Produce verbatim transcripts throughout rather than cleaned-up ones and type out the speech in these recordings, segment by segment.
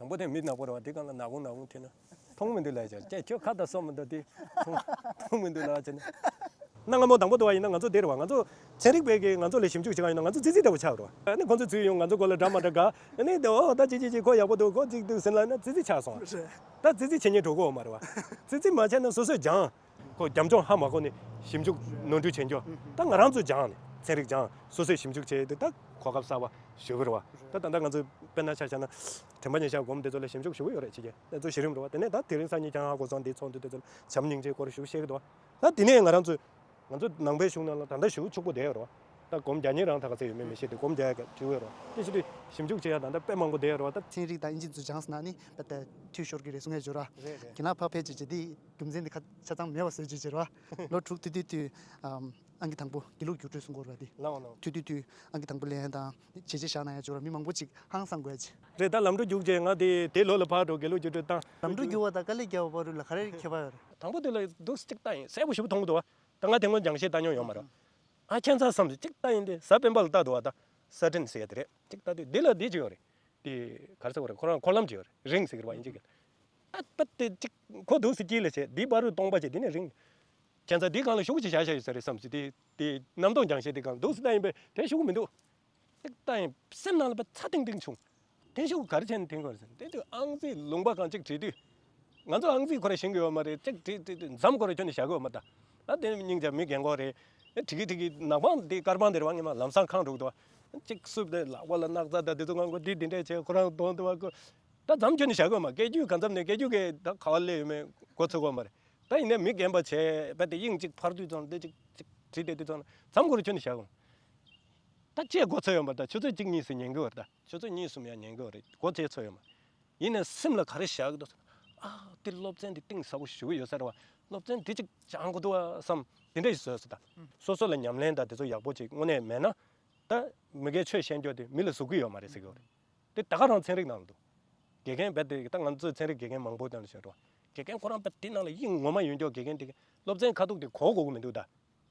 དང་པོ་དེ་མི་ནག་པོ་རེད་བ། དེ་སྒང་ལ་ནག་ཁུང་ནག་ཁུང་ཐོན་ན་མཐོང་མི་འདུག་ལབ་བྱས། ཀྱེ་ཁྱོད་ཁ་དང་སོ་མི་འདུག་དེ་མཐོང་མཐོང་མི་འདུག་ལབ་བྱས་ན། གནའ་སྔ་མོ་དང་པོ་དུ་བ་ཡིན་ན་ང་ཚོ་དེ་རེད་བ། ང་ཚོ་ཚན་རིག་པས་ཀྱིས་ང་ཚོ་ལ་ཞིབ་འཇུག་བྱེད་ག་ཡིན་ན་ང་ཚོ་ཙི་ཙི་ལྟ་བུ་ཆགས་རེད་བ། ཨ་ནི་ཁོ་ཚོས་ཚུར་ཡོང་ང་ཚོ་སྐོར་ལ་འདྲ་མ་འདྲ་དགའ། ཨ་ནི་དེ་འོ་ད་ཅི་ཅི་ཅི་ཁོ་ཡག་པོ་འདུག་ཁོ་ཅིག་འདུག་ཟེར་ལབ་ན་ཙི་ཙི་ཆགས་སོང་བ། ད་ཙི་ཙི་བྱེད་མཁན་གྲོགས་པོ་ཡོད་མ་རེད་བ། ཙི་ཙི་མ་བྱས་ན་སོ་སོས་སྦྱང་། ཁོ་རྒྱབ་ལྗོངས་ཧ་མ་གོ་ནས་ཞིབ་འཇུག་ནོར་འཁྲུལ་བྱེད་འགྱོ། ད་ང་རང་ཚོས་སྦྱང་ནས་ཚན་རིག་སྦྱང་། སོ་སོས་ཞིབ་འཇུག་བྱས་དུས་ད་གོ་སྐབས་གསར་པ་ཞུ་གི་རེད་བ། ད་ད་ལྟ་ང་ཚོས་དཔེར་ན་ཆ་བཞག་ན་དྲན་པ་ཉེར་ཤར་སྒོམ་དེ་ཚོ་ལ་ཞིབ་འཇུག་ཞུ་གི་ཡོད་རེད། ཕྱི་རྒྱལ་དེ་ཚོ་གཞི་རིམ་རེད་བ། དེ་ནས་ད་དེ་རིང་སང་ཉིན་ཀྱང་ཧ་གོ་སོང་། དེའི་ཚོགས་འདུ་དེ་ཚོ་ལ་བྱམས་སྙིང་རྗེའི་སྐོར་ཞུ་བཤད་གི་འདུག་བ། ད་དེ་ནས་ང་རང་ཚོས་ང་ཚོ་ནང་པའི་གཞུང་ནང་ལ་ད་ལྟ་ཞེ་པོ་ཕྱུག་པོ་བསྡད་ཡོད་རེད་བ། ད་སྒོམ་རྒྱག་མཁན་རང་ད་ག་ཚོད་ཡོད་མེད་མི་ཤེས་ཏེ། སྒོམ་རྒྱག་ཡག་གི་བྲིས་ཡོད་རེད་བ། དེ་བྱེད་དུས་ཞིབ་འཇུག་བྱེད་ཡག་ད་ལྟ་དཔེ་མང་པོ་བསྡད་ཡོད་རེད་བ། ད་ཚན་རིག་དང་ཨིན་ཇི་དུ་སྦྱངས་ཟེར་ན་ནི་ད་ལྟ་འཐུས་ཤོར་གི་རེད་གསུང་ཡག་བྱོས་ར། རེད་རེད། ཁྱེད་རང་ཕར་ཕེབས་བྱས་བྱས་དེ་རྒྱུ་མཚན་དེ་ཁ་ཆ་ཚང་མེད་པ་བཟོས་བྱས་བྱས་ར། ལོ་དྲུག་ཐུག་དུས་དུས་ཨམ་ཨང་ཀི་དང་པོ་དགེ་ལུགས་བསྒྱུར་སྤྲོད་གསུང་གི་ཡོད་རེད་བ། དེ་ལའོ་ལའོ། ཐུག་དུས་དུས་ཨང་ཀི་དང་པོ་ལེན་དང་བྱས་རྗེས་བཞག་གནང་ཡག་བྱོས་ར། མི་མང་པོ་ཅིག་ཧང་སང་དགོས་ཡག་ཅིག་རེད། ད་ལམ་འགྲོ་རྒྱུགས་བྱས་ང་དེ་དེ་ལོ་ལ་ཕར་འགྲོ། དགེ་ལུགས་བསྒྱུར་སྤྲོད་བཏང་། ལམ་འགྲོ་རྒྱུགས་པ་དང་དཀའ་ལས་རྒྱག་པ་བར་ལ་ག་རེ་ཁྱད་པར་ཡོད་རེད། དང་པོ་དེ་ལ་འདུག་སེ་གཅིག་བལྟས་ཡིན། གསལ་པོ་ཞེ་པོ་མཐོང་གི་འདུག་བ། ད་ང་དེ་སྔོན་སྦྱང་བཤད་བཏང་མྱོང་ཡོད་མ་རེད། ཨ་ཁྱད་མཚར་བསམ་སོང་། གཅིག་བལྟས་ཡིན་དེ་གཟའ་སྤེན་པ་ལ་བལྟས་འདུག་བ། ད་སེ་ཊརན་ཟེར་ཡག་དེ་རེད། གཅིག་བལྟས་དུས་འདི་ལ་འདི་ཅིག་ཡོད་རེད། དེ་ག་རེ་ཟེར་དགོས་རེད། ཁོ་རང་འཁོར་ལམ་ཅིག་ཡོད་རེད། རིང་ཟེར་གི་རེད་བ། ཨིན་ཇི་སྐད་ལ། ཨ་པ་དེ་གཅིག་ཁོ་འདུག་སེ་དཀྱིལ་ལ་བྱས། འདི་བར་དུ་སྟོང་པ་བྱས། འདི་ནས་རིང་། ཁྱད་མཚར་འདི་སྒང་ལ་ཤོག་གུ་ཅིག་བཞག་བཞག་ཡོད་ས་རེད་བསམ་སོང་། དེ་དེ་གནམ་སྟོང་རྒྱང་ཤེལ་དེ་སྒང་འདུག་སེ་བལྟས་ཡིན་པས་དེ་ཤོག་གུ་མི་འདུག་གཅིག་བལྟས་ཡིན། སེམས་ནང་ལ་དཔེ་ཚ་ཏིང་ཏིང་བྱུང་། དེ་ཤོག་གུ་ག་རེ་བྱས་ནས་འཐེན་དགོས་རེད་ཟེར། དེ་དུས་ཨང་རྩིས་ལུང་པ་སྒང་གཅིག་བྲིས་དུས། ང་ཚོ་ཨང་རྩིས་ཁོ་རང་ཤེས་ཀྱི་ཡོད་མ་རེད། གཅིག་བྲིས་བྲིས་བྲིས་མཚམས་ཁོ་རང་ཁྱོན་ནས་བཞག་གི་ཡོད་མ་རེད། ད་དེ་སྙིང་རྗེ། མི་རྒན་གོག་རེད། ཨེ་བྲིས་ཀྱི་བྲིས་ཀྱི་ནག་པང་དེ་དཀར་པང་དེ་རེད་བ། སྔོན་མ་ལམ་སང་ཁེངས་འགྲོ་གི་འདུག་བ། གཅིག་བསུབས་ཏེ་ལག་པ་ལ་སྣག་ཚ་དང་དེ་ཚོ་ང་ཁོ་འདི་འདི་འདྲས་བྱས་ཁོ་རང་གདོང་དུ་བ་ཁོ། ད་མཚམས་ཁྱོན་ནས་བཞག་གི་ཡོད་མ་རེད། སྐད་སྒྱུར་གང་འཚམ་ནས་སྐད་སྒྱུར་གྱི་ད་ག་བ་སླེབས་ཡོད་མེད་གོ་ཚོད་གོ་མ་རེད། ད་ཡིན་ནའི་མི་རྒན་པ་བྱས་པ་དེ་དབྱིངས་གཅིག་འཕར་དུས་ཙམ་དེ་གཅིག་གཅིག་བྲིས་བསྡད་དུས་ཙམ་མཚམས་ཁོ་རང་ཁྱོན་ནས་བཞག་གི་ཡོད་མ་རེད། ད་ཅི་གོ་ཚོད་ཡོད་མ་རེད། ད་ཆུ་ཚོད་གཅིག་གཉིས་སུ་ཉན་གི་ཡོད་རེད། ད་ཆུ་ཚོད་གཉིས་གསུམ་ཡང་ཉན་གི་ཡོད་རེད། གོ་ཚོད་ཚོད་ཡོད་མ་རེད། ཡིན་ནའི་སེམས་ལ་ག་རེ་བཞག་གི་འདུག་ཟེར་ན། ཨ་དེ་སློབ་ཚན་དེ་གཏིང་ཟབ་པོ་ཞེ་པོ་ཡོད་ས་རེད་བ། སློབ་ཚན་དེ་གཅིག་སྦྱང་དགོས་འདུག་བ་བསམ་དེ་འདྲ་ཞིག་བཟོས་སོང་། ད་སོ་སོ་ལ་ཉམས་ལེན་དང་དེ་ཚོ་ཡག་པོ་ཅིག་དངོས་གནས་མེད་ན། ད་མི་སྒེར་ཆོས་བཤད་རྒྱུ་དེ་མི་ལ་ཟུག་གི་ཡོད་མ་རེད་ཟེར་གི་ཡོད་རེད། དེ་ད་ག་རང་ཚན་རིག་ནང་ལ་འདུག་དགེ་རྒན་རྦད་དེ་ད་ང་ཚོའི་ཚན་རིག་དགེ་རྒན་མང་པོ་དང་བཤད་འགྲོ། དགེ་རྒན་ཁོ་རང་རྦད་དེ་ནང་ལ་དབྱིངས་ངོ་མ་ཡོད་མཁན་དགེ་རྒན་དེ་སློབ་ཚན་ཁ་ཐུག་དེ་གོ་དགོས་ཀྱི་མི་འདུག་ད་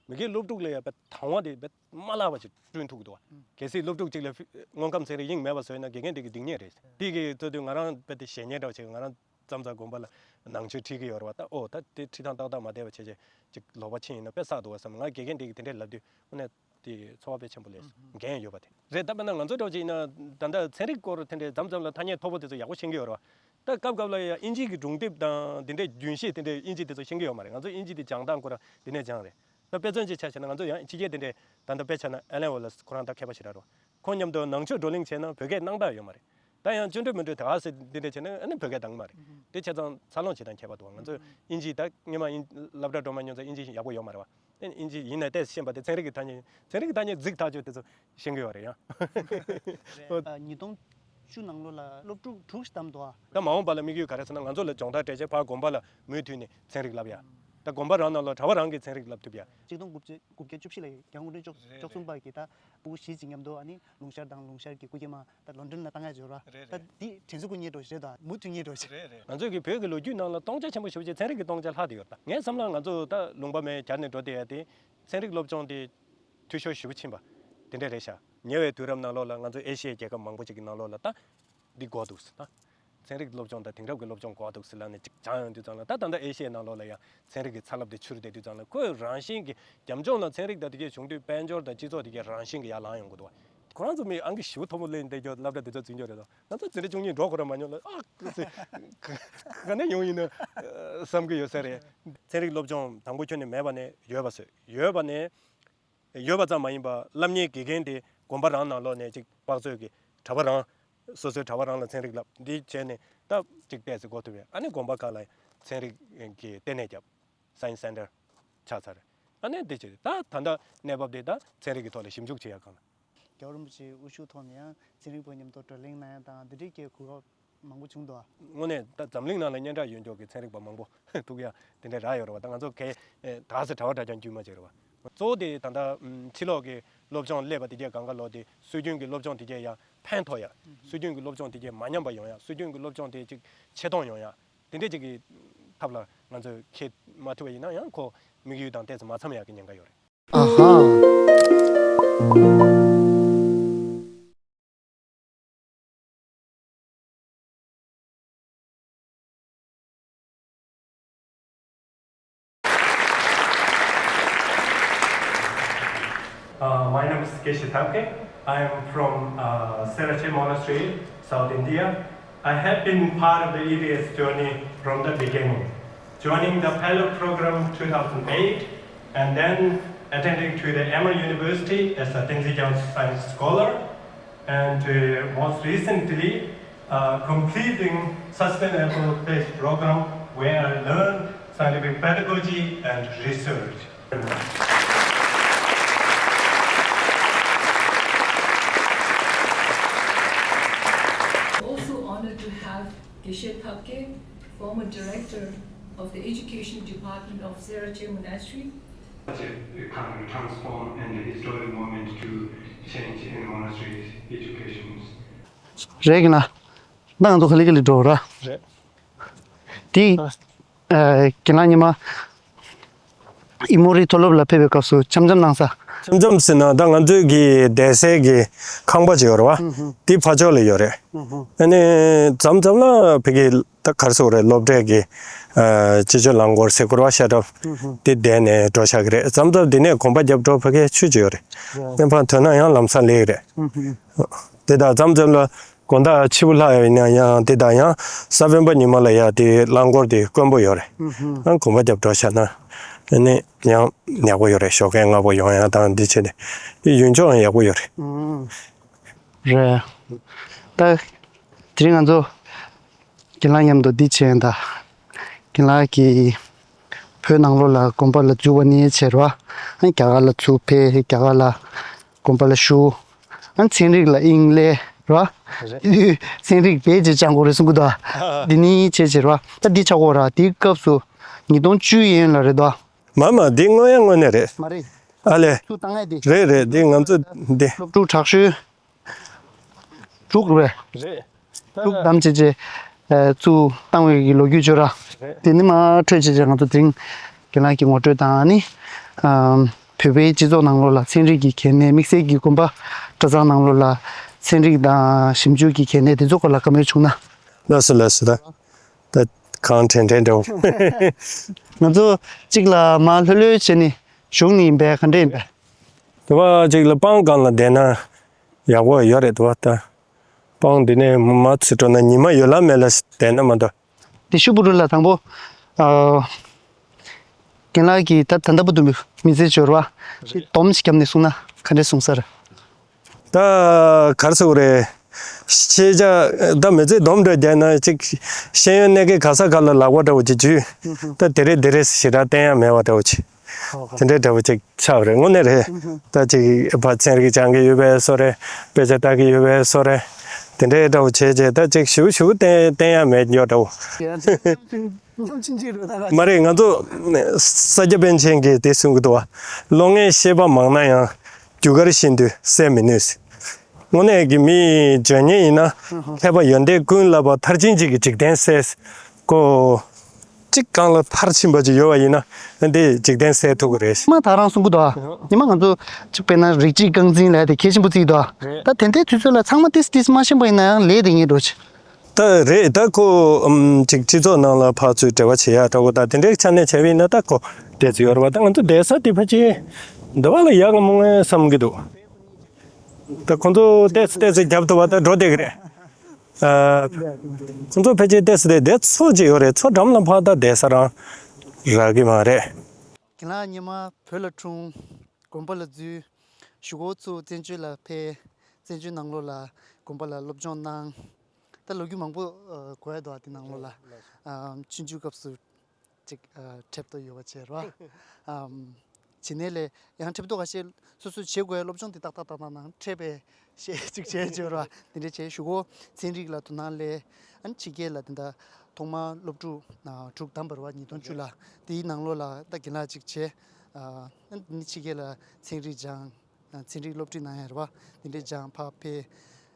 མི་སྒེར་སློབ་ཕྲུག་ལ་ཡང་རྦད་དང་བ་དེ་རྦད་མ་བརླག་པ་ཞིག་བསྐྲུན་ཐུབ་ཀྱི་འདུག་བ། གལ་སྲིད་སློབ་ཕྲུག་ཅིག་ལ་དངོས་ཁམས་ཚན་རིག་དབྱིངས་མེད་པ་བཟོས་ན་དགེ་རྒན་དེ་གི་སྡིག་ཉེས་རེད། དེ་གི་ཚོད་དུ་ང་རང་རྦད་དེ་ཞེ་ཉེན་འདྲ་བ་བྱེད། ང་རང་མཚམས་མཚམས་དགོན་པ་ལ་ནང་ཆོས་ཁྲིད་ཀྱི་ཡོད་རེད་བ། ད་ཨོ་ད་དེ་ཁྲིད་སྟངས་ཏག་ཏག་མ་བསྡད་པ་བྱས་བྱས་ཅིག་ལོག་པ་ཕྱིན་ཡིན་ན་དཔེ་བསགས་འདུག་བ་བསམ། ང་དགེ་རྒན་དེ་གི་དེ་འདྲས་ལབ་དུས་དངོས་གནས་དེ་ཚོར་བ་དཔེ་ཆེན་པོ་སླེབས་སོང་། འགན་ཡོད་པ་དེ་རེད། ད་དཔེར་ན་ང་ཚོ་འདྲ་བོ་ཅིག་ཡིན་ན་ད་ལྟ་ཚན་རིག་སྐོར་དེ་འདྲས་མཚམས་མཚམས་ལ་ཐ་སྙད་མཐོ་པོ་དེ་ཚོ་ཡག་པོ་ཤེས་ཀྱི་ཡོད་རེད་བ། ད་སྐབས་སྐབས་ལ་ཡང་ཨིན་ཇི་གི་སྒྲུང་དེབ་དང་དེ་འདྲས་རྒྱུན་ཤེས་དེ་འདྲས་ཨིན་ཇི་དེ་ཚོ་ཤེས་ཀྱི་ཡོད་མ་རེད། ང་ཚོ་ཨིན་ཇི་དེ་སྦྱང་སྟངས་ཁོ་རང་དེ་ནས་སྦྱངས་རེད། ད་དཔེ་མཚོན་ཅིག་ཆ་བཞག་ན་ང་ཚོ་ཡང་ཕྱི་རྒྱལ་དེ་འདྲས་ད་ལྟ་དཔེ་ཆ་ན་ཨེ་ལན་ཝོ་ལ་ཁོ་རང་ད་མཁས་པ་ཞེ་དྲག་རེད་བ། ཁོང་མཉམ་དུ་ནང་ཆོས་བགྲོ་གླེང་བྱས་ན་བོད་སྐད་སྣང་དག་ཡོད་མ་རེད། ད་ཡང་ཅོ་འདྲི་མོ་འདྲི་ད་ག་ཟེ་འདི་འདྲ་བྱས་ན་ཨ་ནི་བོད་སྐད་འདང་གི་མ་རེད། དེ་བྱས་ཙང་འཚར་ལོངས་བྱེད་སྟངས་ཁྱད་པར་འདུག་ང་ཚོས་ཨིན་ཇི་ད་སྔོན་མ་ཨིན་སློབ་གྲྭ་འགྲོ་མ་མྱོང་ཙང་ཨིན་ཇི་ཡག་པོ་ཡོད་མ་རེད་བ། ཨིན་ཇི་ཡིན་ན་ཏོག་ཙམ་ཤེས་པ་དེ་ཚན་རིག་གི་ཐ་སྙད་ཚན་རིག་གི་ཐ་སྙད་རྫིག་ཐག་ཆོད་དེ་ཚོ་ཤེས་ཀྱི་ཡོད་རེད་ཡ། ཉིས་སྟོང་བཅུ་ནང་ལོགས་ལ་སློབ་ཕྲུག་དྲུག་ཙམ་འདུག་ད་མ་འོངས་པ་ལ་དམིགས་ཡུལ་ག་རེ་ཟེར་ན་ང་ཚོ་ལ་སྦྱོང་བརྡར་སྤྲད་བྱས་ཕར་དགོན་པ་ལ་མུ་མཐུད་ནས་ཚན་རིག་བསླབ་ཡ། ད་དགོན་པ་རང་ནང་ལོགས་གྲྭ་པ་རང་གིས་ཚན་རིག་བསླབ་ཐུབ་ཡ། ཆིག་སྟོང་དགུ་བརྒྱ་བཅུ་བཞི་ལ་རྒྱལ་དབང་སྐུ་ཕྲེང་བཅུ་བཅུ་གསུམ་པ་གིས་ད་ཕྲུ་གུ་བཞི་ཅིག་མཉམ་དུ་ཨ་ནི་ལུང་ཤར་དང་ལུང་ཤར་གྱི་སྐུ་སྐྱེས་མ་ད་ལོན་ཌོན་ལ་བཏང་ཡ་བྱོས་ར། ད་འདི་དྲན་གསོ་སྐུ་ཉིད་འགྲོ་ཞེས་ད་མུ་མཐུད་ཉིད་འགྲོ་ཞེས། ང་ཚོས་ཀྱི་བོད་ཀྱི་ལོ་རྒྱུས་ནང་ལ་སྟོང་ཆ་ཆེན་པོ་ཞེ་པོ་ཅིག་ཚན་རིག་གི་སྟོང་ཆ་ལྷག་བསྡད་ཡོད་རེད། ད་ངའི་བསམ་བློ་ང་ཚོ་ད་ལུང་པ་མའི་གྱར་ནས་འགྲོ་བསྡད་ཡ་དེ་ཚན་རིག་སློབ་སྦྱོང་དེ་འཐུས་ཤོར་ཞེ་པོ་ཕྱིན་པ་དེ་འདྲ་རེད་ཤག་ཉེ་བའི་དུས་རབས་ནང་ལོགས་ལ་ང་ཚོ་ཨེ་ཤི་ཡའི་རྒྱལ་ཁབ་མང་པོ་ཅིག་གི་ནང་ལོགས་ལ་ད་འདི་དགོས་འདུག་ཟེར། ད་ཚན་རིག་སློབ་སྦྱོང་དང་དེང་རབས་ཀྱི་སློབ་སྦྱོང་དགོས་འདུག་ཟེར་ལབ་ནས་ཅིག་སྦྱངས་ཡོང་དུས་ཙང་ལ་ད་ད་ལྟ་ཨེ་ཤི་ཡའི་ནང་ལོགས་ལ་ཡང་ཚན་རིག་གི་ཚ་རླབས་དེ་འཕྱུར་བསྡད་དུས་ཙང་ལ་ཁོས་རང་བཞིན་གྱི་རྒྱབ་ལྗོངས་ལ་ཚན་རིག་དང་དེ་གས་བྱུང་དུས་དཔལ་འབྱོར་དང་སྤྱི་ཚོགས་དེ་གས་རང་བཞིན་གྱི་ཡར་ལངས་ཡོང་གི་འདུག་ཁོ་རང་ཚོ་མི་ཨང་ཀི་ཞེ་པོ་མཐོ་པོ་ལེན་བསྡད་རྒྱུ་སློབ་གྲྭ་དེ་ཚོ་འཛིན་རྒྱུ་རེད་དོ། ང་ཚོ་འཛིན་གྲྭ་བཅུ་གཉིས་འགྲོ་ཁོ་རང་མ་མྱོང་ལ་ཨ་ག་ནས་ཡོང་ཡིན་ན་བསམ་གྱི་ཡོད་ས་རེད། ཚན་རིག་སློབ་སྦྱོང་དང་པོ་ཁྱོན་ནས་མེད་པ་ནས་ཡོད་པ་བཟོས། ཡོད་པ་ནས་ཡོད་པ་ཙམ་མ་ཡིན་པར་སློབ་གཉེར་དགེ་རྒན་དེ་དགོན་པ་རང་ནང་ལོགས་ནས་ཅིག་དཔག་ཚོད་ཀྱི་གྲྭ་པ་རང་སོ་སོའི་གྲྭ་པ་རང་ལ་ཚན་རིག་བསླབ་འདི་བྱས་ནས་ད་ཅིག་ཏོག་ཙམ་འགོ་ཐུབ་པས། ཨ་ནི་དགོན་པ་ཁག་ལ་ཚན་རིག་གི་ལྟེ་གནས་བརྒྱབ། Science Center ཆགས་ཚར། ཨ་ནི་འདི་བྱས་ད་ད་ལྟ་གནས་བབ་འདི་ད་ཚན་རིག་གི་ཐོག་ལ་ཞིབ་འཇུག་བྱེད་ཡག་སྒང་ལ། རྒྱལ་བ་རིན་པོ་ཆེའི་དབུ་བཞུགས་ཐོག་ནས་ཡང་ཚན་རིག་པ་མཉམ་དུ་བགྲོ་གླེང་གནང་ཡག་དང་འདི་འདྲའི་གི་གོ་སྐབས་མང་པོ་བྱུང་འདུག་ཨ། དངོས་གནས་ད་འཛམ་གླིང་ནང་ལ་སྙན་གྲགས་ཡོད་མཁན་གྱི་ཚན་རིག་པ་མང་པོ་ཐུག་ཡ་དེ་འདྲ་རག་ཡོད་རེད་བ། ད་ང་ཚོ་གས་ད་ག་ཟེ་གྲྭ་པ་གྲྭ་རྐྱང་དཀྱུས་མ་ཅིག་རེད་བ། གཙོ་བོ་དེ་ད་ལྟ་ཕྱི་ལོགས་ཀྱི་སློབ་སྦྱོང་སླེབས་པ་དེ་གས་གང་ག་ལོག་དེ་སྲོལ་རྒྱུན་གྱི་སློབ་སྦྱོང་དེ་གས་ཡང་ཕན་ཐོགས་ཡ། སྲོལ་རྒྱུན་གྱི་སློབ་སྦྱོང་དེ་གས་མ་ཉམས་པ་ཡོང་ཡ། སྲོལ་རྒྱུན་གྱི་སློབ་སྦྱོང་དེ་ཅིག་ཆེ་མཐོང་ཡོང་ཡ། དེ་འདྲས་ཅིག་གི་ཐབས་ལ་ང་ཚོས་འཁྱེར་མ་ཐུབ་པ་ཡིན་ན་ཡང་ཁོ་དམིགས་ཡུལ་དང་ཏོག་ཙམ་མ་འཚམ་ཡག་གི་ཉེན་ཁ་ཡོད་རེད། ཨ་ཧ། Uh, my name is Geshe Thapke. I am from uh, Serache Monastery, South India. I have been part of the E D S journey from the beginning, joining the pilot program two thousand eight and then attending to the Emory University as a Tenzin Gyatso Science Scholar, and uh, most recently uh, completing Sustainable Fish Program, where I learned scientific pedagogy and research. Also honored to have Geshe Thapke, former director of the Education Department of Serache Monastery, Such a kind of transform and a historic moment to change in monasteries' educations. རེད་གི་ན། ད་ང་ཚོ་ག་ལེ་ག་ལེ་འགྲོ་ར། རེད། དེ། རྒན་ལགས་ཉི་མ། ཨི་མོ་རི་མཐོ་སློབ་ལ་ཕེབས་པའི་སྐབས་སུ་འཆམ་འཆམ་གནང་ས། འཆམ་འཆམ་ཟེར་ན་ད་ང་ཚོའི་གི་བསྡད་སའི་གི་ཁང་པ་ཅིག་ཡོད་རེད་བ། དེ་ཕར་ཕྱོགས་ལ་ཡོད་རེད། ཨ་ནི་མཚམས་མཚམས་ལ་ཕ་གི་ད་ག་རེ་ཟེར་དགོས་རེད། སློབ་གྲྭའི་གི་སྤྱི་སྤྱོད་རླངས་འཁོར་ཟེར་དགོས་རེད་བ། ཤ་ཁྲབ་དེ་བསྡད་ནས་འགྲོ་བཞག་གི་རེད། མཚམས་མཚམས་དེ་ནས་གོམ་པ་རྒྱབ་འགྲོ་ཕ་གི་ཆུ་ཅིག་ཡོད་རེད། ཨ་ནི་ཕར་ཐོན་ན་ཡང་ལམ་སང་སླེབས་ཀྱི་རེད། དེ་དང་མཚམས་མཚམས་ལ་དགོང་དག་ཕྱི་པོ་ལྷག་ཡོད་ན་ཡང་དེ་དང་ཡང་ས་བོན་པ་ཉི་མ་ལ་ཡ་དེ་རླངས་འཁོར་དེ་དཀོན་པོ་ཡོད་རེད། ཨང་གོམ་པ་རྒྱབ་འགྲོ་བཞག་ན་ཨ་ནི་ཡང་ཡག་པོ་ཡོད་རེད། ཞོགས་ཀས་སྔ་པོ་ཡོང་ཡ་དང་འདི་བྱས་ནས་ཡུན་ཅོག་ཡང་ཡག་པོ་ཡོད་རེད། རེད། ད་དེ་རིང་ང་ཚོ་རྒན་ལགས་མཉམ་དུ་འདི་བྱས་ཡིན་ད། རྒན་ལགས་ཀྱིས་བོད་ནང་ལོགས་ལ་དགོན་པ་ལ་འཛུལ་བ་ནས་བྱས་ར། ཨ་རྒྱ་གར་ལ་ཚུར་ཕེབས། རྒྱ་གར་ལ་དགོན་པ་ལ་བཞུགས། ཨ་ཚན་རིག་ལ་དབྱིངས་སླེབས་ར། ཚན་རིག་བེད་ཅེས་སྦྱང་དགོས་རེད་གསུང་གི་འདུག་འདི་ནི་བྱས་བྱས་ར། ད་འདི་ཆགས་ཀྱི་ཡོད་ར། དེའི་སྐབས་སུ་ཉིས་སྟོང་བཅུ་ཡན་ལ་རེད་འདུག་མ་མ་འདི་སྔོན་ཡང་སྔོན་ནས་རེད། མ་རེད། ཨ་ལས། ཚུར་བཏང་ཡས་དེ། རེད་རེད། འདི་ང་ཚོ་འདི། སློབ་ཕྲུག་དྲག་ཤོས། དྲུག་རེད། རེད། དྲུག་བདམས་བྱས་རྗེས་ཚུར་བཏང་བའི་གི་ལོ་རྒྱུས་བརྗོད་ར། དེ་ནི་མ་འཕྲོས་བྱས་རྗེས་ང་ཚོ་དེ་རིང་རྒན་ལགས་ཀྱི་ངོ་སྤྲོད་དང་ནི། བོད་པའི་སྤྱི་ཚོགས་ནང་ལོགས་ལ་ཚན་རིག་གི་གལ་གནད། དམིགས་བསལ་གྱི་དགོན་པ་གྲྭ་ཚང་ནང་ལོགས་ལ་ཚན་རིག་དང་ཞིབ་འཇུག་གི་གལ་གནད་དེ་ཚོ་སྐོར་ལ་བཀའ་མོལ་བྱུང་ན། ལགས་སོ་ལགས་སོ། ད་ད་གང་དྲན་དྲན་འདྲ་བོ། ང་ཚོ་གཅིག་ལ་མ་ལྷོད་ལྷོད་བྱས་ནས་བཞུགས་ནས་ཡིན་པས་ག་འདྲ་ཡིན་པས། དེ་བ་གཅིག་ལ་སྤང་སྒང་ལ་བསྡད་ན་ཡག་པོ་ཡོད་རེད་དེ་བ་ད། སྤང་འདི་ནས་མ་ཚུར་འགྲོ་ན་ཉི་མ་ཡོད་ལ་མེད་ལ་བསྡད་ན་མ་གཏོགས། དེ་ཤུ་བུ་རུ་ལ་དང་པོ། རྒན་ལགས་ཀྱིས་ད་ད་ལྟ་བུ་དུ་མི་ཚེ་སྦྱོར་བ་ཞིག་སྡོམ་ཞིག་བརྒྱབ་ནས་གསུངས་ན་ག་འདྲས་གསུངས་ས་རེད། ད་ག་རེ་ཟེར་དགོས་རེད། ཤེས་བྱ་ད་མི་ཚེ་སྡོམ་འདྲ་བརྒྱབ་ན་ཅིག་ཤེས་ཡོན་གནས་མཁན་ག་ས་ག་ལ་ལག་པ་འདྲ་བོ་ཅིག་འཇུས། ད་དེ་རེད་དེ་རེད་ཞེ་དྲག་བསྟན་ཡ་མེད་པ་འདྲ་བོ་ཅིག་དེ་འདྲའི་འདྲ་བོ་ཅིག་ཆགས་པ་རེད། དངོས་གནས་རེད། ད་ཅིག་ཕར་ཚན་རིག་སྦྱང་གི་ཡོད་པའི་བཟོ་འདྲ། དཔེ་ཆ་ལྟ་གི་ཡོད་པའི་བཟོ་འདྲ། དེ་འདྲའི་འདྲ་བོ་བྱས་རྗེས་ད་ཅིག་ཞུ་ཞུ་བསྟན་བསྟན་ཡ་མེད་ཉོ་འདྲ་བོ། མ་རེད། ང་ཚོ་ས་སྐྱ་པཎ་ཆེན་གྱིས་དེ་གསུང་གི་འདུག་བ། བློ་ངན་ཤེས་པ་མང་ན་ཡང་རྒྱུ་སྐར་བཞིན་དུ་གསལ་མི་ནུས། དངོས་གནས་ཀྱི་མི་འཇོན་ཉེ་ཡིན་ན་མཁས་པ་ཡོན་ཏན་ཀུན་བསླབ་པ། མཐར་ཕྱིན་གཅིག་གིས་འཇིག་རྟེན་གསལ། ཀོ། གཅིག་གང་ལ་མཐར་ཕྱིན་པ་ཅིག་ཡོད་པ་ཡིན་ན་འདི་འཇིག་རྟེན་གསལ་ཐུབ་ཀྱི་རེད། ཉི་མ་ད་རང་གསུང་གི་འདུག་ཉི་མ་ང་ཚོ་གཅིག་དཔེར་ན་རིགས་གཅིག་རྐང་འཛིན་ལས་དེ་གལ་ཆེན་པོ་བརྩི་གི་འདུག་ད་དེ་འདྲའི་དུས་ཚོད་ལ་ཚང་མ་ཏིས་ཏིས་མ་ཤེས་པ་ཡིན་ན་ཡང་ལས་དེ་ངེས་འགྲོ་ཆེ། ད་རེད། ད་ཁོ་ཨམ་ཅིག་སྤྱི་ཚོགས་ནང་ལ་ཕར་ཚུར་འབྲེལ་བ་བྱེད་ཡག་འདྲ་བོ་དང་དེ་འདྲའི་ཆ་ནས་བྱས་པ་ཡིན་ན་ད་ཁོ་བསྡད་ཚོད་ཡོད་རེད་བ། ད་ང་ཚོ་བསྡད་ས་དེ་ཕལ་ཆེར་འདི་བ་ལ་ཡག་གི་མོ་ངས་བསམ་གྱི་འདུག་ད་ཁོང་ཚོ་ཏོག་ཙམ་ཏོག་ཙམ་རྒྱབ་ཐུབ་པ་ད་འགྲོ་བསྡད་ཀྱི་རེད། ཨ། ཁོང་ཚོ་ཕལ་ཆེར་ཏོག་ཙམ་བསྡད་བསྡད་མཚོ་ཅིག་ཡོད་རེད། མཚོ་འགྲམ་ལ་ཕར་ད་བསྡད་ས་རང་རག་གི་མ་རེད། རྒན་ལགས་ཉི་མ་བོད་ལ་འཁྲུངས། དགོན་པ་ལ་འཛུལ། གཞུག་གུ་ཚུར་བཙན་བྱོལ་ལ་ཕེབས། བཙན་བྱོལ་ནང་ལོགས་ལ་དགོན་པ་ལ་སློབ་སྦྱོང་གནང་། ད་ལོ་རྒྱུས་མང་པོ་ཨ་གོ་ཡ་འདུག་ཨ་དེ་ནང་ལོགས་ལ། ཨ་ཆུང་ཆུང་སྐབས་སུ་ཅིག་ཨ་འཁྲབ་སྟོན་ཡོད་པ་བྱས་ར། ཨམ་བྱེད་ནས་ལས་ཡང་འཁྲབ་སྟོན་ཁ་ཤས་སོ་སོས་བྱེད་དགོས་ཡ་སློབ་སྦྱོང་དེ་ཏག་ཏག་ཏག་ཏག་ནང་འཁྲབ་པའི་ཤེས་ཅིག་བྱས་བྱས་ར། དེ་འདྲ་བྱས་གཞུག་གུ་ཚན་རིག་ལ་དོ་སྣང་སླེབས། ཨ་ནི་ཕྱི་རྒྱལ་ལ་དེ་འདྲ་ཐོག་མར་སློབ་ཕྲུག་ཨ་དྲུག་བདམས་པ་རེད་བ། ཉིས་སྟོང་བཅུ་ལ། དེའི་ནང་ལོགས་ལ་ད་རྒན་ལགས་ཅིག་བྱས། ཨ་ནི་ཕྱི་རྒྱལ་ལ་ཚན་རིག་སྦྱངས། ཨ་ཚན་རིག་སློབ་ཁྲིད་གནང་ཡ་རེད་བ། དེ་འདྲས་སྦྱངས་ཕར་ཕེབས།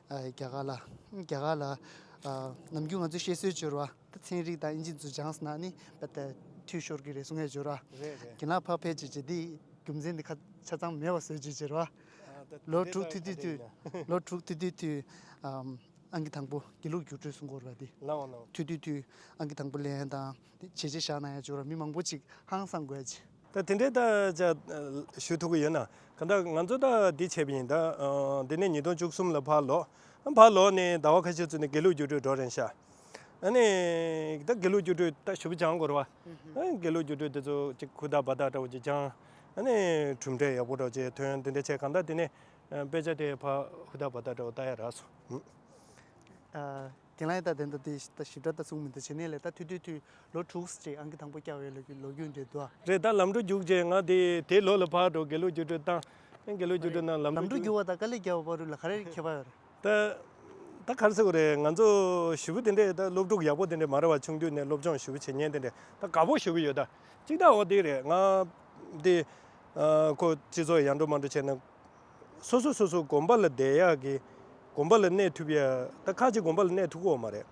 ཨ་རྒྱ་གར་ལ། རྒྱ་གར་ལ་ཨ་ནམ་རྒྱུན་ང་ཚོ་བཤད་སྲོལ་ཅིག་ཡོད་རེད་བ། ད་ཚན་རིག་དང་ཨིན་ཇི་ཚོ་སྦྱངས་ཟིན་ན་ནི་བ་ད་འཐུས་ཤོར་གི་རེད་གསུང་ཡ་ཅིག་ཡོད་རེད་བ། རེད་རེད། རྒན་ལགས་ཕར་ཕེབས་བྱས་བྱས་འདི་རྒྱུ་མཚན་འདི་ཁ་ཆ་ཚང་མེད་པ་བཟོས་བྱས་བྱས་རེད་བ། ཨ་ད་ལོ་དེ་དྲུག་ད་ཐུང་ཐུང་ཐུང་། ལོ་དྲུག་ཐུང་ཐུང་ཐུང་། ཨམ། ཨང་ཀི་དང་པོ་དགེ་ལུགས་རྒྱུགས་སྤྲོད་གསུང་གི་ཡོད་རེད་བ་འདི། ལའོ་ལའོ། ཐུང་ཐུང་ཐུང་། ཨང་ཀི་དང་པོ་ལེན་དང་། འདི་བྱས་རྗེས་བཞག་གནང་ཡ་ཅིག་ཡོད་རེད་བ། མི་མང་པོ་ཅིག་ཧང་སང་དགོས་ཡ་ཅིག་ད་དེ་འདྲའི་ད་ཅ་ཞུ་ཐུབ་ཀྱི་ཡོད་ན། གང་ལྟར་ང་ཚོ་ད་འདི་བྱས་པ་ཡིན། ད་འདི་ནས་ཉིས་སྟོང་བཅུ་གསུམ་ལ་ཕར་ལོག་ཕར་ལོག་ནས་ཟླ་བ་ཁ་ཤས་ཚུད་ནས་དགེ་ལུགས་རྒྱུགས་སྤྲོད་འགྲོ་རན་ཤག་ཨ་ནི་ད་དགེ་ལུགས་རྒྱུགས་སྤྲོད་ད་ཞུ་བ་སྦྱང་དགོས་རེད་བ། ཨ་ནི་དགེ་ལུགས་རྒྱུགས་སྤྲོད་དེ་ཚོ་ཅིག་ཧུར་ཐག་འབད་ཐག་འདྲ་བོ་ཅིག་སྦྱང་། ཨ་ནི་གྲུབ་འབྲས་ཡག་པོ་འདྲ་བོ་ཅིག་ཐོན། དེ་འདྲ་བྱས། གང་ལྟར་དེ་ནས་དཔེ་ཆ་དེ་ཕར་ཧུར་ཐག་འབད་ཐག་འདྲ་བོ་ལྟ་ཡ་རག་སོང་། ཨ། རྒན་ལགས་ད་དེ་འདྲ་དེ་ད་ཞིབ་ཕྲ་ད་གསུང་མི་འདུག་བྱས་ནས་ལས་ད་ཐུང་ཐུང་ཐུང་ལོ་དྲུག་ཅིག་ཨང་ཀི་དང་པོ་བཀྱག་པའི་ལོ་རྒྱུས་ལོ་རྒྱུས་འདྲ་འདུག་ཨ། རེད། ད་ལམ་འགྲོ་རྒྱུགས་རྗེས་ང་དེ་དེ་ལོ་ལ་ཕར་འགྲོ་དགེ་ལུགས་རྒྱུགས་སྤྲོད་བཏང་། དགེ་ལུགས་རྒྱུགས་སྤྲོད་ནང་ལམ་ལམ་འགྲོ་འགྲོ་རྒྱུགས། རྒྱུགས་པ་དང་དཀའ་ལས་རྒྱག་པ་བར་ལ་ག་རེ་ཁྱད་པར་ཡོད་རེད། ད་ད་ག་རེ་ཟེར་དགོས་རེད། ང་ཚོ་ཞེ་པོ་དེ་འདྲས་ད་སློབ་ཕྲུག་ཡག་པོ་དེ་འདྲས་མ་རེད་བ། ཆུང་དུས་ནས་སློབ་སྦྱོང་ཞེ་པོ་བྱེད་མཁན་དེ་འདྲས་ད་དགའ་པོ་ཞེ་པོ་ཡོད། ད་གཅིག་ད་འོ་དེ་རེད། ང་དེ་ཁོ་སྤྱི་ཚོགས་ཡར་འགྲོ་མར་འགྲོ་བྱས་ན། སོ་སོ་སོ་སོ་དགོན་པ་ལ་བསྡད་ཡག་གི། དགོན་པ་ལ་གནས་ཐུབ་ཡ། ད་ཁ་ཅིག་དགོན་པ་ལ་གནས་ཐུབ་ཀྱི་ཡོད་མ་རེད།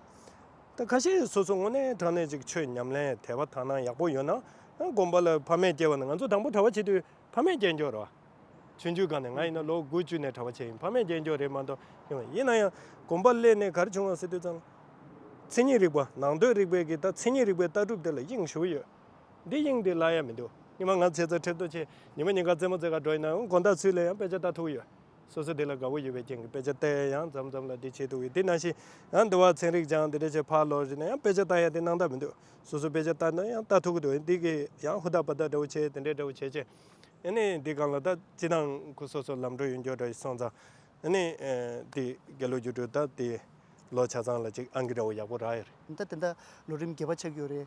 ད་ཁ་ཤས་སོ་སོ་དངོས་གནས་དྲང་གནས་ཅིག་ཆོས་ཉམས་ལེན་དད་པ་དག་སྣང་ཡག་པོ་ཡོད་ན། ཨ། དགོན་པ་ལ་ཕ་མས་སྐྱེལ་བ་ནི། ང་ཚོ་དང་པོ་གྲྭ་པ་བྱེད་དུས་ཕ་མས་སྐྱེལ་འགྱོ་རོ། ཆུང་ཆུང་སྒང་ནས། ང་ཡིན་ན་ལོ་དགུ་བཅུ་ནས་གྲྭ་པ་བྱས་ཡིན། ཕ་མས་སྐྱེལ་འགྱོ་རེད་མ་གཏོགས། ཡིན་ན་ཡང་དགོན་པ་སླེབས་ནས་ག་རེ་བྱུང་བ་ཟེར་དུས་ཙང་། མཚན་ཉིད་རིག་པ། ནང་དོན་རིག་པའི་གི་ད་མཚན་ཉིད་རིག་པའི་ལྟ་གྲུབ་དེ་ལ་དབྱིངས་ཞུགས་ཡོད། འདི་དབྱིངས་འདི་བརླག་ཡ་མི་འདུག་ཉི་མ་ང་ཚེ་ཚ་ཁྲེབ་ཏོ་ཆེ་ཉི་མ་ཉིན་གང་རྩེད་མོ་རྩེ་ག་འགྲོ་ཡིན་ན། དགོང་དག་ཚུར་སླེབས་ཡང་དཔེ་ཆ་ལྟ་ཐུབ་ཡོད། སོ་སོ་དེ་ལ་དགའ་བོ་ཡོད་པའི་རྐྱེན་གྱིས་དཔེ་ཆ་ལྟ་ཡ་ཡང་མཚམས་མཚམས་ལ་འདི་བྱེད་ཐུབ་ཡོད། དེ་ནང་བཞིན་ཡང་འདི་བ་ཚན་རིག་སྦྱང་འདི་འདྲ་བྱས་ཕར་ལོག་རེད་ན་ཡང་དཔེ་ཆ་ལྟ་ཡ་དེ་སྣང་དག་མི་འདུག་སོ་སོ་དཔེ་ཆ་ལྟ་ན་ཡང་ལྟ་ཐུབ་ཀྱི་འདུག་འདི་གི་ཡང་ཧུར་ཐག་འབད་ཐག་འདྲ་བོ་བྱས། དེ་འདྲའི་འདྲ་བོ་བྱས་བྱས། ཨ་ནི་འདི་སྒང་ལ་ད་སྤྱིར་བཏང་ཁོ་སོ་སོ་ལམ་འགྲོ་ཡོད་འགྱོ་འདྲ་སོང་ཙང་། ཨ་ནི་ཨ་དེ་དགེ་ལུགས་རྒྱུགས་སྤྲོད་ད་དེ་ལོ་ཆ་ཚང་ལ་ཅིག་ཨང་ཀི་འདྲ་བོ་ཡག་པོ་རག་ཡོད་རེད། ད་དེ་འདྲ་ལོ་རིམ་བརྒྱད་པ་ཆགས་ཀྱི་ཡོད་རེད།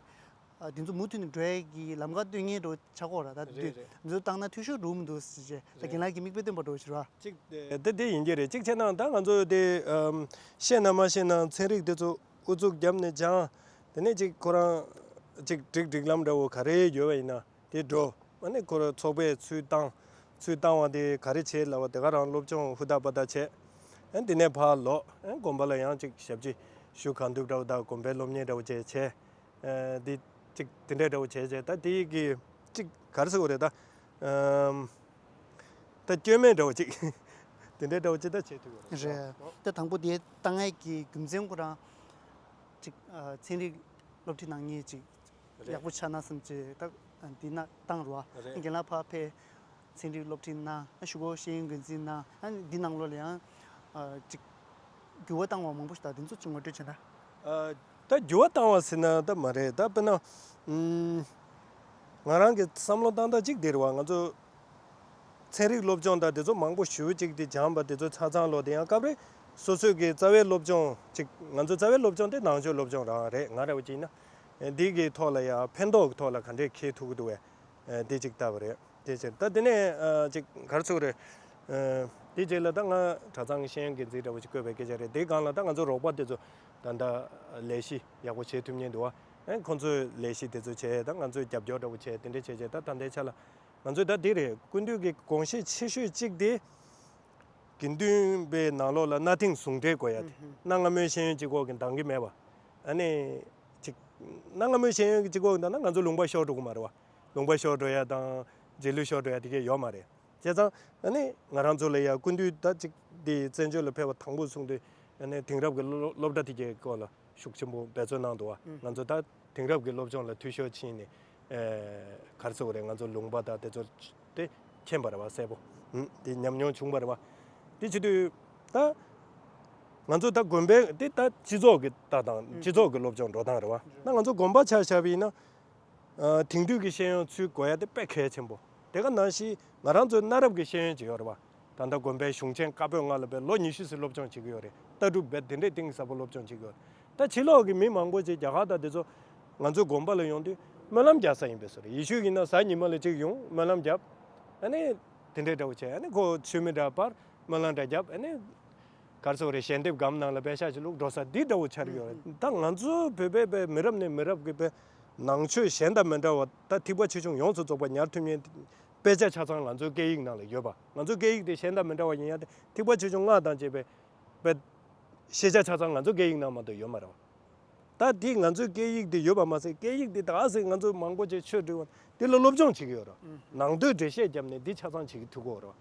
ཨ། དེ་ཚོ་མུ་མཐུད་ནས་འགྲོ་ཡས་ཀྱི་ལམ་ཁ་སྟོན་མཁན་འདྲ་བོ་ཆགས་ཀྱི་ཡོད་རེད། ད་དེ་རེད། དུས་རེད། འདི་ཚོ་བཏང་ན་འཐུས་ཤོར་འགྲོ་མི་འདུག་ཟེར་བྱས། ད་རེད། རྒན་ལགས་ཀྱི་མིག་དཔེ་སྟོན་པ་འདྲ་བོ་ཞིག་རེད་བ། ཅིག་དེ་དེ་ཡིན་གྱི་རེད། ཅིག་བྱས་ན་ད་ང་ཚོ་དེ་ཨམ་ཤེས་ན་མ་ཤེས་ན་ཚན་རིག་དེ་ཚོ་ཨུ་ཚུགས་བརྒྱབ་ནས་སྦྱང་། དེ་ནས་ཅིག་ཁོ་རང་ཅིག་སྒྲིག་སྒྲིག་ལམ་འདྲ་བོ་ག་རེ་ཡོད་པ་ཡིན་ན་དེ་འགྲོ། ཨ་ནི་ཁོ་རང་ཚོགས་པས་ཚུར་བཏང་། ཚུར་བཏང་བ་དེ་ག་རེ་བྱེད་ལབ་པ་དེ་ག་རང་སློབ་སྦྱོང་ཧུར་ཐག་འབད་ཐག་བྱས། ཨ། དེ་ནས་ཕར་ལོག་ཨ། དགོན་པ་ལ་ཡང་ཅིག་ཞབས་ཕྱི་ཞུ་གང་ཐུབ་འདྲ་བོ་དང་དགོན་པའི་སློབ་གཉེར་འདྲ་བོ་བྱས་བྱས། ཨ། དེ་ཅིག་དེ་འདྲའི་འདྲ་བོ་བྱས་བྱས། ད་དེ་གི་ཅིག་ག་རེ་ཟེར་དགོས་རེད་ད། ཨམ། ད་སྐྱོན་མེད་འདྲ་བོ་ཅིག་དེ་འདྲའི་འདྲ་བོ་ཅིག་ད་བྱེད་ཐུབ་ཡོད་རེད། རེད། ད་དང་པོ་དེ་བཏང་ཡས་ཀྱི་རྒྱུ་མཚན་ཁོ་རང་ཅིག་ཨ། ཚན་རིག་སློབ་ཁྲིད་གནང་མཁན་ཅིག་རེད། ཡག་པོ་ཆགས་ན་བསམ་བྱས་ད་འདི་ན་བཏང་རོགས། རེད། རྒན་ལགས་ཕར་ཕེབས། ཚན་རིག་སློབ་ཁྲིད་གནང་། ཨ། གཞུག་གུ་ཤེས་ཡོན་འགན་འཛིན་གནང་། ཨ། འདི་ནང་ལོགས་ལ་ཡང་ཨ་ཅིག་འགྱུར་བ་བཏང་བ་མང་པོ་ཞིག་དང་དེ་ཚོ་ཅིག་ངོ་སྤྲོད་བྱས་ན། ཨ། ད་འགྱུར་བ་བཏང་བ་ཟེར་ན་ད་མ་རེད། ད་དཔེར་ན་ཨུམ། ང་རང་གི་བསམ་བློ་བཏང་སྟངས་གཅིག་དེ་རེད་བ། ང་ཚོ་ཚན་རིག་སློབ་སྦྱོང་དང་དེ་ཚོ་མང་པོ་ཞེ་པོ་ཅིག་དེ་སྦྱངས་པ་དེ་ཚོ་ཆ་ཚང་ལོ། དེ་ཡང་སྐབས་རེ་སོ་སོའི་གི་རྩ་བའི་སློབ་སྦྱོང་ཅིག་ང་ཚོ་རྩ་བའི་སློབ་སྦྱོང་དེ་ནང་ཆོས་སློབ་སྦྱོང་རང་རེད། ང་རེ་བ་ཅིག་ཡིན་ན། འདི་གི་ཐོག་ལ་ཡང་ཕན་ཐོགས་ཀྱི་ཐོག་ལ་ག་འདྲས་འཁྱེར་ཐུབ་ཀྱི་འདུག་བས། འདི་ཅིག་ལྟ་བ་རེད། དེ་ཕྱིར་ད་དེ་ནས་ཨ་ཅིག་ག་རེ་ཟེར་དགོས་རེད། ཨ། དེ་རྗེས་ལ་ད་ང་གྲྭ་ཚང་གི་ཤེས་ཡོན་འགན་འཛིན་འདྲ་བོ་ཅིག་བསྐོས་པའི་སྐད་ཆ་རེད། དེའི་སྒང་ལ་ད་ང་ཚོ་རོགས་པ་དེ་ཚོ་ད་ལྟ་ལས་གཞི་ཡག་པོ་བྱེད་ཐུབ་མཁན་འདུག་བ། ཨ། ཁོང་ཚོས་ལས་གཞི་དེ་ཚོ་བྱས། ད་ང་ཚོས་རྒྱབ་སྐྱོར་འདྲ་བོ་བྱས། དེ་འདྲ་བྱས་བྱས་ད་ད་ལྟའི་ཆ་ལ་ང་ཚོས་ད་དེ་རེད། སྐུ་མདུན་གྱི་དགོངས་བཞེད་ཆེ་ཤོས་གཅིག་དེ། དགེ་འདུན་པའི་ནང་ལོགས་ལ་གནའ་དེང་ཟུང་འབྲེལ་དགོས་ཡ་དེ། ཨུ་ཧུ། གནའ་སྔ་མོའི་ཤེས་ཡོན་གཅིག་པོ་གིས་འདང་གི་མེད་པ། ཨ་ནི་ཅིག་གནའ་སྔ་མོའི་ཤེས་ཡོན་གཅིག་པོ་གིས་འདང་ན་ང་ཚོ་ལུང་པ་ཤོར་འགྲོ་གི་མ་རེད་བ། ལུང་པ་ཤོར་འགྲོ་ཡ་དང་རྗེས་ལུས་ཤོར་འགྲོ་ཡ་དེ་གས་ཡོད་མ་རེད། བྱས་ཙང་ཨ་ནི་ང་རང་ཚོ་ལ་ཡ་སྐུ་མདུན་ད་ཅིག་དེ་བཙན་བྱོལ་ལ་ཕེབས་པ་དང་པོ་སོང་དུས་ཨ་ནི་དེང་རབས་ཀྱི་སློབ་སློབ་གྲྭ་དེ་གའི་སྐོར་ལ་ཤུགས་ཆེན་པོ་འབད་བརྩོན་གནང་འདུག་བ། ཨུ། ང་ཚོ་ད་དེང་རབས་ཀྱི་སློབ་སྦྱོང་ལ་འཐུས་ཤོར་ཕྱིན་ནས། ཨེ། ག་རེ་ཟེར་དགོས་རེད། ང་ཚོ་ལུང་པ་དང་དེ་ཚོ་དེ་མཁྱེན་པ་རེད་བ། གསལ་པོ། ཨུ། དེ་ཉམས་མྱོང་བྱུང་བ་རེད་བ། དེ་བྱེད་དུས་ད་ང་ཚོ་ད་དགོན་པའི་དེ་ད་སྤྱི་ཚོགས་ཀྱི་ལྟ་སྟངས། ཨུ། སྤྱི་ཚོགས་ཀྱི་སློབ་སྦྱོང་འགྲོ་སྟངས་རེད་བ། ད་ང་ཚོ་དགོན་པ་ཆ་བཞག་པ་ཡིན་ན། ཨ། དེང་དུས་ཀྱི་ཤེས་ཡོན་ཚུར་དགོས་ཡ་དེ་དཔེ་གལ་ཆེན་པོ། དེ་ག་ནང་བཞིན་ང་རང་ཚོའི་གནའ་རབས་ཀྱི་ཤེས་ཡོན་ཅིག་ཡོད་རེད་བ། ད་ལྟ་དགོན་པའི་གཞུང་ཆེན་བཀའ་པོད་ལྔ་ལ་དཔེ་ལོ་ཉི་ཤུ་ཙམ་སློབ་སྦྱོང་བྱེད་ཀྱི་ཡོད་རེད། ལྟ་གྲུབ་དཔེ་དེ་འདྲའི་གཏིང་ཟབ་པོ་སློབ་སྦྱོང་བྱེད་ཀྱི་ཡོད་རེད། ད་ཕྱི་ལོགས་ཀྱི་མི་མང་པོ་ཅིག་རྒྱ་གར་དང་དེ་ཚོ་ང་ཚོའི་དགོན་པ་ལ་ཡོང་དུས་སྨོན་ལམ་རྒྱག་ས་ཡིན་པས་སོ་རེད། ཡེ་ཤུ་ཡིན་ན་གཟའ་ཉི་མ་ལ་གཅིག་ཡོང་སྨོན་ལམ་རྒྱབ། ཨ་ནི་དེ་འདྲའི་འདྲ་བོ་བྱས། ཨ་ནི་ཁོ་ཆོས་མི་འདྲ་བར་སྨོན་ལམ་འདྲ་རྒྱབ། ཨ་ནི་ག་རེ་ཟེར་དགོས་རེད། ཞལ་འདེབས་སྒམ་ནང་ལ་དཔེ་ཤག་ཅིག་བླུགས་འགྲོ་ས་འདི་འདྲ་བོ་ཆགས་ཀྱི་ཡོད་རེད། ད་ང་ཚོ་བོད་པའི་བོད་མི་རབས་ནས་མི་རབས་ཀྱི་བོད་ནང་ཆོས་གཞན་དང་མི་འདྲ་བ་ད་ཐེག་པ་ཆེ་ཆུང་ཡོངས་སུ་རྫོགས་པ་ཉར་ཐུབ་མཁན་དཔེ་ཆ་ཆ་ཚང་ང་ཚོའི་སྐད་ཡིག་ནང་ལ་ཡོད་པ། ང་ཚོའི་སྐད་ཡིག་དེ་གཞན་དང་མི་འདྲ་བ་ཡིན་ཡ་དེ་ཐེག་པ་ཆེ་ཆུང་ལྔ་དང་བཅས་པའི་པའི་ཤེས་བྱ་ཆ་ཚང་ང་ཚོའི་སྐད་ཡིག་ནང་མ་གཏོགས་ཡོད་མ་རེད་བ། ད་དེ་ང་ཚོའི་སྐད་ཡིག་དེ་ཡོད་པ་མ་ཟད། སྐད་ཡིག་དེ་ད་ག་ཟེ་ང་ཚོ་མང་པོ་ཅིག་ཆོས་འབྲི་བ་དེ་ལ་སློབ་སྦྱོང་བྱེད་ཀྱི་ཡོད་རེད། ནང་དོན་འགྲེལ་བཤད་བརྒྱབ་ནས་འདི་ཆ་ཚང་བྱེད་ཀྱི་ཐུབ་ཀྱི་ཡོད་རེད།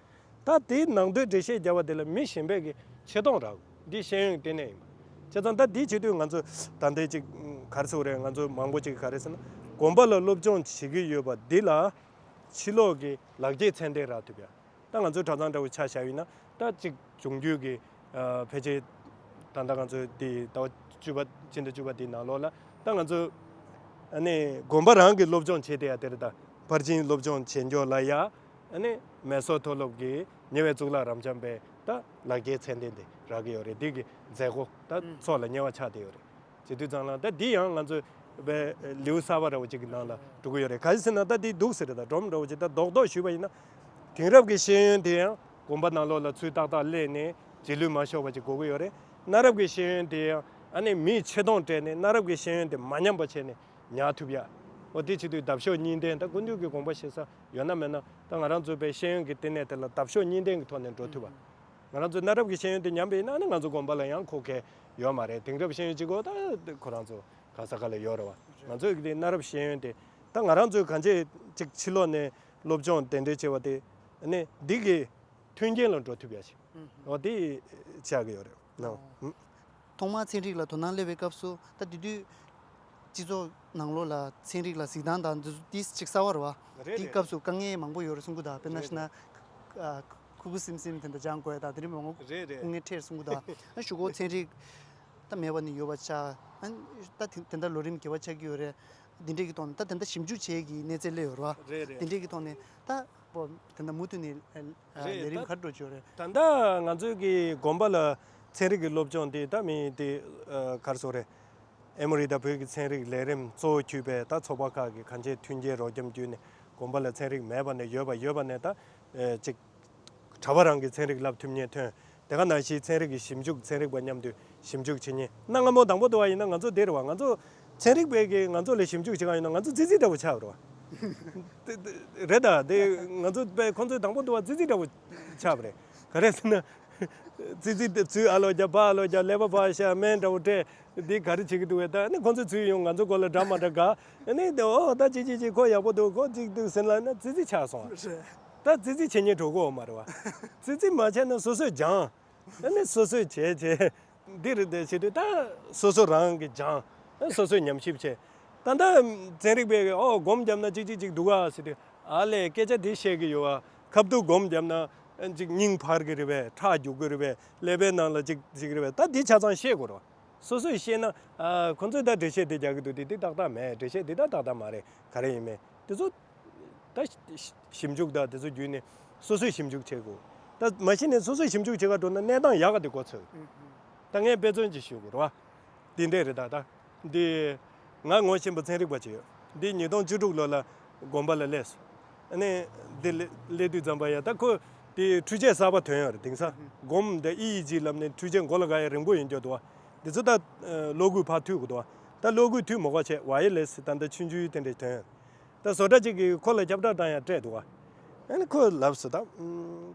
ད་དེའི་ནང་དོན་འགྲེལ་བཤད་བརྒྱབ་པ་དེ་ལ་མི་གཞན་པས་ཀྱི་ཆེ་མཐོང་རག་འདི་ཤེས་ཡོན་ལྟེ་གནས་ཡིན་པ། བྱས་ཙང་ད་འདི་བྱེད་དུས་ང་ཚོ་ད་ལྟའི་ཅིག་ག་རེ་ཟེར་དགོས་རེད། ང་ཚོ་མང་པོ་ཅིག་ག་རེ་ཟེར་ན་དགོན་པ་ལ་སློབ་སྦྱོང་བྱེད་ཀྱི་ཡོད་པ་འདི་ལ་ ཕྱི་ལོགས་ཀྱི་ལག་འཁྱེར་ཚད་ལྡན་རག་ཐུབ་ཡ། ད་ང་ཚོའི་གྲྭ་ཚང་འདྲ་བོ་ཆ་བཞག་ཡིན་ན་ད་གཅིག་འབྱུང་འགྱུར་གྱི་ཨ་ཕལ་ཆེར་ད་ལྟ་ང་ཚོའི་འདི་ཟླ་བ་བཅུ་པ་སྤྱི་ཟླ་བཅུ་པ་འདི་ནང་ལོགས་ལ་ད་ང་ཚོ་ཨ་ནི་དགོན་པ་རང་གི་སློབ་སྦྱོང་བྱེད་བསྡད་ཡ་དེ་རེད། ད་ཕར་ཕྱིན་སློབ་སྦྱོང་བྱེད་མགྱོགས་ལ་ཡ་ཨ་ནི་མེ་སོར་མཐོ་སློབ་ཀྱི་ཉེ་བའི་གཙུག་ལག་རབ་འབྱམས་པའི་ད་ལག་འཁྱེར་ཚད་ལྡན་དེ་རག་གི་ཡོད་རེད། འདི་གི་མཛད་སྒོ་ད་ཚོགས་ལ་ཉེ་བ་ཆགས་བསྡད་ཡོད་རེད། བྱེད་དུས་ཙང་ལ་ད་འདི་ཡང་ང་ཚོས་བའི་ལེའུ་གསར་པ་འདྲ་བོ་ཅིག་གི་ནང་ལ་འགྲོ་གི་ཡོད་རེད། ག་རེ་ཟེར་ན་ད་འདི་འདུག་ཟེར་རེད། ད་སྒྲོམ་འདྲ་བོ་ཅིག་ད་རྡོག་རྡོག་ཞུས་པ་ཡིན་ན། དེང་རབས་ཀྱི་ཤེས་ཡོན་དེ་ཡང་དགོན་པ་ནང་ལོགས་ལ་ཚུར་ཏག་ཏག་སླེབས་ནས་རྗེས་ལུས་མ་ཤོར་བ་ཅིག་དགོས་ཀྱི་ཡོད་རེད། གནའ་རབས་ཀྱི་ཤེས་ཡོན་དེ་ཡང་ཨ་ནི་མིས་ཆེ་མཐོང་སྤྲད་ནས་གནའ་རབས་ཀྱི་ཤེས་ཡོན་དེ་མ་ཉམས་པ་བྱས་ནས་ཉར་ཐུབ་ཡ། འོ་དེ་བྱེད་དུས་འདབ་གཤོག་གཉིས་ལྡན་ད་སྐུ་མདུན་གྱི་དགོངས་པ་བཞེས་ས་ཡོད་ན་མེད་ན་ད་ང་རང་ཚོའི་བའི་ཤེས་ཡོན་གྱི་བསྟི་གནས་དེ་ལ་འདབ་གཤོག་གཉིས་ལྡན་གྱི་ཐོག་ནས་འགྲོ་ཐུབ་པ། ང་རང་ཚོའི་གནའ་རབས་ཀྱི་ཤེས་ཡོན་དེ་ཉམས་པ་ཡིན་ན་ནི་ང་ཚོ་དགོན་པ་ལ་ཡང་མཁོ་གལ་ཡོད་མ་རེད། དེང་རབས་ཤེས་ཡོན་གཅིག་པོ་ད་ཁོ་རང་ཚོ་ག་ས་ག་ལ་ཡོད་རེད་བ། ང་ཚོའི་གི་དེ་གནའ་རབས་ཤེས་ཡོན་དེ་ད་ང་རང་ཚོའི་གང་ཅི་ཅིག་ཕྱི་ལོགས་ནས་སློབ་སྦྱོང་དེ་འདྲའི་བྱས་པ་དེ་ནི་འདི་གི་མཐུན་རྐྱེན་ལ་འགྲོ་ཐུབ་ཡ་ཞིག་འོ་དེ་ཆགས་ཀྱི་ཡོད་རེད་ནོ། ཐོག་མར་ཚན་རིག་ལ་དོ་སྣང་སླེབས་པའི་སྐབས་སུ་ད་དེ་དུས་སྤྱི་ཚོགས་ནང་ལོགས་ལ་ཚན་རིག་ལ་གཟིགས་སྟངས་དང་འདི་ཚོ་ཏིས་ཅིག་གསར་བ་རེད་བ། རེད་དེའི་རེད། སྐབས་སུ་དཀའ་ངལ་མང་པོ་ཡོད་རེད་གསུང་གི་འདུག་དཔེར་ན་རེད་ཞུ་ན། རེད། ཨ། ཁུ་ཁུ་སིམ་སིམ་དེ་འདྲ་སྦྱང་དགོས་ཡ་དང་དེ་འདྲ་མང་པོ་རེད་རེད། སྐུ་ངལ་འཕྲད་གསུང་གི་འདུག་ཨ་ཞུ་གོ་ཚན་རིག་ད་མེད་པ་ནས་ཡོད་པ་ཆགས། ཨ་ད་དེ་དེ་འདྲ་ལོ་རིམ་རྒྱས་པ་ཆགས་ཀྱི་ཡོད་རེད། འདི་འདྲས་ཀྱི་ཐོག་ནས་ད་དེ་འདྲ་ཞིབ་འཇུག་བྱེད་ཀྱི་གནས་ཚད་སླེབས་ཡོད་རེད་བ། རེད་རེད། དེ་འདྲས་ཀྱི་ཐོག་ནས་ད་པོ་དེ་འདྲ་མུ་མཐུད་ནས་ཨ་རེད། ལས་རིམ་ད་ག་རེ་འགྲོ་བཅུག་རེད། ད་ལྟ་ང་ཚོའི་གི་དགོན་པ་ལ་ཚན་རིག་གི་སློབ་སྦྱོང་དེ་ད་མི་དེ་ཨ་ག་རེ་ཟེར་རེད། ཨེ་མོ་རི་དང་བོད་ཀྱི་ཚན་རིག་ལས་རིམ་གཙོ་བོ་གྱུར་པའི་ད་ཚོགས་པ་ཁག་གི་གང་ཅིའི་མཐུན་རྐྱེན་རོགས་རམ་བརྒྱུད་ནས་དགོན་པ་ལ་ཚན་རིག་མེད་པ་ནས་ཡོད་པ་ཡོད་པ་ནས་ད་ཨེ་ཅིག་གྲྭ་པ་རང་གི་ཚན་རིག་བསླབ་ཐུབ་མཁན་ཐོན། དེ་ག་ནང་བཞིན་ཚན་རིག་གི་ཞིབ་འཇུག་ཚན་རིག་པ་མཉམ་དུ་ཞིབ་འཇུག་བྱེད་མཁན་གནའ་སྔ་མོ་དང་པོ་དུ་བ་ཡིན་ན་ང་ཚོ་འདིར་བ་ང་ཚོ་ཚན་རིག་པས་ཀྱི་ང་ཚོ་ལ་ཞིབ་འཇུག་བྱེད་ག་ཡིན་ན་ང་ཚོ་ཙི་ཙི་འདྲ་བོ་ཆགས་རོ། རེད་ད་དེ་ང་ཚོ་པས་ཁོང་ཚོས་དང་པོ་དུ་བ་ཙི་ཙི་འདྲ་བོ་ཆགས་པ་རེད། ག་རེ་ཟེར་ན། ཙི་ཙི་དེ་ཚུར་ཨ་ལོ་རྒྱ་བ་ཨ་ལོ་རྒྱ་ཀླད་པ་བ་ཤ་སྨན་འདྲ་བོ་སྤྲད་འདི་ག་རེ་བྱེད་ཀྱི་འདུག་བས། ད་ནི་ཁོང་ཚོ་ཚུར་ཡོང་ང་ཚོ་སྐོར་ལ་འདྲ་མ་འདྲ་དགའ་ནི་དེ་འོ་ད་ཅི་ཅི་ཅི་ཁོ་ཡག་པོ་འདུག་ཁོ་ཅིག་འདུག་ཟེར་ལ་ན་ཙི་ཙི་ཆགས་སོང་། ད་ཙི་ཙི་བྱེད་ཉེན་འགྲོ་གོ་མ་རེད་བ། ཙི་ཙི་མ་བྱས་ན་སོ་སོས་སྦྱང་། ཨ་ནི་སོ་སོས་བྱས་བྱས། འདི་རེད་དེ་བྱེད་དུས་ད་སོ་སོ་རང་གི་སྦྱང་། ཨ་སོ་སོས་ཉམས་ཞིབ་བྱས། ད་ལྟ་ཚན་རིག་པས་ཨོ་སྒོམ་བརྒྱབ་ན་ཅིག་ཅིག་ཅིག་འདུག་ག་ཟེར་དུས་ཨ་ལས་སྐད་ཆ་འདི་བཤད་ཀྱི་ཡོད་ཨ། ཁ་ཐུག་སྒོམ་བརྒྱབ་ན་ཅིག་སྙིང་འཕར་གི་རེད་པས། ཁྲག་རྒྱུག་གི་རེད་པས། ཀླད་པའི་ནང་ལ་ཅིག་ཅིག་རེད་པས། ད་འདི་ཆ་ཚང་བཤད་དགོས་རེད་བ། སོ་སོས་བཤད་ན་ཨ་ཁོ་ཚོས་ད་འགྲེལ་བཤད་འདི་རྒྱག་གི་འདུག་དེ་འདི་ཏག་ཏག་མེད། འགྲེལ་བཤད་འདི་ད་ཏག་ཏག་མ་རེད། ག་རེ་ཡིན་མིན་དེ་ཚོ་ད་ཞིབ་འཇུག་དང་དེ་ཚོ་བརྒྱུད་ནས་སོ་སོས་ཞིབ་འཇུག་བྱེད་དགོས། ད་མ་གཞི་ནས་སོ་སོས་ཞིབ་འཇུག་བྱེད་ག་འགྲོ་ན་གནས་སྟངས་ཡག་ག་དེ་གོ་ཚོད། ད་ངས་དཔེ་མཚོན་ཅིག་ཞུ་དགོས་རེད་བ། འདི་འདྲས་རེད་ད་ད། འདི། ང་ངོ་ཤེས་པ་ཚན་རིག་པ་ཅིག་ཡོད། འདི་ཉིས་སྟོང་བཅུ་དྲུག་ལོ་ལ་དགོན་པ་ལ་སླེབས་སོང་། ཨ་ནི། འདི་སླེབས་དུས་ཙམ་པ་ཡ་ད་ཁོ། དེ་འཕྲུལ་ཆས་གསར་པ་ཐོན་ཡོད་རེད། དེང་སང་སྒོམ་འདི་ཨི་ཨི་ཇི་ལབ་ནས་འཕྲུལ་ཆས་མགོ་ལ་ག་ཡ་རིང་པོ་ཡོད་འགྱོ་འདུག་བ། འདི་ཚོ་ད་གློག་སྒུལ་ཕར་མཐུད་དགོས་འདུག་བ། ད་གློག་སྒུལ་མཐུད་མ་དགོས་བྱས་ཝ་ཡར་ལེ་སི་ད་ལྟ་ཆུང་ཆུང་དེ་འདྲས་ཐོན་ཡོད། ད་བཟོ་གྲྭ་གཅིག་གིས་ཁོ་ལ་ཁྱབ་བསྒྲགས་བཏང་ཡ་སྤྲད་འདུག་བ། ཨ་ནི་ཁོས་ལབ་སོང་ད།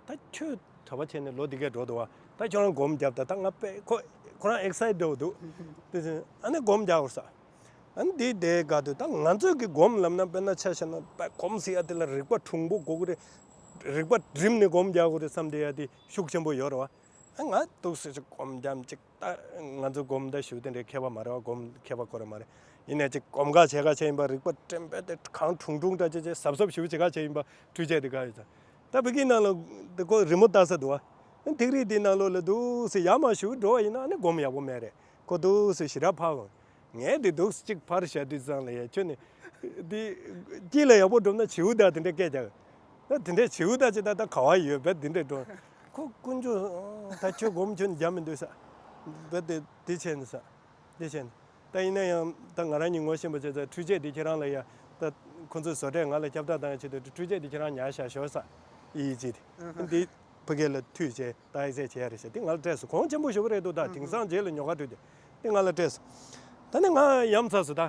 ད་ཁྱོད་གྲྭ་པ་བྱས་ནས་ལོ་འདི་གས་འགྲོ་འདུག་བ། ད་ཁྱོད་རང་སྒོམ་རྒྱབ་ད་ད་ང་དཔེ་ཁོ་ཁོ་རང་ཨེག་སའིཊ་འདྲ་བོ་འདུག་དེ་ཚོ་ཨ་ནི་སྒོམ་རྒྱག་དགོས་ས། ཨ་ནི་འདི་དེ་ག་དུས་ད་ང་ཚོས་ཀྱི་སྒོམ་ལབ་ན་དཔེར་ན་ཆ་བཞག་ན་དཔེ་སྒོམ་ཟེར་ཡ་དེ་ལ་རིག་པ་གྲུང་པོ་དགོས་ཀྱི་རེད། རིག་པ་རིམ་ནས་སྒོམ་རྒྱག་དགོས་རེད་བསམ་བསྡད་ཡ་དེ་ཤུགས་ཆེན་པོ་ཡོད་རེད་བ། ཨ་ང་འདུག་སེ་ཅིག་སྒོམ་རྒྱབ་ཅིག་ད་ང་ཚོ་སྒོམ་ད་ཞུ་དེ་འདྲའི་མཁས་པ་མ་རེད་བ། སྒོམ་མཁས་པ་ཁོ་རང་མ་རེད། ཡིན་ནའི་ཅིག་སྒོམ་ག་བྱེད་ག་བྱས་ཡིན་པ། རིག་པ་དྲན་པས་དེ་གང་གྲུང་གྲུང་འདྲ་ཅིག་ཅིག་གཟབ་གཟབ་ཞུ་བྱེད་ག་བྱས་ཡིན་པ་འཕྲུལ་ཆས་དེ་ག་ཡོད་ཙང་། ད་ཕ་གིའི་ནང་ལ་དེ་ཁོ་རི་མོ་ལྟ་ས་འདུག་བ། ཐིག་རིས་དེའི་ནང་ལོགས་ལ་འདུག་སེ་ཡར་མར་ཞུ་འགྲོ་བ་ཡིན་ན་ཨ་ནི་སྒོམ་ཡག་པོ་མེད་རེད། ཁོ་འདུག་སེ་ཞེ་དྲག་ཕར་འོང་། ངས་དེ་འདུག་སེ་གཅིག་ཕར་བཞག་དུས་ཙང་ལ་ཡ་ཁྱོད་ནི། དེ། དཀྱིལ་ལ་ཡག་པོ་འགྲོ་ན་བྱིའུ་དང་དེ་འདྲ་སྐད་རྒྱག་ད་དེ་འདྲའི་བྱིའུ་དང་ཅི་ད་ད་ག་བ་ཡོད་བས་དེ་འདྲ་འགྲོ། ཁོ་དཀོན་མཆོག་ད་ཁྱོད་སྒོམ་ཁྱོད་ནི་རྒྱག་མི་འདུག་ས། བས་དེ་དེ་བྱས་ནས་ས། དེ་བྱས་ནས། ད་ཡིན་ན་ཡང་ད་ང་རང་གཉིས་ངོ་ཤེས་པ་བྱས་ཙང་འཕྲུལ་ཆས་དེ་ཁྱེད་རང་ལ་ཡ། ད་ཁོ་ཚོའི་བཟོ་གྲྭས་ང་ལ་ཁྱབ་བསྒྲགས་བཏང་ཡ་ཆེད་དུ་འཕྲུལ་ཆས་དེ་ཁྱེད་རང་ཉར་བཞག་ཤོག་ས། ཨི་ཨི་ཇི་དེ། འདི། ཕ་གི་ལ་མཐུད་བྱས་ད་ཨེག་སའིཊ་བྱེད་ཡ་རེད་ཟེར་དེ་ང་ལ་སྤྲད་སོང་། གོང་ཆེན་པོ་ཞེ་པོ་རེད་འདུག་ད་དེང་སང་རྗེས་ལ་ཉོ་ག་འགྲོ་དུས་དེ་ང་ལ་སྤྲད་སོང་། ད་ནི་ང་ཡ་མཚར་སོང་ད།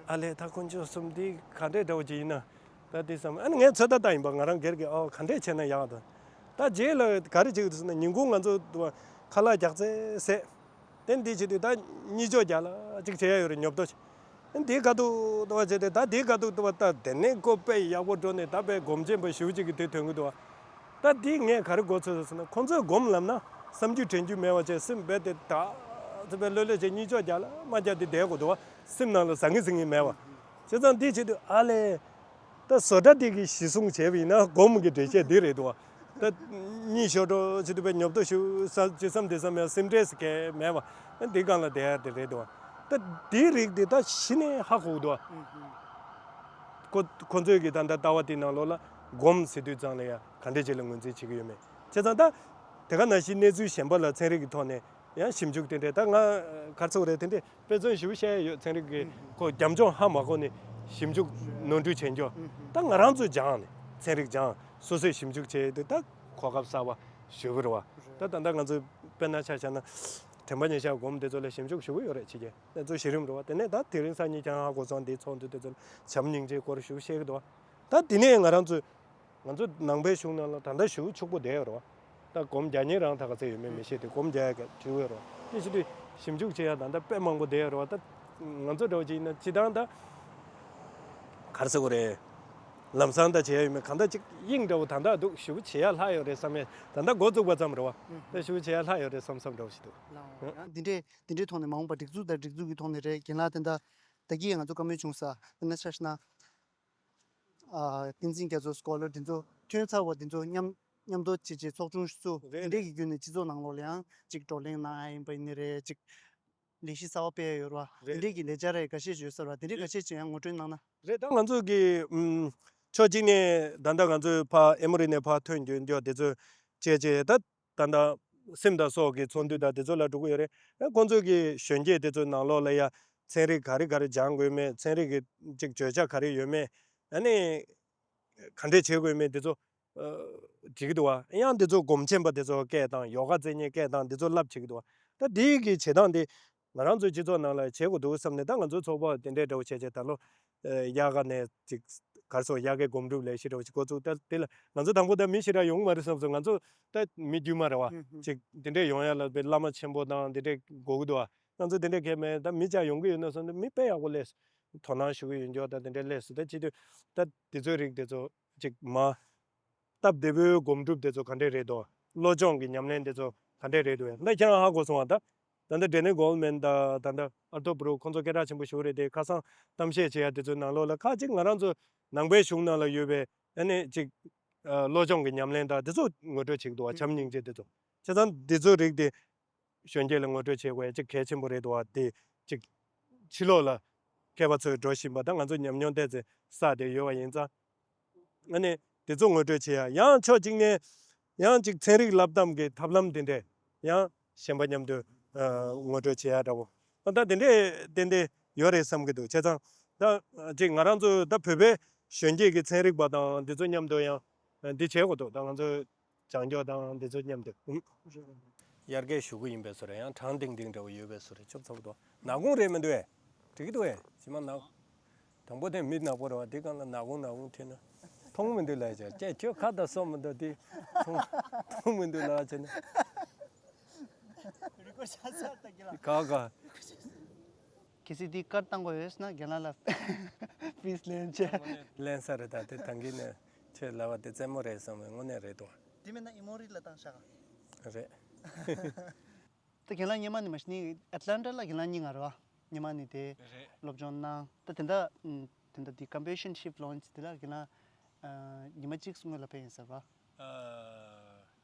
ཨ་ལས་ད་དཀོན་མཆོག་གསུམ་འདི་ག་འདྲས་འདྲ་བོ་ཅིག་ཡིན་ན། ད་དེ་བསམ་ཨ་ནི་ངས་ཚོད་ལྟ་བཏང་ཡིན་པ། ང་རང་སྒེར་གྱི་ཨོ་ག་འདྲས་བྱས་ན་ཡག་ད། ད་རྗེས་ལ་ག་རེ་བྱེད་ཀྱི་འདུག་ཟེར་ན་ཉིན་གུང་ང་ཚོ་ཁ་ལག་རྒྱག་ཚེ་ཟས། དེ་འདི་བྱེད་དུས་ད་གཉིད་ཅོག་རྒྱག་ལ་ཅིག་བྱེད་ཡ་ཡོད་རེད། ཉོབ་ཏོ་ཅིག་དེ་ག་དུས་ཏོ་བ་བྱས་ཏེ་ད་དེ་ག་དུས་ཏོ་བ་ད་དེ་ནས་ཁོ་དཔེ་ཡག་པོ་འགྲོ་ནས་ད་དཔེ་སྒོམ་ཆེན་པོ་ཞུ་གཅིག་གི་དུས་ཐོན་གི་འདུག་བ། ད་དེ་ངས་ག་རེ་གོ་ཚོད་ཟེར་ན་ཁོང་ཚོས་སྒོམ་ལབ་ན་བསམ་རྒྱུ་དྲན་རྒྱུ་མེད་པ་བྱས་སེམས་རྦད་དེ་ད་ཚོད་དཔེ་ལྷོད་ལྷོད་བྱས་གཉིད་ཅོག་རྒྱག་ལ་མ་རྒྱག་དེ་བསྡད་དགོས་འདུག་བ། སེམས་ནང་ལ་ཟང་ངེ་ཟིང་ངེ་མེད་བ། བྱས་ཙང་དེ་བྱེད་དུས་ཨ་ལས། ད་བཟོ་གྲྭ་འདི་གི་གཞི་བཟུང་བྱས་པ་ཡིན་ན་སྒོམ་གྱི་འགྲེལ་བཤད་འདི་རེད་འདུག་ད་གཉིད་ཤོར་འགྲོ་ཆེད་དུ་པའི་ཉོབ་ཏོ་ཞུ་ས་ཅི་བསམ་དེ་བསམ་ཡང་སེམས་ཁྲལ་ཟེར་མཁན་མེད་པ། འདི་སྒང་ལ་བསྡད་ཡ་དེ་རེད་འདུག་ད་འདིའི་རིགས་འདི་ད་གཞི་ནས་ཧ་གོ་འདུག་ཁོ་ཁོ་ཚོས་ཀྱི་ད་ལྟ་ལྟ་བ་དེའི་ནང་ལོགས་ལ་སྒོམ་ཟེར་དུས་ཙང་ལ་ཡ་ག་འདྲ་ཅིག་ལ་ངོས་འཛིན་བྱེད་ཀྱི་ཡོད་མེད། བྱས་ཙང་ད་དེ་ག་ནང་བཞིན་གནས་ཚུལ་གཞན་པ་ལ་ཚན་རིག་གི་ཐོག་ནས་ཡང་ཞིབ་འཇུག་དེ་འདྲས་ད་ང་ག་རེ་ཟེར་དགོས་རེད། དེ་འདྲས་དཔེ་མཚོན་ཞིབ་བཤད་ཡོད། ཚན་རིག་གི་ཁོ་རྒྱབ་ལྗོངས་ཧ་མ་གོ་ནས་ཞིབ་འཇུག་ནོར་འཁྲུལ་བྱེད་མགྱོགས། ད་ང་རང་ཚོས་སྦྱངས་ནས་ཚན་རིག་སྦྱངས་སོ་སོས་ཞིབ་འཇུག་བྱས་དུས་ད་གོ་སྐབས་གསར་པ་ཞུ་གི་རེད་བ། ད་ད་ལྟ་ང་ཚོས་དཔེར་ན་ཆ་བཞག་ན་དྲན་པ་ཉེར་བཞག་སྒོམ་དེ་ཚོ་ལ་ཞིབ་འཇུག་ཞུ་གི་ཡོད་རེད། ཕྱི་རྒྱལ་དེ་ཚོ་གཞི་རིམ་རེད་བ། དེ་ནས་ད་དེ་རིང་སང་ཉིན་ཀྱང་ཧ་གོ་སོང་། འདིའི་ཚོགས་འདུ་དེ་ཚོ་ལ་བྱམས་སྙིང་རྗེའི་སྐོར་ཞུ་བཤད་གི་འདུག་བ། ད་དེ་ནས་ང་རང་ཚོས་ང་ཚོ་ནང་པའི་གཞུང་ནང་ལ་ད་ལྟ་ཞེ་པོ་ཕྱུག་པོ་བསྡད་ཡོད་རེད་བ། ད་སྒོམ་རྒྱག་མཁན་རང་ད་ག་ཚད་ཡོད་མེད་མི་ཤེས་ཏེ་སྒོམ་རྒྱག་ཡ་ག་བྲིས་ཡོད་རེད་བ། དེ་བྱེད་དུས་ཞིབ་འཇུག་བྱེད་ཡ་ད་ལྟ་དཔེ་མང་པོ་བསྡད་ཡོད་རེད་བ། ད་ང་ཚོ་འདྲ་བོ་ཅིག་ཡིན་ན་སྤྱིར་བཏང་ད་ག་རེ་ཟེར་དགོས་རེད། ལམ་སང་ད་བྱེད་ཡ་ཡོད་མེད་གང་ལྟར་ཅིག་དབྱིངས་འདྲ་བོ་ད་ལྟ་འདུག་ཞེ་པོ་བྱེད་ཡ་ལྷག་ཡོད་རེད་བསམ་ཡ། ད་ལྟ་འགོ་བཙུགས་པ་ཙམ་རེད་བ། ད་ཞེ་པོ་བྱེད་ཡ་ལྷག་ཡོད་རེད་བསམ་བསམ་འདྲ་བོ་ཞིག་འདུག་ལའོ། ཡང་འདི་འདྲའི་འདི་འདྲའི་ཐོག་ནས་མ་འོངས་པ་སྒྲིག་འཛུགས་དང་སྒྲིག་འཛུགས་ཀྱི་ཐོག་ནས་རེད། རྒན་ལགས་དེ་འདྲ་ད་གིན་ང་ཚོ་བཀའ་མོལ་བྱུང་ས་དེ་ན་ཆ་བཞག་ན། ཨ། བསྟན་འཛིན་རྒྱ་མཚོ་སྐོར་ལ་འདི་ཚོ་ཐོན་ཚར་བ་འདི་ཚོ་མཉམ་མཉམ་དུ་བྱས་བྱས་ཚོགས་ཆུང་བཙུགས། རེད། འདི་འདྲས་ཀྱི་བརྒྱུད་ནས་སྤྱི་ཚོགས་ནང་ལོགས་ལ་ཡང་ཅིག་བགྲོ་གླེང་གནང་ཡ་ཡིན་པ་ཡིན་ནི་རེད། ཅིག་ལས་གཞི་གསར་པ་སྤེལ་ཡ་ཡོད་རེད་བ། རེད། འདི་འདྲས་ཀྱི་ལས་འཆར་རེ་འགའ་ཤས་ཅིག་ཡོད་ས་རེད་བ། དེ་འདྲས་ག་ཤས་ཅིག་ཡང་ངོ་སྤྲོད་གནང་ན། རེད། ད་ང་ཚོ་གི་ཨུམ། ཕྱོགས་གཅིག་ནས་ད་ལྟ་ང་ཚོའི་ཕ་ཨེ་མོ་རི་ནས་ཕར་ཐོན་རྒྱུ་འདི་ཚོ་བྱས་བྱས་ད། ད་ལྟ་སིམ་དང་སོགས་ཀྱི་ཚོགས་འདུ་དང་དེ་ཚོ་ལ་འགྲོ་གི་ཡོད་རེད། ཨ། ཁོང་ཚོ་གི་གཞོན་སྐྱེས་དེ་ཚོའི་ནང་ལོགས་ལ་ཡ་ཚན་རིག་ག་རེ་ག་རེ་སྦྱང་དགོས་མེད། ཚན་རིག་གི་ཅིག་བརྗོད་བྱ་ག་རེ་ཡོད་མེད། ཨ་ནི་ག་འདྲས་བྱེད་དགོས་མེད་དེ་ཚོ་ཨ། བྲིས་ཀྱི་འདུག་བ། ཡང་དེ་ཚོ་སྒོམ་ཆེན་པ་དེ་ཚོ་སྐད་བཏང་། ཡོ་ག་རྩེ་མཁན་སྐད་བཏང་། དེ་ཚོ་བསླབ་བྱེད་ཀྱི་འདུག་བ། ད་དེའི་གི་བྱེད་སྟངས་དེ་ང་རང་ཚོའི་སྤྱི་ཚོགས་ནང་ལ་བྱེད་དགོས་འདུག་བསམ་ནས། ད་ང་ཚོའི་ཚོགས་པ་དེ་འདྲའི་འདྲ་བོ་བྱས་བྱས་ད་ལོ། ཨ། དབྱར་ཁ་ནས་ཅིག་ག་རེ་ཟེར། དབྱར་ཁའི་སྒོམ་སྒྲུབ་ལས་གཞི་འདྲ་བོ་ཞིག་འགོ་བཙུགས། ད་དེ་ལ་ང་ཚོ་དང་པོ་ད་མི་ཞེ་དྲག་ཡོང་གི་མ་རེད་བསམ་སོང་། ང་ཚོ་ད་མི་དཀྱུས་མ་རེད་བ། ཅིག་དེ་འདྲས་ཡོང་ཡ་ལ་བླ་མ་ཆེན་པོ་དང་དེ་འདྲས་དགོས་ཀྱི་འདུག་བ། ང་ཚོ་དེ་འདྲས་གས་མེད། ད་མི་ཅག་ཡོང་གི་ཡོད་ན་བསམ་ནས་མི་དཔེ་ཡག་པོ་སླེབས། དོ་སྣང་ཞུ་གི་ཡོད་འགྱོ། ད་དེ་འདྲས་སླེབས་སོང་། ད་བྱེད་དུས་ད་དེ་ཚོའི་རིགས་དེ་ཚོ་ཅིག་མ། སྟབས་བདེ་པོའི་སྒོམ་སྒྲུབ་དེ་ཚོ་ག་འདྲས་རེད་དོ། བློ་སྦྱོང་གི་ཉམས་ལེན་དེ་ཚོ་ག་འདྲས་རེད་དོ། ད་ཁྱེད་རང་ཧ་གོ་སོང་བ། ད་ད་ལྟ་ཌེ་ནི་གོལ་མན་དང་ད་ལྟ་ཨར་ཐོ་བྷུ་རུག་ཁོང་ཚོ་སྐད་གྲགས་ཆེན་པོ་ཞིག་རེད་དེ། ཁ་སང་གཏམ་བཤད་བྱེད་ཡ་དེ་ཚོའི་ནང་ལོགས་ལ་ཁ་ཅིག་ང་རང་ཚོ་ནང་པའི་གཞུང་ནང་ལ་ཡོད་པའི་ཨ་ནི་ཅིག་ཨ། བློ་སྦྱོང་གི་ཉམས་ལེན་དང་དེ་ཚོ་ངོ་སྤྲོད་བྱེད་ཀྱི་འདུག་བ། བྱམས་སྙིང་རྗེ་དེ་ཚོ། བྱས་ཙང་དེ་ཚོའི་རིགས་དེ་གཞོན་སྐྱེས་ལ་ངོ་སྤྲོད་བྱེད་དགོས་ཡ་ཅིག་གལ་ཆེན་པོ་རེད་འདུག་བ། དེ་ཅིག་ཕྱི་ལོགས་ལ་མཁས་པ་ཚོས་འགྲོ་བཞིན་པ་དང་ང་ཚོ་ཉམས་མྱོང་ཏོག་ཙམ་བསགས་བསྡད་ཡོད་པ་ཡིན་ཙང་། ཨ་ནི་དེ་ཚོ་ངོ་སྤྲོད་བྱེད་ཡ། ཡང་ཕྱོགས་གཅིག་ནས་ཡང་ཅིག་ཚན་རིག་བསླབ་སྟངས་ཀྱི་ཐབས་ལམ་དེ་འདྲས་ཡང་གཞན་པ་མཉམ་དུ་ཨ། ངོ་སྤྲོད་བྱེད་ཡ་འདྲ་བོ། ཨ། ད་དེ་འདྲས་ཏན་ཏན་ཡོད་རེད་བསམ་གྱི་འདུག་བྱས་ཙང་ད་ཅིག་ང་རང་ཚོ་ད་བོད་པའི་གཞོན་སྐྱེས་ཀྱི་ཚན་རིག་པ་དང་དེ་ཚོ་མཉམ་དུ་ཡང་འདི་བྱེད་དགོས་འདུག་ད་ང་ཚོ་སྦྱང་ཕྱོགས་དང་འདི་ཚོ་མཉམ་དུ། ཨུམ། དབྱར་ཁའི་གཞུག་གུ་ཡིན་པའི་བཟོ་རེད། ཡང་གྲང་ཏིང་ཏིང་འདྲ་བོ་ཡོད་པའི་བཟོ་རེད། ཆོབ་ཚ་པོ་འདུག་ནག་ཁུང་རེད་མི་འདུག་ཨེ། འགྲིག་གི་འདུག་ཨེ། ཇི་མ་ནག་དང་པོ་དེ་མི་ནག་པོ་རེད་བ། དེ་སྒང་ལ་ནག་ཁུང་ནག་ཁུང་ཁྲིད་ན་མཐོང་མི་འདུག་ལབ་བྱས། ཀྱེ་ཁྱོད་ཁ་དང་སོ་མི་འདུག་དེ་མཐོང་མཐོང་མི་འདུག་ལབ་བྱས་ན། རི་སྐོར་ཤ་ཚ་ལྟ་གི་ལ། ག་ག་གལ་སྲིད་འདི་ཀར་བཏང་དགོས་ཡོད་ན་རྒན་ལགས་ལ་ཕིས་ལེན་བྱས། ལེན་ས་རེད། ད་དེ་ཐང་གི་ནས་ཁྱོད་ལབ་པ་དེ་རྩེད་མོ་རེད་བསམ་པའི་དངོས་གནས་རེད་དོ། དེ་མིན་ན་ཨི་མོ་རི་ལ་བཏང་ཤག་རེད། ད་རྒན་ལགས་སྔོན་མ་ནས་མ་གཞི་ནས་ཨེ་ཊ་ལན་ཊ་ལ་རྒན་ལགས་གཉིས་ང་རེད་བ། སྔོན་མ་ནས་དེ་རེད། སློབ་སྦྱོང་གནང་། ད་དེ་འདྲ་ཨུམ། དེ་འདྲ་དེ་ཀམ་པོ་ཟི་ཤན་ཤིབ་ལོན་ཅི་དེ་ལ་རྒན་ལགས་ཨ། ཉི་མ་གཅིག་སྔོན་ལ་ཕེབས་ཡིན་ཟེར་བ། ཨ།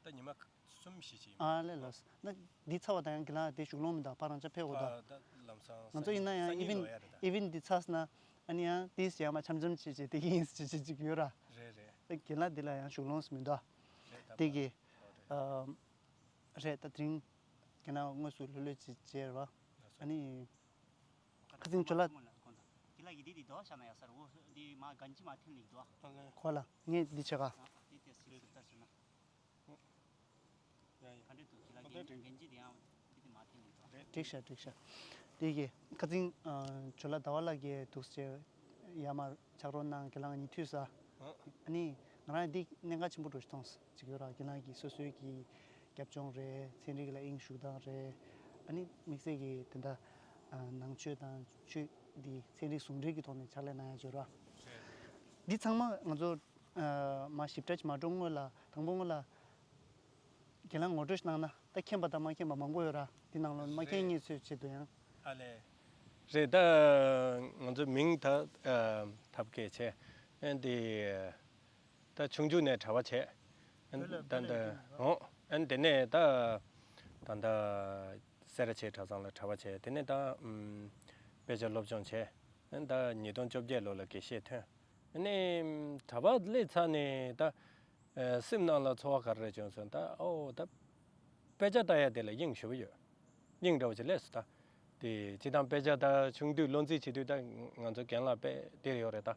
ད་ཉི་མ་གསུམ་བཞི་ཅིག་ཡིན། ཨ་ལས་ལོས། ན་འདི་ཚར་བ་དང་ཡང་རྒན་ལགས་དེ་བཞུགས་ལོང་མི་འདུག་ཕར་རང་ཅག་ཕེབས་དགོས་འདུག་ཨ། ད་ལམ་སང་ང་ཚོ་ཡིན་ན་ཡང་སང་ཉིན་ཨི་ཝེན་ལོ་ཡ་རེད་ད། ཨི་ཝེན་འདི་ཚར་སོང་ན་ཨ་ནི་ཡང་ཏིས་ཡང་མ་འཆམ་འཆམ་བྱེད་བྱེད་དེ་ཡིན་ཟེར་བྱེད་ཅིག་ཡོད་ར། རེད་རེད། ད་རྒན་ལགས་འདི་ལ་ཡང་བཞུགས་ལོང་མི་འདུག་རེད་ད། དེ་གི་ཨ། རེད། ད་དེ་རིང་ཁྱེད་རང་དངོས་སུ་ལྷོད་ལྷོད་ཅིག་མཇལ་བ། ཨ་ནི། ཁ་སང་ཇོ་ལགས། དེ་ལ་ཡི་དེ་དེ་དོ་ཤ་ན་ཡ་སར་འོ་དེ་མ་གན་ཅི་མ་ཐེན་ལིག་དོ། ཁོ་ལ་ངས་འདི་བྱེད་ག་དེ་དེ་སི་སི་ཏར་སོ་ན། ག་འདྲ་འདུག་དེ་ལ་གན་གན་ཅི་དེ་ཡང་དེ་དེ་མ་ཐེན་ལིག་དོ། འགྲིག་ཤག་འགྲིག་ཤག་དེ་གི་ཁ་སང་ཇོ་ལགས་ཟླ་བ་ལགས་ཀྱིས་འདུག་སེ་ཡར་མར་ཕྱག་རོགས་གནང་། ཁྱེད་རང་གཉིས་མཐུད་ས། ཨ་ནི་ང་རང་འདི་གནད་འགག་ཆེན་པོ་འདྲ་ཞིག་མཐོང་ཅིག་ཡོད་ར། ཁྱེད་རང་གི་སོ་སོའི་གི་རྒྱབ་ལྗོངས་རེད། ཚན་རིག་ལ་དབྱིངས་ཞུགས་སྟངས་རེད། ཨ་ནི་དམིགས་བསལ་གྱི་དེ་འདྲ་ནང་ཆོས་དང་ཆོས་འདི་ཚན་རིག་ཟུང་འབྲེལ་གྱི་ཐོག་ནས་ཕྱག་ལས་གནང་ཡ་ཡོད་ར། འདི་ཚང་མ་ང་ཚོ་མ་ཞིབ་ཕྲ་ཅིག་མ་འགྲོ་སྔོན་ལ་དང་པོ་སྔོན་ལ་རྒན་ལགས་ངོ་སྤྲོད་ཞིག་གནང་ན། ད་མཁྱེན་པ་དང་མ་མཁྱེན་པ་མང་པོ་ཡོད་ར། འདི་ནང་ལོགས་མ་མཁྱེན་མཁྱེན་ཚོའི་ཆེད་དུ་ཡང་། ཨ་ལས། རེད། ད་ང་ཚོའི་མིང་ད་ཐབས་མཁས་བྱས། ཨན་དེ་ད་ཆུང་ཆུང་ནས་གྲྭ་པ་བྱས། ཨན་བོད་ལ་ད་བོད་ལ་ད་ཡོད་དུས་ཨོ་ཨན་དེ་ནས་ད་ད་ད་སེ་ར་བྱེས་གྲྭ་ཚང་ལ་གྲྭ་པ་བྱས། དེ་ནས་ད་ཨམ་དཔེ་ཆ་སློབ་སྦྱོང་བྱས། ཨན་ད་ཉིས་སྟོང་བཅོ་བརྒྱད་ལོ་ལ་དགེ་བཤེས་ཐོན། ཨ་ནི་གྲྭ་པ་སླེབས་ཚར་ནས་ད་ཨ་སེམས་ནང་ལ་ཚོར་བ་ག་རེ་རེད་བྱུང་སོང་། ད་ཨོ་ད་དཔེ་ཆ་ལྟ་ཡ་དེ་ལ་དབྱིངས་ཞེ་པོ་ཡོད། སྙིང་འདྲ་བོ་ཅིག་སླེབས་སོང་ད། དེ་སྤྱིར་བཏང་དཔེ་ཆ་ད་ཆུང་དུས་བློ་འཛིན་བྱེད་དུས་ད་ང་ཚོ་རྒན་ལགས་དཔེ་དེར་ཡོད་རེད་ད།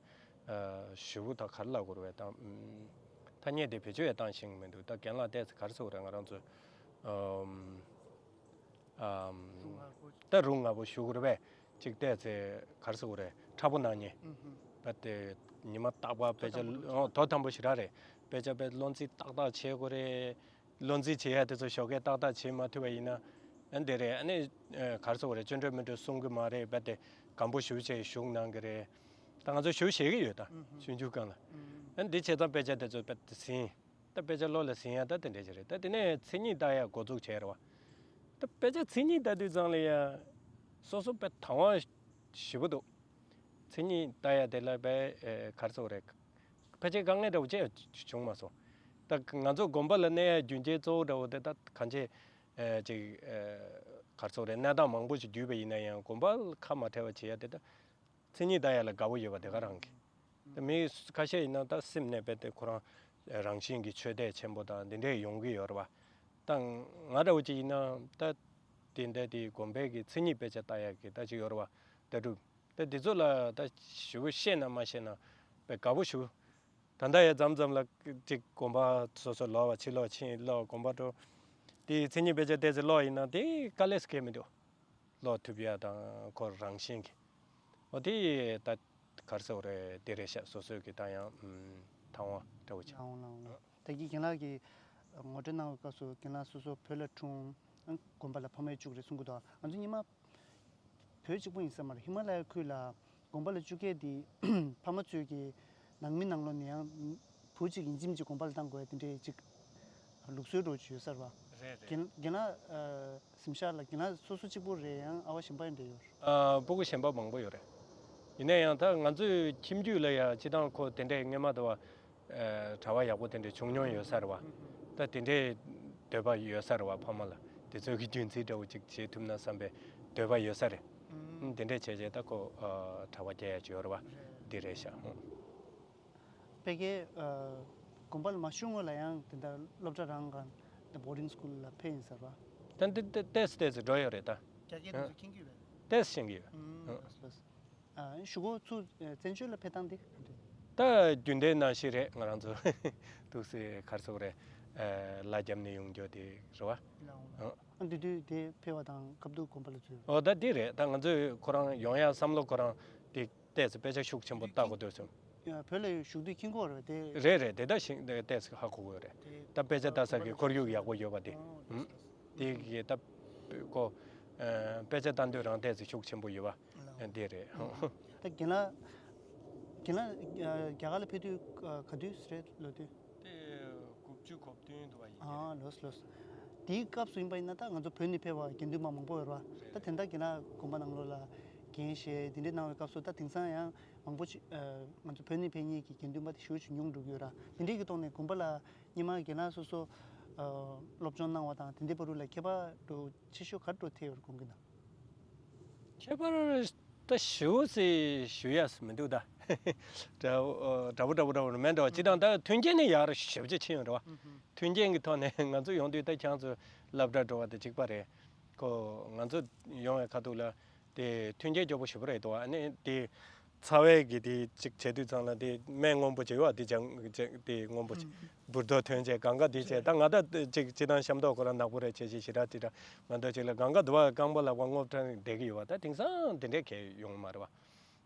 ཞུ་བོ་ད་ག་རེ་ལབ་དགོས་རེད་ད། ཐ་སྙད་དེ་བེད་སྤྱོད་ཡང་བཏང་ཤེས་ཀྱི་མི་འདུག་ད་རྒན་ལགས་ཏོག་ཙམ་ག་རེ་ཟེར་དགོས་རེད། ང་རང་ཚོ་ཨམ་ཨམ་ད་རུང་ང་པོ་ཞུ་དགོས་རེད་པས། ཅིག་ཏོག་ཙམ་ག་རེ་ཟེར་དགོས་རེད། མཁྲེགས་པོ་གནང་མཁན། ད་དེ་ཉི་མ་རྟག་པར་དཔེ་ཆ་ཨོ་དོ་དམ་པོ་ཞེ་དྲག་རེད། དཔེ་ཆ་དཔེ་བློ་འཛིན་ཏག་ཏག་བྱེད་དགོས་རེད། བློ་འཛིན་བྱེད་ཡ་དེ་ཚོ་ཞོགས་ཀས་ཏག་ཏག་བྱེད་མ་ཐུབ་པ་ཡིན་ན། ཨ་འདི་རེད། ཨ་ནི་ཨ་ག་རེ་ཟེར་དགོས་རེད། སྐྱོན་བརྗོད་མི་འགྲོ་གསུང་གི་མ་རེད། རྦད་དེ་སྒམ་པོ་ཞེ་པོ་ཅིག་བཞུགས་གནང་གི་རེད། ད་ང་ཚོ་ཞེ་པོ་བཤད་ཀྱི་ཡོད་ད། ཨུ་ཧུ། ཆུང་ཆུང་སྒང་ལ། ཨུ་ཧུ། ཨ་འདི་བྱས་ཙང་དཔེ་ཆ་དེ་ཚོ་རྦད་དེ་ཟིན། ད་དཔེ་ཆ་བློ་ལ་ཟིན་ཡ་ད་དེ་འདྲ་ཅིག་རེད། ད་དེ་ནས་མཚན་ཉིད་ལྟ་ཡ་འགོ་འཛུགས་བྱས་རེད་བ། ད་དཔེ་ཆ་མཚན་ཉིད་ལྟ་དུས་ཙང་ལ་ཡ་སོ་སོ་དཔེ་དང་བ་ཞེ་པོ་འདུག་མཚན་ཉིད་ལྟ་ཡ་དེ་ལ་དཔེ་ཨ་ག་རེ་ཟེར་དགོས་རེད། ཕལ་ཆེར་དཀའ་ངལ་འདྲ་བོ་ཅིག་བྱུང་མ་སོང་། ད་ང་ཚོ་དགོན་པ་ལ་གནས་ཡ་རྒྱུ་རྐྱེན་གཙོ་བོ་འདྲ་བོ་དེ་ད་གང་ཅི་ཨ་ཅིག་ཨ་ག་རེ་ཟེར་དགོས་རེད། གནས་སྟངས་མང་པོ་ཞིག་བརྒྱུད་པ་ཡིན་ན་ཡང་དགོན་པ་ལ་ཁ་མ་བྲལ་བ་བྱེད་ཡ་དེ་ད་མཚན་ཉིད་ལྟ་ཡ་ལ་དགའ་བོ་ཡོད་པ་དེ་ག་རང་གི། ད་མི་ཁ་ཤས་ཡིན་ན་ད་སེམས་ནས་རྦད་དེ་ཁོ་རང་རང་བཞིན་གྱི་ཆོས་དད་ཆེན་པོ་དང་འདི་འདྲས་ཡོང་གི་ཡོད་རེད་བ། ད་ང་འདྲ་བོ་ཅིག་ཡིན་ན་ད་དེ་འདྲ་དེ་དགོན་པའི་གི་མཚན་ཉིད་དཔེ་ཆ་ལྟ་ཡ་གི་ད་ཅིག་ཡོད་རེད་བ། ལྟ་གྲུབ། ད་འདི་ཚོ་ལ་ད་ཞེ་པོ་ཤེས་ན་མ་ཤེས་ན་དཔེ་དགའ་བོ་ཞུ། ད་ལྟ་ཡ་མཚམས་མཚམས་ལ་ཅིག་དགོན་པ་སོ་སོ་ལོག་པ་ཕྱི་ལོགས་ཕྱིན་ལོག་དགོན་པ་འགྲོ། དེ་མཚན་ཉིད་དཔེ་ཆ་ཏོག་ཙམ་ཀློག་ཡིན་ན་དེ་དཀའ་ལས་སུ་སྐྱེལ་མི་འདུག་ཀློག་ཐུབ་ཡ་དང་ཁོ་རང་བཞིན་གྱི། འོ་དེ་ད་ག་རེ་ཟེར་དགོས་རེད། དེ་རེད་ཤག་སོ་སོའི་གི་ད་ཡང་ཨམ་དང་བ་འདྲ་བོ་ཅིག་ལའོ་ལའོ་ལའོ། ད་གིན་རྒན་ལགས་ཀྱིས་ངོ་སྤྲོད་གནང་བའི་སྐབས་སུ་རྒན་ལགས་སོ་སོ་བོད་ལ་འཁྲུངས། ཨང་དགོན་པ་ལ་ཕ་མས་བཅུག་རེད་གསུང་གི་འདུག་ང་ཚོ་སྔོན་མ་བོད་གཅིག་པུ་ཡིན་ས་མ་རེད། ཧི་མ་ལ་ཡའི་ཁུལ་ལ་དགོན་པ་ལ་བཅུག་མཁན་དེ་ཕ་མ་ཚོས་ཀྱི་ནང་མི་ནང་ལོགས་ནས་ཡང་བུ་གཅིག་ཡིན་གཅིག་མིན་གཅིག་དགོན་པ་ལ་བཏང་དགོས་དེ་འདྲའི་ཅིག་ལུགས་སྲོལ་འདྲ་བོ་ཅིག་ཡོད་ས་རེད་བ། རེད་རེད། རྒན་རྒན་ལགས་ཨ་གཟིམ་ཤག་ལ་རྒན་ལགས་སོ་སོ་གཅིག་པུ་རེད། ཡང་ཨ་བ་གཞན་པ་ཡང་འདྲ་ཡོད་རེད། ཨ་སྤུ་གུ་གཞན་པ་མང་པོ་ཡོད་རེད། ཡིན་ན་ཡང་ད་ང་ཚོའི་ཁྱིམ་རྒྱུད་ལ་ཡང་སྤྱིར་བཏང་ཁོ་དེ་འདྲའི་སྔོན་མ་དུ་བ་ཨ་གྲྭ་པ་ཡག་པོ་དེ་འདྲའི་བྱུང་མྱོང་ཡོད་ས་རེད་བ། ད་དེ་འདྲའི་འདོད་པ་ཡོད་ས་རེད་བ། ཕ་མ་ལ་དེ་ཚོའི་གི་རྒྱུན་འཛིན་འདྲ་བོ་ཅིག་བྱེད་ཐུབ་ན་བསམ་པའི་འདོད་པ་ཡོད་ས་རེད། ཨུམ། དེ་འདྲས་བྱས་བྱས་ད་ཁོ་ཨ་གྲྭ་པ་རྒྱག་ཡ་ཅིག་ཡོད་རེད་བ། འདི་རེད་ཤག་ཨུམ། ཕ་གིའི་ཨ་དགོན་པ་ལ་མ་ཞུགས་སྔོན་ལ་ཡང་དེ་འདྲ་སློབ་གྲྭ་རང་ག་ད་བོར་ཌིང་སི་ཀུལ་ལ་ཕེབས་ཡིན་ས་རེད་བ། ད་འདི་ཏོག་ཙམ་ཏོག་ཙམ་འགྲོ་ཡོད་རེད་ད། རྒྱ་སྐད་དེ་ཚོ་མཁྱེན་གྱི་ཡོད་པས། ཏོག་ཙམ་ཤེས་ཀྱི་ཡོད། ཨུམ། ལགས་སོ་ལགས་སོ། ཨ་གཞུག་གུ་ཚུར་ཨ་བཙན་བྱོལ་ལ་ཕེབས་སྟངས་དེ་ག་འདྲ། ད་རྒྱུན་ལྡན་ནང་བཞིན་རེད། ང་རང་ཚོ་ཏོག་ཙམ་ག་རེ་ཟེར་དགོས་རེད། ཨ་ལ་རྒྱབ་ནས་ཡོང་རྒྱུ་དེ་རེད་བ། ལའོ་ལའོ། ཨ་ཨ་འདི་དུས་དེ་ཕེབས་པ་དང་སྐབས་དུས་དགོན་པ་ལ་འཛུལ་བ། འོ་ད་འདི་རེད། ད་ང་ཚོས་ཁོ་རང་ཡོང་ཡ་བསམ་བློ་ཁོ་རང་དེ་ཏོག་ཙམ་དཔེ་ཆ་ཤུགས་ཆེན་པོ་ལྟ་དགོས་འདུག་བསམ། ཡ་བོད་ལ་བཞུགས་དུས་མཁྱེན་གྱི་ཡོད་རེད་དེ། རེད་རེད། དེ་ད་ཤིང་དེ་ཏོག་ཙམ་ཧ་གོ་གི་ཡོད་རེད། དེ་ད་དཔེ་ཆ་ལྟ་ས་གི་ཁོར་ཡུག་ཡག་པོ་ཡོད་པ་དེ། ཨོ་ཨུམ། ལགས་སོ། དེ་གི་ད་ཁོ་ཨ་དཔེ་ཆ་ལྟ་འདོད་རང་ཏོག་ཙམ་ཤུགས་ཆེན་པོ་ཡོད་པ། ལའོ། དེ་རེད། ད་རྒན་ལགས་རྒན་ལགས་ཨ་རྒྱ་གར་ལ་ཕེབས་དུས་ཨ་ག་དུས་རེད་ལོ་དུས། དེ་དགུ་བཅུ་གོ་བདུན་དུ་བ་ཡིན། ཨ་ལོས་ལོས། དེའི་སྐབས་སུ་ཡིན་པ་ཡིན་ན་ད་ང་ཚོ་བོད་ནས་ཕེབས་པ་དགེ་འདུན་པ་མང་པོ་ཡོད་རེད་བ། རེད། ད་དེ་འདྲ་རྒན་ལགས་དགོན་པ་ནང་ལོགས་ལ་འགན་བཞེས་དེ་འདྲ་གནང་བའི་སྐབས་སུ་ད་དེང་སང་ཡང་མང་པོ་ཅིག་ཨ་ང་ཚོ་བོད་ནས་ཕེབས་མཁན་གྱི་དགེ་འདུན་པ་དེ་ཞེ་པོ་ཅིག་ཉུང་འགྲོ་གི་ཡོད་ར། དེ་འདྲའི་གི་ཐོག་ནས་དགོན་པ་ལ་སྔོན་མ་རྒན་ལགས་སོ་སོ་ཨ་སློབ་སྦྱོང་གནང་བ་དང་དེ་འདྲའི་བར་དུ་ལ་ཁྱད་པར་འདྲ་ཆེ་ཤོས་ག་རེ་འདྲ་ཐེབས་ཡོད་རེད་དགོངས་ཀྱི་འདུག་ཁྱད་པར་ད་ཞེ་པོ་ཅིག་ཞུ་ཡ་མི་འདུག་ད། འདྲ་བོ་འདྲ་བོ་འདྲ་བོ་མེད་འགྲོ་བ། སྤྱིར་བཏང་ད་མཐུན་རྐྱེན་ནི་ཡག་རུ་ཞེ་པོ་ཅིག་ཕྱིན་ཡོད་རེད་བ། མཐུན་རྐྱེན་གྱི་ཐོག་ནས་ང་ཚོ་ཡོང་དུས་ད་ཁྱེད་ཚོ་སློབ་གྲྭ་འགྲོ་བ་དེ་གཅིག་པ་རེད། ཁོ་ང་ཚོ་ཡོང་བའི་ཁ་ཐུག་ལ་དེ་མཐུན་རྐྱེན་སྐྱོ་པོ་ཞེ་པོ་རེད་འདུག་ཨ་ནི་དེ་ཚ་བའི་གི་དེ་གཅིག་བྱེད་དུས་ཙང་ལ་དེ་སྨན་སྔོན་པོ་བྱེད་བ་དེ་ཅང་དེ་སྔོན་པོ་བྱེད། འབུར་རྡོག་ཐོན་བྱས་གང་ག་དེ་བྱས། ད་ང་ད་ཅིག་སྤྱིར་བཏང་ཤ་མདོག་ཁོ་རང་ནག་པོ་རེད་བྱས་བྱས་ཞེ་དྲག་དེ་འདྲ་ང་ད་ཅིག་ལ་གང་ག་དུ་བ་རྐང་པ་ལག་པ་རྔུབ་ཐང་བསྡད་ཀྱི་ཡོད་བ། ད་དེང་སང་དེ་འདྲའི་གས་ཡོང་མ་རེད་བ།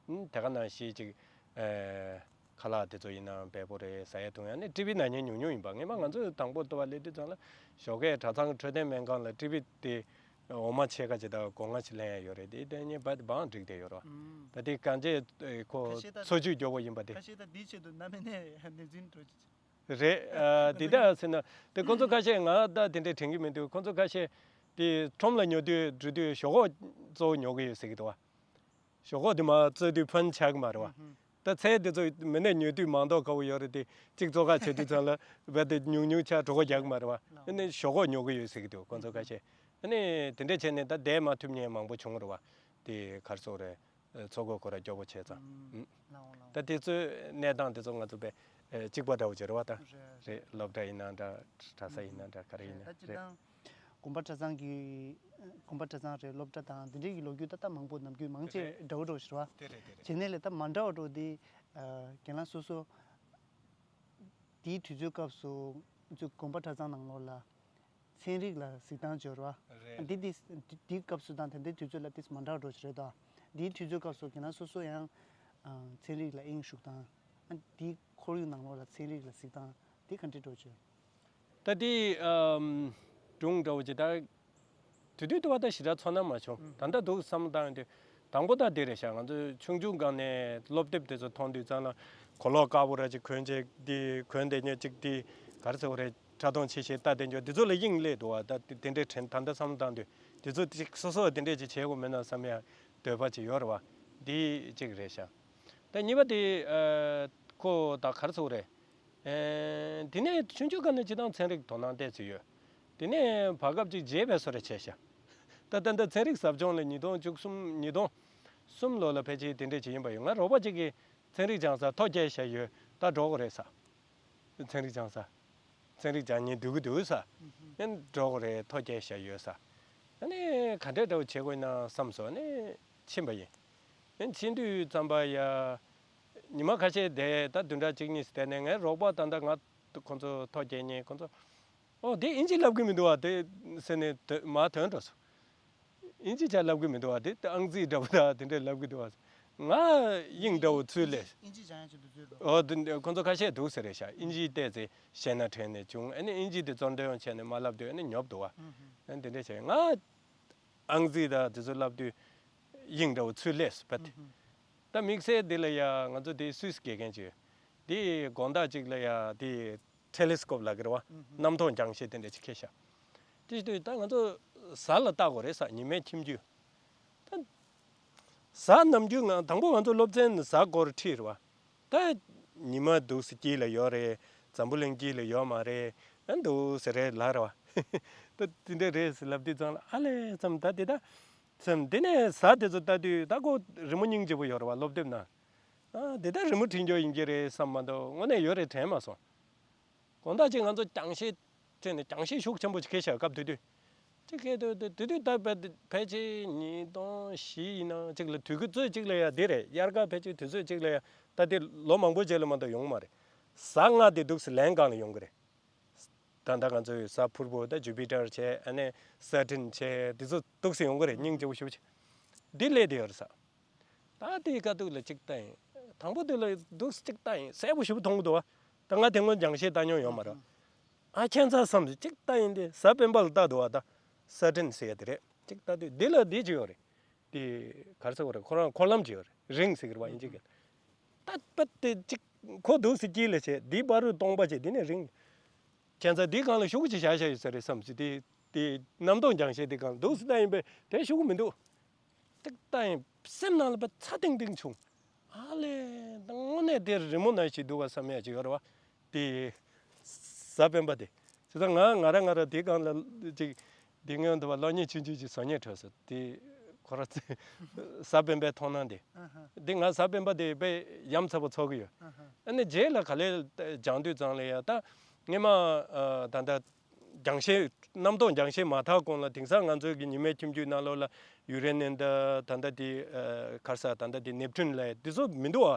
ཨུམ། དེ་ག་ནང་བཞིན་ཅིག་ཨེ། ཁ་ལག་དེ་ཚོ་ཡིན་ནའང་འབེལ་པོ་རེད། ཟ་ཡ་འཐུང་ཡ་ནི་ཊི་བི་ན་མཁན་ཉུང་ཉུང་ཡིན་པ། སྔོན་མ་ང་ཚོ་དང་པོ་ལྟ་བ་སླེབས་དུས་ཙང་ལ་ཞོགས་ཀས་གྲྭ་ཚང་གི་འཕྲོད་བསྟེན་སྨན་ཁང་ལ་ཊི་བི་དེ་འོ་མ་ཕྱེད་ཀ་ཅིག་དང་སྒོ་ང་ཅིག་ལེན་ཡ་ཡོད་རེད། དེ་དེ་ནས་བ་དེ་བང་བསྒྲིགས་བསྡད་ཡོད་རེད་བ། ཨུམ། ད་དེ་གང་ཅི་ཁོ་ཁ་ཤས་ད་འཚོ་བཅུད་མགྱོགས་པོ་ཡིན་པ་དེ། ཁ་ཤས་ད་དེའི་ཆེད་དུ་སྣ་མིན་ནས་ནད་རྫུན་འགྲོ་ཅི་ཅི། རེད། ཨ་དེ་ད་ཟེར་ན་དེ་ཁོ་ཚོ་ཁ་ཤས་ང་ད་དེ་འདྲས་དྲན་གྱི་མི་འདུག་ཁོ་ཚོ་ཁ་ཤས་དེ་ཁྲོམ་ལ་ཉོ་དུས་འགྲོ་དུས་ཞོག་ཁོག་གཙོ་བོ་ཉོ་གི་ཡོད་ཟེར་གྱི་འདུག་བ། ཞོག་ཁོག་དེ་མར་བཙོས་དུས་ཕོན་ཆགས་ཀྱི་མ་རེད་བ། ཨུ་ཧུ། ད་ཚལ་དེ་ཚོ་མི་ནས་ཉོ་དུས་མང་དོག་དཀའ་བོ་ཡོད་རེད་དེ། གཅིག་བཙོ་ཁ་བྱེད་དུས་ཙང་ལ་བས་དེ་ཉུང་ཉུང་ཆ་གྲོད་ཁོག་རྒྱག་གི་མ་རེད་བ། ཨ་ནི་ཞོག་ཁོག་ཉོ་གི་ཡོད་ཟེར་གི་འདུག་ཁོང་ཚོ་ཁ་ཤས། ཨ་ནི་དེ་འདྲས་བྱས་ནས་ད་བསྡད་མ་ཐུབ་མཁན་མང་པོ་བྱུང་རེད་བ། དེ་ག་རེ་ཟེར་དགོས་རེད། འཚོ་གོས་ཁོ་ར་སྐྱོ་པོ་བྱས་ཙང་། ཨུམ། ལའོ་ལའོ། ད་དེ་ཚོའི་གནས་སྟངས་དེ་ཚོ་ང་ཚོ་དཔེ་གཅིག་པ་འདྲ་བོ་ཅིག་རེད་བ་ད། རེད། རེད། སློབ་གྲྭ་ཡིན་ན་འདྲ། གྲྭ་ས་ཡིན་ན་འདྲ། ག་རེ་ཡིན་ན་རེད། ད་སྤྱིར་རེད། བཏང་དགོན་པ་གྲྭ་ཚང་གི་དགོན་པ་གྲྭ་ཚང་རེད། སློབ་གྲྭ་དང་འདི་འདྲའི་གི་ལོ་རྒྱུས་ད་ལྟ་མང་པོ་ནམ་རྒྱུན་མང་ཆེ་རེད། འདྲ་བོ་འདྲ་བོ་ཞིག་རེད་བ། དེ་རེད། དེ་རེད། བྱས་ནས་ལས་ད་མ་འདྲ་བ་འདྲ་བོ་དེ། རྒན་ལགས་སོ་སོ་དེའི་དུས་ཚོད་སྐབས་སུ་ང་ཚོའི་དགོན་པ་གྲྭ་ཚང་ནང་ལོགས་ལ་ཚན་རིག་ལ་གཟིགས་སྟངས་སྦྱོར་བ། རེད། འདི་འདི་འདིའི་སྐབས་སུ་དང་དེ་འདྲའི་དུས་ཚོད་ལ་ཏིས་མ་འདྲ་བ་འགྲོ་ཞིག་རེད་དོ། འདིའི་དུས་ཚོད་སྐབས་སུ་ཁྱེད་རང་སོ་སོ་ཡང་ཨ་ཚན་རིག་ལ་དབྱིངས་ཞུགས་དང་། ཨ་འདིའི་ཁོར་ཡུག་ནང་ལོགས་ལ་ཚན་རིག་ལ་གཟིགས་སྟངས་འདི་ག་འདྲ་འགྲོ་ཞིག་ད་འདི་ཨམ་སྒྲུང་འདྲ་བོ་ཅིག་ད། དེ་དུས་དུ་བ་ད་ཞེ་དྲག་ཚོར་སྣང་མ་བྱུང་། ཨུ། ད་ལྟ་འདུག་བསམ་བློ་བཏང་དུས། དང་པོ་ད་འདི་རེད་ཤག་ང་ཚོ་ཆུང་ཆུང་སྒང་ནས་སློབ་དེབ་དེ་ཚོ་མཐོང་དུས་ཙང་ལ་གོས་ལོག་དཀར་པོ་ར་ཅིག་གོན་བྱས། འདི་གོན་བསྡད་མཁན་ཅིག་འདི་ག་རེ་ཟེར་དགོས་རེད། ཕྲ་མཐོང་ཆེ་ཤེལ་བལྟ་བསྡད་མཁན་འདི་ཚོ་ལ་དབྱིངས་སླེབས་འདུག་བ། ད་དེ་འདྲའི་དྲན། ད་ལྟ་བསམ་བློ་བཏང་དུས་དེ་ཚོ་ཅིག་སོ་སོ་དེ་འདྲས་ཅིག་བྱེད་དགོས་མེད་ན་བསམ་ཡ་འདོད་པ་ཅིག་ཡོད་རེད་བ། འདི་གཅིག་རེད་ཤག་ད་གཉིས་པ་དེ་ཨ་ཁོ་ད་ག་རེ་ཟེར་དགོས་རེད། ཨེ། དེ་ནས་ཆུང་ཆུང་སྒང་ནས་སྤྱིར་བཏང་ཚན་རིག་དོ་སྣང་བལྟས་ཚུལ་ཡོད། དེ་ནས་བར་སྐབས་ཅིག་བརྗེད་པའི་བཟོ་འདྲ་བྱས་ཤག་ད་ད་ལྟ་ཚན་རིག་ཟབ་སྦྱོང་ལ་ཉིས་སྟོང་བཅུ་གསུམ་ཉིས་སྟོང་གསུམ་ལོ་ལ་ཕལ་ཆེར་དེ་འདྲས་ཅིག་ཡིན་པ་ཡོད། ང་རོགས་པ་ཅིག་གིས་ཚན་རིག་སྦྱང་སར་ཐོ་བརྒྱབ་བཞག་ཡོད། ད་འགྲོ་དགོས་རེད་ཟེར། ཚན་རིག་སྦྱང་ས། ཚན་རིག་སྦྱང་མཁན་སྡོད་ཀྱི་འདུག་ཟེར། ཨ་ནི་འགྲོ་དགོས་རེད། ཐོ་བརྒྱབ་བཞག་ཡོད་ཟེར། ཨ་ནི་ག་འདྲས་འདྲ་བོ་བྱེད་དགོས་ན་བསམ་སོང་། ཨ་ནི་ཕྱིན་པ་ཡིན། ཨ་ནི་ཕྱིན་དུས་ཙམ་པ་ཡ། ཉི་མ་ཁ་ཤས་བསྡད། ད་བདུན་ཕྲག་གཅིག་གཉིས་བསྡད་ནས་ངའི་རོགས་པ་ད་ལྟ་ང་ཁོང་ཚོ་ཐོ་བརྒྱབ་མཁན་ཁོང་ཚོ། ཨོ་དེ་ཨིན་ཇི་ལབ་གི་མི་འདུག་བ་དེ་ཟེར་ནས་དོ་མར་ཐོན་འགྲོ་སོང་། ཨིན་ཇི་ཅིག་ལབ་གི་མི་འདུག་བ། དེ་ཨང་རྩིས་འདྲ་བོ་དང་དེ་འདྲས་ལབ་གི་འདུག་བ། ང་དབྱིངས་འདྲ་བོ་ཚུར་སླེབས། ཨིན་ཇི་སྦྱང་ཡ་ཅིག་འདུག་ཚུལ་འགྲོ། ཨོ་དེ་ཁོང་ཚོ་ཁ་ཤས་འདུག་ཟེར་རེད་ཤག་ཨིན་ཇི་བལྟས་ཚེ་ཤེས་ན་དྲན་ནས་བྱུང་། ཨ་ནི་ཨིན་ཇི་དེ་ཚོར་འདོན་ཡང་བྱས་ནས་མ་ལབ་དུས་ཨ་ནི་ཉོབ་འདུག་བ། ཨ་ནི་དེ་འདྲས་བྱས་ང་ཨང་རྩིས་དང་དེ་ཚོ་ལབ་དུས་དབྱིངས་འདྲ་བོ་ཚུར་སླེབས་སོང་བ། ད་དམིགས་བསལ་འདི་ལ་ཡ་ང་ཚོ་དེ་སུད་སི་དགེ་རྒན་ཅིག་ཡོད། དེ་དགོང་དག་ཅིག་ལ་ཡ་དེ་ཊེ་ལེ་སི་ཀོབ་ལབ་ཀྱི་རེད་བ། གནམ་མཐོང་རྒྱང་ཤེལ་དེ་འདྲ་ཅིག་ཁྱེར་ཤག་དེ་བྱེད་དུས་ད་ང་ཚོ་གཟའ་ལ་བལྟ་དགོས་རེད་ཟེར། ཉི་མའི་ཁྱིམ་རྒྱུད། ད་གཟའ་ནམ་རྒྱུན་ང་དང་པོ་ང་ཚོ་སློབ་ཚན་གཟའ་སྐོར་ཁྲིད་རེད་བ། ད་ཉི་མ་འདུག་སེ་དཀྱིལ་ལ་ཡོད་རེད། འཛམ་བུ་གླིང་དཀྱིལ་ལ་ཡོད་མ་རེད། ཨ་འདུག་སེ་རེད་ལབ་རེད་བ། ད་དེ་འདྲ་རེད་ཟེར་ལབ་དུས་ཙང་ལ་ཨ་ལས་ཙམ་ད་དེ་ད་ཙམ་དེ་ནས་གཟའ་དེ་ཚོ་ལྟ་དུས་ད་ཁོ་རི་མོ་སྙིང་རྗེ་པོ་ཡོད་རེད་བ། སློབ་དེབ་ནང་། ཨ་དེ་ད་རི་མོ་བྲིས་རྒྱུ་ཡིན་གྱི་རེད་བསམ་མ་གཏོགས་དངོས་གནས་ཡོད་རེད་དྲན་མ་སོང་། དགོང་དག་ཅིག་ང་ཚོ་རྒྱང་ཤེལ་ཁྲིད་ནས། རྒྱང་ཤེལ་ཤུགས་ཆེན་པོ་ཅིག་ཁྱེར་ཤག་སྐབས་དེ་དུས། ཅིག་ཁྱེར་དུས་དུས་དུས་ད་ཕལ་ཕལ་ཆེར་ཉིས་སྟོང་བཞི་ཡིན་ན་ཅིག་ལ། དུས་ཚོད་ཅིག་ལ་ཡ་དེ་རེད། དབྱར་ཁ་ཕལ་ཆེར་དུས་ཚོད་ཅིག་ལ་ཡ། ད་དེ་ལོ་མང་པོའི་རྗེས་ལ་མ་གཏོགས་ཡོང་མ་རེད། གཟའ་ལྔ་དེ་འདུག་སེ་ལན་གང་ལ་ཡོང་གི་རེད། ད་ལྟ་ང་ཚོའི་གཟའ་ཕུར་བུ་ད་ཇུ་པི་ཊར་བྱས། ཨ་ནི་སེ་ཊརན་བྱས། དེ་ཚོ་འདུག་སེ་ཡོང་གི་རེད། སྙིང་རྗེ་པོ་ཞེ་པོ་ཅིག་འདི་སླེབས་བསྡད་ཡོད་རེད་ཟེར། ད་དེའི་དཀའ་སྡུག་ལ་ཅིག་ལྟ་ཡིན། དང་པོ་དེ་ལ་འདུག་སེ་ཅིག་ལྟ་ཡིན། གསལ་པོ་ཞེ་པོ་མཐོང་གི་འདུག་བ། ད་ང་དེ་སྔོན་རྒྱང་ཤེལ་བལྟ་མྱོང་ཡོད་མ་རེད། ཨ་ཁྱད་མཚར་བསམ་སོང་། ཅིག་ལྟ་ཡིན་དེ། གཟའ་སྤེན་པ་ལ་ལྟ་འདུག་བ། ད་སེ་ཊརན་ཟེར་ཡ་དེ་རེད། ཅིག་ལྟ་དུས་འདི་ལ་འདི་ཅིག་ཡོད་རེད། དེ་ག་རེ་ཟེར་དགོས་རེད། ཁོ་རང་འཁོར་ལམ་ཅིག་ཡོད་རེད། རིང་ཟེར་གི་རེད་བ་དབྱིན་ཇི་གི། ད་པད་དེ་ཅིག་ཁོ་འདུག་སེ་དཀྱིལ་ལ་བྱས། འདི་བར་རུ་སྟོང་པ་བྱས། འདི་ནས་རིང་། ཁྱད་མཚར་འདི་སྒང་ལ་ཤོག་གུ་ཅིག་བཞག་བཞག་ཡོད་ས་རེད་བསམ་སོང་། དེ་དེ་གནམ་སྟོང་རྒྱང་ཤེལ་དེ་སྒང་ལ་འདུག་སེ་ལྟ་ཡིན་པས་དེ་ཤོག་གུ་མི་འདུག་ཏིག་ལྟ་ཡིན། སེམས་ནང་ལ་དཔེ་ཚ་ཏིང་ཏིང་བྱུང་། ཨ་ལས། ད་དངོས་གནས་དེ་རི་མོ་ནང་བཞིན་འདུག་ག་བསམ་ཡ་ཅིག་ཡོད་རེད་བ། དེ་གཟའ་སྤེན་པ་དེ། བྱས་ཙང་ང་ང་རང་ང་རང་དེ་སྒང་ལ་ཅིག་དེ་སྔོན་དུ་བ་གློག་བརྙན་ཆུང་ཆུང་ཅིག་བཟོ་སྙིང་བྲོ་སོང་། དེ་ཁོ་རང་གཟའ་སྤེན་པའི་མཐོང་སྣང་དེ། ཨ་ཧ། དེ་ང་གཟའ་སྤེན་པ་དེ་དཔེ་ཡ་མཚན་པོ་ཚོར་གི་ཡོད། ཨ་ཧ། ཨ་ནི་རྗེས་ལ་ག་ལེར་སྦྱང་དུས་ཙང་ལ་ཡ། ད་སྔོན་མ་ཨ་ད་ལྟ་རྒྱང་ཤེལ། གནམ་སྟོང་རྒྱང་ཤེལ་མ་ཐག་གོང་ལ་དེང་སང་ང་ཚོའི་གི་ཉི་མའི་ཁྱིམ་རྒྱུད་ནང་ལོགས་ལ་ཡུ་རེ་ནན་དང་། ད་ལྟ་དེ་ཨ་ག་རེ་ཟེར། ད་ལྟ་དེ་ནེབ་ཊུན་ལབ་ཡ་དེ་ཚོ་མི་འདུག་ཨ།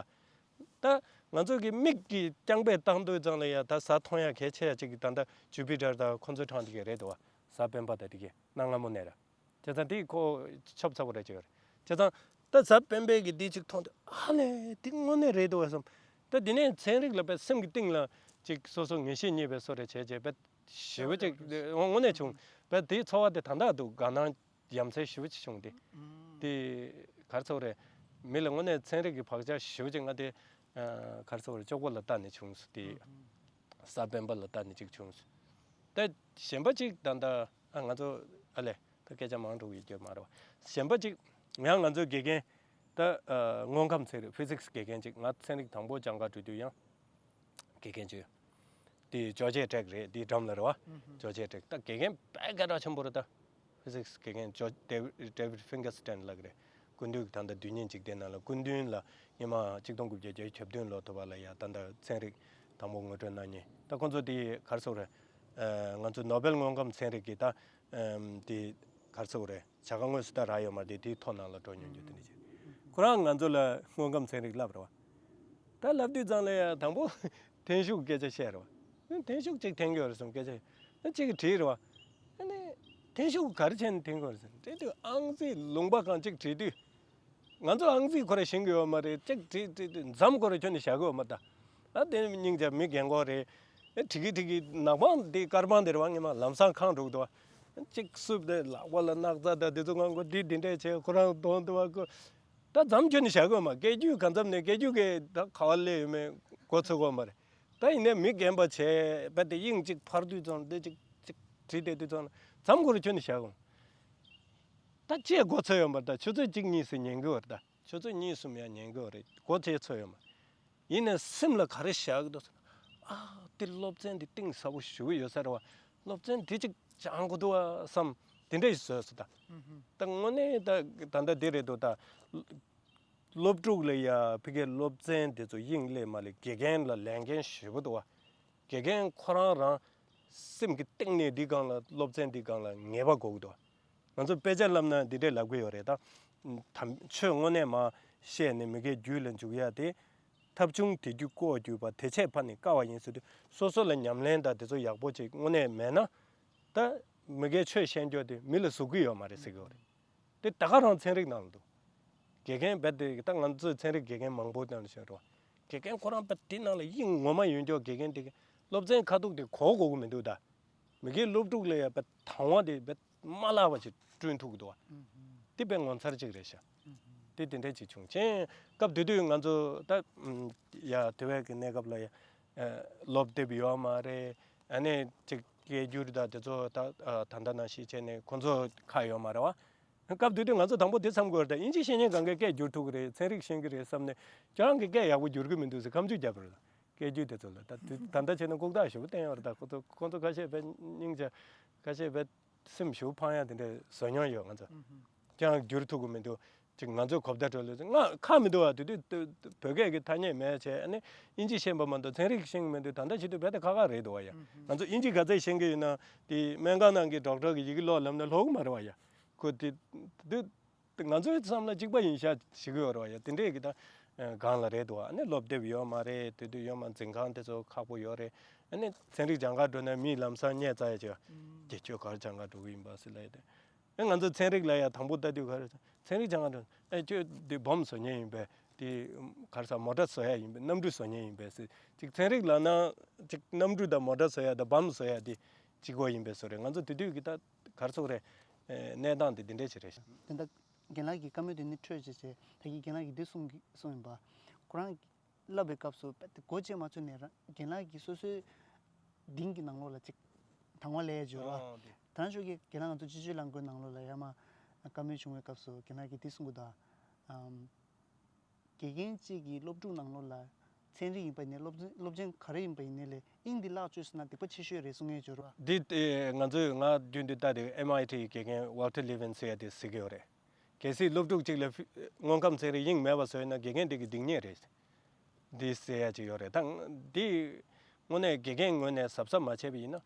ད་ང་ཚོ་གི་མིག་གིས་རྐྱང་པས་བལྟ་དུས་ཙང་ལ་ཡ། ད་གཟའ་མཐོང་ཡ་གལ་ཆེ་ཡ་ཅིག་གི་ད་ལྟ་ཇུ་པི་ཊར་དང་ཁོ་ཚོའི་གྲས་དེ་ག་རེད་འདུག་ཨ། གཟའ་སྤེན་པ་དང་དེ་ག་གནའ་སྔ་མོ་ནས་ར། བྱས་ཙང་དེ་ཁོ་ཆོབ་ཚ་པོ་རེད་ཅེས་ཡོད་རེད། བྱས་ཙང་ད་གཟའ་སྤེན་པའི་གི་དེ་ཅིག་མཐོང་དུས་ཨ་ལས། དེ་དངོས་གནས་རེད་འདུག་བསམ། ད་དེ་ནས་ཚན་རིག་ལ་དཔེ་སེམས་ཀྱི་གཏིང་ལ་ཅིག་སོ་སོ་ངེས་ཤེས་རྙེད་པའི་བཟོ་འདྲ་བྱས་བྱས་དཔེ་ཞེ་པོ་ཅིག་དངོས་གནས་བྱུང་། དཔེ་དེའི་ཚོར་བ་དེ་ད་ལྟ་འདུག་དགའ་སྣང་ཡ་མཚན་ཞེ་པོ་ཅིག་བྱུང་སྟེ། དེ་ག་རེ་ཟེར་དགོས་རེད། མི་ལ་དངོས་གནས་ཚན་རིག་གི་བག་ཆགས་ཞེ་པོ་ཅིག་ང་དེ་ཨ་ག་རེ་ཟེར་དགོས་རེད། ཅོག་པོ་ལ་བལྟས་ནས་བྱུང་སོང་། དེ་གཟའ་སྤེན་པ་ལ་བལྟས་ནས་ཅིག་བྱུང་སོང་། ད་གཞན་པ་ཅིག་ད་ལྟ་ཨ་ང་ཚོ་ཨ་ལས། ད་སྐད་ཆ་མང་དྲགས་ཡོད་རྒྱུ་མ་རེད་བ། གཞན་པ་ཅིག་ཡང་ང་ཚོའི་དགེ་རྒན་ ད་ཨ་དངོས་ཁམས་ཚན་རིག་ཕི་སིག་སི་དགེ་རྒན་ཅིག་ང་ཚན་རིག་དང་པོ་སྦྱང་ག་འགྲོ་དུས་ཡང་དགེ་རྒན་ཅིག་ཡོད། དེ་ཇོ་ཇེ་ཀྲེག་རེད། དེ་འགྲམ་ལ་རེད་བ། ཇོ་ཇེ་ཀྲེག་ད་དགེ་རྒན་དཔེ་སྐད་གྲགས་ཆེན་པོ་རེད་ད། ཕི་སིག་སི་དགེ་རྒན་ཇོ་ཌེ་ཌེ་ཝིཌ་ཕིང་གར་སི་ཊན་ལགས་རེད། སྐུ་མདུན་ད་ལྟ་དུས་ངན་འཇིག་རྟེན་ནང་ལ་སྐུ་མདུན་ལ་ཉི་མ་གཅིག་སྟོང་དགུ་བརྒྱ་བརྒྱད་ཅུ་གྱ་བདུན་ལོ་ཐོབ་པ་ལ་ཡ་ད་ལྟ་ཚན་རིག་དང་པོ་ངོ་སྤྲོད་གནང་མཁན་ད་ཁོང་ཚོ་དེ་ག་རེ་ཟེར་དགོས་རེད། ཨ་ང་ཚོ་ནོ་བེལ་དངོས་ཁམས་ཚན་རིག་གི་ད་ཨམ་དེ་ག་རེ་ཟེར་དགོས་རེད། བྱ་དགའ་དངོས་སུ་ད་རག་ཡོད་མ་རེད་དེ་དེའི་ཐོ་ནང་ལ་འགྲོ་མྱོང་རྒྱུ་དེ་འདྲ་བྱས། ཁོ་རང་ང་ཚོ་ལ་དངོས་ཁམས་ཚན་རིག་བསླབ་རེད་བ། ད་བསླབ་དུས་ཙང་ལ་ཡ་དང་པོ་འཐེན་ཤུགས་སྐད་ཆ་བཤད་རེད་བ། འཐེན་ཤུགས་གཅིག་འཐེན་གྱི་ཡོད་རེད་གསུངས་སྐད་ཆ་ད་གཅིག་གིས་དྲིས་རེད་བ། ཨ་ནི་འཐེན་ཤུགས་ག་རེ་བྱས་ནས་འཐེན་གྱི་ཡོད་རེད་ཟེར་དྲིས་དུས་ཨང་རྩིས་ལུང་པ་གང་གཅིག་དྲིས་དུས། ང་ཚོ་ཨང་རྩིས་ཁོ་རང་ཤེས་ཀྱི་ཡོད་མ་རེད། གཅིག་དྲིས་དྲིས་དུས་མཚམས་ཁོ་རང་ཁྱོན་ནས་བཞག་གི་ཡོད་མ་རེད་ད། ཨ་དེ་སྙིང་རྗེ་མི་རྒན་གོག་རེད། ཨེ་དྲི་གི་དྲི་གི་ནག་པང་དེ་དཀར་པང་དེ་རེད་བ། ངས་མ་ལམ་སང་ཁེངས་འགྲོ་གི་འདུག་བ། གཅིག་བསུབས་དེ་ལག་པ་ལ་སྣག་ཚ་དང་དེ་ཚོ་ངང་གོ་དེ་དེ་འདྲས་བྱས་ཁོ་རང་གདོང་དུ་བ་ཁོ། ད་མཚམས་ཁྱོན་ནས་བཞག་གི་ཡོད་མ། སྐད་སྒྱུར་གང་འཚམ་ནས་སྐད་སྒྱུར་གི་ད་ག་བ་སླེབས་ཡོད་མེད་མགོ་ཚོད་གི་ཡོད་མ་རེད། ད་ཡིན་ནའི་མི་རྒན་པ་བྱས་པ་དེ་དབྱིངས་གཅིག་འཕར་དུས་ཙང་དེ་གཅིག་གཅིག་བྲིས་བསྡད་དུས་ཙང་མཚམས་ཁོ་རང་ཁྱོན་ནས་བཞག་གི་ཡོད་མ། ད་ཅིག་མགོ་ཚོད་ཡོད་མ་རེད། ད་ཆུ་ཚོད་གཅིག་གཉིས་སུ་ཉན་གི་ཡོད་རེད། ད་ཆུ་ཚོད་གཉིས་གསུམ་ཡང་ཉན་གི་ཡོད་རེད། མགོ་ཚོད་ཚོད་ཡོད་མ། ཡིན་ནའི་སེམས་ལ་ག་རེ་བཞག་གི་འདུག་ཟེར་ན། ཨ་དེ་སློབ་ཚན་དེ་གཏིང་ཟབ་པོ་ཞེ་པོ་ཡོད་ས་རེད་བ། སློབ་ཚན་དེ་གཅིག་སྦྱང་དགོས་འདུག་བ་བསམ། དེ་འདྲ་ཞིག་བཟོས་སོང་ད། ད་དངོས་གནས་ད་ད་ལྟ་དེ་རེད་འདུག་ད། སློབ་ཕྲུག་ལ་ཡ་ཕ་གིའི་སློབ་ཚན་དེ་ཚོ་དབྱིངས་སླེབས་མ་སླེབས་དགེ་རྒན་ལ་ལས་འགན་ཞེ་པོ་འདུག་བ། དགེ་རྒན་ཁོ་རང་རང་སེམས་ཀྱི་གཏིང་ནས་འདི་སྒང་ལ་སློབ་ཚན་འདི་སྒང་ལ་ངེས་པ་དགོས་ཀྱི་འདུག་བ། ང་ཚོ་དཔེ་ཆ་བསླབ་ན་འདི་འདྲས་ལབ་ཀྱི་ཡོད་རེད་ད། དམ་ཆོས་དངོས་གནས་མ་བཤད་ནས་མི་དགེ་རྒྱུད་ལ་འཇུག་ཡ་དེ། ཐབས་ཆུང་དེ་རྒྱུ་ལྐོག་གྱུར་པ། དེ་ཆད་ཕ་ནི་དཀའ་བ་ཡིན་ཟེར་དུས་སོ་སོ་ལ་ཉམས་ལེན་དང་དེ་ཚོ་ཡག་པོ་ཅིག་དངོས་གནས་མེད་ན། ད་མི་དགེ་ཆོས་བཤད་རྒྱུ་དེ་མི་ལ་ཟུག་གི་ཡོད་མ་རེད་ཟེར་གྱི་ཡོད་རེད། དེ་ད་ག་རང་ཚན་རིག་ནང་ལ་འདུག་དགེ་རྒན་རྦད་དེ་ད་ང་ཚོའི་ཚན་རིག་དགེ་རྒན་མང་པོ་དང་བཤད་རོགས། དགེ་རྒན་ཁོ་རང་རྦད་དེ་ནང་ལ་དབྱིངས་ངོ་མ་ཡོད་མཁན་དགེ་རྒན་དེ་སློབ་ཚན་ཁ་ཐུག་དེ་གོ་དགོས་ཀྱི་མི་འདུག་ད། མི་དགེ་སློབ་ཕྲུག་ལ་ཡ་རྦད་དང་བ་དེ་རྦད་མ་བརླག་པ་ཞིག་བསྐྲུན་ཐུབ་ཀྱི་འདུག་བ། དེ་དཔེ་ངོ་མཚར་ཅིག་རེད་ཤག་དེ་དེ་འདྲ་ཅིག་བྱུང་ཕྱིན་སྐབས་དེ་དུས་ང་ཚོ་ད་ཡ་དེ་བས་ཀྱི་གནས་སྐབས་ལ་ཡ་སློབ་དེབ་ཡོད་མ་རེད། ཨ་ནི་ཅིག་སྐད་སྒྱུར་དང་དེ་ཚོ་ད་ད་ལྟ་ནང་བཞིན་བྱས་ནས་ཁོང་ཚོ་ཁ་ཡོད་མ་རེད་བ། སྐབས་དེ་དུས་ང་ཚོ་དང་པོ་དེ་བསམ་དགོས་རེད་ད། དབྱིན་ཇི་ཤེས་མཁན་གང་གས་སྐད་སྒྱུར་ཐུབ་ཀྱི་རེད། ཚན་རིག་ཤེས་ཀྱི་རེད་བསམ་ནས་ཁྱོད་རང་གིས་སྐད་ཡག་པོ་སྒྱུར་གྱི་མི་འདུག་ཟེར་ཁ་མཆུ་བརྒྱབ་པ་རེད། སྐད་སྒྱུར་དེ་ཚོ་ལ་ད་དུས་ད་ལྟ་བྱས་ན་ལྐུགས་རྟགས་ཞེ་པོ་བསྟན་ཡོད་རེད་ད། ཁོ་ཚོ་ཁོ་ཚོ་ཁ་ཤས་དཔེ་སྙིང་རྗེ་ཁ་ཤས་དཔེ་སེམས་ཞེ་པོ་ཕངས་ཡ་དེ་འདྲ་བཟོ་མྱོང་ཡོད་ང་ཚོ། ཁྱོད་རང་སྒྱུར་ཐུབ་ཀྱི་མི་འདུག་ཅིག་ང་ཚོའི་གོ་བརྡ་འཕྲོད་ལ་ང་ཁག་མི་འདུག་བ། དེ་དུས་བོད་སྐད་ཀྱི་ཐ་སྙད་མེད་བྱས་ཨ་ནི་དབྱིན་ཇི་ཤེས་པ་མ་གཏོགས་ཚན་རིག་ཤེས་ཀྱི་མི་འདུག་ད་ལྟ་བྱེད་དུས་རྦད་དེ་ཁག་ཁག་རེད་འདུག་བ་ཡ། ང་ཚོ་དབྱིན་ཇི་ག་ཚད་ཤེས་ཀྱི་ཡོད་ན་དེ་སྨན་ཁང་ནང་གི་ཌོག་ཊར་གྱི་ཡི་གེ་ཀློག་ལབ་ན་ཀློག་གི་མ་རེད་བ་ཡ། ཁོ་དེ་དེ་དུས་ང་ཚོའི་བསམ་བློ་གཅིག་པ་ཡིན་ཤག་བྱེད་ཀྱི་ཡོད་རེད་བ་ཡ། དེ་འདྲས་ཀྱི་ད་སྒང་ལ་རེད་འདུག་བ། ཨ་ནི་སློབ་དེབ་ཡོད་མ་རེད། དེ་དུས་ཡོད་མ་འཛིན་ཁང་དེ་ཚོ་ཁག་པོ་ཡོད་རེད། ཨ་ནི་ཚན་རིག་སྦྱང་ག་འགྲོ་ན་མིས་ལམ་སང་བརྙས་ཚར་ཡ་ཅིག་གི་ཁྱོད་ག་རེ་སྦྱང་ག་འགྲོ་གི་ཡིན་པ་ཟེར་ལབ་ཡ་དེ། ཨེ་ང་ཚོ་ཚན་རིག་ལ་ཡ་དང་པོ་ལྟ་དུས་ག་རེ་ཚན་རིག་སྦྱང་ག་འགྲོ་ཨེ་ཁྱོད་འདི་སྦོམ་བཟོ་མཁན་ཡིན་པས་དེ་ག་རེ་ཟ་མོ་ཊ་བཟོ་ཡ་ཡིན་པས་གནམ་གྲུ་བཟོ་མཁན་ཡིན་པས་ཟེར་ཅིག་ཚན་རིག་ལབ་ན་ཅིག་གནམ་གྲུ་དང་མོ་ཊ་བཟོ་ཡ་དང་སྦོམ་བཟོ་ཡ་དེ་གཅིག་པོ་ཡིན་པས་བཟོ་རེད། ང་ཚོ་དེ་དུས་ཀྱི་ད་ག་རེ་ཟེར་དགོས་རེད། གནས་སྟངས་དེ་འདི་འདྲས་ཅིག་རེད། དེ་འདྲ་རྒན་ལགས་ཀྱི་བཀའ་མོལ་དེ་ནི་འཕྲོས་བྱས་བྱས་ད་གིན་རྒན་ལགས་ཀྱིས་འདི་གསུངས་གསུངས་ཡིན་པ། ཁོ་རང་བསླབ་པའི་སྐབས་སུ་དཔེ་དེ་སྒོ་ཕྱེ་མ་ཚུགས་ནས་རང་རྒན་ལགས་ཀྱིས་སོ་སོའི་གདིང་གི་ནང་ལོགས་ལ་ཅིག་དང་བ་ལས་སྦྱོར་བ། ཨོ་དེ། དེང་ཞོགས་ཀྱི་རྒན་ལགས་ང་ཚོ་སྤྱི་སྤྱོད་རླངས་འཁོར་ནང་ལོགས་ལ་ཡར་མར་བཀའ་མོལ་བྱུང་བའི་སྐབས་སུ་རྒན་ལགས་ཀྱིས་འདི་གསུང་གི་འདུག་ཨམ། དགེ་རྒན་གཅིག་གིས་སློབ་ཕྲུག་ནང་ལོགས་ལ་ཚན་རིག་ཡིན་པ་ཡིན་ནའི་སློབ་སློབ་ཚན་ག་རེ་ཡིན་པ་ཡིན་ནའི་ལས་དབྱིངས་འདི་བརླག་བཅུག་སོང་ན་སྡིག་པ་ཆེ་ཤོས་རེད་གསུང་མཁན་ཡོད་རེད་བ། འདི་ཨེ་ང་ཚོས་ང་རྒྱུན་དུ་ལྟ་དེ་ཨེམ་ཨའི་ཊི་ཡི་དགེ་རྒན་ཝལ་ཊར་ལི་ཝིན་ཟེར་ཡ་དེ་ཟེར་གྱི་ཡོད་རེད། གལ་སྲིད་སློབ་ཕྲུག་གཅིག་ལ་ཕི་དངོས་ཁམས་ཚན་རིག་དབྱིངས་མེད་པ་བཟོས་ན་དགེ་རྒན་དེ་གི་སྡིག་ཉེས་རེད། འདི་ཟེར་ཡ་ཅིག་ཡོད་རེད། ད་འདི་དངོས་གནས་དགེ་རྒན་ངོས་ནས་གཟབ་གཟབ་མ་བྱས་པ་ཡིན་ན་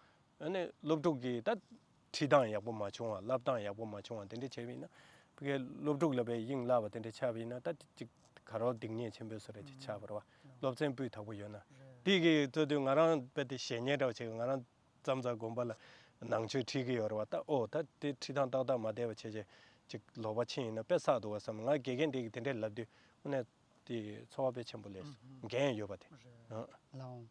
ཨ་ནི་སློབ་ཕྲུག་གིས་ད་ཁྲིད་སྟངས་ཡག་པོ་མ་བྱུང་བ་བསླབ་སྟངས་ཡག་པོ་མ་བྱུང་བ་དེ་འདྲ་བྱས་པ་ཡིན་ན་ཕ་གིའི་སློབ་ཕྲུག་ལ་དཔེ་དབྱིངས་བརླག་པ་དེ་འདྲ་ཆགས་པ་ཡིན་ན་ད་ཅིག་ག་རེ་སྡིག་ཉེས་ཆེན་པོ་བཟོ་འདྲ་ཅིག་ཆགས་པ་རེད་བ། སློབ་ཚན་སྤུས་དག་པོ་ཡོད་ན། དེ་གི་ཚོད་དུས་ང་རང་དཔེ་དེ་ཞེ་ཉེན་འདྲ་བ་བྱས་ང་རང་། མཚམས་མཚམས་དགོན་པ་ལ་ནང་ཆོས་ཁྲིད་ཀྱི་ཡོད་རེད་བ། ད་ཨོ་ད་དེ་ཁྲིད་སྟངས་ཏག་ཏག་མ་བསྡད་པ་བྱས་བྱས་ཅིག་ལོག་པ་ཕྱིན་ཡིན་ན་དཔེ་བསགས་འདུག་བ་བསམ། ང་དགེ་རྒན་དེ་གིས་དེ་འདྲས་ལབ་དུས་དངོས་གནས་དེ་ཚོར་བ་དཔེ་ཆེན་པོ་སླེབས་སོང་། འགན་ཡོད་པ་དེ། ལའོ།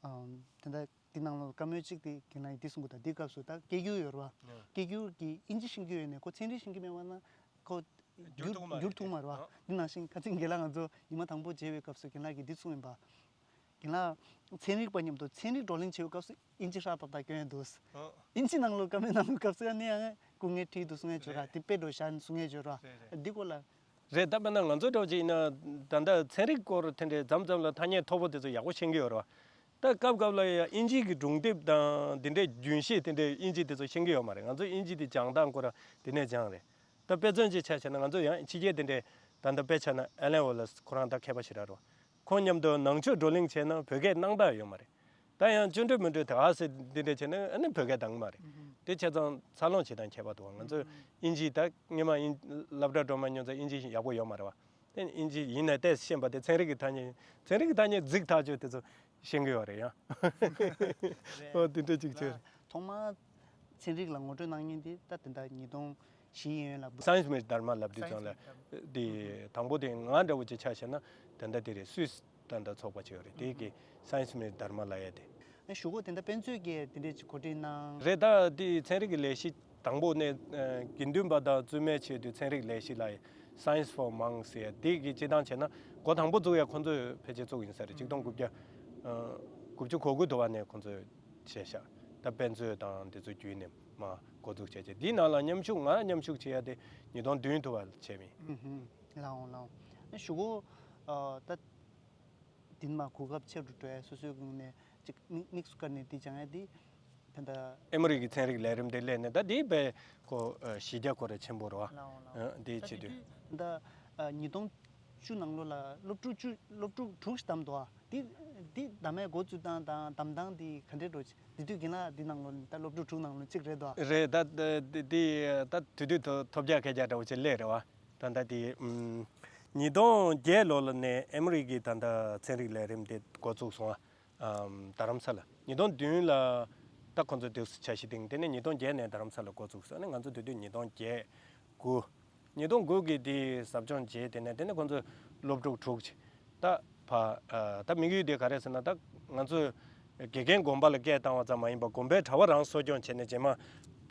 ཨམ། དེ་འདྲ་དེ་ནང་ལ་བཀའ་མོལ་གཅིག་དེ་རྒན་ལགས་ཀྱིས་འདི་གསུང་གི་འདུག་དེའི་སྐབས་སུ་ད་སྐད་སྒྱུར་ཡོད་རེད་བ། སྐད་སྒྱུར་གྱིས་དབྱིན་ཇི་ཤེས་ཀྱི་ཡོད་ནས་ཁོ་ཚན་རིག་ཤེས་ཀྱི་མེད་པ་ན་ཁོ་བསྒྱུར་ཐུབ་མ་རེད། བསྒྱུར་ཐུབ་མ་རེད་བ། འདི་ནང་བཞིན་ཁ་སང་རྒན་ལགས་ང་ཚོ་ཉི་མ་དང་པོ་མཇལ་བའི་སྐབས་སུ་རྒན་ལགས་ཀྱིས་འདི་གསུངས་ཡིན་པ། རྒན་ལགས། ཚན་རིག་པ་མཉམ་དུ་ཚན་རིག་བགྲོ་གླེང་བྱེད་པའི་སྐབས་སུ་དབྱིན་ཇི་ཧྲག་ཏག་ཏག་སྐྱོན་ཡོང་འདུག་ཨོ། དབྱིན་ཇི་ནང་ལོགས་བཀའ་མོལ་གནང་བའི་སྐབས་སུ་ཡང་ནས་ཡང་སྐུ་ངལ་འཕྲད་འདུག་གསུང་ཡས་བྱོས་ར། རེད། དེ་དཔེ་འགྲོ་ཤག་གསུང་ཡས་བྱོས་ར། རེད་རེད། འདི་སྐོར་ལ་ རེད། ད་དཔེར་ན་ང་ཚོ་འདྲ་བོ་ཅིག་ཡིན་ན་ད་ལྟ་ཚན་རིག་སྐོར་དེ་འདྲའི་མཚམས་མཚམས་ལ་ཐ་སྙད་མཐོ་པོ་དེ་ཚོ་ཡག་པོ་ཤེས་ཀྱི་ཡོད་རེད་བ། ད་སྐབས་སྐབས་ལ་ཡང་དབྱིན་ཇིའི་གི་སྒྲུང་དེབ་དང་འདི་འདྲའི་རྒྱུན་ཤེས་དེ་འདྲའི་དབྱིན་ཇི་དེ་ཚོ་ཤེས་ཀྱི་ཡོད་མ་རེད། ང་ཚོ་དབྱིན་ཇི་དེ་སྦྱང་སྟངས་ཁོ་རང་དེ་ནས་སྦྱངས་རེད། ད་དཔེ་མཚོན་ཅིག་ཆ་བཞག་ན་ང་ཚོ་ཡང་ཕྱི་རྒྱལ་དེ་འདྲའི་ད་ལྟ་དཔེ་ཆ་ན་ཨེ་ལན་ཝོ་ལ་ཁོ་རང་ད་མཁས་པ་ཞེ་དྲག་རེད། ཁོང་མཉམ་དུ་ནང་ཆོས་བགྲོ་གླེང་བྱས་ན་བོད་སྐད་གནང་སྟངས་ཡོད་མ་རེད། ད་ཡང་སྐྱོན་བརྗོད་མི་འགྲོ་དེ་ཨ་སེ་འདི་འདྲ་བྱས་ན་ཨ་ནི་བོད་སྐད་འདང་གི་མ་རེད། དེ་བྱས་ཙང་འཚར་ལོངས་བྱེད་སྟངས་ཁྱད་པར་འདུག་ང་ཚོས་དབྱིན་ཇི་ད་སྔོན་མ་དབྱིན་སློབ་གྲྭ་འགྲོ་མ་མྱོང་ཙང་དབྱིན་ཇི་ཡག་པོ་ཡོད་མ་རེད་བ། དེ་དབྱིན་ཇི་ཡིན་ནའི་ཏོག་ཙམ་ཤེས་པ་དེ་ཚན་རིག་གི་ཐ་སྙད་ཚན་རིག་གི་ཐ་སྙད་རྫིག་ཐག་ཆོད་དེ་ཚོ་ཤེས་ཀྱི་ཡོད་རེད་ཡང་། ཨོ་དེ་འདྲ་ཅིག་བྱས། ཐོག་མར་ཚན་རིག་ལ་ངོ་སྤྲོད་གནང་མཁན་དེ་ད་དེ་འདྲ་ཉིས་སྟོང་བཞི་ཡན་ལ། སའེན་སི་མི་དྷརྨ་ལབ་དུས་ཙང་ལ་དེ་དང་པོ་དེ་ང་འདྲ་བོ་ཅིག་ཆ་བཞག་ན་ད་ལྟ་དེ་རེད། སུད་སི་ད་ལྟ་ཚོགས་པ་ཅིག་ཡོད་རེད། དེ་གི་སའེན་སི་མི་དྷརྨ་ལབ་ཡ་དེ། ཨ་ཞུ་གོ་དེ་འདྲ་དཔེ་མཛོད་ཀྱིས་དེ་འདྲས་ཅིག་གོ་སྒྲིག་གནང་། རེད། ད་དེ་ཚན་རིག་གི་ལས་གཞི་དང་པོ་ནས་ཨ་དགེ་འདུན་པ་དང་བཙུན་མའི་ཆེད་དུ་ཚན་རིག་ལས་གཞི་ལབ་ཡ། Science for Monks ཟེར་ཡ་དེ་གི་སྤྱི་བཏང་བྱས་ན་འགོ་དང་པོ་བཙུགས་ཡ་ཁོང་ཚོས་ཕལ་ཆེར་བཙུགས་ཡིན་ས་རེད། ཆིག་སྟོང་དགུ་བརྒྱ་ཨ་དགུ་བཅུ་གོ་དགུ་དུ་བ་ནས་ཁོང་ཚོས་བྱས་ཤག་ད་དཔེ་མཛོད་དང་དེ་ཚོ་བརྒྱུད་ནས་མར་འགོ་འཛུགས་བྱས་བྱས། དེའི་ནང་ལ་མཉམ་ཞུགས་ང་མཉམ་ཞུགས་བྱེད་ཡ་དེ་ཉིས་སྟོང་བདུན་དུ་བ་བྱས་མིན། ཨུ་ཧུམ། ལགས་འོང་ལགས་འོང་། ཨ་ཞུ་གོ་ཨ་ད་འདི་མ་གོ་སྐབས་ཆེ་རུ་འགྲོ་ཡ་སོ་སོའི་ངོས་ནས་ཅིག་དམིགས་དམིགས་སུ་བཀར་ནས་འདི་སྦྱང་ཡ་འདི་ད་ལྟ། ཨེ་མོ་རི་གི་ཚན་རིག་ལས་རིམ་དེ་སླེབས་ནས་ད་འདི་དཔེ་ཁོ་ཨ་གཞི་རྒྱ་ཁོ་ར་ཆེན་པོ་རེད་བ། ལགས་འོང་ལགས་འོང་། ཨ་འདི་ད་བྱེད་དུས། དུས་ད་ཉིས་སྟོང་བཅུ་ནང་ལོགས་ལ་སློབ་ཕྲུག་བཅུ་སློབ་ཕྲུག་དྲུག་བདམས་འདུག་ཨ། འདི་འདི་བདམས་མའི་འགོ་བཙུགས་སྟངས་དང་བདམས་སྟངས་འདི་ག་འདྲས་འགྲོ། འདི་དུས་རྒན་ལགས་འདི་ནང་ལོགས་ནས་ད་སློབ་ཕྲུག་དྲུག་ནང་ལོགས་གཅིག་རེད་འདུག་ཨ། རེད། ད་འདི་འདི་ད་དུས་དུས་ཐོབ་རྒྱ་སྐད་རྒྱ་འདྲ་བོ་ཅིག་སླེབས་རེད་བ། ད་ལྟ་དེ་ཨུམ། ཉིས་སྟོང་བརྒྱད་ལོ་ལ་ནས་ཨེ་མོ་རི་གི་ད་ལྟ་ཚན་རིག་ལས་རིམ་དེ་འགོ་བཙུགས་སོང་ཨ། ཨམ། རྡ་རམ་ས་ལ། ཉིས་སྟོང་བདུན་ལ་ད་ཁོང་ཚོ་དུས་སུ་འཆར་གཞི་བཏིང་། དེ་ནས་ཉིས་སྟོང་བརྒྱད་ནས་རྡ་རམ་ས་ལ་འགོ་བཙུགས་སོང་། ཨ་ནི་ང་ཚོ་དེ་དུས་ཉིས་སྟོང་བརྒྱད་དགུ། ཉིས་སྟོང་དགུ་གི་དེ་ཟབ་སྦྱོང་བྱས། དེ་ནས་དེ་ནས་ཁོང་ཚོ་སློབ་ཕྲུག་དྲུག་ཅིག་ད་ཕ་ཨ་ད་དམིགས་ཡུལ་དེ་ག་རེ་ཟེར་ན། ད་ང་ཚོས་དགེ་རྒན་དགོན་པ་ལ་སྐད་བཏང་བ་ཙམ་མ་ཡིན་པར་དགོན་པའི་གྲྭ་པ་རང་གསོ་སྐྱོང་བྱས་ནས་རྗེས་མ་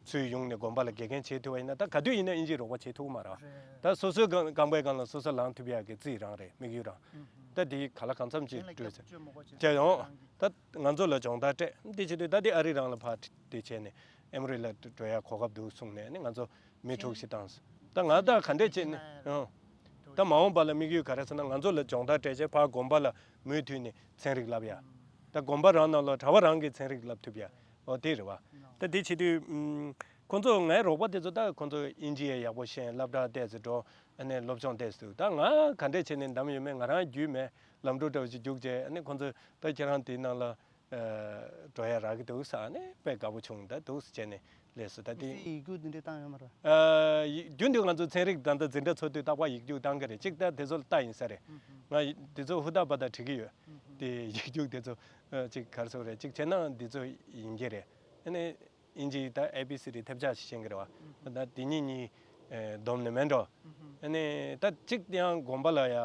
ཚུར་ཡོང་ནས་དགོན་པ་ལ་དགེ་རྒན་བྱེད་ཐུབ་པ་ཡིན་ན། ད་ག་དུས་ཡིན་ན་དབྱིན་ཇི་རོགས་པ་བྱེད་ཐུབ་ཀྱི་མ་རེད། རེད། ད་སོ་སོའི་རྐང་རྐང་པའི་སྒང་ལ་སོ་སོ་ལངས་ཐུབ་ཡག་གི་རྩིས་རང་རེད། དམིགས་ཡུལ་རང་། ཨུ་ཧུ། ད་དེ་ག་ལ་གང་འཚམ་ཅིག་གཞན་ལ་བྲོས་ཚར། སྐྱབས་བཅོལ་མི་དགོས་ཅིག་བྱས་ཡོང་། ད་ང་ཚོ་ལ་སྦྱོང་བརྡར་སྤྲད། དེ་བྱེད་དུས་ད་དེ་ཨ་རི་རང་ལ་ཕར་དེ་བྱས་ནས་ཨེ་མོ་རི་ལ་འགྲོ་ཡག་གོ་སྐབས་འདུག་གསུངས་ནས་ནི་ང་ཚོ་མི་དྲུག་ཞིག་བཏང་སོང་། ད་ང་ད་ག་འདྲས་བྱས་ནས་ཨང་། ད་མ་འོངས་པ་ལ་དམིགས་ཡུལ་ག་རེ་ཟེར་ན། ང་ཚོ་ལ་སྦྱོང་བརྡར་སྤྲད་བྱས་ཕར་དགོན་པ་ལ་མུ་མཐུད་ནས་ཚན་རིག་བསླབ་ཡ། ད་དགོན་པ་རང་ནང་ལ་གྲྭ་པ་རང་གིས་ཚན་རིག་བསླབ་ཐུབ་ཡ། འོ་དེ་རེད་བ། ད་དེ་བྱེད་དུས་ཨུམ། ཁོང་ཚོ་ངའི་རོགས་པ་དེ་ཚོ་ད་ཁོང་ཚོ་དབྱིན་ཇི་ཡང་ཡག་པོ་ཤེས། སློབ་གྲྭ་ཏོག་ཙམ་འགྲོ། ཨ་ནི་སློབ་སྦྱོང་ཏོག་ཙམ་འདུག་ད་ང་ག་འདྲས་བྱས་ནས་འདམ་ཡོད་མེད་ང་རང་རྒྱུས་མེད། ལམ་འགྲོ་འདྲ་བོ་ཞིག་རྒྱུགས་བྱས། ཨ་ནི་ཁོང་ཚོས་ད་ཁྱེད་རང་དེའི་ནང་ལ་ཨ་འགྲོ་ཡ་རག་གི་འདུག་ཟེར། ཨ་ནི་དཔེ་དགའ་པོ་བྱུང་། ད་འདུག་ཟེར་བྱས་ནས་སླེབས་སོང་། ད་དེ་ཡིག་རྒྱུགས་འདི་འདྲས་བཏང་ཡོད་མ་རེད། ཨ་ཡིག་རྒྱུགས་འདི་ང་ཚོ་ཚན་རིག་ད་ལྟ་འཛིན་གྲྭ་ཚོགས་དུས་རྟག་པར་ཡིག་རྒྱུགས་བཏང་གི་རེད། གཅིག་ད་དེ་ཚོ་ལ་ལྟ་ཡིན་ས་རེད། ང་དེ་ཚོ་ཧུར་ཐག་པ་ད་བྲིས་ཀྱི་ཡོད། དེ་ཡིག་རྒྱུགས་དེ་ཚོ་ཨ་གཅིག་ག་རེ་ཟེར་དགོས་རེད། གཅིག་བྱས་ན་འདི་ཚོ་ཡིན་གྱི་རེད། ཨ་ནི་དབྱིན་ཇིའི་ད་ཨེ་བི་སི་ཌི་ཐེབས་ཆག་ཞིག་ཤེས་ཀྱི་རེད་བ། ད་དེ་གཉིས་གཉིས་ཨེ་བསྡོམས་ནས་མེད་འགྲོ། ཨ་ནི་ད་གཅིག་ཡང་དགོན་པ་ལ་ཡ་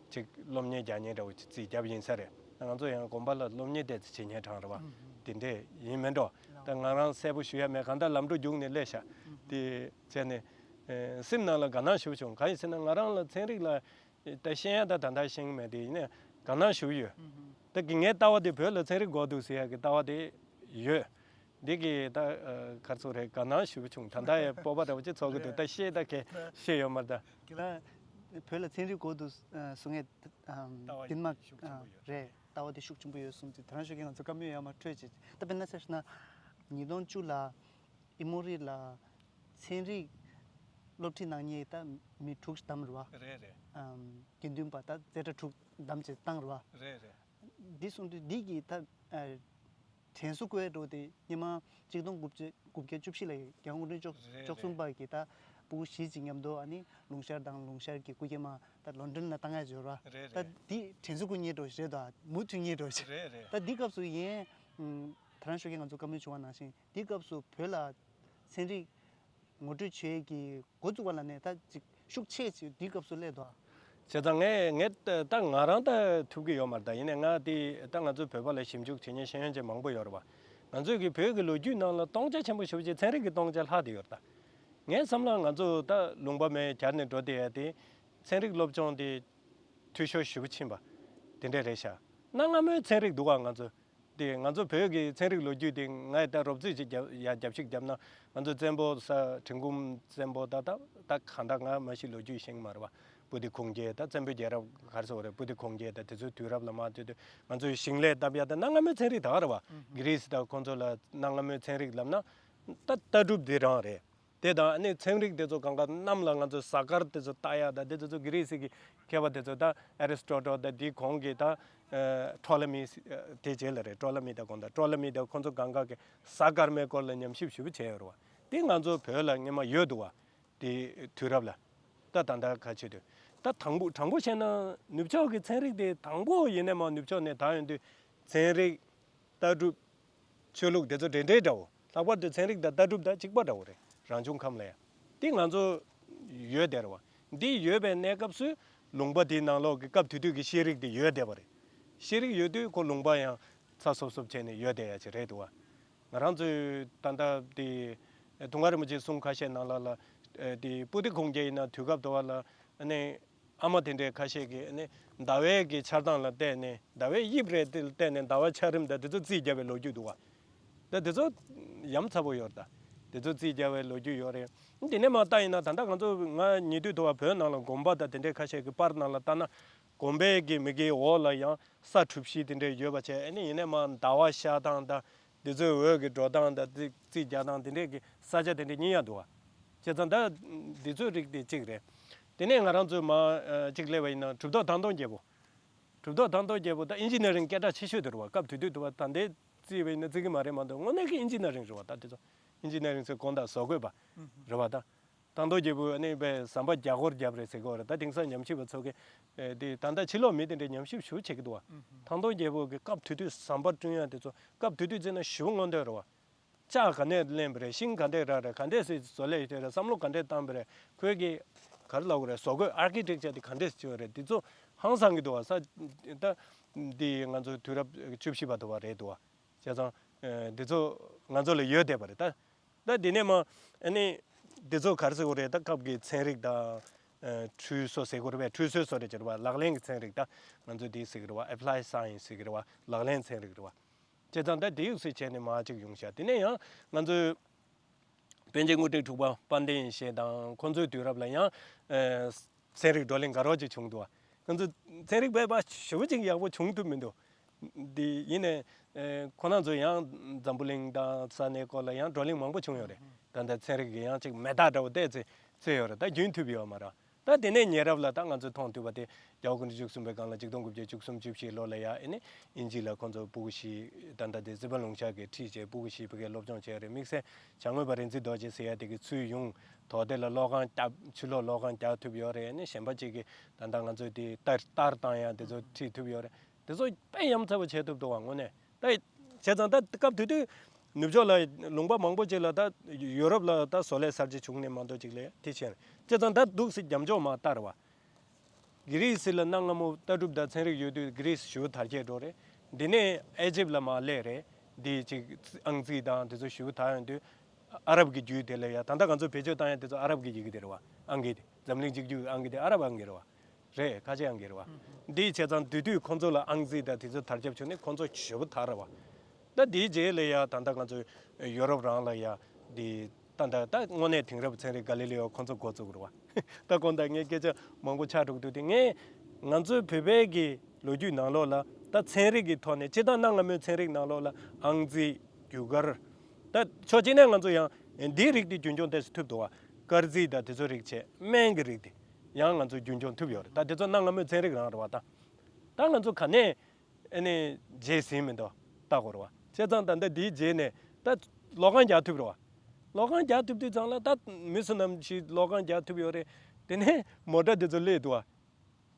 གཅིག་སློབ་གཉེར་རྒྱག་མཁན་འདྲ་བོ་ཅིག་རྩིས་བརྒྱབ་ཡིན་ས་རེད། ང་ཚོ་ཡང་དགོན་པ་ལ་སློབ་གཉེར་དེ་ཚོ་བྱེད་མཁན་གྲས་རེད་བ། དེ་འདྲས་ཡིན་མེད་འགྲོ། ད་ང་རང་གསལ་པོ་ཞུ་ཡ་མེད། གང་ལྟར་ལམ་འགྲོ་རྒྱུགས་ནས་སླེབས་ཤག་དེ་བྱས་ནས་ཨེ་སེམས་ནང་ལ་དགའ་སྣང་ཞེ་པོ་བྱུང་། གང་ཡིན་ཟེར་ན་ང་རང་ལ་ཚན་རིག་ལ་ད་ཤེས་ཡ་ད་ད་ལྟ་ཤེས་ཀྱི་མེད། དེ་ཡིན་ནའི་དགའ་སྣང་ཞེ་པོ་ཡོད། ད་གི་ངའི་ལྟ་བ་དེ་བོད་ལ་ཚན་རིག་དགོས་འདུག་ཟེར་ཡ་གི་ལྟ་བ་དེ་ཡོད། འདི་གི་ད་ཨ་ག་རེ་ཟེར་དགོས་རེད། དགའ་སྣང་ཞེ་པོ་བྱུང་། ད་ལྟ་ཡང་སྤོབས་པ་འདྲ་བོ་ཅིག་ཚོར་གི་འདུག་ད་ཤེས་ད་གས་ཤེས་ཡོད་མ་རེད་ད། ཁྱེད་རང་བོད་ལ་ཚན་རིག་དགོས་འདུག་གསུང་ངེས་ལྟ་བ་དེ་མ་ཤུགས་ཆེན་པོ་ཡོད། རེད། ལྟ་བ་དེ་ཤུགས་ཆེན་པོ་ཡོད་གསུངས་ཏེ། དེ་རང་ཞོགས་ཀྱི་ང་ཚོ་བཀའ་མོལ་ཡར་མར་འཕྲོད་ཅིག་ད་དཔེར་ན་ཆ་བཞག་ན་ཉིས་སྟོང་བཅུ་ལ་ཨེ་མོ་རི་ལ་ཚན་རིག་སློབ་ཁྲིད་གནང་མཁན་ད་མི་དྲུག་བདམས་རེད་བ། རེད་རེད། ཨམ་དགེ་འདུན་པ་ད་རྩེ་གྲས་དྲུག་བདམས་བྱས་བཏང་རེད་བ། རེད་རེད། འདི་གསུངས་དུས་འདི་གི་ད་ཨ་དྲན་གསོ་བཀོད་འགྲོ་དེ་སྔོན་མ་གཅིག་སྟོང་དགུ་བརྒྱ་དགུ་བརྒྱ་བཅུ་བཞི་ལ་རྒྱལ་དབང་སྐུ་ཕྲེང་བཅུ་རེད་བཅུ་གསུམ་རེད། པ་གི་ད་སྤུ་གུ་བཞི་ཅིག་མཉམ་དུ་ཨ་ནི་ལུང་ཤར་དང་ལུང་ཤར་གྱི་སྐུ་སྐྱེས་མ་ད་ལོན་ཌོན་ལ་བཏང་ཡ་འབྱོར་བ། རེད་ད་རེད། འདི་དྲན་གསོ་བཀོད་མཁན་འདྲ་བོ་ཞིག་རེད་དོ། མུ་མཐུད་མཁན་འདྲ་བོ་ཞིག་རེད་རེད། ད་འདི་སྐབས་སུ་ཡིན་ཨམ་ད་རང་ཞོགས་ཀྱི་ང་ཚོ་བཀའ་མོལ་བྱུང་བ་ནང་བཞིན་འདི་སྐབས་སུ་བོད་ལ་ཚན་རིག་ངོ་སྤྲོད་བྱེད་ཀྱི་འགོ་བཙུགས་པ་ལ་ནས་ད་ཅིག་ཤུགས་ཆེ་ཅིག་འདི་སྐབས་སུ་སླེབས་འདུག་བྱས་ཙང་ངས་ངས་ད་ད་ང་རང་ད་ཐུབ་ཀྱི་ཡོད་མ་རེད། ད་ཡིན་ནའི་ང་དེ་ད་ང་ཚོའི་བོད་པ་ལ་ཞིབ་འཇུག་བྱེད་མཁན་ཤེས་ཡོན་ཅན་མང་པོ་ཡོད་རེད་བ། ང་ཚོའི་གི་བོད་ཀྱི་ལོ་རྒྱུས་ནང་ལ་སྟོང་ཆ་ཆེན་པོ་ཞེ་པོ་ཅིག་ཚན་རིག་གི་སྟོང་ཆ་ལྷག་བསྡད་ཡོད་རེད། ད་ངའི་བསམ་བློ་ང་ཚོ་ད་ལུང་པ་མེད་གྱར་ནས་འགྲོ་བསྡད་ཡ་དེ་ཚན་རིག་སློབ་སྦྱོང་དེ་འཐུས་ཤོར་ཞེ་པོ་ཕྱིན་པ་དེ་འདྲ་རེད་ཤག་གནའ་སྔ་མོའི་ཚན་རིག་འདུག་ག་ང་ཚོ། དེ་ང་ཚོ་བོད་ཀྱི་ཚན་རིག་ལོ་རྒྱུས་དེ་ང་ཡི་ད་རོབ་རྩིས་ཅིག་རྒྱབ་ཡ་རྒྱབ་ཤིག་བརྒྱབ་ན། ང་ཚོ་བཙན་པོ་ས་གྲི་གུམ་བཙན་པོ་ད་ད་ད་གང་ལྟར་ང་མ་གཞི་ལོ་རྒྱུས་ཤེས་ཀྱི་མ་རེད་བ། པུ་ཏི་ཁུངས་སྐྱེལ་དང་བཙན་པོའི་རྒྱལ་རབས་ག་རེ་ཟེར་དགོས་རེད། པུ་ཏི་ཁུངས་སྐྱེལ་དང་དེ་ཚོའི་དུས་རབས་ལ་མར་བལྟས་དུས་ང་ཚོས་ཞིང་ལས་བཏབ་ཡ་དང་གནའ་སྔ་མོའི་ཚན་རིག་ད་ག་རེད་བ། ཨུ་ཧུ། གྷི་རི་སི་དང་ཁོང་ཚོ་ལ་གནའ་སྔ་མོའི་ཚན་རིག་ལབ་ན་ད་ལྟ་གྲུབ་དེ་རང་རེད། དེ་དང་ཨ་ནི་ཚན་རིག་དེ་ཚོ་གང་ག་གནམ་ལ་ང་ཚོས་གཟའ་སྐར་དེ་ཚོ་ལྟ་ཡ་དང་དེ་ཚོ་གྷི་རི་སི་གི་མཁས་པ་དེ་ཚོ་ད་ཨེ་རི་སི་ཊོ་ཊལ་དང་དེའི་གོང་གི་ད་ཨ་ཊོ་ལེ་མི་དེ་རྗེས་ལ་རེད། ཊོ་ལེ་མི་དང་གོང་ད་ཊོ་ལེ་མི་དང་ཁོང་ཚོ་གང་ག་གི་གཟའ་སྐར་མའི་སྐོར་ལ་ཉམས་ཞིབ་ཞེ་པོ་བྱས་ཡོད་རེད་བ། དེ་ང་ཚོ་བོད་ལ་སྔོན་མ་ཡོད་འདུག་བ། དེ་དུས་རབས་ལ། ད་ད་ལྟ་ཁ་ཆེ་དུས། ད་དང་པོ་དྲང་པོ་བཤད་ན་ནུབ་ཕྱོགས་ཀྱི་ཚན་རིག་དེ་དང་པོ་ཡིན་ནའི་མ་ནུབ་ཕྱོགས་ནས་ད་ཡོང་དུས་ཚན་རིག་ལྟ་གྲུབ། ཆོས་ལུགས་དེ་ཚོ་འདྲེས་འདྲེས་འདྲ་བོ། ལྷག་པར་དུ་ཚན་རིག་དང་ལྟ་གྲུབ་དང་གཅིག་པ་འདྲ་བོ་རེད། རང་བྱུང་ཁམས་ལ་ཡ། འདི་ང་ཚོ་ཡོད་བསྡད་རེད་བ། འདི་ཡོད་པའི་གནས་སྐབས་སུ་ལུང་པ་དེའི་ནང་ལོགས་ཀྱི་སྐབས་དེ་དུས་ཀྱི་ཤེས་རིག་དེ་ཡོད་བསྡད་པ་རེད། ཤེས་རིག་ཡོད་དུས་ཁོ་ལུང་པ་ཡང་ཚ་སོབ་སོབ་བྱས་ནས་ཡོད་བསྡད་ཡ་ཅིག་རེད་འདུག་བ། ང་རང་ཚོའི་ད་ལྟ་དེ་དུང་དཀར་རིན་པོ་ཆེའི་གསུང་ཁ་ཤས་ནང་ལ་ལ་དེ་པུ་ཏི་ཁུངས་སྐྱེལ་ཡིན་ན་དུས་སྐབས་དུ་བ་ལ་ཨ་ནི། ཨ་མ་དེ་འདྲའི་ཁ་ཤས་ཀྱིས་ནི་ཟླ་བའི་གི་འཆར་སྟངས་ལ་བལྟས་ནས་ཟླ་བའི་དབྱིབས་རེ་དེ་ལ་བལྟས་ནས་ཟླ་བ་འཆར་རིམ་དང་དེ་ཚོ་རྩིས་རྒྱག་པའི་ལོ་རྒྱུས་འདུག་བ། ད་དེ་ཚོ་ཡ་མཚན་པོ་ཡོད་རེད་ད། དེ་ཚོ་རྩིས་རྒྱག་པའི་ལོ་རྒྱུས་ཡོད་རེད། དེ་ནས་མར་ལྟ་ཡིན་ན་ད་ལྟ་ང་ཚོ་ང་ཉེ་དུས་དུ་བ་བོད་ནང་ལ་དགོན་པ་དང་དེ་འདྲའི་ཁ་ཤས་ཀྱི་པར་ནང་ལ་ལྟ་ན་དགོན་པའི་གི་མི་གི་འོག་ལ་ཡང་ས་གྲུ་བཞི་དེ་འདྲའི་ཡོད་པ་བྱས་ཨ་ནི་ཡིན་ནའི་མར་ཟླ་བ་ཤར་སྟངས་དང་། འདི་ཚོའི་འོད་ཀྱི་འགྲོ་སྟངས་དང་རྩིས་རྩིས་རྒྱག་སྟངས་དེ་འདྲས་ཀྱི་ས་ཆ་དེ་འདྲས་རྙེད་ཡག་འདུག་བ། བྱས་ཙང་ད་འདི་ཚོའི་རིགས་དེ་གཅིག་རེད། དེ་ནས་ང་རང་ཚོའི་མ་ཨ་གཅིག་སླེབས་པ་ཡིན་ན་གྲུབ་ཐོབ་ཐང་སྟོང་རྒྱལ་པོ། གྲུབ་ཐོབ་ཐང་སྟོང་རྒྱལ་པོ་ད་ཨིན་ཇི་ནི་རིང་སྐད་གྲགས་ཆེ་ཤོས་དེ་རེད་བ། སྐབས་དེ་དུས་དུ་བ་ད་ལྟའི་རྩིས་པ་ཡིན་ན་རྩི་གི་མ་རེད་མ་གཏོགས་དངོས་གནས་ཀྱི་ཨིན་ཇི་ནི་རིང་རེད་བ། ད་དེ་ཚོ་ཨིན་ཇི་ནི་རིང་ཚོའི་དགོངས་དག་བཟོ་དགོས་པ་རེད་བ་ད། ཐང་སྟོང་རྒྱལ་པོས་ཨ་ནི་པའི་ཟམ་པ་རྒྱ་སྒོར་བརྒྱབ་རེད་ཟེར་གི་ཡོད་རེད། ད་དེང་སང་ཉམས་ཞིབ་པ་ཚོ་གི་ཨེ་དེ་ད་ལྟ་ཕྱི་ལོགས་མི་དེ་འདྲའི་ཉམས་ཞིབ་ཞུ་བྱེད་ཀྱི་འདུག་བ། ཐང་སྟོང་རྒྱལ་པོ་གི་སྐབས་དེ་དུས་ཟམ་པ་བསྐྲུན་ཡ་དེ་ཚོ་སྐབས་དེ་དུས་བརྩིས་ན་ཞེ་པོ་སྔོན་ཐོན་རེད་བ། ལྕགས་ག་ནས་ལེན་པ་རེད། ཤིང་ག་འདྲས་རག་རེད། ག་འདྲས་སེ་བཟོ་ལས་ཡོད་རེད། བསམ་བློ་ག་འདྲས་བཏང་པ་རེད། ཁོས་ཀྱི་ག་རེ་ལབ་དགོས་རེད། བཟོ་བཀོད་ཨར་ཀི་ཊེག་ཅར་དེ་ག་འདྲས་སེ་བྱས་ཡོད་རེད། དེ་ཚོ་ཧང་སང་གི་འདུག་བ། ས་ད་དེ་ང་ཚོ་དུས་རབས་བཅུ་བཞི་པ་དུ་བ་རེད་འདུག་བ། བྱས་ཙང་ཨེ་དེ་ཚོ་ང་ཚོ་ལ་ཡོད་བསྡད་པ་རེད་ད། ད་དེ་ནས་མ་ཨ་ནི་དེ་ཚོ་ག་རེ་ཟེར་དགོས་རེད། ད་སྐབས་ཀྱི་ཚན་རིག་དང་ཨ་ཁྲུས་གསོ་ཟེར་དགོས་རེད་པས། ཁྲུས་གསོའི་བཟོ་རེད་ཅེས་རེད་བ། ལག་ལེན་གྱི་ཚན་རིག་ད་ང་ཚོ་དེ་ཟེར་གི་རེད་བ། ཨེ་པི་ལའི་སའེན་སི་ཟེར་གི་རེད་བ། ལག་ལེན་ཚན་རིག་རེད་བ། བྱས་ཙང་ད་དེ་ཡུག་སེ་བྱས་ནས་མ་གཅིག་ཡོང་ཤག་དེ་ནས་ཡང་ང་ཚོའི་པཎ་ཆེན་དངོས་བསྟན་འཁྲུག་པ་དཔལ་ལྡན་ཞེས་དང་ཁོང་ཚོའི་དུས་རབས་ལ་ཡང་ཨ་ཚན་རིག་བགྲོ་གླེང་དགའ་རོགས་ཅིག་བྱུང་འདུག་བ། ང་ཚོ་ཚན་རིག་པའི་བ་ཞེ་པོ་ཅིག་ཡག་པོ་བྱུང་ཐུབ་མི་འདུག་དེ་ཡིན་ནས་ཨེ་ཁོ་རང་ཚོ་ཡང་འཛམ་བུ་གླིང་དང་ས་གནས་སྐོར་ལ་ཡང་བགྲོ་གླེང་མང་པོ་བྱུང་ཡོད་རེད། ད་ལྟ་ཚན་རིག་གི་ཡང་ཅིག་མེ་སྟག་འདྲ་བོ་བལྟས་ཚེ་ཚེ་ཡོད་རེད། ད་རྒྱུན་མཐུད་ཡོད་མ་རེད། ད་དེ་ནས་ཉེ་རབས་ལ་ད་ང་ཚོས་མཐོང་ཐུབ་པ་དེ་རྒྱལ་བ་སྐུ་ཕྲེང་བཅུ་གསུམ་པའི་སྒང་ལ་ཆིག་སྟོང་དགུ་བརྒྱ་བཅུ་གསུམ་བཅུ་བཞི་ལོ་ལ་ཡ་ཨེ་ནི་དབྱིན་ཇི་ལ་ཁོང་ཚོ་སྤུ་གུ་བཞི་ད་ལྟ་དེ་སྲིད་པ་ལུང་ཤར་གྱིས་ཁྲིད་བྱས་སྤུ་གུ་བཞི་ཕ་གིར་སློབ་སྦྱོང་བྱས་རེད། དམིགས་བསལ་བྱ་དངོས་པ་རིག་འཛིན་རྡོ་རྗེ་ཟེར་ཡ་དེ་གི་ཚུར་ཡོང་དོག་སྡེ་ལ་གློག་ཁང་བརྒྱབ། ཕྱི་ལོགས་གློག་ཁང་བརྒྱབ་ཐུབ་ཡོད་རེད། ཨེ་ནི་གཞན་པ་གཅིག་གིས་ད་ལྟ་ང་ཚོས་དེ་ལྟར་ལྟར་བཏང་ཡ་དེ་ཚོ་ཁྲིད་ཐུབ་ཡོད་རེད། དེ་ཚོ་དཔེ་ཡ་མཚན་པོ་བྱེད་ཐུབ་འདུག་བ། དངོས་གནས་ད་བྱས་ཙང་ད་སྐབས་དེ་དུས་ནུབ་ཕྱོགས་ལ་ལུང་པ་མང་པོ་ཅིག་ལ་ད་ཡུ་རོབ་ལ་ད་བཟོ་ལས་གསར་བརྗེ་བྱུང་ནས་མ་གཏོགས་ཅིག་ལ་དེ་བྱས། བྱས་ཙང་ད་འདུག་སེ་རྒྱབ་ལྗོངས་མར་ལྟ་རེད་བ། གྷི་རི་སི་ལ་གནའ་སྔ་མོ་ལྟ་གྲུབ་དང་ཚན་རིག་ཡོད་དུས་གྷི་རི་སི་ཞེ་པོ་དར་རྒྱས་འགྲོ་རེད། འདི་ནས་ཨེ་ཇིབ་ལ་མར་སླེབས་རེད། འདི་ཅིག་ཨང་རྩིས་དང་དེ་ཚོ་ཞེ་པོ་དར་ཡོང་དུས་ཨ་རབ་ཀྱི་རྒྱུད་དེ་ལ་ཡ་ད་ལྟ་ང་ཚོ་བེད་སྤྱོད་བཏང་ཡ་དེ་ཚོ་ཨ་རབ་ཀྱི་ཡི་གེ་དེ་རེད་བ། ཨང་ཀི་དེ་འཛམ་གླིང་གཅིག་གྱུར་ཨང་ཀི་དེ་ཨ་རབ་ཨང་ཀི་རེད་བ། རེད། ཁ་ཆེ་ཨང་ཀི་རེད་བ། འདི་བྱས་ཙང་དེ་དུས་ཁོང་ཚོ་ལ་ཨང་རྩིས་དང་དེ་ཚོ་དར་ཁྱབ་བྱུང་ནས་ཁོང་ཚོ་ཞེ་པོ་དར་རེད་བ། ད་དེའི་རྗེས་ལ་ཡ་ད་ལྟ་ང་ཚོ་ཡོ་རོབ་རང་ལ་ཡ་འདི་ད་ད་ད་དངོས་གནས་དེང་རབས་ཚན་རིག་ག་ལི་ལི་ཡོ་ཁོང་ཚོ་འགོ་བཙུགས་རེད་བ། ད་དགོངས་དག་ངས་སྐད་ཆ་མང་པོ་ཆགས་འགྲོ་གི་འདུག་དེ་ངས་ང་ཚོའི་བོད་པའི་གི་ལོ་རྒྱུས་ནང་ལོགས་ལ་ད་ཚན་རིག་གི་ཐོག་ནས་སྤྱིར་བཏང་གནའ་སྔ་མོའི་ཚན་རིག་ནང་ལོགས་ལ་ཨང་རྩིས་རྒྱུ་སྐར། ད་ཕྱོགས་གཅིག་ནས་ང་ཚོ་ཡང་འདིའི་རིགས་དེ་རྒྱུན་འཁྱོངས་ཏོག་ཙམ་ཐུབ་འདུག་བ། སྐར་རྩིས་དང་དེ་ཚོའི་རིགས་བྱས་སྨན་གྱི་རིགས་དེ་ཡང་ང་ཚོ་རྒྱུན་འཁྱོངས་ཐུབ་ཡོད་རེད། ད་དེ་ཚོ་གནའ་སྔ་མོའི་ཚན་རིག་རང་རེད་བ། ད་ད་ང་ཚོ་ག་ནས་ཨ་ནི་རྗེས་ཟིན་མི་འདུག་ལྟ་དགོས་རེད་བ། བྱས་ཙང་ད་ལྟ་འདིའི་རྗེས་ནས་ད་གློག་ཁང་རྒྱག་ཐུབ་རེད་བ། གློག་ཁང་རྒྱག་ཐུབ་དུས་ཙང་ལ་ད་མི་སུ་ནམ་ཞིག་གློག་ཁང་རྒྱག་ཐུབ་ཡོད་རེད། དེ་ནས་མོ་ཊ་དེ་ཚོ་སླེབས་འདུག་བ།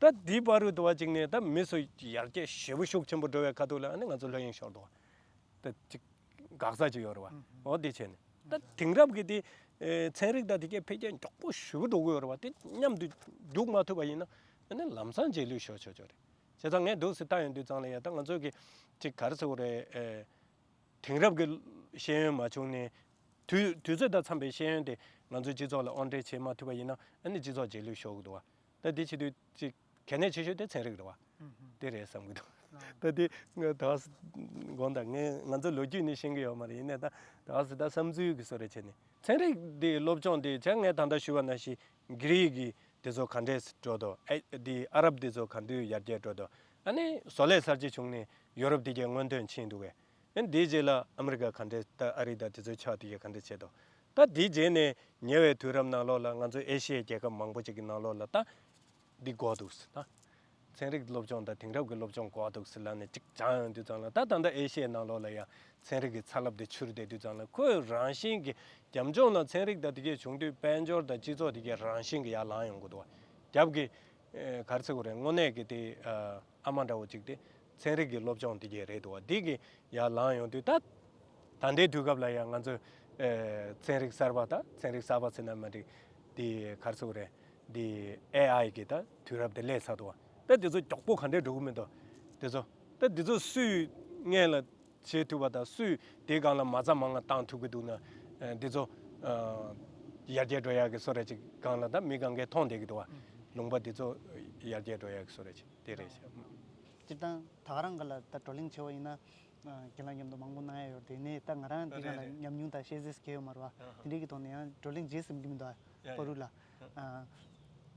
ད་འདི་བར་དུ་དུ་བ་གཅིག་ནས་ད་མི་སུ་ཡར་རྒྱས་ཞེ་པོ་ཤུགས་ཆེན་པོ་འགྲོ་བའི་ཁ་ཐུག་ལ་ཨ་ནི་ང་ཚོ་ལྷོད་གཡེང་ཤོར་འདུག་བ། ད་ཅིག་འགག་རྩ་ཅིག་ཡོད་རེད་བ། འོ་དེ་བྱས་ནས་ད་དེང་རབས་ཀྱི་དེ་ཚན་རིག་ད་དེ་གའི་འཕེལ་རྒྱས་མགྱོགས་པོ་ཞེ་པོ་འགྲོ་གི་ཡོད་རེད་བ། དེ་མཉམ་དུ་རྒྱུག་མ་ཐུབ་པ་ཡིན་ན་ཨ་ནི་ལམ་སང་རྗེས་ལུས་ཤོར་ཆོག་ཆོག་རེད། བྱས་ཙང་ངས་འདུག་སེ་ལྟ་ཡོང་དུས་ཙང་ལ་ཡ་ད་ང་ཚོ་གི་ཅིག་ག་རེ་ཟེར་དགོས་རེད། ཨེ། དེང་རབས་ཀྱི་ཤེས་ཡོན་མ་བྱུང་ནས་དུས་དུས་ཚོད་དང་འཚམས་པའི་ཤེས་ཡོན་དེ་ང་ཚོའི་སྤྱི་ཚོགས་ལ་དབོར་འདྲེན་བྱེད་མ་ཐུབ་པ་ཡིན་ན་ཨ་ནི་སྤྱི་ཚོགས་རྗེས་ལུས་ཤོར་གི་འདུག་བ། ད་འདི་བྱེད་དུས་ཅིག་གལ་གནད་ཆེ་ཤོས་དེ་ཚན་རིག་རེད་བ། ཨུ་ཧུ། དེ་རེད་བསམ་གི་འདུག་ཨ། ད་དེ་ང་ད་དགོངས་དག་ངས་ང་ཚོ་ལོ་རྒྱུས་ནི་ཤེས་གི་ཡོད་མ་རེད། ཡིན་ནའི་ད་ད་ད་བསམ་ཚུལ་གི་བཟོ་འདྲ་བྱས་ནས་ཚན་རིག་དེ་སློབ་སྦྱོང་དེ་བྱས་ངས་ད་ལྟ་ཞུས་པ་ནང་བཞིན་གྷི་རིག་གི་ དེ་ཚོ་ག་འདྲས་འགྲོ་འདུག་ཨེ་འདི་ཨ་རབ་དེ་ཚོ་ག་འདྲས་ཡར་རྒྱས་འགྲོ་འདུག་ཨ་ནི་བཟོ་ལས་གསར་བརྗེ་བྱུང་ནས་ཡོ་རོབ་དེ་གའི་སྔོན་ཐོན་ཕྱིན་འདུག་གས། ཨ་ནི་དེའི་རྗེས་ལ་ཨ་མི་རི་ཀ་ག་འདྲས་ད་ཨ་རི་དང་དེ་ཚོའི་ཆ་དེ་གའི་ག་འདྲས་བྱས་འདུག་ད་དེའི་རྗེས་ནས་ཉེ་བའི་དུས་རབས་ནང་ལོགས་ལ་ང་ཚོ་ཨེ་ཤི་ཡའི་རྒྱལ་ཁབ་མང་པོ་ཅིག་གི་ནང་ལོགས་ལ་ད་འདི་དགོས་འདུག་ཟེར་ད། ཚན་རིག་སློབ་སྦྱོང་དང་དེང་རབས་ཀྱི་སློབ་སྦྱོང་དགོས་འདུག་ཟེར་ལབ་ནས་ཅིག་སྦྱངས་ཡོང་དུས་ཙང་ལ་ད་ད་ལྟ་ཨེ་ཤི་ཡའི་ནང་ལོགས་ལ་ཡང་ཚན་རིག་གི་ཚ་རླབས་དེ་འཕྱུར་བསྡད་དུས་ཙང་ལ་ཁོས་རང་བཞིན་གྱི་རྒྱབ་ལྗོངས་ལ་ཚན་རིག་དང་དེ་གས་བྱུང་དུས་དཔལ་འབྱོར་དང་སྤྱི་ཚོགས་དེ་གས་རང་བཞིན་གྱི་ཡར་ལངས་ཡོང་གི་འདུག་བ། རྒྱབ་ཀྱི་ཨེ་ག་རེ་ཟེར་དགོས་རེད། དངོས་གནས་ཀྱི་དེ་ཨ་ཨ་མ་འདྲ་བོ་ཅིག་དེ་ཚན་རིག་གི་སློབ་སྦྱོང་དེ་གས་རེད་འདུག་བ། འདི་གི་ཡར་ལངས་ཡོང་དུས་ད་ད་ལྟའི་དུས་སྐབས་ལ་ཡང་ང་ཚོས་ཨེ་ཚན་རིག་གསར་པ་དང་ཚན་རིག་གསར་པ་ཟེར་ན་མ་འགྲིག་དེ་ག་རེ་ཟེར་དགོས་རེད། འདི་ཨེ་ཨའི་གི་ད་དུས་རབས་དེ་སླེབས་ཚར་འདུག་བ། ད་དེ་ཚོ་མགྱོགས་པོ་ག་འདྲས་འགྲོ་གི་མི་འདུག་དེ་ཚོ་ད་དེ་ཚོ་སུས་སྔོན་ལ་བྱེད་ཐུབ་པ་དང་སུས་དེའི་སྒང་ལ་མ་རྩ་མང་ང་བཏང་ཐུབ་ཀྱི་འདུག་ན། ཨ་འདི་ཚོ་ཨ་ཡར་རྒྱས་འགྲོ་ཡག་གི་བཟོ་འདྲ་ཅིག་སྒང་ལ་ད་མི་སྒང་གས་མཐོང་བསྡད་ཀྱི་འདུག་བ། ལུང་པ་འདི་ཚོ་ཡར་རྒྱས་འགྲོ་ཡག་གི་བཟོ་འདྲ་ཅིག་དེ་རེད་ཤག་སྤྱིར་བཏང་ད་ག་རང་ག་ལ་ད་བགྲོ་གླེང་བྱས་པ་ཡིན་ན། ཨ་རྒན་ལགས་མཉམ་དུ་མང་པོ་གནང་ཡ་ཡོད་རེད། དེ་ནས་ད་ང་རང་འདི་སྒང་ལ་རེད་རེད། ཉམས་མྱོང་དང་ཤེས་ཚད་གང་ཡང་ཡོད་མ་རེད་བ། ཨ་ཧ། དེ་འདྲའི་གི་ཐོག་ནས་ཡང་བགྲོ་གླེང་བྱེད་བསམ་གྱི་མི་འདུག་ཡ་ཡ། པ་རུ་ལ། ཨ་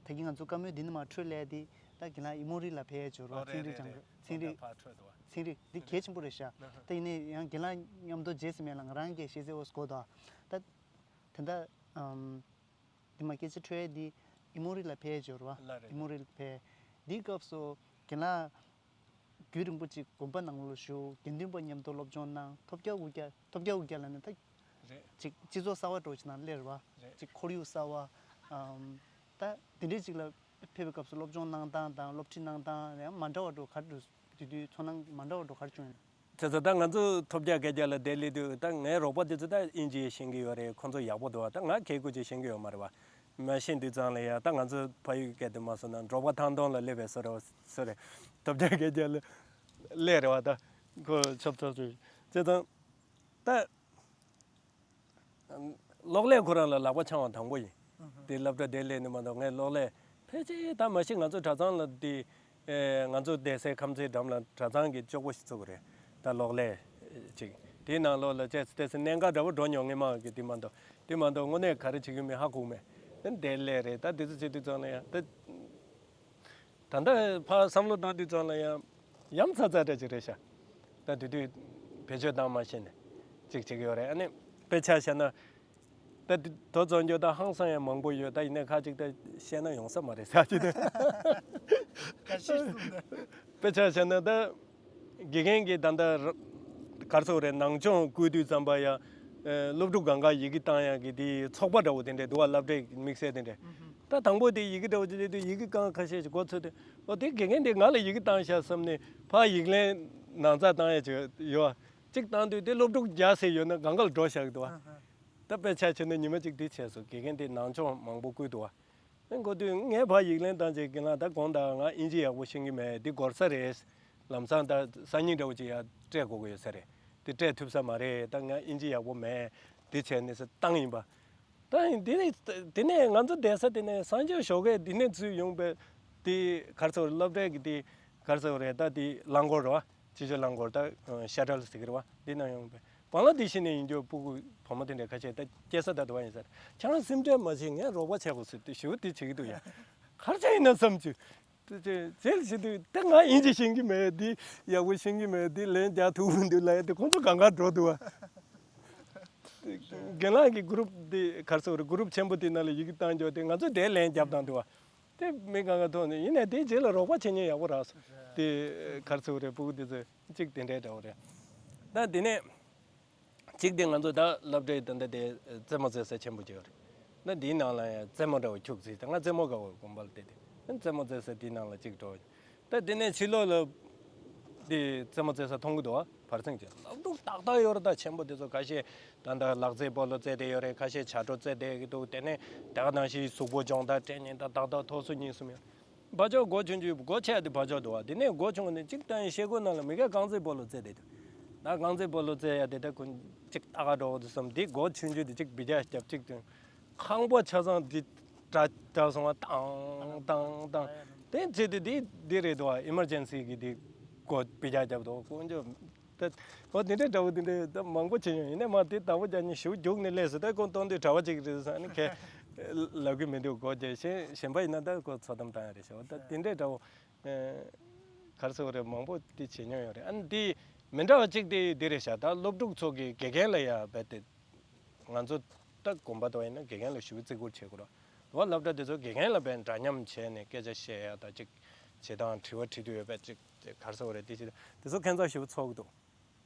ད་གིན་ང་ཚོ་བཀའ་མོལ་འདི་ནས་མར་འཕྲོས་སླེབས་དེ་ད་རྒན་ལགས་ཨི་མོ་རི་ལ་ཕེབས་ཡ་ཅིག་ཡོད་རེད་བ། ཨོ་ཚན་རིག་རེད་སྦྱང་རེད། ཚན་རིག་ཕར་འཕྲོས་འདུག་བ། ཚན་རིག་འདི་གལ་ཆེན་པོ་རེད་ཤག་ཨ་ཧ། ད་ཡིན་ནའི་ཡང་རྒན་ལགས་མཉམ་དུ་བྱེད་བསམ་ཡ་ལ་ང་རང་གི་ཤེས་ཚད་འོ་སྐོར་དང་ད་དེ་འདྲ་ཨམ། དེ་མ་སྐད་ཆ་འཕྲོས་ཡ་འདི་ཨི་མོ་རི་ལ་ཕེབས་ཡ་ཅིག་ཡོད་རེད་བ། ལ་རེད། ཨི་མོ་རི་ལ་ཕེབས། འདིའི་སྐབས་སུ་རྒན་ལགས་རྒྱུན་རིང་པོ་ཅིག་དགོན་པ་ནང་ལོགས་བཞུགས། དགེ་འདུན་པ་མཉམ་དུ་སློབ་སྦྱོང་གནང་། ཐོབ་རྒྱལ་དབུ་རྒྱལ་ཐོབ་རྒྱལ་དབུ་རྒྱལ་ལབ་ན་ད་རེད། ཅིག་སྤྱི་ཚོགས་གསར་བ་འདྲ་བོ་ཅིག་ནང་སླེབས་རེད་བ། རེད། ཅིག་ཁོར་ཡུག་གསར་བ། ཨམ། ད་དེ་འདྲའི་ཅིག་ལ་ཕེབས་པའི་སྐབས་སུ་སློབ་སྦྱོང་གནང་སྟངས་དང་སློབ་ཁྲིད་གནང་སྟངས་ཡང་མ་འདྲ་བ་འདྲ་བོ་ག་རེ་འདུག་དེ་དུས་ཚོར་སྣང་མ་འདྲ་བ་འདྲ་བོ་ག་རེ་བྱུང་ཡོད། དེ་ཚོ་ད་ང་ཚོ་ཐོབ་རྒྱལ་སྐད་རྒྱག་ལ་བསྡད་སླེབས་དུས་ད་ངའི་རོགས་པ་དེ་ཚོ་ད་དབྱིན་ཇི་ཤེས་ཀྱི་ཡོད་རེད། ཁོང་ཚོ་ཡག་པོ་འདུག་བ། ད་ང་གད་ཁུལ་ཅིག་ཤེས་ཀྱི་ཡོད་མ་རེད་བ། མ་ཤེས་དུས་ཙང་ལ་ཡ་ད་ང་ཚོ་ཕ་ཡུལ་སྐད་དུ་མ་སོང་ན་འབྲོག་པ་ཐང་སྟོང་ལ་སླེབས་པའི་བཟོ་འདྲ་བ་བཟོ་རེད། ཐོབ་རྒྱལ་སྐད་རྒྱག་ལ་སླེབས་རེད་བ། ད་ཁོ་ཆོབ་ཆོབ་ཆོབ་བྱས་ཙང་ད། གློག་ཀླད་ཁོ་རང་ལ་ལག་པ་འཆང་བ་དང་པོ་ཡིན། ཨུ་ཧུ། དེ་སློབ་གྲྭ་དེ་སླེབས་ནས་མ་གཏོགས་ངས་གློག་ཀླད་ཕལ་ཆེར་ད་མ་གཞི་ང་ཚོ་གྲྭ་ཚང་ལ་དེ་ཨེ་ང་ཚོ་བསྡད་སའི་ཁང་ཚན་འགྲམ་ལ་གྲྭ་ཚང་གི་ལྕོག་པོ་ཞིག་བཙུགས་རེད། ད་གློག་ཀླད་ཅིག་དེའི་ནང་ལོགས་ལ་བྱས་ཙང་གནད་འགག་འདྲ་པོ་འགྲོ་མྱོང་ངེས་མ་གི་དེ་མ་གཏོགས་དེ་མ་གཏོགས་དངོས་གནས་ག་རེ་བྱེད་ཀྱི་མིན་ཧ་གོ་མེད། དེ་འདྲས་ལས་རེད། ད་དེ་ཚོ་བྱེད་དུས་ཙང་ལ་ཡང་ད། ད་ལྟ་ཕར་བསམ་བློ་བཏང་དུས་ཙང་ལ་ཡང་ཡ་མཚར་ཚ་འདྲ་ཅིག་རེད་ཤག་ད་དེ་དུས་བེད་སྤྱོད་བཏང་མ་ཤེས་ནས་ཅིག་བྱེད་ཀྱི་ཡོད་རེད། ཨ་ནི་དཔེ་ཆ་བཞག་ན་ད་དེ་དོ་ཚོང་རྒྱུ་ད་ཧང་སང་ཡང་མང་པོ་ཡོད། ད་ཡིན་ནའི་ཁ་ཅིག་ད་བཤད་ན་ཡོང་ས་མ་རེད་ཟེར་གྱི་འདུག་ཁ་ཤས་གསུངས་ད། དཔེ་ཆ་བཞག་ན་ད་དགེ་རྒན་གྱིས་ད་ལྟ་ག་རེ་ཟེར་དགོས་རེད། ནང་སྦྱོང་བསྐུལ་དུས་ཙམ་པ་ཡ་སློབ་ཕྲུག་སྒང་ག་ཡི་གེ་བཏང་ཡག་གི་དེ་ཚོགས་པ་འདྲ་བོ་དེ་འདྲས་འདུག་བ། སློབ་གྲྭའི་དམིགས་བསལ་དེ་འདྲས། ད་དང་པོ་དེ་ཡི་གེ་འདྲ་བོ་ཅིག་སླེབས་དུས་ཡི་གེ་རྐང་ཁ་ཤས་ཅིག་མགོ་ཚོས་དུས་ཨོ་དེ་དགེ་རྒན་དེ་ང་ལ་ཡི་གེ་བཏང་ཤག་བསམ་ནས་ཕར་ཡིག་ལན་ནང་རྩ་བཏང་ཡ་ཅིག་ཡོད། གཅིག་བཏང་དུས་དེ་སློབ་ཕྲུག་བརྒྱ་ཟེར་ཡོད་ན་སྒང་ག་ལ་འགྲོ་བཞག་གི་འདུག་བ། ད་དཔེ་ཆ་བྱས་ན་ཉི་མ་གཅིག་དེ་བྱས་སོང་། དགེ་རྒན་དེ་ནང་སྦྱོང་མང་པོ་བསྐུལ་འདུག་བ། ཨེ་འགོ་དུས་ངས་ཕར་ཡིག་ལན་བཏང་རྗེས་རྒན་ལགས་ད་དགོངས་དག་ང་དབྱིན་ཇི་ཡག་པོ་ཤེས་ཀྱི་མེད། འདི་འགོར་ས་རེད། ལམ་སང་ད་སང་ཉིན་འདྲ་བོ་ཅིག་ཡར་སྤྲད་དགོས་ཀྱི་ཡོད་ས་རེད། དེ་སྤྲད་ཐུབ་ས་མ་རེད། ད་ང་དབྱིན་ཇི་ཡག་པོ་མེད། དེ་བྱས་ནས་ས་བཏང་ཡིན་པ། ད་ཡིན་དེ་ནས་དེ་ནས་ང་ཚོ་བསྡད་ས་དེ་ནས་གསང་སྤྱོད་ཞོགས་ཀས་དེ་ནས་ཚུར་ཡོང་པའི་དེ་ག་རེ་ཟེར་དགོས་རེད། སློབ་གྲྭའི་གི་དེ་ག་རེ་ཟེར་དགོས་རེད། ད་དེ་རླངས་འཁོར་རེད་བ། ཕྱི་ཕྱོགས་རླངས་འཁོར་ད་ཤ་ཊལ་ཟེར་གི་རེད་བ། དེ་ནང་ཡོང་པའི་བང་ལ་དེ་བཞིན་ནས་ཡིན་རྒྱུ་སྤུ་གུ་བུ་མོ་དེ་འདྲས་ཁ་ཤས་ད་སྐྱེལ་ས་ད་དུ་བ་ཡིན་ས་རེད། ཁྱེད་རང་སེམས་ཁྲལ་མ་བྱེད། ངས་རོགས་པ་བྱེད་དགོས་ཟེར་དུས་ཞེ་པོ་དེ་བྱེད་ཀྱི་འདུག་ཡ། ག་རེ་བྱས་ཡིན་ན་བསམ་བྱུང་། དེ་རྗེས་ལ་བྱེད་དུས་ད་ང་དབྱིན་ཇི་ཤེས་ཀྱི་མེད། འདི་ཡག་པོ་ཤེས་ཀྱི་མེད། འདི་ལན་རྒྱག་ཐུབ་ཀྱི་མི་འདུག་ལབ་ཡ་དེ་ཁོང་ཚོ་སྒང་ག་འགྲོ་འདུག་བ། རྒན་ལགས་ཀྱི་གུ་རུབ་འདི་ག་རེ་ཟེར་དགོས་རེད། གུ་རུབ་ཆེན་པོ་དེ་ནང་ལ་ཡི་གེ་བཏང་འཇོག་དེ་ང་ཚོ་དེ་ལན་རྒྱབ་བཏང་འདུག་བ། དེ་མི་སྒང་ག་མཐོང་ནས་ཡིན་ནའི་དེ་རྗེས་ལ་རོགས་པ་བྱེད་མཁན་ཡག་པོ་རག་སོང་། དེ་ག་རེ་ཟེར་དགོས་རེད། སྤུ་གུ་དེ་ཚོ་གཅིག་དེ་འདྲའི་འདྲ་བོ་རེད། ད་དེ་ནས། གཅིག་དེ་ང་ཚོ་ད་སློབ་གྲྭའི་ད་ལྟ་དེ་རྩེད་མོ་རྩེ་ས་ཆེན་པོ་ཅིག་ཡོད་རེད། ད་འདིའི་ནང་ལ་ཡང་རྩེད་མོ་འདྲ་བོ་ཁྱུག་ཙམ། ད་ང་རྩེད་མོ་དགའ་བོ་དགོན་པ་ལ་བལྟས་ཏེ་ད་རྩེད་མོ་རྩེ་ས་དེའི་ནང་ལ་གཅིག་འགྲོ། ད་དེ་ནས་ཕྱི་ལོགས་ལ་དེ་རྩེད་མོ་རྩེ་ས་མཐོང་གི་འདུག་བ། བར་གསེང་ཅིག་སློབ་ཕྲུག་ཏག་ཏག་ཡོད་རེད། ད་ཆེན་པོ་དེ་ཚོ་ཁ་ཤས་ད་ད་ལག་རྩེད་སྤོ་ལོ་རྩེ་བསྡད་ཡོད་རེད། ཁ་ཤས་བྱ་སྒྲོ་རྩེ་བསྡད་ཀྱི་འདུག་དེ་ནས་ད་ག་ནང་བཞིན་གཟུགས་པོ་སྦྱོང་བརྡར་སྤྲད་མཁན་ད་ཏག་ཏག་ཐོག་སོ་གཉིས་གསུམ་ཡོད། བ་ཅོ་སྒོ་ཆུང་ཆུང་སྒོ་ཕྱེ་ཡ་དེ་བ་ཅོ་འདུག་བ། དེ་ནས་སྒོ་ཆུང་ནས་གཅིག་བཏང་ཡིན་ཤེལ་སྒོ་ནང་ལ་མི་ག་རྐང་རྩེད་སྤོ་ལོ་རྩེ་བསྡད་འདུག་ད་རྐང་རྩེད་སྤོ་ལོ་རྩེ་ཡ་དེ་ད་ཁོ་གཅིག་ལྟ་ག་འགྲོ་འོ་དུ་བསམ་དེ་སྒོ་ཆུང་ཆུང་དེ་གཅིག་བི་ཅ་རྒྱབ་གཅིག་དེ་ཁང་པ་ཆ་ཚང་དེ་གྲ་གྲ་སོང་བ་ཏང་ཏང་ཏང་དེ་བྱེད་དེ་དེ་དེ་རེད་འདུག་བ། ཨི་མར་ཇེན་སི་གི་དེ་སྒོ་བི་ཅ་རྒྱབ་འདུག་དཀོན་མཆོག་ད་ཨོ་དེ་འདྲའི་འདྲ་བོ་དེ་འདྲའི་ད་མང་པོ་བྱེད་མྱོང་ཡིན་ནའི་མ་དེ་ཟླ་བ་བརྒྱ་ཉིན་ཞུ་རྒྱུགས་ནས་སླེབས་སོང་། ད་ཁོང་གཏོང་དུས་གྲྭ་པ་གཅིག་རེད་ཟེར་ནས་ཁས་ ལབ་གི་མི་འདུག་གོ། དེ་གཞན་གཞན་པ་ཡིན་ན་ད་ཁོ་ཚོགས་གཏམ་བཏང་ཡ་རེད་ཤག་ད་དེ་འདྲའི་འདྲ་བོ། ཨ། ག་རེ་ཟེར་དགོས་རེད། མང་པོ་དེ་བྱེད་མྱོང་ཡོད་རེད། ཨ་ནི་དེ་མི་འདྲ་བ་གཅིག་དེ་འདི་རེད་ཤག་ད་སློབ་ཕྲུག་ཚོ་གི་དགེ་རྒན་ལ་ཡ་རྦད་དེ། ང་ཚོ་ད་དགོན་པ་དེ་ཡིན་ན་དགེ་རྒན་ལ་ཞེ་པོ་བརྩི་བཀུར་བྱེད་དགོས་རེད། དེ་བ་སློབ་གྲྭ་དེ་ཚོ་དགེ་རྒན་ལ་རྦད་འདྲ་མཉམ་བྱས་ནས་སྐད་ཆ་བཤད་ཡ་ད་ཅིག་བྱེད་སྟངས་དྲི་བ་དྲི་དུས་ཡོད་པ་ཅིག་ག་རེ་ཟེར་དགོས་རེད། དེ་བྱེད་དེ་ཚོ་ཁྱད་མཚར་ཞེ་པོ་ཚོར་གི་འདུག་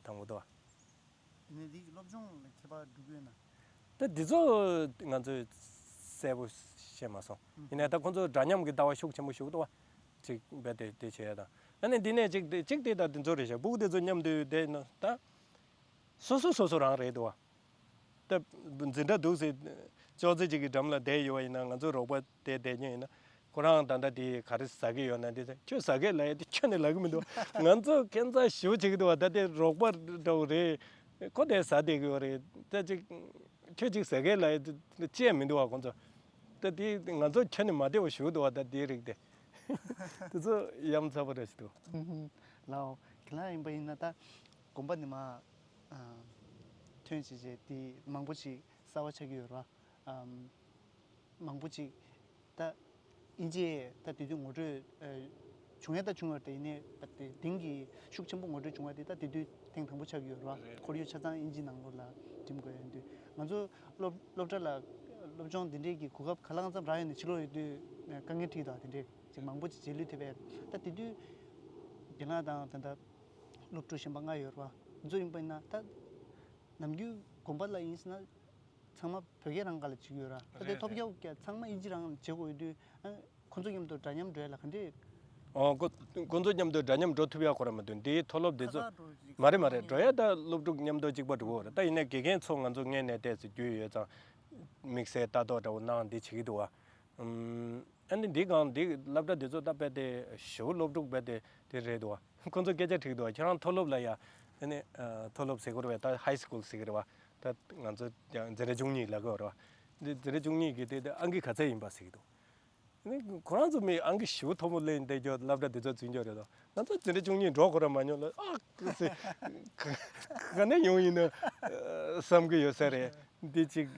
དང་པོ་དེ་བ། དེ་ནས་འདི་གི་སློབ་སྦྱོང་ལ་ཁྱད་པར་འགྲོ་གི་ཡོད་ན། ད་འདི་ཚོ་ང་ཚོས་གསལ་པོ་ཤེས་མ་སོང་། ཡིན་ནའི་ད་ཁོང་ཚོ་འདྲ་མཉམ་གྱི་ལྟ་བ་ཤུགས་ཆེན་པོ་ཞུགས་འདུག་བ། ཅིག་རྦད་དེ་དེ་བྱེད་ཡ་དང་། ཨ་ནི་འདི་ནས་ཅིག་དེ་ཅིག་དེ་ད་འདི་ཚོ་རེད་ཤག་སྤུ་གུ་དེ་ཚོ་མཉམ་དུ་བསྡད་ན་ད་སོ་སོ་སོ་སོ་རང་རེད་འདུག་བ། ད་འཛིན་གྲྭ་འདུག་ཟེར། ཅོག་ཙེ་གཅིག་གི་འགྲམ་ལ་བསྡད་ཡོད་པ་ཡིན་ན་ང་ཚོ་རོགས་པ་དེ་བསྡད་མཁན་ཡིན་ན། ཁོ་རང་ད་ལྟ་དེ་ག་རེ་ཟ་གི་ཡོད་ན་དེ་ཟེར། ཁྱོད་ཟ་གི་ལབ་ཡ་དེ་ཁྱོན་ནས་ལབ་གི་མི་འདུག་ང་ཚོ་ཁྱད་མཚར་ཞེ་པོ་བྱེད་ཀྱི་འདུག་བ། ད་དེ་རོགས་པ་འདྲ་བོ་རེད། ཁོ་དེ་ཟ་བསྡད་ཀྱི་ཡོད་རེད། ད་ཅིག་ཁྱོད་ཅིག་ཟ་གི་ལབ་ཡ་དེ་ཅི་ཡང་མི་འདུག་བ་ཁོ་ཚོ། ད་དེ་ང་ཚོ་ཁྱོན་ནས་མ་བདེ་བ་ཞེ་པོ་འདུག་བ། ད་དེའི་རིགས་དེ་དེ་ཚོ་ཡ་མཚར་པོ་འདྲ་ཞིག་འདུག་ཨུ་ཧུམ། ལའོ། ཁྱེད་རང་ཡིན་པ་ཡིན་ན་ད་དགོན་པ་ནས་མར་ཨ་ཐོན་བྱས་བྱས་དེ་མང་པོ་ཞིག་གསར་པ་ཆགས་ཀྱི་ཡོད་རེད་བ། ཨམ། མང་པོ་ཅིག་ད་དབྱིན་ཇི་ད་དེ་དུས་ངོ་སྤྲོད་ཨ་བྱུང་ཡ་ད་བྱུང་ཡོད་རེད། ཡིན་ནའི་ད་དེ་དེང་གི་ཤུགས་ཆེན་པོ་ངོ་སྤྲོད་བྱུང་བ་དེ་ད་དེ་དུས་ཐེངས་དང་པོ་ཆགས་ཀྱི་ཡོད་རེད་བ། རེད། ཁོར་ཡུག་ཆ་ཚང་དབྱིན་ཇི་ནང་ལོགས་ལ་འགྲིམ་དགོས་ཡོད་དུས་ང་ཚོ་སློབ་སློབ་གྲྭ་ལ་སློབ་སྦྱོང་དེ་འདྲས་ཀྱི་གོ་སྐབས་ག་ལ་གང་འཚམ་རག་ཡོད་ནས་ཕྱི་ལོགས་ཡོད་དུས་དཀའ་ངལ་འཕྲད་ཀྱི་འདུག་དེ་འདྲས་ཅིག་མང་པོ་ཅིག་རྗེས་ལུས་ཐེབས་པས། ད་དེ་དུས་རྒན་ལགས་དང་ད་ལྟ་སློབ་ཕྲུག་གཞན་པ་ལྔ་ཡོད་རེད་བ། ང་ཚོ་ཡིན་པ་ཡིན་ན་ད་ནམ་རྒྱུན་དགོན་པ་ལ་ཡིན་ཟེར་ན། ཚང་མ་བོད་སྐད་རང་སྒང་ལ་བྱེད་ཀྱི་ཡོད་ར། ད་དེ་རེད་ཐོབ་རྒྱག་ཀྱང་ཚང་མ་ཨིན་ཇི་རང་བྱེད་དགོས་ཡོད་དུས། ཨ། ཁོང་ཚོ་མཉམ་དུ་འདྲ་མཉམ་འགྲོ་ཡ་ལ་ག་འདྲས། ཨོ། ཁོ་ཁོང་ཚོ་མཉམ་དུ་འདྲ་མཉམ་འགྲོ་ཐུབ་ཡ་ཁོ་རང་མི་འདུག་འདིའི་མཐོ་སློབ་འདི་ཚོ། ཁ་ཁ་འགྲོ་ཅིག་མ་རེད་མ་རེད། འགྲོ་ཡ་ད་སློབ་ཕྲུག་མཉམ་དུ་གཅིག་པ་འགྲོ་གི་ཡོད་རེད། ད་ཡིན་ན་དགེ་རྒན་ཚོ་ང་ཚོ་སྔོན་ནས་ཏོག་ཙམ་རྒྱུས་ཡོད་ཙང་། དམིགས་བསལ་ལྟ་རྟོག་འདྲ་བོ་གནང་འདི་བྱེད་ཀྱི་འདུག་བ། ཨུམ། ཨ་ནི་འདི་གང་འདི་སློབ་གྲྭ་འདི་ཚོ་ད་དཔེ་དེ་ཞེ་པོ་སློབ་ཕྲུག་དཔེ་དེ་དེ་རེད་འདུག་བ། ཁོང་ཚོ་སྐད་ཆ་དྲིས་འདུག་བ། ཁྱེད་རང་མཐོ་སློབ་ལ་ཡ། ཨ་ནི་ཨ་མཐོ་སློབ་ཟེར་གི་རེད་བས། ད་ཧའི་སི་ཀུལ་ཟེར་གི་རེད་བ། ད་ང་ཚོ་ཀྱང་འཛིན་གྲྭ་བཅུ་གཉིས་ལབ་གི་རེད་བ། འདི་འཛིན་གྲྭ་བཅུ་གཉིས་ཀྱི་དེ་དེ་ཨང་ཀི་ག་ཚད་ཡིན་པ་ཟེར་གི་འདུག་ཨ་ནི་ཁོ་རང་ཚོ་མི་ཨང་ཀི་ཞེ་པོ་མཐོ་པོ་ལེན་བསྡད་རྒྱུ་སློབ་གྲྭ་འདི་ཚོ་འཛིན་རྒྱུ་རེད་དོ། ང་ཚོ་འཛིན་གྲྭ་བཅུ་གཉིས་འགྲོ་ཁོ་རང་མ་མྱོང་ལ། ཨ་ཀི་ཟེར། ག་ག་ནས་ཡོང་ཡིན་ན་བསམ་གི་ཡོད་ས་རེད། འདི་གཅིག་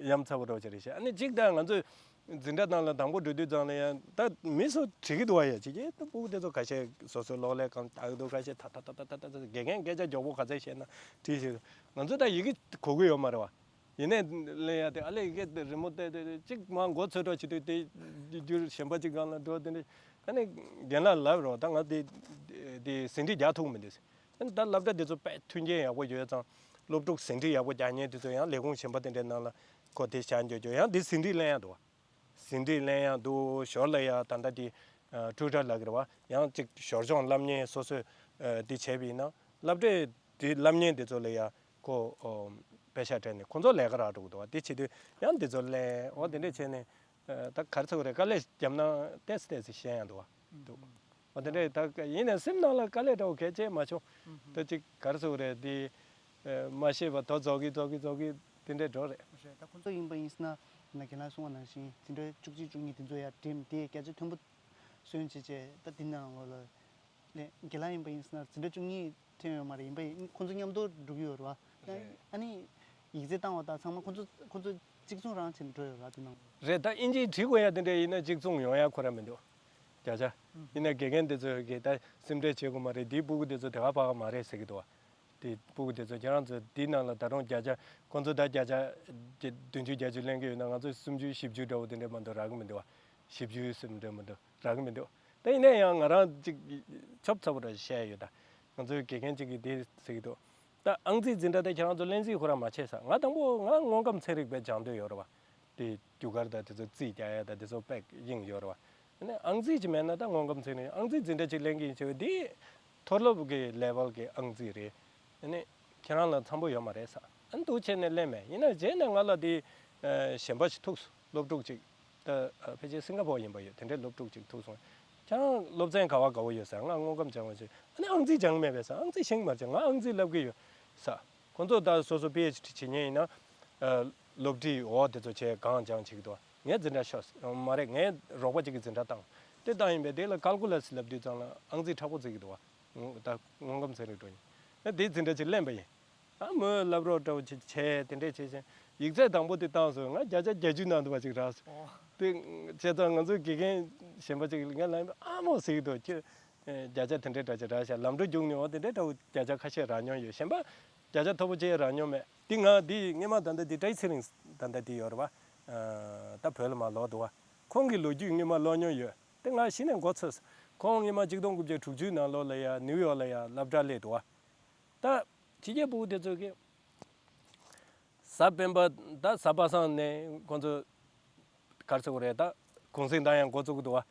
ཡ་མཚར་པོ་འདྲ་བོ་ཅིག་རེད་ཤག་ཨ་ནི་གཅིག་ད་ང་ཚོ་འཛིན་གྲྭ་ནང་ལ་དང་པོ་འགྲོ་དུས་ཙང་ལ་ཡང་ད་མི་ཚོ་དྲིས་ཀྱི་འདུག་བ། ཡ་གཅིག་གིས་ད་སྤུ་གུ་དེ་ཚོ་ཁ་ཤས་སོ་སོའི་གློག་ཀླད་སྒང་ལྟ་གི་འདུག་ཁ་ཤས་ད་ད་ད་དགེ་རྒན་སྐད་ཆ་མགྱོགས་པོ་ག་ཚད་བཤད་ན་དྲིས་ཤིག་ང་ཚོ་ད་ཡི་གེ་གོ་གི་ཡོད་མ་རེད་བ། ཡིན་ནའི་ལེན་ཡ་དེ་ཨ་ལས་ཡི་གེ་དེ་རི་མོ་བལྟས་ཏེ་གཅིག་མར་མགོ་ཚོས་འགྲོ་བྱེད་དུས་དེ་རྒྱུར་གཞན་པ་གཅིག་སྒང་ལ་འགྲོ། དེ་འདྲ་ཨ་ནི་རྒན་ལགས་ལབ་རོགས། ད་ང་དེ་དེ་ཟིན་བྲིས་རྒྱག་ཐུབ་མི་འདུག་ཨ་ནི་ད་སློབ་གྲྭ་དེ་ཚོ་དཔེ་མཐུན་རྐྱེན་ཡག་པོ་ཡོད་ཙང་སློབ་ཕྲུག་ཟིན་བྲིས་ཡག་པོ་རྒྱག་མཁན་དེ་ཚོ་ཡང་ལས་ཁུངས་གཞན་པ་དེ་འདྲའི་ནང་ལ་ཁོ་དེ་བཞག་འཇོག་རྒྱུ། ཡང་དེ་ཟིན་བྲིས་ལེན་ཡ་འདུག་བ། ཟིན་བྲིས་ལེན་ཡང་འདུག་ཞོར་ལ་ཡང་ད་ལྟ་དེ་ཨ་ཊུ་ཊར་ལབ་ཀྱི་རེད་བ། ཡང་གཅིག་ཞོར་སྦྱོང་བསླབ་མཁན་སོ་སོས་ཨ་དེ་བྱས་པ་ཡིན་ན་སློབ་གྲྭས་དེ་བསླབ་མཁན་དེ་ཚོ་ལ་ཡང་ཁོ་ཨོ་པེ་ཤག་སྤྲད་ནས་ཁོ་ཚོ་ལས་ཀ་རག་འགྲོ་གི་འདུག་བ། དེ་བྱེད་དུས་ཡང་དེ་ཚོ་ལེན། འོ་དེ་འདྲས་བྱས་ནས་ཨ་ད་ག་རེ་ཟེར་དགོས་རེད། དཀའ་ལས་བརྒྱབ་ན་ཏོག་ཙམ་ཏོག་ཙམ་ཤེས་ཡ་འདུག་བ། འདུག་འོ་དེ་འདྲས་ད་ཡིན་ནའི་སེམས་ནང་ལ་དཀའ་ལས་འདྲ་བོ་གལ་ཆེ་མ་བྱུང་། ད་ཅིག་ག་རེ་ཟེར་དགོས་རེད། དེ་ཨ་མ་ཤེས་པ་དོ་རྫོགས་ཀྱི་རྫོགས་ཀྱི་རྫོགས་ཀྱི་དེ་འདྲས་འགྲོ་རེད། རེད། ད་ཁོང་ཚོ་ཡིན་པ་ཡིན་ཟེར་ན་ན་རྒན་ལགས་གསུངས་པ་ནང་བཞིན་འཛིན་གྲྭ་བཅུ་གཅིག་བཅུ་གཉིས་དེ་ཚོ་ཡར་འགྲིམས་ཏེ་བརྒྱ་ཆ་མཐོན་པོ་སོན་བྱས་བྱས་ད་འདི་ནང་ལོགས་ལ་ལས་རྒན་ལགས་ཡིན་པ་ཡིན་ཟེར་ན་འཛིན་གྲྭ་བཅུ་གཉིས་ཐོན་ཡོད་མ་རེད། ཡིན་པ་ཡིན་ཁོང་ཚོ་མཉམ་དུ་འགྲོ་གི་ཡོད་རེད་བ། རེད། ཨ་ནི་ཡིག་ཚད་བཏང་བ་དང་ཚང་མ་ཁོང་ཚོ་ཁོང་ཚོ་གཅིག་མཚུངས་རང་བྱས་ནས་འགྲོ་ཡོད་རེད་བ། དེ་ནང་། རེད། ད་དབྱིན་ཇིའི་བྲིས་དགོས་ཡ་དེ་འདྲ་ཡིན་ན་གཅིག་མཚུངས་ཡོང་ཡ་ཁོ་རང་མི་འདུག་བརྒྱ་ཆ། ཡིན་ན་དགེ་རྒན་དེ་ཚོ་གིས་ད་སེམས་ཁྲལ་བྱེད་དགོས་མ་རེད། འདིའི་སྤུ་གུ་དེ་ཚོ་དེ་ག་ཕ་ག་མ་རེད་ཟེར་གི་འདུག་བ། དེ་སྤུ་གུ་དེ་ཚོ་ཁྱེད་རང་ཚོ་འདི་ནང་ལ་ད་རུང་བརྒྱ་ཆ་ཁོང་ཚོ་ད་བརྒྱ་ཆ་བདུན་ཅུ་བརྒྱད་ཅུ་ལེན་གི་ཡོད་ན་ང་ཚོ་སུམ་ཅུ་བཞི་བཅུ་འདྲ་བོ་དེ་འདྲ་མ་གཏོགས་རག་གི་མི་འདུག་བ། བཞི་བཅུ་སུམ་འདྲ་མ་གཏོགས་རག་གི་མི་འདུག་ད་ཡིན་ན་ཡང་ང་རང་ཅིག་ཆོབ་ཚ་པོ་ར་བཤད་ཡོད། ད་ང་ཚོའི་དགེ་རྒན་ཅིག་གིས་དེ་ཟེར་གི་འདུག་ད་ཨང་རྩིས་འཛིན་གྲྭ་དེ་ཁྱེད་རང་ཚོ་ལེན་རྩིས་ཁོ་རང་མ་བྱས་ས། ང་དང་པོ་ང་དངོས་ཁམས་ཚན་རིག་པའི་སྦྱང་འདོད་ཡོད་རེད་བ། དེ་རྒྱུ་སྐར་དང་དེ་ཚོ་རྩིས་རྒྱག་ཡ་དང་དེ་ཚོ་དཔེ་དབྱིངས་ཡོད་རེད་བ། ཨ་ནི་ཨང་རྩིས་ཅིག་མེད་ན་ད་དངོས་ཁམས་ཚན་རིག་ཨང་རྩིས་འཛིན་གྲྭ་ཅིག་ལེན་གི་ཡིན་ཟེར་བས། དེ་མཐོ་སློབ་ཀྱི་ལེ་ཝལ་གྱི་ཨང་རྩིས་རེད། ཨ་ནི་ཁྱེད་རང་ལ་འཚམ་པོ་ཡོད་མ་རེད་ས། ཨ་ནི་འདུག་བྱས་ནས་ལེན་མེད། ཡིན་ན་རྗེས་ནས་ང་ལ་དེ་ཨ་གཞན་པ་ཞིག་ཐུག་སོང་། སློབ་ཕྲུག་ཅིག་ད་ཨ་ཕལ་ཆེར་སིང་ག་པོར་ཡིན་པ་ཡོད། དེ་འདྲའི་སློབ་ཕྲུག་ཅིག་ཐུག་སོང་། ཁྱེད་རང་སློབ་ཚན་ག་བ་དགའ་བོ་ཡོད་ཟེར། ང་དངོས་ཁམས་སྦྱང་བ་བྱེད། ཨ་ནི་ཨང་རྩིས་སྦྱང་མེད་པས་ས། ཨང་རྩིས་ཤེས་མ་བྱུང་། ང་ཨང་རྩིས་བསླབ་གི་ཡོད་ས། ཁོང་ཚོ་ད་སོ་སོ་པི་ཨེཆ་ཌི་བྱེད་མཁན་ཡིན་ན་ཨ་སློབ་ཁྲིད་འོག་དེ་ཚོ་བྱས་གང་སྦྱང་བྱེད་ཀྱི་འདུག་ངས་འཛིན་གྲྭ་ཤོར་མ་རེད། ངའི་རོགས་པ་ཅིག་གིས་འཛིན་གྲྭ་བཏང་། དེ་བཏང་ཡིན་པས་དེ་ལ་ཀལ་ཀུ་ལེ་སི་ལབ་དུས་ཙང་ལ་ཨང་རྩིས་མཁྲེགས་པོ་བརྩི་གི་འདུག་བ། ད་དངོས་ཁམས་ཚན་རིག་འགྲོ་ཡིན་ན་དེ་འཛིན་གྲྭ་ཅིག་ལེན་པ་ཡིན། ཨ་མོས་བསླབ་རོགས་འདྲ་བོ་ཅིག་བྱས་དེ་འདྲས་བྱས་བྱས། ཡིག་ཚད་དང་པོ་དེ་བཏང་སོང་། ང་བརྒྱ་ཆ་བརྒྱད་ཅུ་ནང་དུ་བ་ཅིག་རག་སོང་། ཨོ། དེ་བྱས་ཙང་ང་ཚོའི་དགེ་རྒན་གཞན་པ་ཅིག་ངས་ལབ་ཨ་མོ་ཟེར་གྱི་འདུག་ཁྱོད་བརྒྱ་ཆ་དེ་འདྲའི་འདྲ་ཅིག་རག་ཤག་ལམ་འགྲོ་རྒྱུགས་མྱོང་བ་དེ་འདྲའི་འདྲ་བོ་བརྒྱ་ཆ་ཁ་ཤས་རག་མྱོང་ཡོད། གཞན་པ་བརྒྱ་ཆ་མཐོ་པོ་ཅིག་རག་མྱོང་མེད། འདི་ང་འདི་སྔོན་མ་ད་ལྟ་འདི་བཀྲ་ཤིས་ཚེ་རིང་ད་ལྟ་འདི་ཡོད་རེད་བ། ད་བོད་ལ་མར་ལོག་འདུག་བ། ཁོང་གི་ལོ་རྒྱུས་སྔོན་མ་ཀློག་མྱོང་ཡོད། དེ་ང་གཞི་ནས་མགོ་ཚོས། ཁོང་སྔོན་མ་གཅིག་སྟོང་དགུ་བརྒྱ་དྲུག་ཅུའི་ནང་ལོགས་ལ་ཡ་ནིའུ་ཡོག་ལ་ཡ་སློབ་གྲྭ་སླེབས་འདུག་བ། ད་ཕྱི་རྒྱལ་ཕྲུ་གུ་དེ་ཚོ་གིས་གཟའ་སྤེན་པ་ད་གཟའ་པ་སངས་ནས་ཁོང་ཚོ་ག་རེ་ཟེར་དགོས་རེད། ད་གུང་སེང་བཏང་ཡང་འགོ་བཙུགས་ཀྱི་འདུག་བ།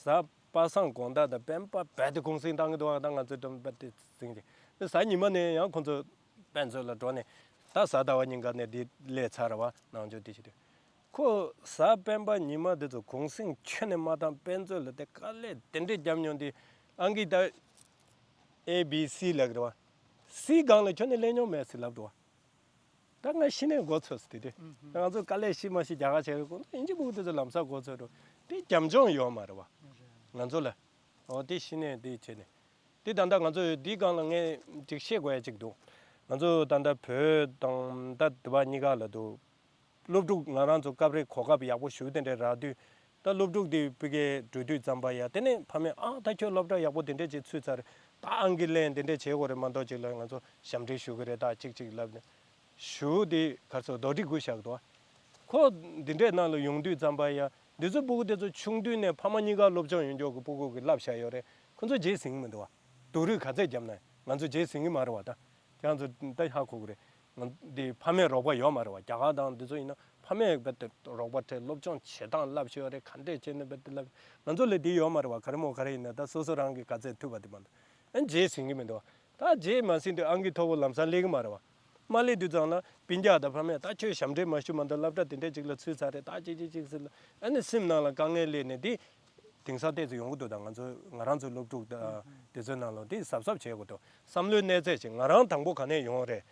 གཟའ་པ་སངས་དགོང་དག་དང་སྤེན་པ་རྦད་དེ་གུང་སེང་བཏང་གི་འདུག་བ། ད་ང་ཚོའི་འགྲམ་རྦད་དེ་ཟིང་གི། གཟའ་ཉི་མ་ནས་ཡང་ཁོང་ཚོ་དཔེ་མཛོད་ལ་འགྲོ་ནས་ད་གཟའ་ཟླ་བ་ཉིན་ཀ་ནས་འདི་སླེབས་ཚར་བ། ནང་ཆོས་དེ་བྱེད་དུས་ཁོ་གཟའ་སྤེན་པ་ཉི་མ་དེ་ཚོ་གུང་སེང་ཁྱོན་ནས་མ་བཏང་། དཔེ་མཛོད་ལ་དེ་དཀའ་ལས་དེ་འདྲས་བརྒྱབ་མྱོང་དུས་ཨང་ཀི་ད་ཨེ་བི་སི་ལབ་ཀྱི་རེད་བ། སི་སྒང་ལ་ཁྱོན་ནས་སླེབས་མྱོང་མེད་ཟེར་ལབ་འདུག་བ། ད་ང་གཞི་ནས་མགོ་ཚོས་དེ་དུས། ཨུམ་ཧུམ། ད་ང་ཚོ་དཀའ་ལས་ཤི་མ་ཤི་རྒྱ་གར་བྱས་པའི་གོང་དུ་ཨིན་ཇི་ཕྲུ་གུ་དེ་ཚོ་ལམ་སང་མགོ་ཚོས་འགྲོ། དེ་རྒྱབ་ལྗོངས་ཡོད་མ་རེད་བ། རེད། ང་ཚོ་ལ། འོ་དེ་གཞི་ནས་དེ་བྱས་ནས། དེ་ད་ལྟ་ང་ཚོ་འདི་སྒང་ལ་ངས་ཅིག་བཤད་དགོས་ཡ་ཅིག་འདུག་ང་ཚོ་ད་ལྟ་བོད་དང་ད་དེ་བ་གཉིས་ཀ་ལ་འདུག་སློབ་ཕྲུག་ང་རང་ཚོ་སྐབས་རེ་གོ་སྐབས་ཡག་པོ་ཞེ་དྲག་རག་དུས། ད་སློབ་ཕྲུག་དེ་ཕ་གིར་འགྲོ་དུས་ཙམ་པ་ཡ། དེ་ནས་ཕ་མས་ཨ་ད་ཁྱོད་སློབ་གྲྭ་ཡག་པོ་དེ་འདྲས་ཅིག་ཚུད་ཚར། ད་ཨང་ཀི་ལེན་དེ་འདྲས་བྱེད་དགོས་རེད་མ་གཏོགས་ཅིག་ལ་ང་ཚོ་ཞབས་འདྲེན་ཞུ་གི་རེད། ད་ཅིག་ཅིག་ལབ་ནས་ཞུ་དེ་ག་ཚོད་རྡོག་ཁྲེས་སྒུག་བཞག་འདུག་ཁོ་འདི་འདྲས་ནང་ལ་ཡོང་དུས་ཙམ་པ་ཡ། འདི་ཚོ་ཕྲུ་གུ་དེ་ཚོ་ཆུང་དུས་ནས་ཕ་མ་གཉིས་ཀ་སློབ་སྦྱོང་ཡོད་མཁན་གྱི་ཕྲུ་གུ་གིས་བསླབས་བཞག་ཡོད་རེད། ཁོ་ཚོ་རྗེས་ཟིན་གྱི་མི་འདུག་སྡུག་རུས་ག་ཚད་བརྒྱབ་ན་ང་ཚོ་རྗེས་ཟིན་གྱི་མ་རེད་བ། ད་ཁྱེད་རང་ཚོ་ད་ཧ་གོ་གི་རེད། ང་འདི་ཕ་མས་རོགས་པ་ཡོད་མ་རེད་བ། རྒྱ་གར་དང་འདི་ཚོ་ཡིན་ན་ཕ་མས་རྦད་དེ་རོགས་པ་སྤྲད། སློབ་སྦྱོང་བྱེད་སྟངས་བསླབས་བཞག་ཡོད་རེད། ག་འདྲས་བྱས་ནས་རྦད་དེ་བསླབས། ང་ཚོ་ལ་འདི་ཡོད་མ་རེད་བ། ག་རེ་མོ་ག་རེ་ཡིན་ན་ད་སོ་སོ་རང་གིས་ག་ཚད་ཐུབ་པ་དེ་མ་གཏོགས། ཨ་རྗེས་ཟིན་གྱི་མི་འདུག་ད་རྗེས་མ་ཟིན་དུས་ཨང་ཀི་མཐོ་པོ་ལམ་སང་སླེབས་ཀྱི་མ་རེད་བ། མ་སླེབས་དུས་ཙམ་ལ་སྤུན་ཀྱག་དང་ཕ་མས་ད་ཁྱོད་ཞབས་འདྲེན་མ་ཞུས་མ་གཏོགས་སློབ་གྲྭ་དེ་འདྲས་ཅིག་ལ་ཚུད་ཚར་རེད། ད་ཅིག་ཅིག་ཅིག་ཟེར་ལ། ཨ་ནི་སེམས་ནང་ལ་དཀའ་ངལ་སླེབས་ནས་དེ་དེང་སང་ཏོག་ཙམ་ཡོང་གི་འདུག་ད་ང་ཚོ་ང་རང་ཚོའི་སློབ་ཕྲུག་ད་དེ་ཚོའི་ནང་ལ་དེ་གཟབ་གཟབ་བྱེད་དགོས་འདུག་བསམ་བློའི་གནས་ཚད་ཅིག་ང་རང་དང་པོ་ག་ནས་ཡོང་རེད།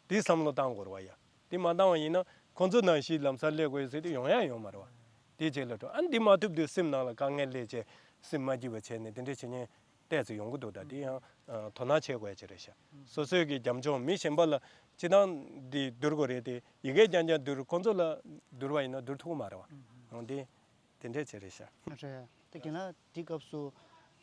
དེ་བསམ་བློ་བཏང་དགོས་རེད་བ་ཡ། དེ་མ་བཏང་བ་ཡིན་ན་ཁོང་ཚོ་ནང་བཞིན་ལམ་སང་སླེབས་དགོས་ཟེར་དུས་ཡོང་ཡ་ཡོད་མ་རེད་བ། དེ་རྗེས་ལ་འགྲོ། ཨ་ནི་འདི་མ་ཐུབ་དུས་སེམས་ནང་ལ་དཀའ་ངལ་སླེབས་བྱས་སེམས་མ་སྐྱིད་པ་བྱས་ནས་དེ་འདྲ་བྱེད་མཁན་ཏོག་ཙམ་ཡོང་གི་འདུག་ད་དེ་ཡང་དོ་སྣང་བྱེད་དགོས་ཡ་ཅིག་རེད་ཤག་སོ་སོའི་གི་རྒྱབ་ལྗོངས་མི་གཞན་པ་ལ་སྤྱིར་བཏང་འདི་བསྡུར་དགོས་རེད་དེ། ཡི་གེ་རྐྱང་རྐྱང་བསྡུར། ཁོང་ཚོ་ལ་བསྡུར་བ་ཡིན་ན་བསྡུར་ཐུབ་ཀྱི་མ་རེད་བ། འོང་དེ་དེ་འདྲས་ཅིག་རེད་ཤག་རེད། ད་རྒན་ལགས་འདི་སྐབས་སུ་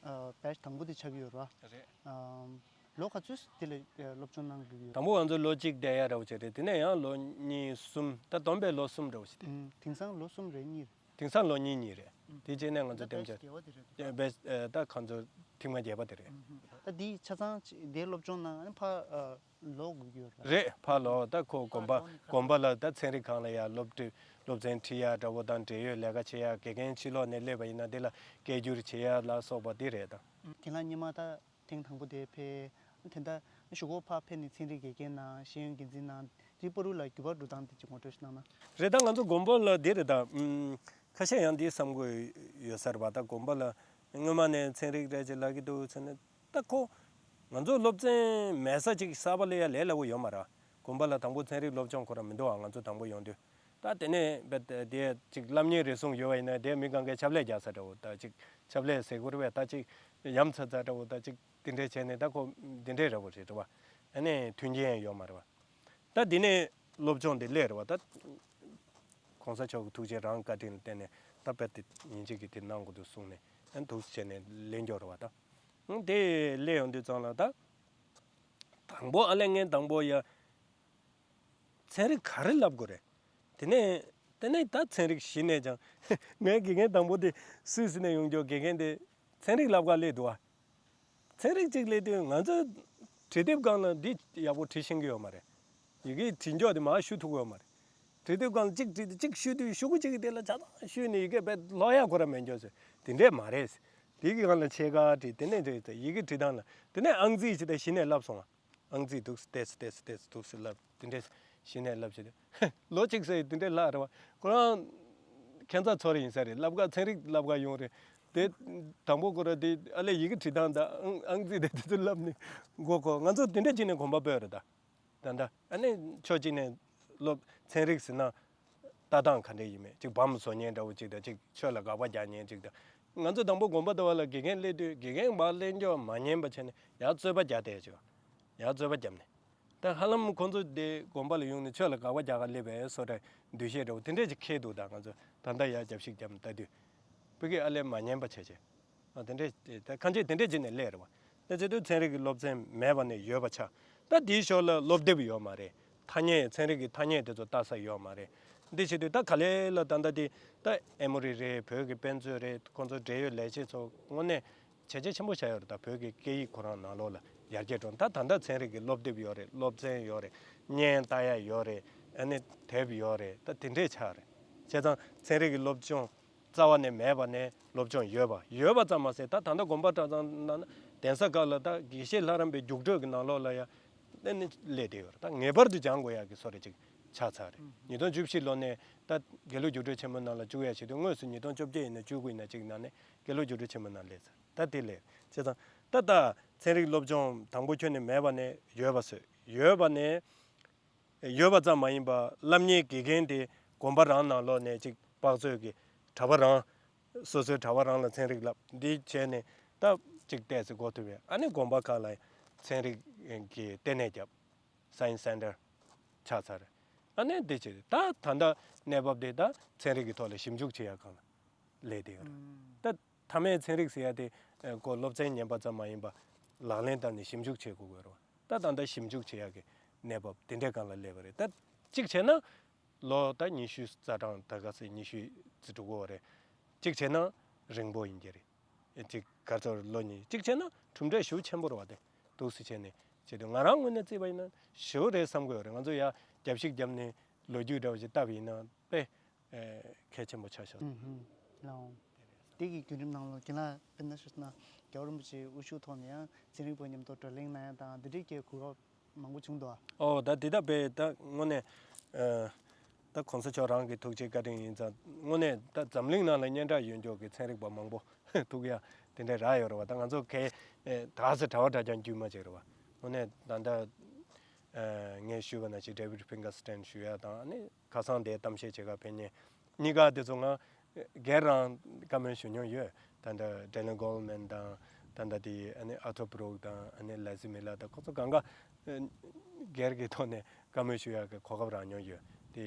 ཨ་བེཆ་དང་པོ་དེ་ཆགས་ཀྱི་ཡོད་རེད་བ། རེད། ཨམ། ལོ་ག་ཚོད་དེ་ལ་ཨ་སློབ་སྦྱོང་གནང་དགོས་ཀྱི་ཡོད། དང་པོ་ང་ཚོ་ལོ་གཅིག་བསྡད་ཡ་འདྲ་བོ་ཅིག་རེད། དེ་ནས་ཡང་ལོ་གཉིས་གསུམ། ད་བསྡོམས་པས་ལོ་གསུམ་འདྲ་བོ་ཞིག་བསྡད། ཨམ། དེང་སང་ལོ་གསུམ་རེད། གཉིས་རེད། དེང་སང་ལོ་གཉིས་གཉིས་རེད། ཨམ། དེ་རྗེས་ནས་ང་ཚོ་ད་དེམ་བེཆ་ཅིག་བརྒྱད་པ་དེ་རེད་འདུག་ཨ། བེཆ་ཨ་ད་ཁོང་ཚོ་ཐེངས་མ་བརྒྱད་པ་དེ་རེད། ཨམ། ད་འདི་ཆ་ཚང་ཅིག་དེ་སློབ་སྦྱོང་གནང་ཨ་ནི་ཕར་ཨ་ལོག་དགོས་ཀྱི་ཡོད་རེད། རེད། ཕར་ལོག་ད་ཁོ་དགོན་པ་ལོག་ནས་ཁ་དགོན་པ་ལ་ད་ཚན་རིག་ཁང་ལ་ཡ་སློབ་ཁྲིད་སློབ་ཚན་ཁྲིད་ཡ་འདྲ་བོ་དང་འབྲེལ་ཡོད་ལས་ཀ་བྱེད་ཡ། དགེ་རྒན་ཕྱི་ལོགས་ནས་སླེབས་པ་ཡིན་ན་དེ་ལ་སྐད་སྒྱུར་བྱེད་ཡ་ལ་སོགས་པ་དེ་རེད་ད། ཨམ། རྒན་ལགས་སྔོན་མ་ད་ཐེངས་དང་པོ་དེ་ཕེབས། དེ་འདྲ་གཞུག་གུ་ཕར་ཕེབས་ནས་ཚན་རིག་དགེ་རྒན་གནང་། ཤེས་ཡོན་འགན་འཛིན་གནང་། དེའི་བར་དུ་ལ་འགྱུར་བ་འགྲོ་སྟངས་དེ་ཅིག་ངོ་སྤྲོད་ཞིག་གནང་ན། རེད། ད་ང་ཚོ་དགོན་པ་ལ་དེ་རེད་ད། ཨམ། ཁ་ཤས་ཡང་འདི་བསམ་གྱི་ཡོད་ས་རེད་པ། ད་དགོན་པ་ལ་སྔོན་མ་ནས་ཚན་རིག་རེད་ཅེས་ལབ་ཀྱི་འདུག་ཟེར་ནས། ད་ཁོ་ང་ཚོ་སློབ་ཚན་མེད་ས་ཅིག་གསར་པ་སླེབས་ཡ་ལས་སླ་པོ་ཡོད་མ་རེད། དགོན་པ་ལ་དང་པོ་ཚན་རིག་སློབ་སྦྱོང་ཁོ་རང་མི་འདུག་ཨ། ང་ཚོ་དང་པོ་ཡོང་དུས། ད་དེ་ནས་བེད་དེ་ཅིག་སློབ་གཉེར་རེ་ཟུང་ཡོད་པ་ཡིན་ན་དེ་མི་གང་གའི་ཆབ་ལས་རྒྱག་ས་འདྲ་བོ། ད་ཅིག་ཆབ་ལས་ཟེར་དགོས་རེད་པས། ད་ཅིག་ཡ་མཚར་ཚ་འདྲ་བོ། ད་ཅིག་དེ་འདྲས་བྱས་ནས་ད་ཁོ་དེ་འདྲས་འདྲ་བོ་རེད་རེད་པ། ཨ་ནི་མཐུན་རྐྱེན་ཡོད་མ་རེད་པ། ད་དེ་ནས་སློབ་སྦྱོང་དེ་སླེབས་རེད་པ། ད་༸གོང་ས་མཆོག་གི་ཐུགས་རྗེ་རང་བཀའ་དྲིན་ལ་བརྟེན་ནས་ད་བེད་དེ་ཡིན་གཅིག་གིས་དེ་གནང་དགོས་འདུག་གསུངས་ནས་ཨ་ནི་འདུག་བྱས་ནས་སླེབས་འགྱོ་རེད་པ། ད་དེ་སླེབས་ཡོང་དུས་ཙང་ལ་ད་དང་པོ་ཨ་ལས་ངས་དང་པོ་ཡ། ཚན་རིག་ག་རེ་བསླབ་དགོས་རེད། དེ་ནས་དེ་ནས་ད་ཚན་རིག་གཞི་ནས་ཀྱང་ངའི་དགེ་རྒན་དང་པོ་དེ་སུད་སི་ནས་ཡོང་རྒྱུ་དགེ་རྒན་དེ་ཚན་རིག་བསླབ་ག་སླེབས་འདུག་ཨ། ཚན་རིག་ཅིག་སླེབས་དུས་ང་ཚོ་བྲིས་དེབ་སྒང་ལ་འདི་ཡག་པོ་བྲིས་ཤེས་ཀྱི་ཡོད་མ་རེད། ཡི་གེ་བྲིས་འཇོག་དེ་མར་ཞུ་ཐུབ་ཀྱི་ཡོད་མ་རེད། བྲིས་དེབ་སྒང་ལ་གཅིག་བྲིས་ཏེ་གཅིག་ཞུ་དུས་ཤོག་གུ་གཅིག་གི་སྟེང་ལ་ཆ་ཚང་ཞུས་ནས་ཡི་གེ་རྦད་ཀློག་ཡག་ཁོ་རང་མེད་འགྱོ་ཟེར། དེ་འདྲས་མ་རེད། དེ་གི་སྒང་ལ་ཕྱེད་ཀ་བྲིས། དེ་ནས་བྲིས་ཏེ་ཡི་གེ་བྲིས་སྟངས་ལ་དེ་ནས་ཨང་རྩིས་ཅིག་དང་གཞི་ནས་བསླབ་སོང་ང་། ཨང་རྩིས་འདུག་སེ་ཏོག་ཙམ་ཏོག་ཙམ་ཏོག་ཙམ་འདུག་སེ་བསླབ། དེ་འདྲས་གཞི་ནས་བསླབ་བྱས་ཏེ་ལོ་གཅིག་ཙམ་དེ་འདྲས་བསླབ་རེད་བ། ཁོ་རང་ཁྱད་མཚར་ཚོར་ཡིན་ས་རེད། བསླབ་ག་ཚན་རིག་བསླབ་ག་ཡོང་རེད། དེ་དང་པོ་ཁོ་རང་དེ་ཨ་ལས་ཡི་གེ་བྲིས་སྟངས་དང་ཨང་ཨང་རྩིས་དེ་དེ་ཚོ་བསླབ་ནས་མགོ་འཁོར། ང་ཚོ་དེ་འདྲས་བྱས་ནས་གོམ་པ་སྤོས་རེད་ད། ད་ལྟ་ཨ་ནི་ཕྱོགས་གཅིག་ནས་སློབ་ཚན་རིག་ཟེར་ན་ལྟ་སྟངས་ག་འདྲས་ཡིན་མིན། གཅིག་བམ་བཟོ་མཁན་འདྲ་བོ་གཅིག་དང་། གཅིག་ཆོས་ལ་དགག་པ་རྒྱག་མཁན་གཅིག་དང་། ང་ཚོ་དང་པོ་དགོན་པ་ལྟ་བུ་ལ་དགེ་རྒན་སླེབས་དུས་དགེ་རྒན་མར་སླེབས་འཇོག་མ་ཉན་པ་བྱས་ནས་ཡར་རྩོད་པ་རྒྱག་བསྡད་བྱས། ཡར་རྩོད་པ་བརྒྱབ་ནས་ ད་ཧ་ལམ་ཁོང་ཚོ་དེ་དགོན་པ་ལ་ཡོང་ནས་ཆོས་ལ་དགག་པ་རྒྱག་ག་སླེབས་པའི་བཟོ་འདྲ་འདུ་ཤེས་འདྲ་བོ་དེ་འདྲས་ཅིག་འཁེལ་འདུག་ད་ང་ཚོ་ད་ལྟ་ཡར་རྒྱབ་ཤིག་རྒྱབ་ནས་ལྟ་དུས་བོད་ཀྱི་ཨ་ལས་མ་ཉན་པ་བྱས་བྱས། ཨ་དེ་འདྲས་ད་ཁ་འབྱེད་དེ་འདྲས་བྱས་ནས་སླེབས་རེད་བ། ད་བྱེད་དུས་ཚན་རིག་གི་སློབ་ཚན་མེད་པ་ནས་ཡོད་པ་ཆགས། ད་དེའི་ཞོར་ལ་སློབ་དེབ་ཡོད་མ་རེད། ཐ་སྙད་ཚན་རིག་གི་ཐ་སྙད་དེ་ཚོ་ལྟ་ས་ཡོད་མ་རེད། འདི་བྱེད་དུས་ད་ག་ལེ་ལ་ད་ལྟ་དེ་ད་ཨེ་མོ་རི་རེད། བོད་ཀྱི་དཔེ་མཛོད་རེད། ཁོང་ཚོ་འབྲེལ་ཡོད་ལས་བྱེད་ཚོ་དངོས་གནས་བྱས་རྗེས་ཆེན་པོ་བཞག་ཡོད་རེད། ད་བོད་ཀྱི་སྐད་ཡིག་ཁོ་རང་ནང་ལོགས་ལ་ཡར་རྒྱས་འགྲོ། ད་ད་ལྟ་ཚན་རིག་གི་སློབ་དེབ་ཡོད་རེད། སློབ་ཚན་ཡོད་རེད། བརྙན་ལྟ་ཡ་ཡོད་རེད། ཨ་ནི་དེབ་ཡོད་རེད། ད་དེ་འདྲས་ཆགས་རེད། བྱས་ཙང་ཚན་རིག་གི་སློབ་སྦྱོང་རྩ་བ་ནས་མེད་པ་ནས་སློབ་སྦྱོང་ཡོད་པ་ཡོད་པ་ཙམ་མ་ཟད། ད་ད་ལྟ་དགོན་པ་གྲྭ་ཚང་ནང་ན་གདན་ས་ཁག་ལ་ད་དགེ་བཤེས་ལྷ་རམས་པའི་རྒྱུགས་སྤྲོད་ཀྱི་ནང་ལོགས་ལ་ཡ་ཨ་ནི་སླེབས་བསྡད་ཡོད་རེད། ད་ངེས་པར་དུ་སྦྱང་དགོས་ཡག་གི་བཟོ་འདྲ་ཅིག་ཆགས་ཚར་རེད། ཉིས་སྟོང་བཅུ་བཞི་ལོ་ནས་ད་དགེ་ལུགས་རྒྱུགས་སྤྲོད་ཆེན་མོའི་ནང་ལ་བཅུག་ཡ་བྱེད་དུས་དངོས་སུ་ཉིས་སྟོང་བཅོ་བརྒྱད་ཡིན་ན་བཅུ་དགུ་ཡིན་ན་གཅིག་ནང་ནས་དགེ་ལུགས་རྒྱུགས་སྤྲོད་ཆེན་མོའི་ནང་སླེབས་ཚར། ད་དེ་ལས་བྱས་ཙང་ད་ལྟ་ཚན་རིག་སློབ་སྦྱོང་དང་པོ་ཁྱོན་ནས་མེད་པ་ནས་ཡོད་པ་བཟོས། ཡོད་པ་ནས་ཡོད་པ་ཙམ་མ་ཡིན་པ་སློབ་གཉེར་དགེ་རྒན་དེ་དགོན་པ་རང་ནང་ལོགས་ནས་ཅིག་དཔག་ཚོད་ཀྱི་གྲྭ་པ་རང་སོ་སོའི་གྲྭ་པ་རང་ལ་ཚན་རིག་བསླབ་འདི་བྱས་ནས་ད་ཅིག་ཏོག་ཙམ་འགོ་ཐུབ་པས། ཨ་ནི་དགོན་པ་ཁག་ལ་ཚན་རིག་གི་ལྟེ་གནས་བརྒྱབ། Science Center ཆགས་ཚར། ཨ་ནི་འདི་བྱས་ད་ད་ལྟ་གནས་བབ་དེ་ད་ཚན་རིག་གི་ཐོག་ལ་ཞིབ་འཇུག་བྱེད་ཡག་སྒང་ལ་སླེབས་བསྡད་ཡོད་རེད། ད་མཐའ་མའི་ཚན་རིག་ཟེར་ཡ་དེ་ཨ་ཁོ་སློབ་ཚན་ཉན་པ་ཙམ་མ་ཡིན་པ་ལག་ལེན་བསྟར་ནས་ཞིབ་འཇུག་བྱེད་དགོས་ཀྱི་ཡོད་རེད་བ། ད་ད་ལྟ་ཞིབ་འཇུག་བྱེད་ཡག་གི་གནས་བབ་དེ་འདྲའི་སྒང་ལ་སླེབས་པ་རེད། ད་གཅིག་བྱས་ན་ལོ་ད་ཉི་ཤུ་རྩ་གྲངས་ད་ག་ཚོད་ཉི་ཤུ་ཙམ་འགྲོ་གི་ཡོད་རེད། གཅིག་བྱས་ན་རིང་པོ་ཡིན་གྱི་རེད། ཅིག་ག་ཚོད་ལོ་གཉིས་གཅིག་བྱས་ན་གྲུབ་འབྲས་ཞེ་པོ་ཆེན་པོ་རེད་བ། དེ་འདུག་སེ་བྱས་ནས་བྱེད་དུས་ང་རང་ངོས་ནས་བརྩིས་པ་ཡིན་ན་ཞེ་པོ་རེད་བསམ་གྱི་ཡོད་རེད། ང་ཚོ་ཡ་རྒྱབ་ཤིག་བརྒྱབ་ནས་ལོ་རྒྱུས་འདྲ་བོ་ཞིག་བལྟས་པ་ཡིན་ན་དཔེ་ཨེ་གལ་ཆེན་པོ་ཆགས་ཤག་ཨུ་ཧུམ། ལགས། དེ་གི་བརྒྱུད་རིམ་ནང་ལ་རྒན་ལགས་དཔེར་ན་ཞུས་ན་རྒྱལ་བ་རིན་པོ་ཆེའི་དབུ་བཞུགས་ཐོག་ནས་ཡང་ཚན་རིག་པ་མཉམ་དུ་བགྲོ་གླེང་གནང་ཡ་དང་འདི་འདྲའི་གི་གོ་སྐབས་མང་པོ་བྱུང་འདུག་ཨ། ཨོ་ད་འདི་ལྟ་བས་ད་དངོས་གནས་ཨ་ད་གོང་ས་མཆོག་རང་གི་ཐུགས་རྗེ་བཀའ་དྲིན་ཡིན་ཙང་དངོས་གནས་ད་འཛམ་གླིང་ནང་ལ་སྙན་གྲགས་ཡོད་མཁན་གྱི་ཚན་རིག་པ་མང་པོ་ཐུག་ཡ་དེ་འདྲ་རག་ཡོད་རེད་བ། ད་ང་ཚོ་གས་ད་ག་ས་གྲྭ་པ་གྲྭ་རྐྱང་དཀྱུས་མ་ཅིག་རེད་བ། དངོས་གནས་ད་ལྟ་ཨ་ངས་ཞུས་པ་ནང་བཞིན་David Finkelstein ཞུ་ཡ་དང་ཨ་ནི་ཁ་སང་དེ་གཏམ་བཤད་བྱེད་ག་ཕེབས་མཁན་གཉིས་ཀ་དེ་ཚོ་ང་སྒེར་རང་བཀའ་མོལ་ཞུ་མྱོང་ཡོད། ད་ལྟ་Daniel Goleman དང་ད་ལྟ་དེ་ཨ་ནི་Arthur Brook དང་ཨ་ནི་Leslie Miller དང་ཁོ་ཚོ་གང་ག་སྒེར་གྱི་ཐོག་ནས་བཀའ་མོལ་ཞུ་ཡག་གི་གོ་སྐབས་རག་མྱོང་ཡོད་དེ།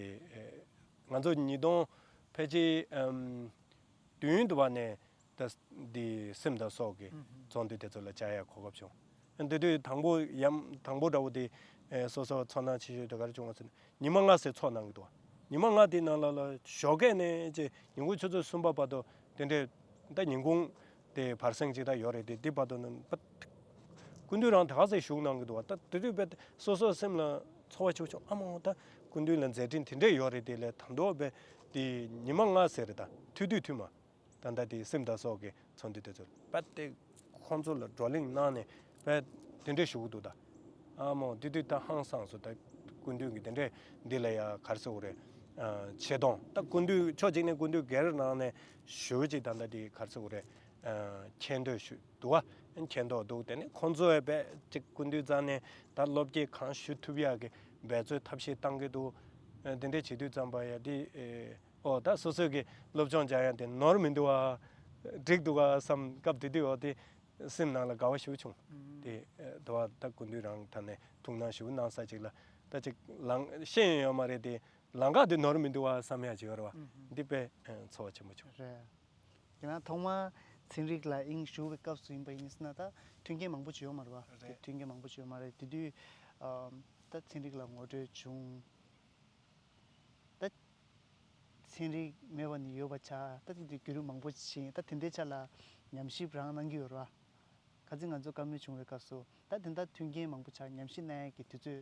ང་ཚོ་ཉིས་སྟོང་ཕལ་ཆེར་ཨམ་བདུན་དུ་བ་ནས་ད་འདི་སེམས་དང་སྲོག་གི་ཚོགས་འདུ་དེ་ཚོ་ལ་བཅར་ཡག་གོ་སྐབས་བྱུང་། དེ་དུས་དང་པོ་ཡམ་དང་པོ་འདྲ་བོ་དེ་ཨེ་སོ་སོ་ཚོར་སྣང་ཆེ་ཤོས་དེ་ག་རེ་བྱུང་བ་ཟེར་ན་ཉི་མ་ལྔ་ཙམ་ཚོགས་གནང་གི་འདུག་ཉི་མ་ལྔ་དེའི་ནང་ལ་ལ་ཞོགས་ཀས་ནས་ཅེ་ཉིན་གུང་ཆུ་ཚོད་གསུམ་པ་བར་དུ་དེ་འདྲའི་ད་ཉིན་གུང་དེ་བར་གསེང་ཅིག་ད་ཡོད་རེད་དེ་འདི་བར་དུ་ནི་པ་སྐུ་མདུན་རང་ད་ག་ཚོད་བཞུགས་གནང་གི་འདུག་བ། ད་དེ་དུས་དཔེ་སོ་སོའི་སེམས་ལ་ཚོར་བ་ཆེ་བོ་བྱུང་། ཨ་མ་ད་སྐུ་མདུན་ལ་མཛད་འཕྲིན་དེ་འདྲས་ཡོད་རེད་དེ་ལས་ད་མདོ་དཔེ་དེ་ཉི་མ་ལྔ་ཟེར་རེད། ད་ཐུ་དུས་ཐུ་མ། ད་ལྟ་དེ་སེམས་དང་སྲོག་གི་ཚོགས་འདུ་དེ་ཚོ་དཔེ་དེ་ཁོང་ཚོ་ལ་བགྲོ་གླེང་གནང་ནས་དཔེ་དེ་འདྲས་ཞུ་གི་འདུག་ད་ཨ་མོ་དེ་དུས་ད་ཧང་སངས་སོང་། ད་སྐུ་མདུན་གྱི་དེ་འདྲས་འདི་ལ་ཡ་ག་རེ་ཟེར་དགོས་རེད། ཨ་ཆེ་མཐོང་ད་སྐུ་མདུན་ཕྱོགས་གཅིག་ནས་སྐུ་མདུན་སྒེར་ནང་ནས་ཞུ་གཅིག་ད་ལྟ་དེ་ག་རེ་ཟེར་དགོས་རེད། ཨ་མཁྱེན་འདོད་ཞུ་འདུག་བ། མཁྱེན་འདོད་འདུག་དེ་ནས་ཁོང་ཚོ་ཡ་དཔེ་གཅིག་སྐུ་མདུན་རྩ་ནས་ད་སློབ་དགེ་གང་ཞུ་ཐུབ་ཡག་གི་འབད་རྩོལ་ཐབས་ཤེས་བཏང་གི་འདུག་ཨ་དེ་འདྲས་བྱེད་དུས་ཙམ་པ་ཡ་དེ་ཨེ། ཨོ་ད་སོ་སོའི་གི་སློབ་སྦྱོང་སྦྱང་ཡ་དེ་ནོར་མི་འདུག་ཨ། འགྲིག་འདུག་ཨ་བསམ་སྐབས་དེ་དུས་ཨོ་དེ་སེམས་ནང་ལ་དགའ་བ་ཞེ་པོ་བྱུང་། དེ་དུ་བ་ད་སྐུ་མདུན་རང་ད་ནས་ཐུགས་སྣང་ཞེ་པོ་གནང་ས་ཅིག་ལ་ད་ཅིག་ལང་ཤེས་ཡོན་ཡོད་མ་རེད་དེ་ལམ་ཁ་དེ་ནོར་མི་འདུག་ཨ་བསམ་ཡ་ཅིག་ཡོད་རེད་བ། འདི་དཔེ་ཚོར་བ་ཆེན་པོ་བྱུང་། རེད། ཡིན་ན་ཐོག་མ་ཚན་རིག་ལ་དབྱིངས་ཞུགས་པའི་སྐབས་སུ་ཡིན་པ་ཡིན་ཟེར་ན་ད་མཐུན་རྐྱེན་མང་པོ་ཅིག་ཡོད་མ་རེད་བ། རེད། མཐུན་རྐྱེན་མང་པོ་ཅིག་ཡོད་མ་རེད་དེ་དུས་ད་ཚན་རིག་ལ་ངོ་སྤྲོད་བྱུང་། ད་ཚན་རིག་མེད་པ་ནི་ཡོད་པ་ཆགས། ད་དེ་དུས་བརྒྱུད་རིམ་མང་པོ་ཕྱིན། ད་དེ་འདྲའི་ཆ་ལ་ཉམས་ཞིབ་རང་གནང་གི་ཡོད་རེད་བ། ཁ་སང་ང་ཚོ་བཀའ་མོལ་བྱུང་བའི་སྐབས་སུ་ད་དེ་འདྲ་མཐུན་རྐྱེན་མང་པོ་ཆགས། ཉམས་ཞིབ་གནང་ཡས་ཀྱི་དུས་ཚོད་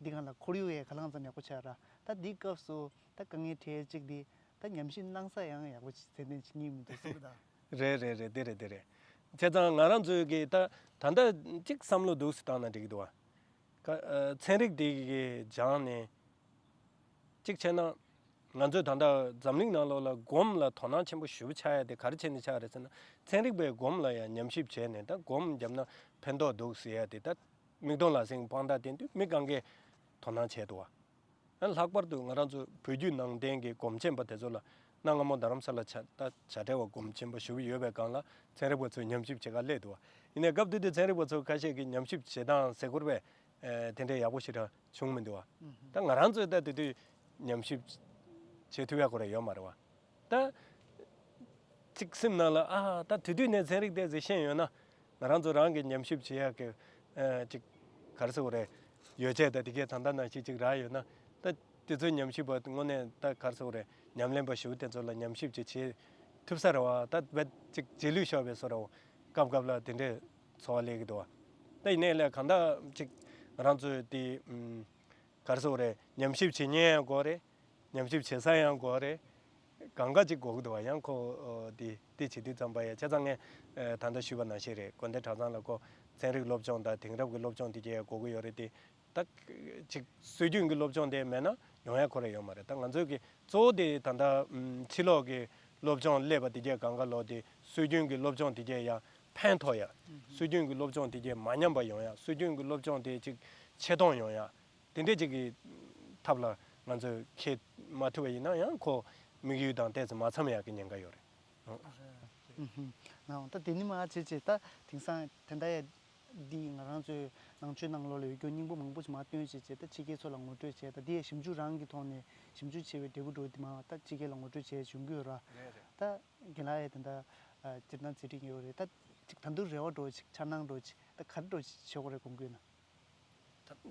འདི་སྒང་ལ་ཁོར་ཡུག་ཡང་ག་ལ་གང་འཚམ་ཡག་པོ་ཆགས་ར། ད་འདིའི་སྐབས་སུ་ད་དཀའ་ངལ་འཕྲད་ཡས་གཅིག་འདི་ད་ཉམས་ཞིབ་གནང་ས་ཡང་ཡག་པོ་ཅིག་ཚད་ལྡན་ཅིག་རྙེད་མི་འདུག་ཟེར་གི་ད། རེད་རེད་རེད། དེ་རེད་དེ་རེད། བྱས་ཙང་ང་རང་ཚོའི་གི་ད་ད་ལྟ་གཅིག་བསམ་བློ་འདུག་སེ་བཏང་ན་འགྲིག་གི་འདུག་བ། ཀ་ཨ་ཚན་རིག་འདི་གི་སྦྱངས་ནས་གཅིག་བྱས་ན་ང་ཚོས་ད་ལྟ་འཛམ་གླིང་ནང་ལོགས་ལ་སྒོམ་ལ་དོ་སྣང་ཆེན་པོ་ཞེ་པོ་ཆགས་ཡ་དེ་ག་རེ་བྱས་ནས་ཆགས་རེད་ཟེར་ན། ཚན་རིག་པས་སྒོམ་ལ་ཡང་ཉམས་ཞིབ་བྱས་ནས་ད་སྒོམ་བརྒྱབ་ན་ཕན་ཐོགས་འདུག་ཟེར་ཡ་དེ་ད་མིག་མཐོང་ལག་ཟིན་དཔང་རྟགས་བསྟན་དུས་མི་གང་གས་དོ་སྣང་བྱས་འདུག་བ། ཨ་ལྷག་པར་དུ་ང་རང་ཚོ་བོད་བརྒྱུད་ནང་བསྟན་གྱི་སྒོམ་ཆེན་པ་དེ་ཚོ་ལ་གནའ་སྔ་མོ་རྡ་རམ་ས་ལ་བྱ་ད་བྱ་བྲལ་བ་སྒོམ་ཆེན་པ་ཞེ་པོ་ཡོད་པའི་སྒང་ལ་ཚན་རིག་པ་ཚོས་ཉམས་ཞིབ་བྱེད་ག་སླེབས་འདུག་བ། ཡིན་ནའི་སྐབས་དེ་དུས་ཚན་རིག་པ་ཚོ་ཁ་ཤས་ཀྱིས་ཉམས་ཞིབ་བྱེད་སྟངས་ཟེར་དགོས་རེད་པས། ཨེ་དེ་འདྲའི་ཡག་པོ་ཞེ་དྲག་བྱུང་མི་འདུག་བ། ད་ང་རང་ཚོས་ད་དེ་དུས་ཉམས་ཞིབ་བྱེད་ཐུབ་ཡག་ཁོ་རང་ཡོད་མ་རེད་བ། ད་ཅིག་སེམས་ནང་ལ་ཨ་ད་དེ་དུས་ནས་ཚན་རིག་དེ་ཟིག་ཤེས་ཡོད་ན། ང་རང་ཚོ་རང་གི་ཉམས་ཞིབ་བྱེད་ཡག་གི་ཨ་ཅིག་ག་རེ་ཟེར་དགོས་རེད། ཡོ་བྱད་དང་དེ་གས་ད་ལྟ་ནང་བཞིན་ཅིག་རག་ཡོད་ན། ད་དེ་ཚོའི་ཉམས་ཞིབ་པ་དངོས་གནས་ད་ག་རེ་ཟེར་དགོས་རེད། ཉམས་ལེན་པ་ཞུ་དེ་ཚོ་ལ་ཉམས་ཞིབ་ཅིག་བྱེད་ཐུབ་ས་རེད་བ། ད་བས་ཅིག་རྗེས་ལུས་ཤོར་བའི་བཟོ་འདྲ་བོ་སྐབས་སྐབས་ལ་དེ་འདྲའི་ཚོར་བ་སླེབས་ཀྱི་འདུག་བ། ད་ཡིན་ནའི་ལས་གང་ལྟར་ཅིག་ང་རང་ཚོས་དེ་ཨུམ། ག་རེ་ཟེར་དགོས་རེད། ཉམས་ཞིབ་བྱེད་མཁན་ཡང་དགོས་རེད། ཉམས་ཞིབ་བྱེད་ས་ཡང་དགོས་རེད། གང་ག་ཅིག་དགོས་ཀྱི་འདུག་བ། ཡང་ཁོ་ཨོ་དེ་དེ་བྱེད་དུས་ཙམ་པ་ཡ་ཆ་ཚང་ངས་ཨེ་ད་ལྟ་ཞུས་པ་ནང་བཞིན་རེད། དགོན་སྡེ་གྲྭ་ཚང་ལ་ཁོ་ཚན་རིག་སློབ་སྦྱོང་དང་དེང་རབས་ཀྱི་སློབ་སྦྱོང་དེ་གས་དགོས་ཀྱི་ཡོད་རེད་དེ། ད་ཅིག་སྲོལ་རྒྱུན་གྱི་སློབ་སྦྱོང་དེ་མེད་ན་ཡོང་ཡ་ཁོ་རང་ཡོད་མ་རེད། ད་ང་ཚོའི་གི་གཙོ་བོ་དེ་ད་ལྟ་ཨམ་ཕྱི་ལོགས་ཀྱི་སློབ་སྦྱོང་སླེབས་པ་དེ་གས་གང་ག་ལོག་དེ་སྲོལ་རྒྱུན་གྱི་སློབ་སྦྱོང་དེ་གས་ཡ་ཕན་ཐོགས་ཡ། སྲོལ་རྒྱུན་གྱི་སློབ་སྦྱོང་དེ་གས་མ་ཉམས་པ་ཡོང་ཡ། སྲོལ་རྒྱུན་གྱི་སློབ་སྦྱོང་དེ་ཅིག་ཆེ་མཐོང་ཡོང་ཡ། དེ་འདྲས་ཅིག་གི་ཐབས་ལ་ང་ཚོས་འཁྱེར་མ་ཐུབ་པ་ཡིན་ན་ཡང་ཁོ་དམིགས་ཡུལ་དང་ཏོག་ཙམ་མ་འཚམ་ཡག་གི་ཉེན་ཁ་ཡོད་རེད། ཨུ་ཧུམ། ནའང་ད་དེ་ནི་མ་བྱེད་ཅེས་ད་དེང་སང་དེ་འདྲ་ཡ་འདི་ང་རང་ཚོའི་ནང་ཆོས་ནང་ལོགས་ལ་ཡོད་རྒྱུ་སྙིང་པོ་མང་པོ་ཞིག་མ་བཏོན་བྱས་བྱས་ད་ཕྱི་རྒྱལ་ཚོ་ལ་ངོ་སྤྲོད་བྱས། ད་འདི་ཡ་ཞིབ་འཇུག་རང་གི་ཐོག་ནས་ཞིབ་འཇུག་བྱས་པའི་འབྲས་བུ་འགྲོ་འདི་མ་ད་ཕྱི་རྒྱལ་ལ་ངོ་སྤྲོད་བྱས་བྱུང་གི་ཡོད་ར། རེད་རེད། ད་རྒན་ལགས་ཡ་དེ་འདྲ་སྤྱིར་བཏང་ཚེ་ཁྲིད་ཡོད་རེད། ད་ཅིག་ད་དུང་རེ་བ་འགྲོ་ཅིག་འཆར་སྣང་འགྲོ་ཅིག་ད་ག་རེ་འགྲོ་ཅིག་བྱེད་དགོས་རེད་དགོངས་ཀྱི་ཡོད་ན།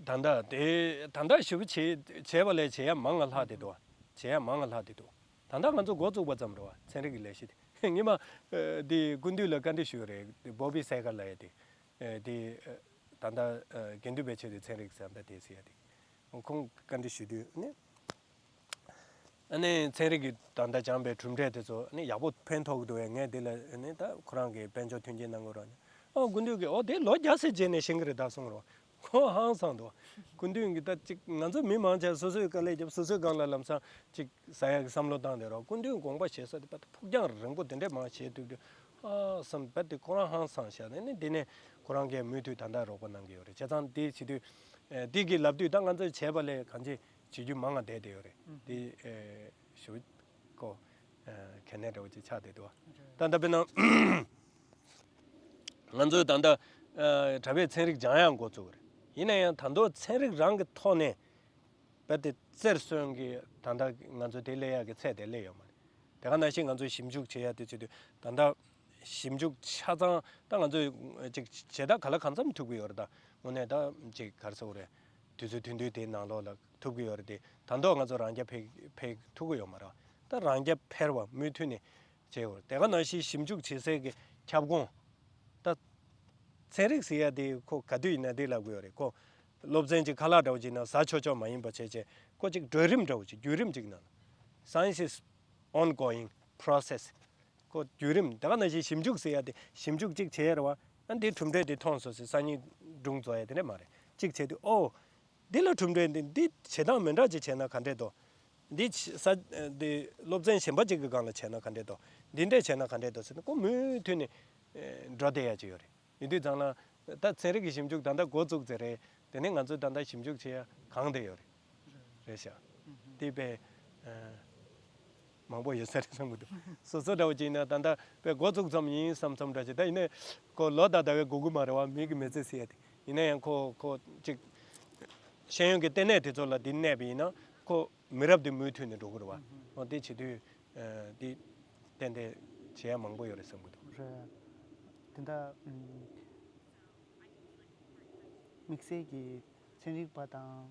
ད་ལྟ་དེ་ད་ལྟ་ཞུ་བྱེད་བྱས་པ་ལས་བྱེད་ཡ་མང་ང་ལྷག་དེ་འདུག་བྱེད་ཡ་མང་ང་ལྷག་དེ་འདུག་ད་ལྟ་ང་ཚོ་འགོ་བཙུགས་པ་ཙམ་རེད་བ། ཚན་རིག་གི་ལས་གཞི་དེ་ངེད་མ་དེ་ཀུན་འདུས་ལ་བཀའ་འདྲི་ཞུས་རེད། དེ་བོ་བི་སེ་གར་ལ་ཡ་དེ་དེ་ད་ལྟ་དགེ་འདུན་པའི་ཆེད་དུ་ཚན་རིག་ཟེར་ད་དེ་ཟེར་ཡ་དེ་ཁོང་བཀའ་འདྲི་ཞུ་དུས་ནི། ཨ་ནི་ཚན་རིག་གི་ད་ལྟ་སྦྱངས་པའི་གྲུབ་འབྲས་དེ་ཚོ་ཨ་ནི་ཡག་པོ་ཕན་ཐོགས་ཀྱི་འདུག་བས། ངས་དེ་ལ་ཨ་ནི་ད་ཁོ་རང་གི་དཔལ་འབྱོར་མཐུན་རྐྱེན་གནང་དགོས་རོགས་ནི། ཨོ་ཀུན་འདུས་ཀྱིས་ཨོ་དེ་ལོ་བརྒྱ་ཙམ་རྗེས་ནས་ཤེས་ཀྱི་རེད་ད་གསུངས་རོགས། ཁོ་ཧང་སངས་འདུག་ཀུན་འདུས་ཀྱིས་ད་ཅིག་ང་ཚོ་མི་མང་ཆེ་སོ་སོའི་དཀའ་ལས་རྒྱབ་སོ་སོའི་སྒང་ལ་ལམ་སང་ཅིག་ཟ་ཡག་གི་བསམ་བློ་བཏང་བསྡད་རོགས། ཀུན་འདུས་དགོངས་པ་བཞེས་ས་དེ་ཕར་ཕུགས་རྒྱང་རིང་པོ་དེ་འདྲས་མང་བྱས་དུས་དུས་ཨ་བསམ་པ་དེ་ཁོ་རང་ཧང་སངས་ཤག་ནས་ནི་དེ་ནས་ཁོ་རང་གིས་མུ་མཐུད་ད་ལྟ་རོགས་པ་གནང་གི་ཡོད་རེད། བྱས་ཙང་དེ་བྱེད་དུས་ཨེ་དེ་གི་ལབ་དུས་ད་ང་ཚོས་བྱས་པ་ལས་གང་ཅི་བྱེད་རྒྱུ་མང་ང་བསྡད་དེ་ཡོད་རེད། དེ་ཨེ་ཞུ་ཀོ་ཨེ་གལ་གནད་འདྲ་བོ་ཅིག་ཆགས་བསྡད་འདུག་ད་ལྟ་དཔེར་ན་ང་ཚོས་ད་ལྟ་ཨེ་གྲྭ་པས་ཚན་རིག་སྦྱང་ཡག་འགོ་བཙུགས་རེད། ཡིན་ན་ཡང་ད་དུང་ཚན་རིག་རང་གི་ཐོག་ནས་རྦད་དེ་རྩེར་སོན་གྱི་ད་ལྟ་ང་ཚོ་དེ་སླེབས་ཡག་གི་ཚད་དེ་སླེབས་ཡོད་མ་རེད། དེ་ག་ནང་བཞིན་ང་ཚོས་ཞིབ་འཇུག་བྱེད་ཡག་དེ་བྱེད་དུས་ད་ལྟ་ཞིབ་འཇུག་ཆ་ཚང་ད་ང་ཚོས་ཅིག་བྱེད་ཐབས་ག་ལ་གང་འཚམ་ཐུབ་ཀྱི་ཡོད་རེད། ད་དངོས་གནས་ད་ཅིག་ག་རེ་ཟེར་དགོས་རེད། དུས་ཚོད་ཐུང་ཐུང་དེའི་ནང་ལོགས་ལ་ཐུབ་ཀྱི་ཡོད་རེད་དེ། ད་དུང་ང་ཚོ་རང་རྐྱ་འཕེར་འཕེར་ཐུབ་ཀྱི་ཡོད་མ་རེད། ད་རང་རྐྱ་འཕེར་བ་མུ་མཐུད་ནས་བྱས་ཡོད་རེད། དེ་ག་ནང་བཞིན་ཞིབ་འཇུག་བྱེད་སའི་གི་ཁྱབ་ཁོངས་ད་ཚན་རིག་ཟེར་ཡ་དེ་ཁོ་ག་དུས་ཡིན་ན་དེ་ལབ་ཀྱི་ཡོད་རེད། ཁོ་སློབ་ཚན་གྱི་ཁ་ལག་འདྲ་བོ་ཅིག་ནང་ཟ་ཆོག་ཆོག་མ་ཡིན་པ་བྱས་བྱས་ཁོ་ཅིག་བགྲོད་རིམ་འདྲ་བོ་ཅིག་བརྒྱུད་རིམ་ཅིག་ནང་Science is ongoing process། ཁོ་བརྒྱུད་རིམ་དེ་ག་ནང་བཞིན་ཞིབ་འཇུག་ཟེར་ཡ་དེ་ཞིབ་འཇུག་གཅིག་བྱས་རེད་བ། ཨ་འདིའི་གྲུབ་འབྲས་དེ་མཐོང་སོང་ཟེར་སང་ཉིན་སྒྲུང་རྫོགས་ཡ་དེ་འདྲ་མ་རེད། གཅིག་བྱས་དུས་ཨོ་འདི་ལ་གྲུབ་འབྲས་འདི་འདི་བྱེད་སྟངས་མི་འདྲ་ཅིག་བྱས་ན་ག་འདྲས་འདུག་འདི་ས་འདི་སློབ་ཚན་གཞན་པ་ཅིག་གི་སྒང་ལ་བྱས་ན་ག་འདྲས་འདུག་འདི་འདྲས་བྱས་ན་ག་འདྲས་འདུག་ཟེར་ན་ཁོ་མུ་མཐུད་ནས་འགྲོ་བསྡད་ཡ་ཅིག་ཡོད་རེད། ཡིན་དུས་ཙང་ལ་ད་ཚན་རིག་གི་ཞིབ་འཇུག་ད་ལྟ་འགོ་བཙུགས་ཚར་རེད། དེ་ནས་ང་ཚོས་ད་ལྟ་ཞིབ་འཇུག་བྱེད་ཡ་གང་དེ་ཡོད་རེད། རེད་ཤག་དེ་དཔེ་ཨ་མང་པོ་ཡོད་ས་རེད་བསམ་གྱི་འདུག་སོ་སོ་འདྲ་བོ་ཅིག་ཡིན་ན་ད་ལྟ་དཔེ་འགོ་བཙུགས་ཙམ་ཡིན་བསམ་བསམ་འདྲ་ཅིག་ད་ཡིན་ནའི་ཁོ་ལོ་ད་ད་བའི་སྒུག་གི་མ་རེད་བ། མི་གི་མི་ཚེ་ཟེར་ཡ་དེ་ཡིན་ན་ཡང་ཁོ་ཁོ་ཅིག་ཤེས་ཡོན་གྱི་ལྟེ་གནས་དེ་ཚོ་ལ་འདི་གནས་པ་ཡིན་ན་ཁོ་མི་རབས་དེ་མུ་མཐུད་ནས་འགྲོ་གི་རེད་བ། འོ་དེ་བྱེད་དུས་ཨ་དེ་ཏན་ཏན་བྱེད་ཡ་མང་པོ་ཡོད་རེད་བསམ་གྱི་འདུག་རེད། དེ་འདྲ་ཨམ། དམིགས་བསལ་གྱི་ཚན་རིག་པ་དང་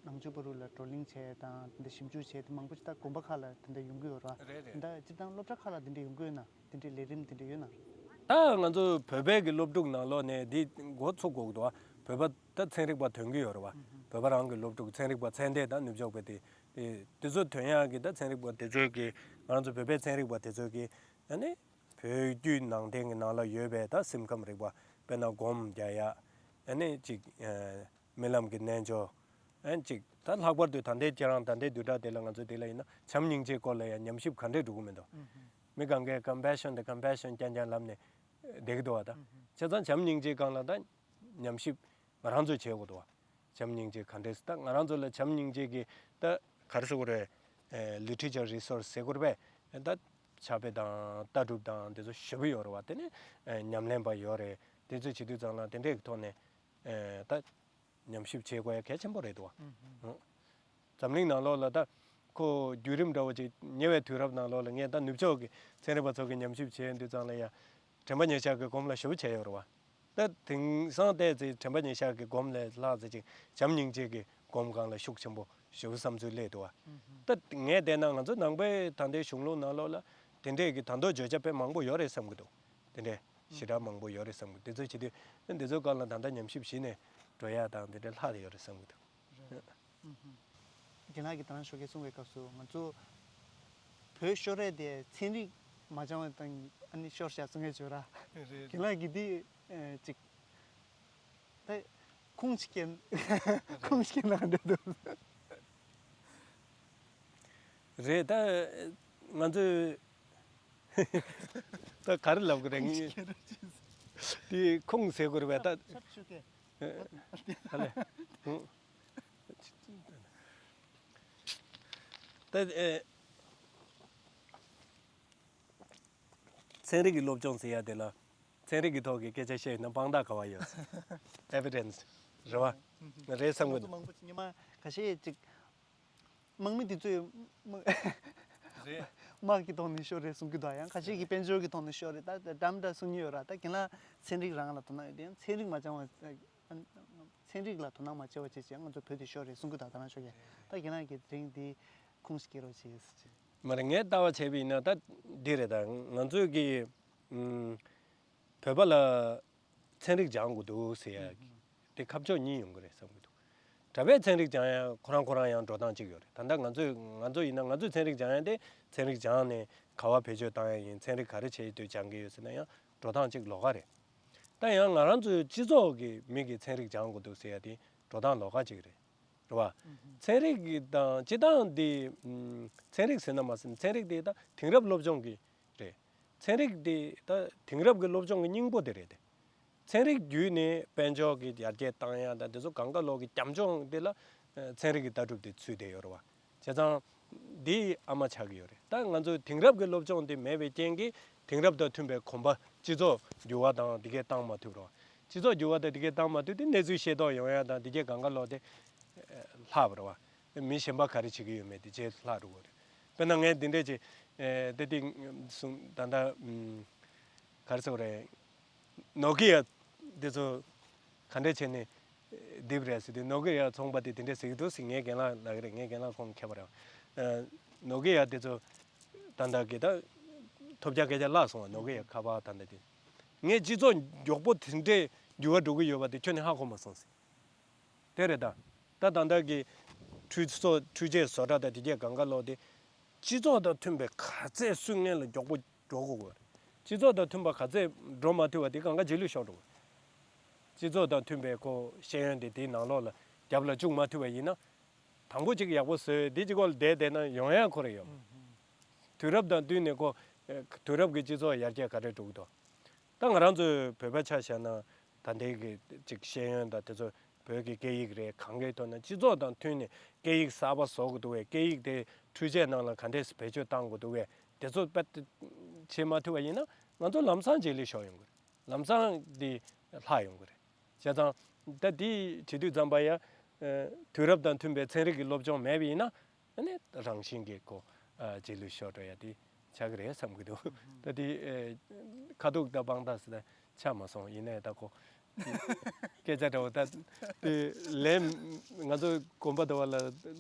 ནང་ཆོས་པ་རུ་ལ་བགྲོ་གླེང་བྱས་དང་དེ་འདྲ་ཞིབ་འཇུག་བྱས་དེ་མང་པོ་ཞིག་ད་དགོན་པ་ཁག་ལ་དེ་འདྲ་ཡོང་གི་ཡོད་ར། རེད་རེད། དེ་འདྲ་སྤྱིར་བཏང་སློབ་གྲྭ་ཁག་ལ་དེ་འདྲ་ཡོང་གི་ཡོད་ན། དེ་འདྲའི་ལས་རིམ་དེ་འདྲ་ཡོད་ན། ད་ང་ཚོ་བོད་པའི་གི་སློབ་ཕྲུག་ནང་ལོགས་ནས་འདི་འགོ་ཚུགས་དགོས་ཀྱི་འདུག་བ། བོད་པ་ད་ཚན་རིག་པ་ཐོན་གྱི་ཡོད་རེད་བ། བོད་པ་རང་གི་སློབ་ཕྲུག་ཚན་རིག་པ་ཚད་ལྡན་དང་ནུབ་ཕྱོགས་པའི་དེ་དེ་དེ་ཚོ་ཐོན་ཡག་གི་ད་ཚན་རིག་པ་དེ་ཚོའི་གི་ང་ཚོ་བོད་པའི་ཚན་རིག་པ་དེ་ཚོའི་གི་ཨ་ནི་བོད་བརྒྱུད་ནང་བསྟན་གྱི་ནང་ལ་ཡོད་པའི་ད་སེམས་ཁམས་རིག་པ་དཔེར་ན་སྒོམ་རྒྱག་ཡ། ཨ་ནི་ཅིག་ཨ་རྨི་ལམ་གྱི་རྣལ་འབྱོར། ཨ་ནི་ཅིག་ད་ལྷག་པར་དུ་ད་ལྟའི་ཁྱེད་རང་ད་ལྟའི་བསྡུས་གྲྭ་དེ་ལ་ང་ཚོ་དེ་ལ་ཡིན་ན་བྱམས་སྙིང་རྗེའི་སྐོར་ལ་ཡང་ཉམས་ཞིབ་ག་འདྲས་འགྲོ་གི་མི་འདུག་མི་གང་གས་compassion དང་compassion རྐྱང་རྐྱང་ལབ་ནས་བསྡད་ཀྱི་འདུག་བ། ད་བྱས་ཙང་བྱམས་སྙིང་རྗེའི་སྒང་ལ་ད་ཉམས་ཞིབ་ང་རང་ཚོས་བྱེད་དགོས་འདུག་བ། བྱམས་སྙིང་རྗེ་ག་འདྲས་ད་ང་རང་ཚོ་ལ་བྱམས་སྙིང་རྗེ་གི་ད་ག་རེ་ཟེར་དགོས་རེད། ཨེ་literature resource ཟེར་དགོས་རེད་པས། ད་ཕྱག་དཔེ་དང་ལྟ་གྲུབ་དང་དེ་ཚོ་ཞེ་པོ་ཡོད་རེད་བ། དེ་ནས་ཨེ་ཉམས་ལེན་པ་ཡོད་རེད། དེ་ཚོ་བྱེད་དུས་ཙང་ལ་དེ་འདྲས་ཀྱི་ཐོག་ནས་ཨེ་ད་ ཉམས་ཞིབ་བྱེད་དགོས་ཡ་གལ་ཆེན་པོ་རེད་འདུག་བ། འཛམ་གླིང་ནང་ལོགས་ལ་ད་ཁོ་བརྒྱུད་རིམ་འདྲ་བོ་ཅིག་ཉེ་བའི་དུས་རབས་ནང་ལོགས་ལ་ངས་ད་ནུབ་ཕྱོགས་ཀྱི་ཚན་རིག་པ་ཚོ་གི་ཉམས་ཞིབ་བྱས་དུས་ཙང་ལ་ཡ། དྲན་པ་ཉེར་བཞག་གི་སྒོམ་ལ་ཞེ་པོ་བྱས་ཡོད་རེད་བ། ད་དེང་སང་བལྟས་ཚེ་དྲན་པ་ཉེར་བཞག་གི་སྒོམ་ལས་ལྷག་ཙམ་ཅིག་བྱམས་སྙིང་རྗེ་གི་སྒོམ་སྒང་ལ་ཤུགས་ཆེན་པོ་ཞེ་པོ་བསམ་ཚུལ་སླེབས་འདུག་བ། ད་ངས་བལྟས་ན་ང་ཚོ་ནང་པའི་ད་ལྟའི་གཞུང་ལུགས་ནང་ལོགས་ལ་དེ་འདྲས་ཀྱི་ད་དུང་བརྗོད་བྱ་དཔེ་མང་པོ་ཡོད་རེད་བསམ་གྱི་འདུག་དེ་འདྲས་ཞེ་དྲག་མང་པོ་ཡོད་རེད་བསམ་གྱི་འདུག་དེ་ཚོ་བྱེད་དུས་འདི་ཚོ་སྒང་ལ་ད་ལྟ་ཉམས་ཞིབ་གཞི་ནས་འགྲོ་ཡ་དང་དེ་འདྲས་ལྷག་ཡོད་རེད་བསམ་གྱི་འདུག་རེད། རྒན་ལགས་ཀྱིས་ད་རང་ཞོགས་ཀས་གསུངས་པའི་སྐབས་སུ་ང་ཚོ་བོད་ཤོར་རེད་དེ་ཚན་རིག་མ་སྦྱང་བ་དང་ཨ་ནི་ཤོར་བཞག་གསུང་ངེས་བྱོས་ར། རེད། རྒན་ལགས་ཀྱིས་འདི་ཨེ་ཅིག་ད་ཁུངས་ཤིག་སྐྱེལ་ཁུངས་ཤིག་སྐྱེལ་ན་འདོད་འདུག་རེད། ད་ང་ཚོས་ད་ག་རེ་ལབ་དགོས་རེད། ངས་དེ་ཁུངས་ཟེར་དགོས་རེད་པས། ད་ཆབ་ཆུ་སྐད། ཨ་ལས། ད་ཨེ། ཚན་རིག་གི་སློབ་སྦྱོང་ཟེར་ཡ་དེ་ལ་ཚན་རིག་གི་ཐོག་གི་སྐད་ཆ་བཤད་ཡོད་ན་དཔང་རྟགས་ག་བ་ཡོད། Evidence རེད་བ། རེད་བསམ་གི་འདུག་མང་པོ་ཉི་མ་ཁ་ཤས་ཅིག་དམག་མི་དེ་ཚོས་དམག་རེད། དམག་གི་ཐོག་ནས་ཤོར་རེད་གསུང་གི་འདུག་ཡང་ཁ་ཤས་ཀྱིས་དཔལ་འབྱོར་གྱི་ཐོག་ནས་ཤོར་རེད། ད་འདྲ་མི་འདྲ་གསུང་གི་ཡོད་ར། ད་རྒན་ལགས་ཚན་རིག་རང་ལ་དོ་སྣང་ཡོད་དེ་ཡང་ཚན་རིག་མ་སྦྱང་བ་ཚན་རིག་ལ་དོ་སྣང་མ་བྱས་པ་བྱས་ཙང་ང་ཚོ་བོད་དེ་ཤོར་རེད་གསུང་གི་འདུག་ད་ལྟ་ན་ཤོར་གི་ད་རྒན་ལགས་ཀྱིས་དེ་རིང་འདི་ཁུངས་སྐྱེལ་རོགས་བྱེད་ཟེར། མ་རེད། ངས་ལྟ་བ་བྱས་པ་ཡིན་ན་ད་འདི་རེད། ད་ང་ཚོས་ཀྱི་ཨུམ་བོད་པ་ལ་ཚན་རིག་སྦྱང་དགོས་འདུག་ཟེར་ཡ་དེ་ཁ་ཕྱོགས་གཉིས་ཡོང་གི་རེད་བསམ་གྱི་འདུག་གྲྭ་པས་ཚན་རིག་སྦྱང་ཡ་ཁོ་རང་ཁོ་རང་ཡང་འགྲོ་སྟངས་གཅིག་ཡོད་རེད། ད་ལྟ་ང་ཚོས་ང་ཚོ་ཡིན་ན་ང་ཚོས་ཚན་རིག་སྦྱང་ཡ་དེ་ཚན་རིག་སྦྱངས་ནས་ག་བ་བེད་སྤྱོད་བཏང་ཡ་ཡིན། ཚན་རིག་ག་རེ་བྱེད་འདོད་སྦྱང་གི་ཡོད་ཟེར་ན་ཡང་འགྲོ་སྟངས་གཅིག་ལོགས་ཀ་རེད། ད་ཡང་ང་རང་ཚོའི་སྤྱི་ཚོགས་ཀྱི་མི་གིས་ཚན་རིག་སྦྱང་དགོས་འདུག་ཟེར་ཡ་དེ་འགྲོ་སྟངས་ལོགས་ཀ་གཅིག་རེད། རེད་བ། ཚན་རིག་གི་དང་སྤྱི་བཏང་འདི་ཚན་རིག་ཟེར་ན་མ་ཟེར་ན་ཚན་རིག་འདི་ད་དེང་རབས་སློབ་སྦྱོང་གི་རེད། ཚན་རིག་འདི་ད་དེང་རབས་ཀྱི་སློབ་སྦྱོང་གི་སྙིང་པོ་དེ་རེད་དེ། ཚན་རིག་བརྒྱུད་ནས་དཔལ་འབྱོར་གྱི་ཡར་རྒྱས་བཏང་ཡ་དང་དེ་ཚོ་གང་ག་ལོག་གི་བྱམས་སྐྱོང་འདི་ལ་ཚན་རིག་གི་ལྟ་གྲུབ་དེ་ཚུད་བསྡད་ཡོད་རེད་བ། བྱས་ཙང་འདི་ཨ་མ་ཆགས་ཀྱི་ཡོད་རེད། ད་ང་ཚོ་དེང་རབས་ཀྱི་སློབ་སྦྱོང་འདི་མེད་པའི་རྐྱེན་གྱིས་དེང་རབས་དང་མཐུན་པའི་གོམ་པ་སྤྱི་ཚོགས་འགྱུར་བ་དང་འདི་གས་བཏང་མ་ཐུབ་རེད་བ། སྤྱི་ཚོགས་འགྱུར་བ་དང་འདི་གས་བཏང་མ་ཐུབ་དུས་གནས་ཚུལ་ཤེས་རྟོགས་ཡོང་ཡ་དང་འདི་གས་གང་ག་ལོག་དེ་ལྷག་པ་རེད་བ། མི་གཞན་པ་ག་རེ་བྱེད་ཀྱི་ཡོད་མེད་དེ་རྗེས་ལྷག་འགྲོ་གི་རེད། དཔེར་ན་ངས་འདི་འདྲས་ཅིག་ཨེ་ཏེ་ཏིག་གསུང་ད་ལྟ་ཨུམ་ག་རེ་ཟེར་དགོས་རེད། ནོ་ཀི་ཡ་འདི་ཚོ་ག་འདྲས་བྱས་ནས་རྡིབ་རེད་ཟེར་དུས་ནོ་ཀི་ཡ་ཚོང་པ་དེ་དེ་འདྲས་ཟེར་གྱི་འདུག་ཟེར། ངའི་རྒན་ལགས་ལབ་ཀྱི་རེད། ངའི་རྒན་ལགས་ཁོང་མཁས་པ་རེད། ཨ་ནོ་ཀི་ཡ་དེ་ཚོ་ད་ལྟ་གི་ད་ཐོབ་རྒྱག་སྐད་ཆ་བརླག་སོང་བ། ནོ་ཀི་ཡ་ཁ་པར་ད་ལྟ་དེ་ངས་སྤྱི་ཚོགས་མགྱོགས་པོ་དེ་འདྲས་འགྱུར་བ་འགྲོ་གི་ཡོད་པ་དེ་ཁྱོན་ནས་ཧ་གོ་མ་སོང་ཟེར། དེ་རེད་ད། ད་ད་ལྟ་གི་འཕྲུལ་ཚོགས་འཕྲུལ་ཆས་བཟོ་གྲྭ་དང་དེ་གས་གང་ག་ལོག་དེ་སྤྱི་ཚོགས་དང་མཐུན་པའི་ག་ཚད་སུས་སྔོན་ལ་མགྱོགས་པོ་འགྲོ་དགོས་དགོས་རེད། སྤྱི་ཚོགས་དང་མཐུན་པ་ག་ཚད་འགྲོ་མ་ཐུབ་པ་དེ་གང་ག་རྗེས་ལུས་ཤོར་འགྲོ་གི་རེད། སྤྱི་ཚོགས་དང་མཐུན་པའི་ཁོ་ཤེས་ཡོན་དེ་དེའི་ནང་ལོགས་ལ་རྒྱབ་ལ་བཅུག་མ་ཐུབ་པ་ཡིན་ན། དང་པོ་གཅིག་ཡག་པོ་བཟོས་དེ་གཅིག་སྐོར་ལ་བསྡད་བསྡད་ན་ཡོང་ཡ་ཁོ་རེ་ཡོད། དུས་རབས་དང་བསྟུན་ནས་ཁོ་དུས་རབས་ཀྱི་སྤྱི་ཚོགས་ཡར་རྒྱས་ག་རེ་འགྲོ་གི་འདུག་ད་ང་རང་ཚོའི་བོད་པ་ཆ་བཞག་ན་ད་ལྟའི་གི་ཅིག་ཤེས་ཡོན་དང་དེ་ཚོ་བོད་ཀྱི་སྐད་ཡིག་རེད། གང་གའི་ཐོག་ན་སྤྱི་ཚོགས་དང་མཐུན་ནས་སྐད་ཡིག་གསར་པ་བཟོ་དགོས་འདུག་བས། སྐད་ཡིག་དེ་འཕྲུལ་ཆས་ནང་ལ་ག་འདྲས་བེད་སྤྱོད་གཏང་དགོས་འདུག་བས། དེ་ཚོ་དཔེ་བྱེད་མ་ཐུབ་པ་ཡིན་ན་ང་ཚོ་ལམ་སང་རྗེས་ལུས་ཤོར་ཡོང་གི་རེད། ལམ་སང་འདི་ལྷག་ཡོང་གི་རེད། བྱས་ཙང་ད་འདི་བྱེད་དུས་ཙམ་པ་ཡ་དུས་རབས་དང་མཐུན་པའི་ཚན་རིག་གི་སློབ་སྦྱོང་མེད་པ་ཡིན་ན། ཨ་ནི་རང་བཞིན་གྱིས་ཁོ་ཨ་རྗེས་ལུས་ཤོར་འགྲོ་ཡ་དེ་ཆགས་ཀྱི་རེད་བསམ་གྱི་འདུག་ད་དེ་ཨེ་ཁ་ཐུག་དང་དཔང་རྟགས་སུ་ད་ཆགས་མ་སོང་། ཡིན་ནའི་ད་ཁོ་སྐད་ཆ་འདྲ་བོ་ད་དེ་ལན་ང་ཚོ་གོམ་པ་འདྲ་བ་ལ་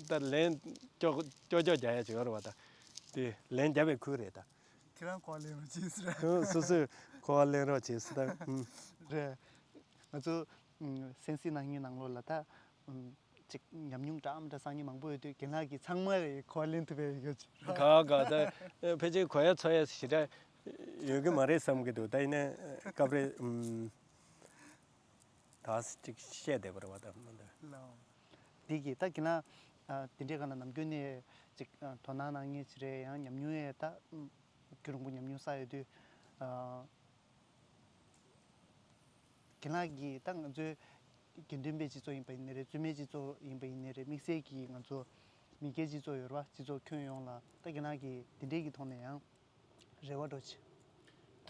ད་ལན་ཀྱོག་ཀྱོག་ཀྱོག་རྒྱག་ཡ་ཅིག་ཡོད་རེད་བ། ད་དེ་ལན་རྒྱབ་པའི་ཁུལ་རེད་ད། ཁྱེད་རང་གོ་བ་ལེན་རོགས་བྱེད་ཟེར། ཁོ་སོ་སོས་གོ་བ་ལེན་རོགས་བྱེད་ཟེར་ད། ཨུམ། རེད། ང་ཚོ་ཨུམ་གསན་གཟིགས་གནང་མཁན་ནང་ལོགས་ལ་ད་ཨུམ། ཅིག་ཉམས་མྱོང་འདྲ་མི་འདྲ་བསགས་མཁན་མང་པོ་ཡོད་དུས་རྒན་ལགས་ཀྱིས་ཚང་མ་ལ་གོ་བ་ལེན་ཐུབ་པའི་ཡོད་ཅིག་ར། ག་ག་ད་ཕལ་ཆེར་གོ་ཡ་ཚོར་ཡ་ཞེ་དྲག་ཡོད་ཀྱི་མ་རེད་བསམ་གྱི་འདུག་ད་ཡིན་ནའི་སྐབས་རེ་ཨུམ་ད་ཅིག་བཤད་བསྡད་པ་རེད་བ། ད་མ་འདི་གི་ད་རྒན་ལགས་ཨ་དེ་འདྲའི་སྒང་ལ་ནམ་རྒྱུན་ནས་ཅིག་ཨ་དོ་སྣང་གནང་མཁན་ཅིག་རེད། ཡང་ཉམས་མྱོང་ཡས་ད་ཨུམ་རྒྱུན་རིང་པོ་ཉམས་མྱོང་བསགས་ཡོད་དུས་ཨ། རྒན་ལགས་ཀྱིས་ད་ང་ཚོའི་དགེ་འདུན་པའི་སྤྱི་ཚོགས་ཡིན་པ་ཡིན་ནའི་རེད། བཙུན་མའི་སྤྱི་ཚོགས་ཡིན་པ་ཡིན་ནའི་རེད། དམིགས་བསལ་གྱིས་ང་ཚོ་མི་སྐྱའི་སྤྱི་ཚོགས་ཡོད་རེད་བ། སྤྱི་ཚོགས་ཁྱོན་ཡོངས་ལ་ད་རྒན་ལགས་ཀྱིས་འདི་འདྲའི་གི་ཐོག་ནས་ཡང་རེ་བ་འདྲ་བོ་ཅིག་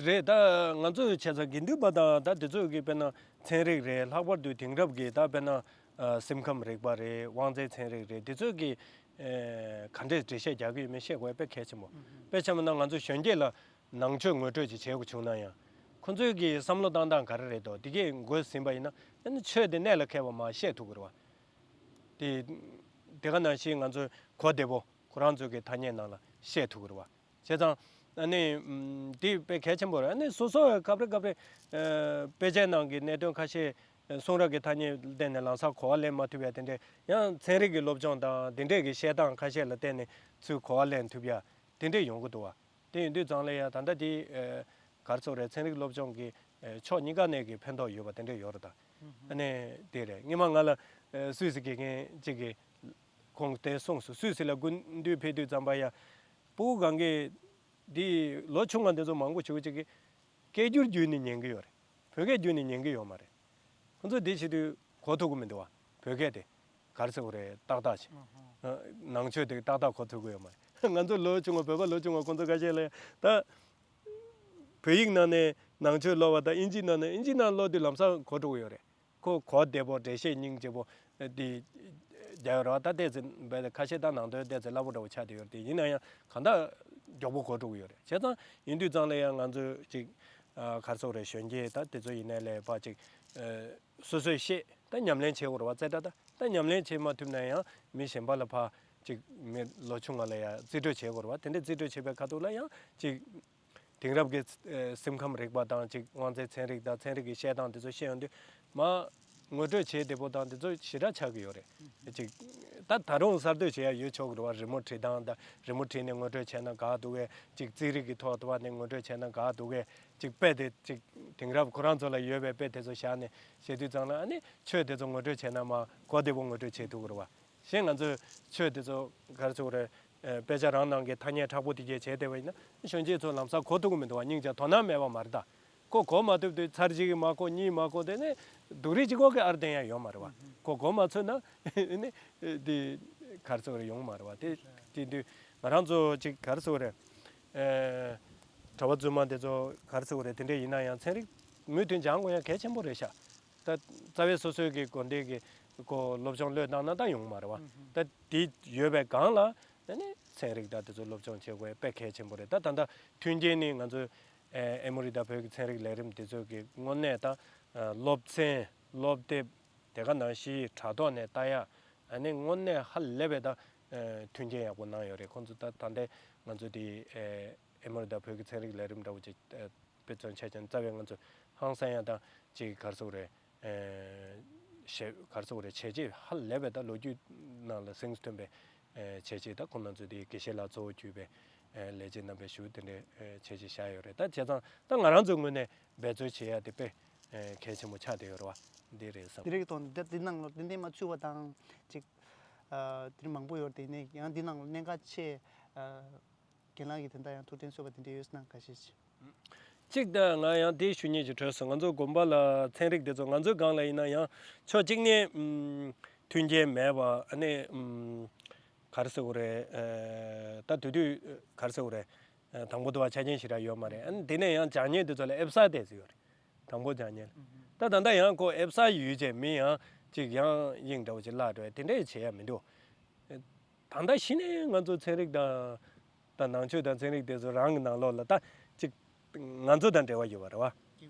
རེད། ད་ང་ཚོས་བྱས་ཙང་དགེ་འདུན་པ་དང་ད་དེ་ཚོས་ཀྱི་དཔེར་ན་ཚན་རིག་རེད། ལྷག་པར་དུ་དེང་རབས་ཀྱི་ད་དཔེར་ན་ ཨ་སེམས་ཁམས་རིག་པ་རེད། དབང་རྩའི་ཚན་རིག་རེད། དེ་ཚོས་ཀྱི་ཨེ་ག་འདྲས་འགྲེལ་བཤད་རྒྱག་གི་ཡོད་མེད་ཤེས་དགོས་དཔེ་གལ་ཆེན་པོ། དཔེ་ཆ་མིན་ན་ང་ཚོ་གཞོན་སྐྱེས་ལ་ནང་ཆོས་ངོ་སྤྲོད་ཅིག་བྱེད་དགོས་བྱུང་ན་ཡང་། ཁོ་ཚོས་ཀྱི་བསམ་བློ་བཏང་སྟངས་ག་རེ་རེད་དོ། དེ་གས་འགོས་ཟིན་པ་ཡིན་ན་ཨ་ནི་ཆོས་དེ་གནད་ལ་འཁེལ་བ་མ་བཤད་ཐུབ་ཀྱི་རེད་བ། དེ་དེ་ག་ནང་བཞིན་ང་ཚོས་གོ་བདེ་པོ་ཁོ་རང་ཚོས་ཀྱི་ཐ་སྙད་ནང་ལ་བཤད་ཐུབ་ཀྱི་རེད་བ། བྱས་ཙང་ཨ་ནི་ཨམ་འདི་དཔེ་གལ་ཆེན་པོ་རེད། ཨ་ནི་སོ་སོ་སྐབས་རེ་སྐབས་རེ་ཨ་དཔེ་ཆའི་ནང་གི་གནད་དོན་ཁ་ཤས་ཨ་གསུང་རབ་ཀྱི་ཐ་སྙད་བསྟན་ནས་ལམ་སང་གོ་བ་ལེན་མ་ཐུབ་ཡ་དེ་འདྲས། ཡང་ཚན་རིག་གི་སློབ་སྦྱོང་དང་དེ་འདྲས་ཀྱི་བཤད་སྟངས་ཁ་ཤས་ལ་བརྟེན་ནས་ཚུར་གོ་བ་ལེན་ཐུབ་ཡ་དེ་འདྲས་ཡོང་གི་འདུག་བ། དེ་ཡིན་དུས་ཙང་ལ་ཡ་ད་ལྟ་དེ་ཨ་ག་རེ་ཟེར་རེད། ཚན་རིག་སློབ་སྦྱོང་གི་ཨ་ཕྱོགས་གཉིས་ཀ་ནས་ཀྱི་ཕན་ཐོགས་ཡོད་པ་དེ་འདྲས་ཡོད་རེད་ད། ཨ་ནི་དེ་རེད། སྔོན་མ་ང་ལ་ཨ་སུད་སི་དགེ་རྒན་གཅིག་གིས་ཁོང་དེ་གསུངས་སོང་། སུད་སི་ལ་སྐུ་མདུན་ཕེབས་དུས་ཙམ་པ་ཡ་སྤུ་གུ་གང་གི་འདི་ལོ་ཆུང་བ་འདི་ཚོ་མང་པོ་ཞིག་ཅིག་གིས་སྐད་སྒྱུར་བརྒྱུད་ནས་ཉན་གི་ཡོད་རེད། བོད་སྐད་བརྒྱུད་ནས་ཉན་གི་ཡོད་མ་རེད། ཁོ་ཚོས་འདི་བྱེད་དུས་གོ་ཐུབ་ཀྱི་མི་འདུག་བ། བོད་སྐད་དེ་ག་རེ་ཟེར་དགོས་རེད། ཏག་ཏག་བྱས། ཨ་ནང་ཆོས་དེ་ཏག་ཏག་གོ་ཐུབ་ཀྱི་ཡོད་མ་རེད། ང་ཚོ་ལོ་ཆུང་བ་བོད་པ་ལོ་ཆུང་བ་ཁོ་ཚོ་ཁ་ཤས་ལ་ད་བོད་ཡིག་ནང་ནས་ནང་ཆོས་ཀློག་པ་དང་ཨིན་ཇི་ནང་ནས་ཨིན་ཇི་ནང་ཀློག་དུས་ལམ་སང་གོ་འགྲོ་གི་ཡོད་རེད། ཁོ་གོ་བདེ་པོ་འགྲེལ་བཤད་སྙིང་རྗེ་པོ་དེ་རྒྱག་ཡོད་རེད་བ། ད་ཏོག་ཙམ་བས་ཁ་ཤས་ད་ནང་དོན་ཏོག་ཙམ་སླ་པོ་འདྲ་པོ་ཆགས་བསྡད་ཡོད་རེད་དེ། ཡིན་ན་ཡང་གང་ལྟར་མགྱོགས་པོ་གོ་འགྲོ་གི་ཡོད་རེད། བྱས་ཙང་ཡིན་དུས་ཙང་ལ་ཡང་ང་ཚོས་ཅིག་ཨ་ག་རེ་ཟེར་དགོས་རེད། གཞོན་སྐྱེས་ད་དེ་ཚོ་ཡིན་ནའི་ལས་ཕར་ཅིག་ཨ་སོ་སོས་ཤེས་ད་ཉམས་ལེན་བྱེད་དགོས་རེད་བ། ཙེ་ཏྲ་ད་ད་ཉམས་ལེན་བྱེད་མ་ཐུབ་ན་ཡང་མི་གཞན་པ་ལ་ཕར་ཅིག་མི་ལོ་ཆུང་བ་ལ་ཡང་རྩིས་སྤྲོད་བྱེད་དགོས་རེད་བ། དེ་འདྲའི་རྩིས་སྤྲོད་བྱེད་པའི་ཁ་ཐུག་ལ་ཡང་ཅིག་དེང་རབས་ཀྱི་ཨ་སེམས་ཁམས་རིག་པ་དང་ཅིག་དབང་རྩའི་ཚན་རིག་དང་ཚན་རིག་གི་བཤད་སྟངས་དེ་ཚོ་ཤེས་ཡོང་དུས་མ་ངོ་སྤྲོད་བྱེད་བདེ་པོ་དང་དེ་ཚོ་ཞེ་དྲག་ཆགས་ཀྱི་ཡོད་རེད། ཅིག་ད་ད་རུང་གསར་གཏོད་བྱེད་ཡ་ཡོད་ཆོག་གི་རེད་བ། རི་མོ་བྲིས་སྟངས་དང་རི་མོ་བྲིས་ནས་ངོ་སྤྲོད་བྱས་ན་དགའ་འདུག་གས། ཅིག་རྩིས་རིག་གི་ཐོག་ཏུ་བ་ནས་ངོ་སྤྲོད་བྱས་ན་དགའ་འདུག་གས། ཅིག་དཔེ་དེ་ཅིག་དེང་རབས་ཁོ་རང་ཚོ་ལ་ཡོད་པའི་དཔེ་དེ་ཚོ་བཞག་ནས་བཤད་དུས་ཙང་ལ་ཨ་ནི་ཆོས་དེ་ཚོ་ངོ་སྤྲོད་བྱས་ན་མ་གོ་བདེ་པོ་ངོ་སྤྲོད་བྱེད་ཐུབ་ཀྱི་རེད་བ། གཞན་ང་ཚོས་ཆོས་དེ་ཚོ་ག་རེ་ཟེར་དགོས་རེད། ཨ་དཔེ་ཆ་རང་ནང་གི་ཐ་སྙད་མཁྲེགས་པོ་དེ་གས་བྱས་བསྡད་པ་ཡིན་ན་གཞོན་སྐྱེས་ཚོ་ལམ་སང་གོ་ཐུབ་ཀྱི་མི་འདུག་བ། སྙིང་རྗེ་དོ་སྣང་མེད་པ་མ་རེད་ད། ཁོ་གོ་མ་ཐུབ་དུས་ཚར་གཅིག་མ་གོ་གཉིས་མ་གོ་དེ་ནས་སྡུག་རུས་གཅིག་གོ་གི་ཨར་བསྟན་ཡ་ཡོད་མ་རེད་བ། ཁོ་གོ་མ་ཚུད་ན་ནི་དེ་ག་རེ་ཟེར་དགོས་རེད། ཡོང་མ་རེད་བ། དེ་དེ་དུས་ང་རང་ཚོ་ཅིག་ག་རེ་ཟེར་དགོས་རེད། ཨ་གྲྭ་པ་རྫུན་མ་དེ་ཚོ་ག་རེ་ཟེར་དགོས་རེད། དེ་འདྲས་ཡིན་ན་ཡང་ཚན་རིག་མུ་མཐུད་སྦྱང་དགོས་ཡ་གལ་ཆེན་པོ་རེད་ཤག་ད་རྩ་བའི་སོ་སོའི་གི་དགོན་སྡེ་གི་ཁོ་སློབ་སྦྱོང་བློས་བཏང་ན་ད་ཡོང་མ་རེད་བ། ད་དེ་ཡོད་པའི་སྒང་ལ་ཨ་ནི་ཚན་རིག་དང་དེ་ཚོ་སློབ་སྦྱོང་བྱེད་དགོས་དཔེ་གལ་ཆེན་པོ་རེད། ད་ད་ལྟ་མཐུན་རྐྱེན་ནི་ང་ཚོའི་ཨེ་ཨེ་མོ་རི་དང་བོད་ཀྱི་ཚན་རིག་ལས་རིམ་དེ་ཚོ་གི་དངོས་གནས་ད་ཨ་སློབ་ཚན་སློབ་དེབ་དེ་ག་ནང་བཞིན་དྲ་ཐོག་ནས་ལྟ་ཡ་ཨ་ནི་དངོས་གནས་ཧ་ལས་པའི་ད་ཨ་མཐུན་རྐྱེན་ཡག་པོ་གནང་ཡོད་རེད། ཁོང་ཚོ་ད་ད་ལྟའི་ང་ཚོ་དེ་ཨེ་ཨེ་མོ་རི་དང་བོད་ཀྱི་ཚན་རིག་ལས་རིམ་འདྲ་བོ་ཅིག་ཨེ་དཔེ་མཚོན་ཆ་བཞག་ན་རྩ་བའི་ང་ཚོ་ཧང་སང་ཡ་དང་ཅིག་ག་རེ་ཟེར་དགོས་རེད། ཨེ་ཞེ་ག་རེ་ཟེར་དགོས་རེད། བྱས་རྗེས་ཧ་ལས་པའི་ད་ལོ་རྒྱུས་ནང་ལ་གཟེངས་སུ་ཐོན་པའི་ཨེ་བྱས་རྗེས་ད་ཁོང་རྣམ་ཚོ་དེ་དགེ་བཤེས་ལགས་གཙོ་བོ་གྱུར་པའི་ཨེ་ལས་བྱེད་རྣམ་པས་ཞུ་དེ་འདྲའི་ཨེ་བྱས་རྗེས་བཞག་ཡོད་རེད། ད་བྱས་ཙང་ད་ང་རང་ཚོའི་ངོས་ནས་འབད་རྩོལ་བྱེད་ཡ་དེ་དཔེ་ཨེ་གལ་ཆེན་པོ་ཆགས་བསྡད་ཡོད་རེད་བ། འདི་རེད་བསམ། འདི་རིགས་དང་འདི་འདི་ནང་ལ་འདི་འདི་མ་ཚུད་པ་དང་ཅིག་ཨ་འདི་མང་པོ་ཡོད་རེད། དེ་ནས་ཡང་འདི་ནང་ལ་གནད་འགག་ཆེ་ཨ་རྒན་ལགས་ཀྱིས་དེ་འདྲ་ཡང་ཐུགས་དྲན་གསོས་པ་དེ་འདྲ་ཡོད་ན་དགའ་ཞེས་ཞུ། གཅིག་ད་ང་ཡང་དེ་ཞུ་སྙིང་ཞིག་འདོད་སོང་། ང་ཚོ་དགོན་པ་ལ་ཚན་རིག་དེ་ཚོ་ང་ཚོའི་སྒང་ལ་ཡིན་ན་ཡང་ཕྱོགས་གཅིག་ནས་ཨུམ་མཐུན་རྐྱེན་མེད་པ་ཨ་ནི་ཨུམ་ག་རེ་ཟེར་དགོས་རེད། ཨ་ད་དུས་དུས་ག་རེ་ཟེར་དགོས་རེད། ཨ་དང་པོ་དུ་བ་ཆ་རྐྱེན་ཞེ་དྲག་ཡོད་མ་རེད། ཨ་ནི་དེ་ནས་ཡང་སྦྱང་མཁན་དེ་ཚོ་ལ་ཨེབ་གསར་དེ་ཚོ་ཡོད་རེད། དང་པོ་སྦྱང་མཁན་ལ། ད་ད་ལྟ་ཡང་ཁོ་ཨེབ་གསར་ཡོད་ཅེས་མི་ཡང་ཅིག་ཡང་དབྱིངས་འདྲ་བོ་ཅིག་བརླག་འགྲོ་ཡ་དེ་འདྲས་བྱེད་ཡ་མི་འདུག་ད་ལྟ་གཞི་ནས་ང་ཚོ་ཚན་རིག་དང་ད་ནང་ཆོས་དང་ཚན་རིག་དེ་ཚོ་རང་གི་ནང་ལོགས་ལ་ད་ཅིག་ང་ཚོ་དང་འབྲེལ་བ་ཡོད་པ་རེད་བ།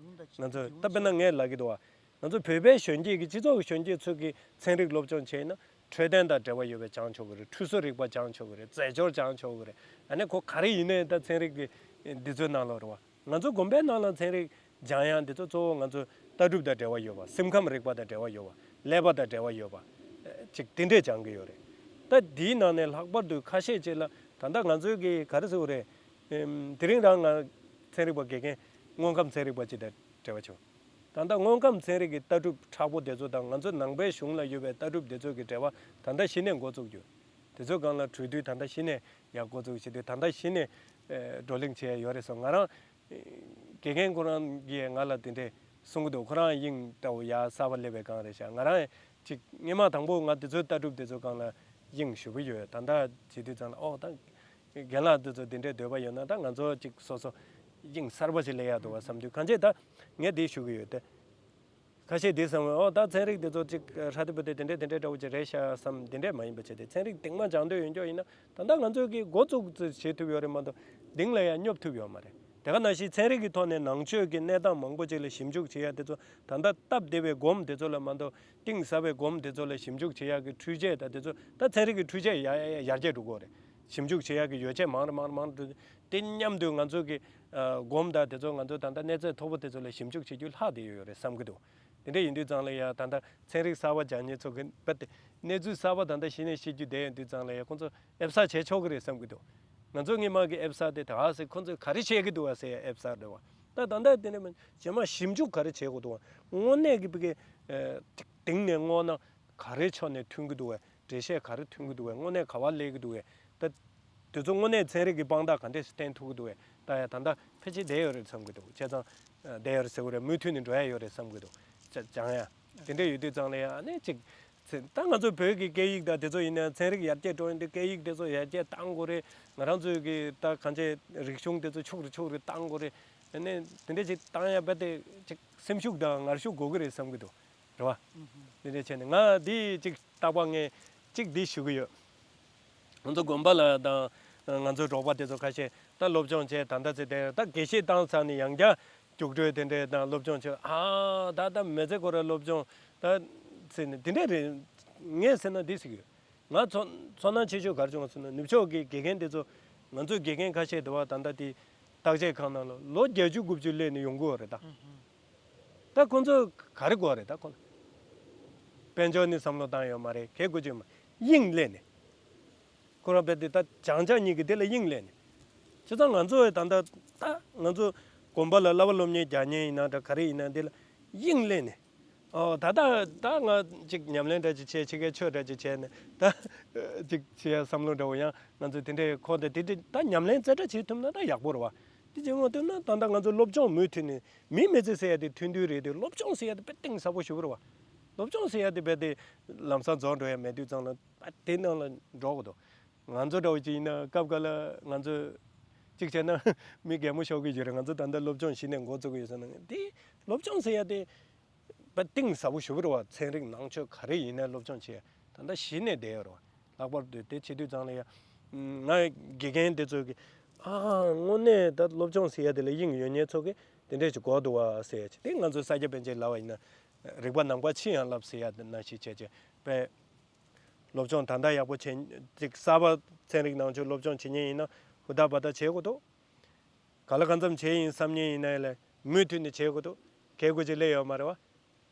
ང་ཚོ་ད་དཔེར་ན་ངས་ལབ་ཀྱི་འདུག་བ། ང་ཚོ་བོད་པའི་གཞོན་སྐྱེས་ཀྱི་སྤྱི་ཚོགས་ཀྱི་གཞོན་སྐྱེས་ཚོ་གིས་ཚན་རིག་སློབ་སྦྱོང་བྱས་ན་འཕྲོད་བསྟེན་དང་འབྲེལ་བ་ཡོད་པའི་སྦྱང་ཆོག་གི་རེད། འཕྲུལ་བཟོ་རིག་པ་སྦྱང་ཆོག་གི་རེད། རྫས་སྦྱོར་སྦྱང་ཆོག་གི་རེད། ཨ་ནི་ཁོ་ག་རེ་ཡིན་ནའི་ད་ཚན་རིག་གི་འདི་ཚོའི་ནང་ལོགས་རེད་བ། ང་ཚོ་དགོན་པའི་ནང་ལ་ཚན་རིག་སྦྱང་ཡག་འདི་ཚོ་གཙོ་བོ་ང་ཚོ་ལྟ་གྲུབ་དང་འབྲེལ་བ་ཡོད་པ། སེམས་ཁམས་རིག་པ་དང་འབྲེལ་བ་ཡོད་པ། ཀླད་པ་དང་འབྲེལ་བ་ཡོད་པ། ཅིག་དེ་འདྲས་སྦྱང་གི་ཡོད་རེད། ད་འདིའི་ནང་ནས་ལྷག་པར་དུ་ཁ་ཤས་ཅིག་ལ་ད་ལྟ་ང་ཚོའི་གི་ག་རེ་ཟེར་དགོས་རེད། ཨེམ་དེ་རིང་རང་ང་ཚན་རིག་པ་དགེ་རྒན་དངོས་ཁམས་ཚན་རིག་པ་ཅིག་དང་འབྲེལ་བ་བྱུང་། ད་ལྟ་དངོས་ཁམས་ཚན་རིག་གི་ལྟ་གྲུབ་མཁྲེགས་པོ་དེ་ཚོ་དང་ང་ཚོ་ནང་པའི་གཞུང་ལ་ཡོད་པའི་ལྟ་གྲུབ་དེ་ཚོ་གི་འབྲེལ་བ་ད་ལྟ་གཞི་ནས་འགོ་བཙུགས་རྒྱུ། དེ་ཚོའི་སྒང་ལ་གྲོས་བསྡུར་ད་ལྟ་གཞི་ནས་ཡག་འགོ་བཙུགས་བྱེད་དུས་ད་ལྟ་གཞི་ནས་ཨེ་བགྲོ་གླེང་བྱེད་ཡ་ཡོད་རེད་བསམ། ང་རང་དགེ་རྒན་ཁོ་རང་གིས་ང་ལ་དེ་འདྲས་གསུང་གི་འདུག་ཁོ་རང་དབྱིངས་ལྟ་བུ་ཡ་གསར་པ་སླེབས་པའི་སྒང་རེད་ཤག་ང་རང་ཅིག་སྔོན་མ་དང་པོ་ང་དེ་ཚོའི་ལྟ་གྲུབ་དེ་ཚོའི་སྒང་ལ་དབྱིངས་ཞུ་གི་ཡོད། ད་ལྟ་བྱེད་དུས་ཙང་ལ་ཨོ་ད་རྒན་ལགས་དེ་ཚོ་དེ་འདྲས་འདོད་པ་ཡོད་ན་ད་ང་ཚོ་ཅིག་སོ་སོ་དབྱིངས་གསར་པ་ཞིག་སླེབས་ཡག་འདུག་བ་བསམ་དུས་གང་ཅི་ད་ངས་དེ་ཞུ་གི་ཡོད་དེ། ཁ་ཤས་འདི་བསམ་བས། ཨོ་ད་ཚན་རིག་འདི་ཚོ་ཅིག་ཧྲ་ཏི་པོ་ཏི་དེ་འདྲས་དེ་འདྲས་འདྲ་བོ་ཅིག་རེད་ཤག་བསམ། དེ་འདྲས་མ་ཡིན་པ་བྱས་ཏེ་ཚན་རིག་གཏིང་མ་སྦྱང་འདོད་ཡོད་མཁན་ཡིན་ན་ད་ལྟ་ང་ཚོས་ཀྱི་འགོ་བཙུགས་བྱེད་ཐུབ་ཡོད་རེད་མ་གཏོགས་གཏིང་ལ་ཡང་སྙོབ་ཐུབ་ཡོད་མ་རེད། དེ་ག་ནང་བཞིན་ཚན་རིག་གི་ཐོག་ནས་ནང་ཆོས་ཀྱི་གནས་སྟངས་མང་པོ་ཅིག་ལ་ཞིབ་འཇུག་བྱེད་ཡ་དེ་ཚོ་ད་ལྟ་སྟབས་བདེ་བའི་སྒོམ་དེ་ཚོ་ལ་མ་གཏོགས་གཏིང་ཟབ་པའི་སྒོམ་དེ་ཚོ་ལ་ཞིབ་འཇུག་བྱེད་ཡ་གི་འཕྲུལ་ཆས་དང་དེ་ཚོ་ད་ཚན་རིག་གི་འཕྲུལ་ཆས་ཡར་ཡར་ཡར་རྒྱས་འགྲོ་གི་ཡོད་རེད། ཞིབ་འཇུག་བྱེད་ཡ་གི་ཡོ་བྱད་མང་རུ་མང་རུ་མང་རུ་འགྲོ། དེ་མཉམ་དུ་ང་ཚོ་གི་ཨ་སྒོམ་དང་དེ་ཚོ་ང་ཚོ་ད་ལྟ་གནས་ཚད་མཐོ་པོ་དེ་ཚོ་ལ་ཞིབ་འཇུག་བྱེད་རྒྱུ་ལྷག་བསྡད་ཡོད་རེད་བསམ་གི་འདུག་དེ་འདྲ་ཡིན་དུས་ཙང་ལ་ཡ་ད་ལྟ་ཚན་རིག་གསར་པ་སྦྱང་མཁན་ཚོ་གི་རྦད་དེ་གནས་ཚུལ་གསར་པ་ད་ལྟ་གཞི་ནས་ཤེས་རྒྱུ་བསྡད་ཡོད་དུས་ཙང་ལ་ཡ་ཁོང་ཚོ་ཨེབ་གསར་བྱས་ཆོག་གི་རེད་བསམ་གི་འདུག་ང་ཚོ་སྔོན་མ་གི་ཨེབ་གསར་དེ་ད་ག་སེ་ཁོང་ཚོས་ག་རེ་བྱེད་ཀྱི་འདུག་བ་ཟེར་ཡ་ཨེབ་གསར་རེད་བ། ད་ད་ལྟ་དེ་འདྲ་མིན་རྗེས་མ་ཞིབ་འཇུག་ག་རེ་བྱེད་དགོས་འདུག་བ། དངོས་གནས་ཀྱི་བི་གི་ཨ་གཏིང་ནས་བསྔོགས་ན་ག་རེ་ཕྱོགས་ནས་མཐུན་གི་འདུག་བ། འགྲེལ་བཤད་ག་རེ་མཐུན་གྱི་འདུག་བས། དངོས་གནས་ག་པར་སླེབས་ཀྱི་འདུག་བས། ད་དེ་ཚོ་དངོས་གནས་ཚན་རིག་གི་དཔང་རྟགས་ག་འདྲས་སེ་བསྟན་ཐུབ་ཀྱི་འདུག་བས། ད་ཡ་ད་ལྟ་ཕལ་ཆེར་བསྡད་ཡོད་རེད་བསམ་གྱི་འདུག་བྱས་ཙང་ཨ་བསྡད་ཡོད་རེད་ཟེར་དགོས་རེད། མུ་མཐུད་ནས་འགྲོ་ཡ་ཡོད་རེད་བསམ་གྱི་འདུག་བྱ་སྦྱང་ཡ་དེ་འདྲས་ཡོད་དུས་ཙང་ལ་ཡ་ཨ་ནི་ཅིག་ཚེ་ད་ང་ཚོ་བོད་ཀྱི་སྐད་ཡིག་དང་དེ་ཚོ་ཡིན་ན་ཚན་རིག་ཡར་རྒྱས་འགྲོ་ཡོང་དུས་སྐད་ཡིག་དེ་ཚོ་ཡར་རྒྱས་གཏང་དགོས་རེད། ང་རང་ཚོའི་གི་ད་གང་ཅི་རིག་གཞུང་དེ་ཚོ་ཕྱུག་རུ་ཕྱུག་རུ་གཏང་དགོས་རེད། ཨ་ནི་དེ་འདྲས་ཅིག་གཏང་ཡ་རྦད་དེ་ཅིག་སེམས་ཤུགས་དང་ངར་ཤུགས་དགོས་ཀྱི་རེད་བསམ་གྱི་འདུག་རེད་བ། འདི་འདྲ་བྱས་ནས་ང་འདི་གཅིག་རྟག་པར་ངས་གཅིག་འདི་ཞུ་གི་ཡོད། ང་ཚོ་དགོན་པ་ལ་དང་ང་ཚོའི་རོགས་པ་དེ་ཚོ་ཁ་ཤས་ད་སློབ་སྦྱོང་བྱས་ད་ལྟ་ཚེ་དེ་ད་དགེ་བཤེས་བཏང་ཚར་ནས་ཡང་བསྐྱར་རྒྱུགས་སྤྲོད་དེ་འདྲས་དང་སློབ་སྦྱོང་བྱས་ཨ་ད་ད་མི་ཚེ་སྐོར་ར་སློབ་སྦྱོང་ད་ཚེ་ནས་འདི་འདྲས་རེད། ངས་ཟེར་ན་འདི་ཟེར་གི་ཡོད། ང་ཚོ་ཚོར་སྣང་ཆེ་ཤོས་ག་རེ་བྱུང་ང་ཟེར་ན་ནུབ་ཕྱོགས་ཀྱི་དགེ་རྒན་དེ་ཚོ་ང་ཚོའི་དགེ་རྒན་ཁ་ཤས་དེ་བ་ད་ལྟ་དེ་བརྟག་དཔྱད་ཁང་ནང་ལ་ལོ་བརྒྱད་ཅུ་དགུ་བཅུ་སླེབས་ནས་ཡོང་གི་ཡོད་རེད་ད། ད་ཁོ་ཚོ་ག་རེ་དགོས་རེད་ད་ཁོ་ལ། དཔལ་འབྱོར་ནི་བསམ་བློ་བཏང་ཡོད་མ་རེད་གལ་དགོས་ཀྱི་མ་དབྱིངས་སླེབས་ནས། ཁོ་རང་དཔེ་དེ་ད་སྦྱང་བྱ་གཉིས་ཀྱི་དེ་ལ་དབྱིངས་སླེབས་ནས། བྱས་ཙང་ང་ཚོ་ད་ལྟ་ད་ང་ཚོ་དགོན་པ་ལ་བསླབ་པ་སློབ་གཉེར་རྒྱག་མཁན་ཡིན་ན་འདྲ་ག་རེ་ཡིན་ན་དེ་ལ་དབྱིངས་སླེབས་ནས། ཨོ་ད་ད་ད་ང་ཅིག་ཉམས་ལེན་འདྲ་ཅིག་བྱས་ཕྱི་རྒྱལ་ཆོས་འདྲ་ཅིག་བྱས་ནས་ད་ཅིག་བྱེད་ཡ་བསམ་བློ་འདྲ་བོ་ཡང་ང་ཚོ་དེ་འདྲའི་ཁོ་དེ་དེ་དེ་ད་ཉམས་ལེན་རྩེ་གྲ་བྱེད་ཐུབ་ན་ད་ཡག་པོ་རེད་བ། དེ་བྱེད་མ་ཐུབ་ན་ད་ལྟ་ང་ཚོ་སློབ་སྦྱོང་མུ་མཐུད་ནས་མིའི་མི་ཚེ་ཟེར་ཡ་དེ་མཐུན་སྒྲིལ་རེད་དེ་སློབ་སྦྱོང་ཟེར་ཡ་དེ་དཔེ་གཏིང་ཟབ་པོ་ཞེ་པོ་རེད་བ། སློབ་སྦྱོང་ཟེར་ཡ་དེ་དཔེ་དེ་ལམ་སང་རྫོགས་འགྲོ་ཡ་མེད་དུས་ཙང་ལ་ད་དེ་ནང་ལ་འགྲོ་དགོས་འདུག་ང་ཚོ་འདྲ་བོ་ཅིག་ཡིན་ན་སྐབས་འགའ་ལ་ང་ཚོ་གཅིག་བྱས་ན་མི་གད་མོ་ཤོར་གི་ཡོད་རེད། ང་ཚོ་ད་ལྟ་སློབ་སྦྱོང་གཞི་ནས་འགོ་བཙུགས་གི་ཡོད་ཟེར་ན་དེ་སློབ་སྦྱོང་ཟེར་ཡ་དེ་དཔེ་གཏིང་ཟབ་པོ་ཞེ་པོ་རེད་བ། ཚན་རིག་ནང་ཆོས་ག་རེ་ཡིན་ན་སློབ་སྦྱོང་བྱེད་ད་ལྟ་གཞི་ནས་བསྡད་ཡོད་རེད་བ། ལྷག་པར་དུ་དེ་བྱེད་དུས་ཙང་ལ་ཡ། ང་དགེ་རྒན་དེ་ཚོས་ཀྱི་ཨ་དངོས་གནས་ད་སློབ་སྦྱོང་ཟེར་ཡ་དེ་ལ་དབྱིངས་ཡོད་མཁན་ཚོ་གི་དེ་འདྲས་ཅིག་དགོས་འདུག་བ་ཟེར་ཡ་ཅིག་དེ་ང་ཚོ་ས་སྐྱ་པཎ་ཆེན་ལབ་པ་ཡིན་ན་རིག་པ་ནང་པ་ཕྱི་ཡང་བསླབ་ཟེར་ཡ་དེ་ནང་བཞིན་བྱས་བྱས་པས། སློབ་སྦྱོང་ད་ལྟ་ཡག་པོ་བྱེད་ཅིག་གསར་པ་ཚན་རིག་ནང་ཆོས་སློབ་སྦྱོང་བྱེད་མཁན་ཡིན་ན་ཧུར་ཐག་འབད་ཐག་བྱེད་དགོས་འདུག་ག་ལ་གང་འཚམ་བྱས་ཡིན་བསམ་མཁན་ཡིན་ན་ཡང་ལས་མུ་མཐུད་ནས་བྱེད་དགོས་འདུག་གལ་དགོས་ཅིག་སླེབས་ཡོད་མ་རེད་བ།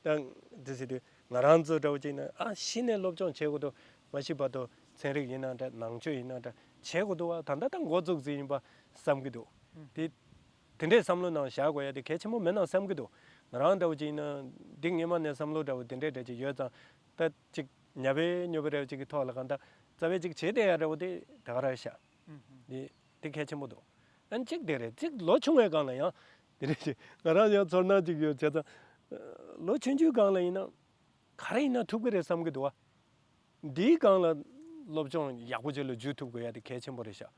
ད་འདི་ཟེར་དུས་ང་རང་ཚོ་འདྲ་བོ་ཅིག་ན་ཨ་གཞི་ནས་སློབ་སྦྱོང་བྱེད་དགོས་འདུག་མ་གཞི་བར་དུ་ཚན་རིག་ཡིན་ན་འདྲ་ནང་ཆོས་ཡིན་ན་འདྲ་བྱེད་དགོས་འདུག་བ། ད་ལྟ་ད་འགོ་བཙུགས་ཟིན་ཡིན་པ་བསམ་གྱི་འདུག་དེ་དེ་འདྲའི་བསམ་བློ་ནང་བཞག་དགོས་ཡ་དེ་གལ་ཆེན་པོ་མེད་ན་བསམ་གྱི་འདུག་ང་རང་འདྲ་བོ་ཅིག་ཡིན་ན་འདི་སྔས་མ་ནས་བསམ་བློ་འདྲ་བོ་དེ་འདྲའི་འདྲ་ཅིག་ཡོད་ཙང་ད་ཅིག་ཉབ་པའི་ཉོབ་པའི་རེ་བ་ཅིག་གི་ཐོག་ལ་གང་ལྟར་རྩ་བའི་ཅིག་བྱེད་བསྡད་ཡ་འདྲ་བོ་དེ་ད་ག་རང་ཤག་འདི་དེ་གལ་ཆེན་པོ་འདུག་ཨ་ནི་གཅིག་དེ་རེད། གཅིག་ལོ་ཆུང་བའི་སྒང་ལ་ཡང་དེ་རེད་ཅེ། ང་རང་ཡང་ཚོར་སྣང་གཅིག་ཡོད་བྱས་ཙང་། ལོ་ཆུང་ཆུང་སྒང་ལ་ཡིན་ན་ག་རེ་ཡིན་ན་ཐུབ་ཀྱི་རེད་བསམ་གྱི་འདུག་བ། འདིའི་སྒང་ལ་སློབ་སྦྱོང་ཡག་པོ་ཅིག་ལ་འཇུས་ཐུབ་དགོས་ཡ་དེ་གལ་ཆེན་པོ་རེད་ཤག་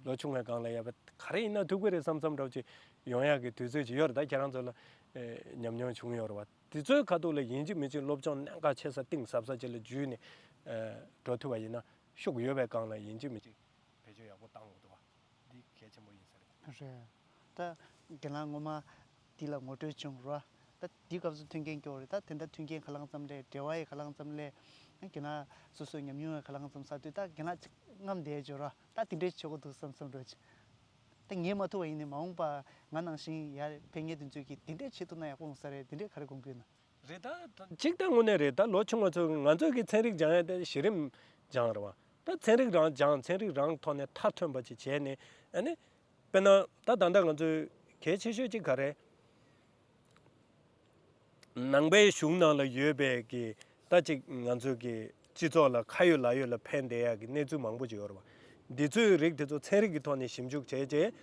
ལོ་ཆུང་བའི་སྒང་ལ་ཡ་བ་ག་རེ་ཡིན་ན་ཐུབ་ཀྱི་རེད་བསམ་བསམ་འདྲ་བོ་ཅིག་ཡོང་ཡ་གི་དུས་ཚོད་ཅིག་ཡོད་རེད། ད་ཁྱེད་རང་ཚོ་ལ་ཨེ་ཉམས་མྱོང་བྱུང་ཡོད་རེད་བ། དེ་ཚོའི་ཁ་ཐུག་ལ་ཡིན་གཅིག་མིན་གཅིག་སློབ་སྦྱོང་གནད་འགག་ཆེ་ས་གཏིང་ཟབ་ས་ཅིག་ལ་འཇུས་ནས་ཨེ་འགྲོ་ཐུབ་པ་ཡིན་ན་ཤུགས་ཡོད་པའི་སྒང་ལ་ཡིན་གཅིག་མིན་གཅིག་བེད་སྤྱོད་ཡག་པོ་བཏང་དགོས་འདུག་བ། འདི་གལ་ཆེན་པོ་ཡིན་ས་རེད། རེད། ད་རྒན་ལགས་ངོ་མ་འདི་ལ་ངོ་སྤྲོད་བྱུང་རོ། ད་འདི་སྐབས་སུ་མཐུན་རྐྱེན་སྐྱོ་རེད། ད་དེ་འདྲ་མཐུན་རྐྱེན་ག་ལང་ཙམ་ལས་འབྲེལ་བ་ཡི་ག་ལང་ཙམ་ལས་རྒན་ལགས་སོ་སོའི་ཉམས་མྱོང་ཡི་ག་ལང་ཙམ་ས་དུས་ད་རྒན་ལགས་ཅིག་རྔམ་བསྡད་བྱོས་རོ། ད་དེ་འདྲའི་བྱེད་དགོས་འདུག་བསམ་བསམ་འགྲོ་ཅིག་ད་ངས་མ་ཐུབ་པ་ཡིན་ནའི་མ་འོངས་པ་ང་ནང་བཞིན་ཡར་ཕེབས་མཁན་དེ་ཚོས་ཀྱིས་དེ་འདྲས་བྱེད་ཐུབ་ན་ཡག་པོ་ཡོང་ས་རེད། དེ་འདྲས་ག་རེ་དགོངས་ཀྱི་ཡོད་ན། རེད་ད། གཅིག་ད་དངོས་གནས་རེད། ད་ལོ་ཆུང་བ་ཚོ་ང་ཚོ་གི་ཚན་རིག་སྦྱང་ཡ་དེ་གཞི་རིམ་སྦྱང་རེད་བ། ད་ཚན་རིག་རང་སྦྱང་ཚན་རིག་རང་ཐོག་ནས་མཐའ་ཐོན་པ་ཅིག་བྱས་ནས་ཨ་ནི། དཔེར་ན་ད་ད་ལྟ་ང་ཚོའི་གལ་ཆེ་ཤོས་གཅིག་ག་རེ། ནང་པའི་གཞུང་ནང་ལ་ཡོད་པའི་གི་ད་ཅིག་ང་ཚོའི་གི་སྤྱི་ཚོགས་ལ་ཁ་ཡོད་ལག་ཡོད་ལ་ཕན་བསྡད་ཡག་གི་གནས་ཚུལ་མང་པོ་ཅིག་ཡོད་རེད་བ། འདི་ཚོའི་རིགས་དེ་ཚོ་ཚན་རིག་གི་ཐོག་ནས་ཞིབ་འཇུག་བྱས་རྗེས་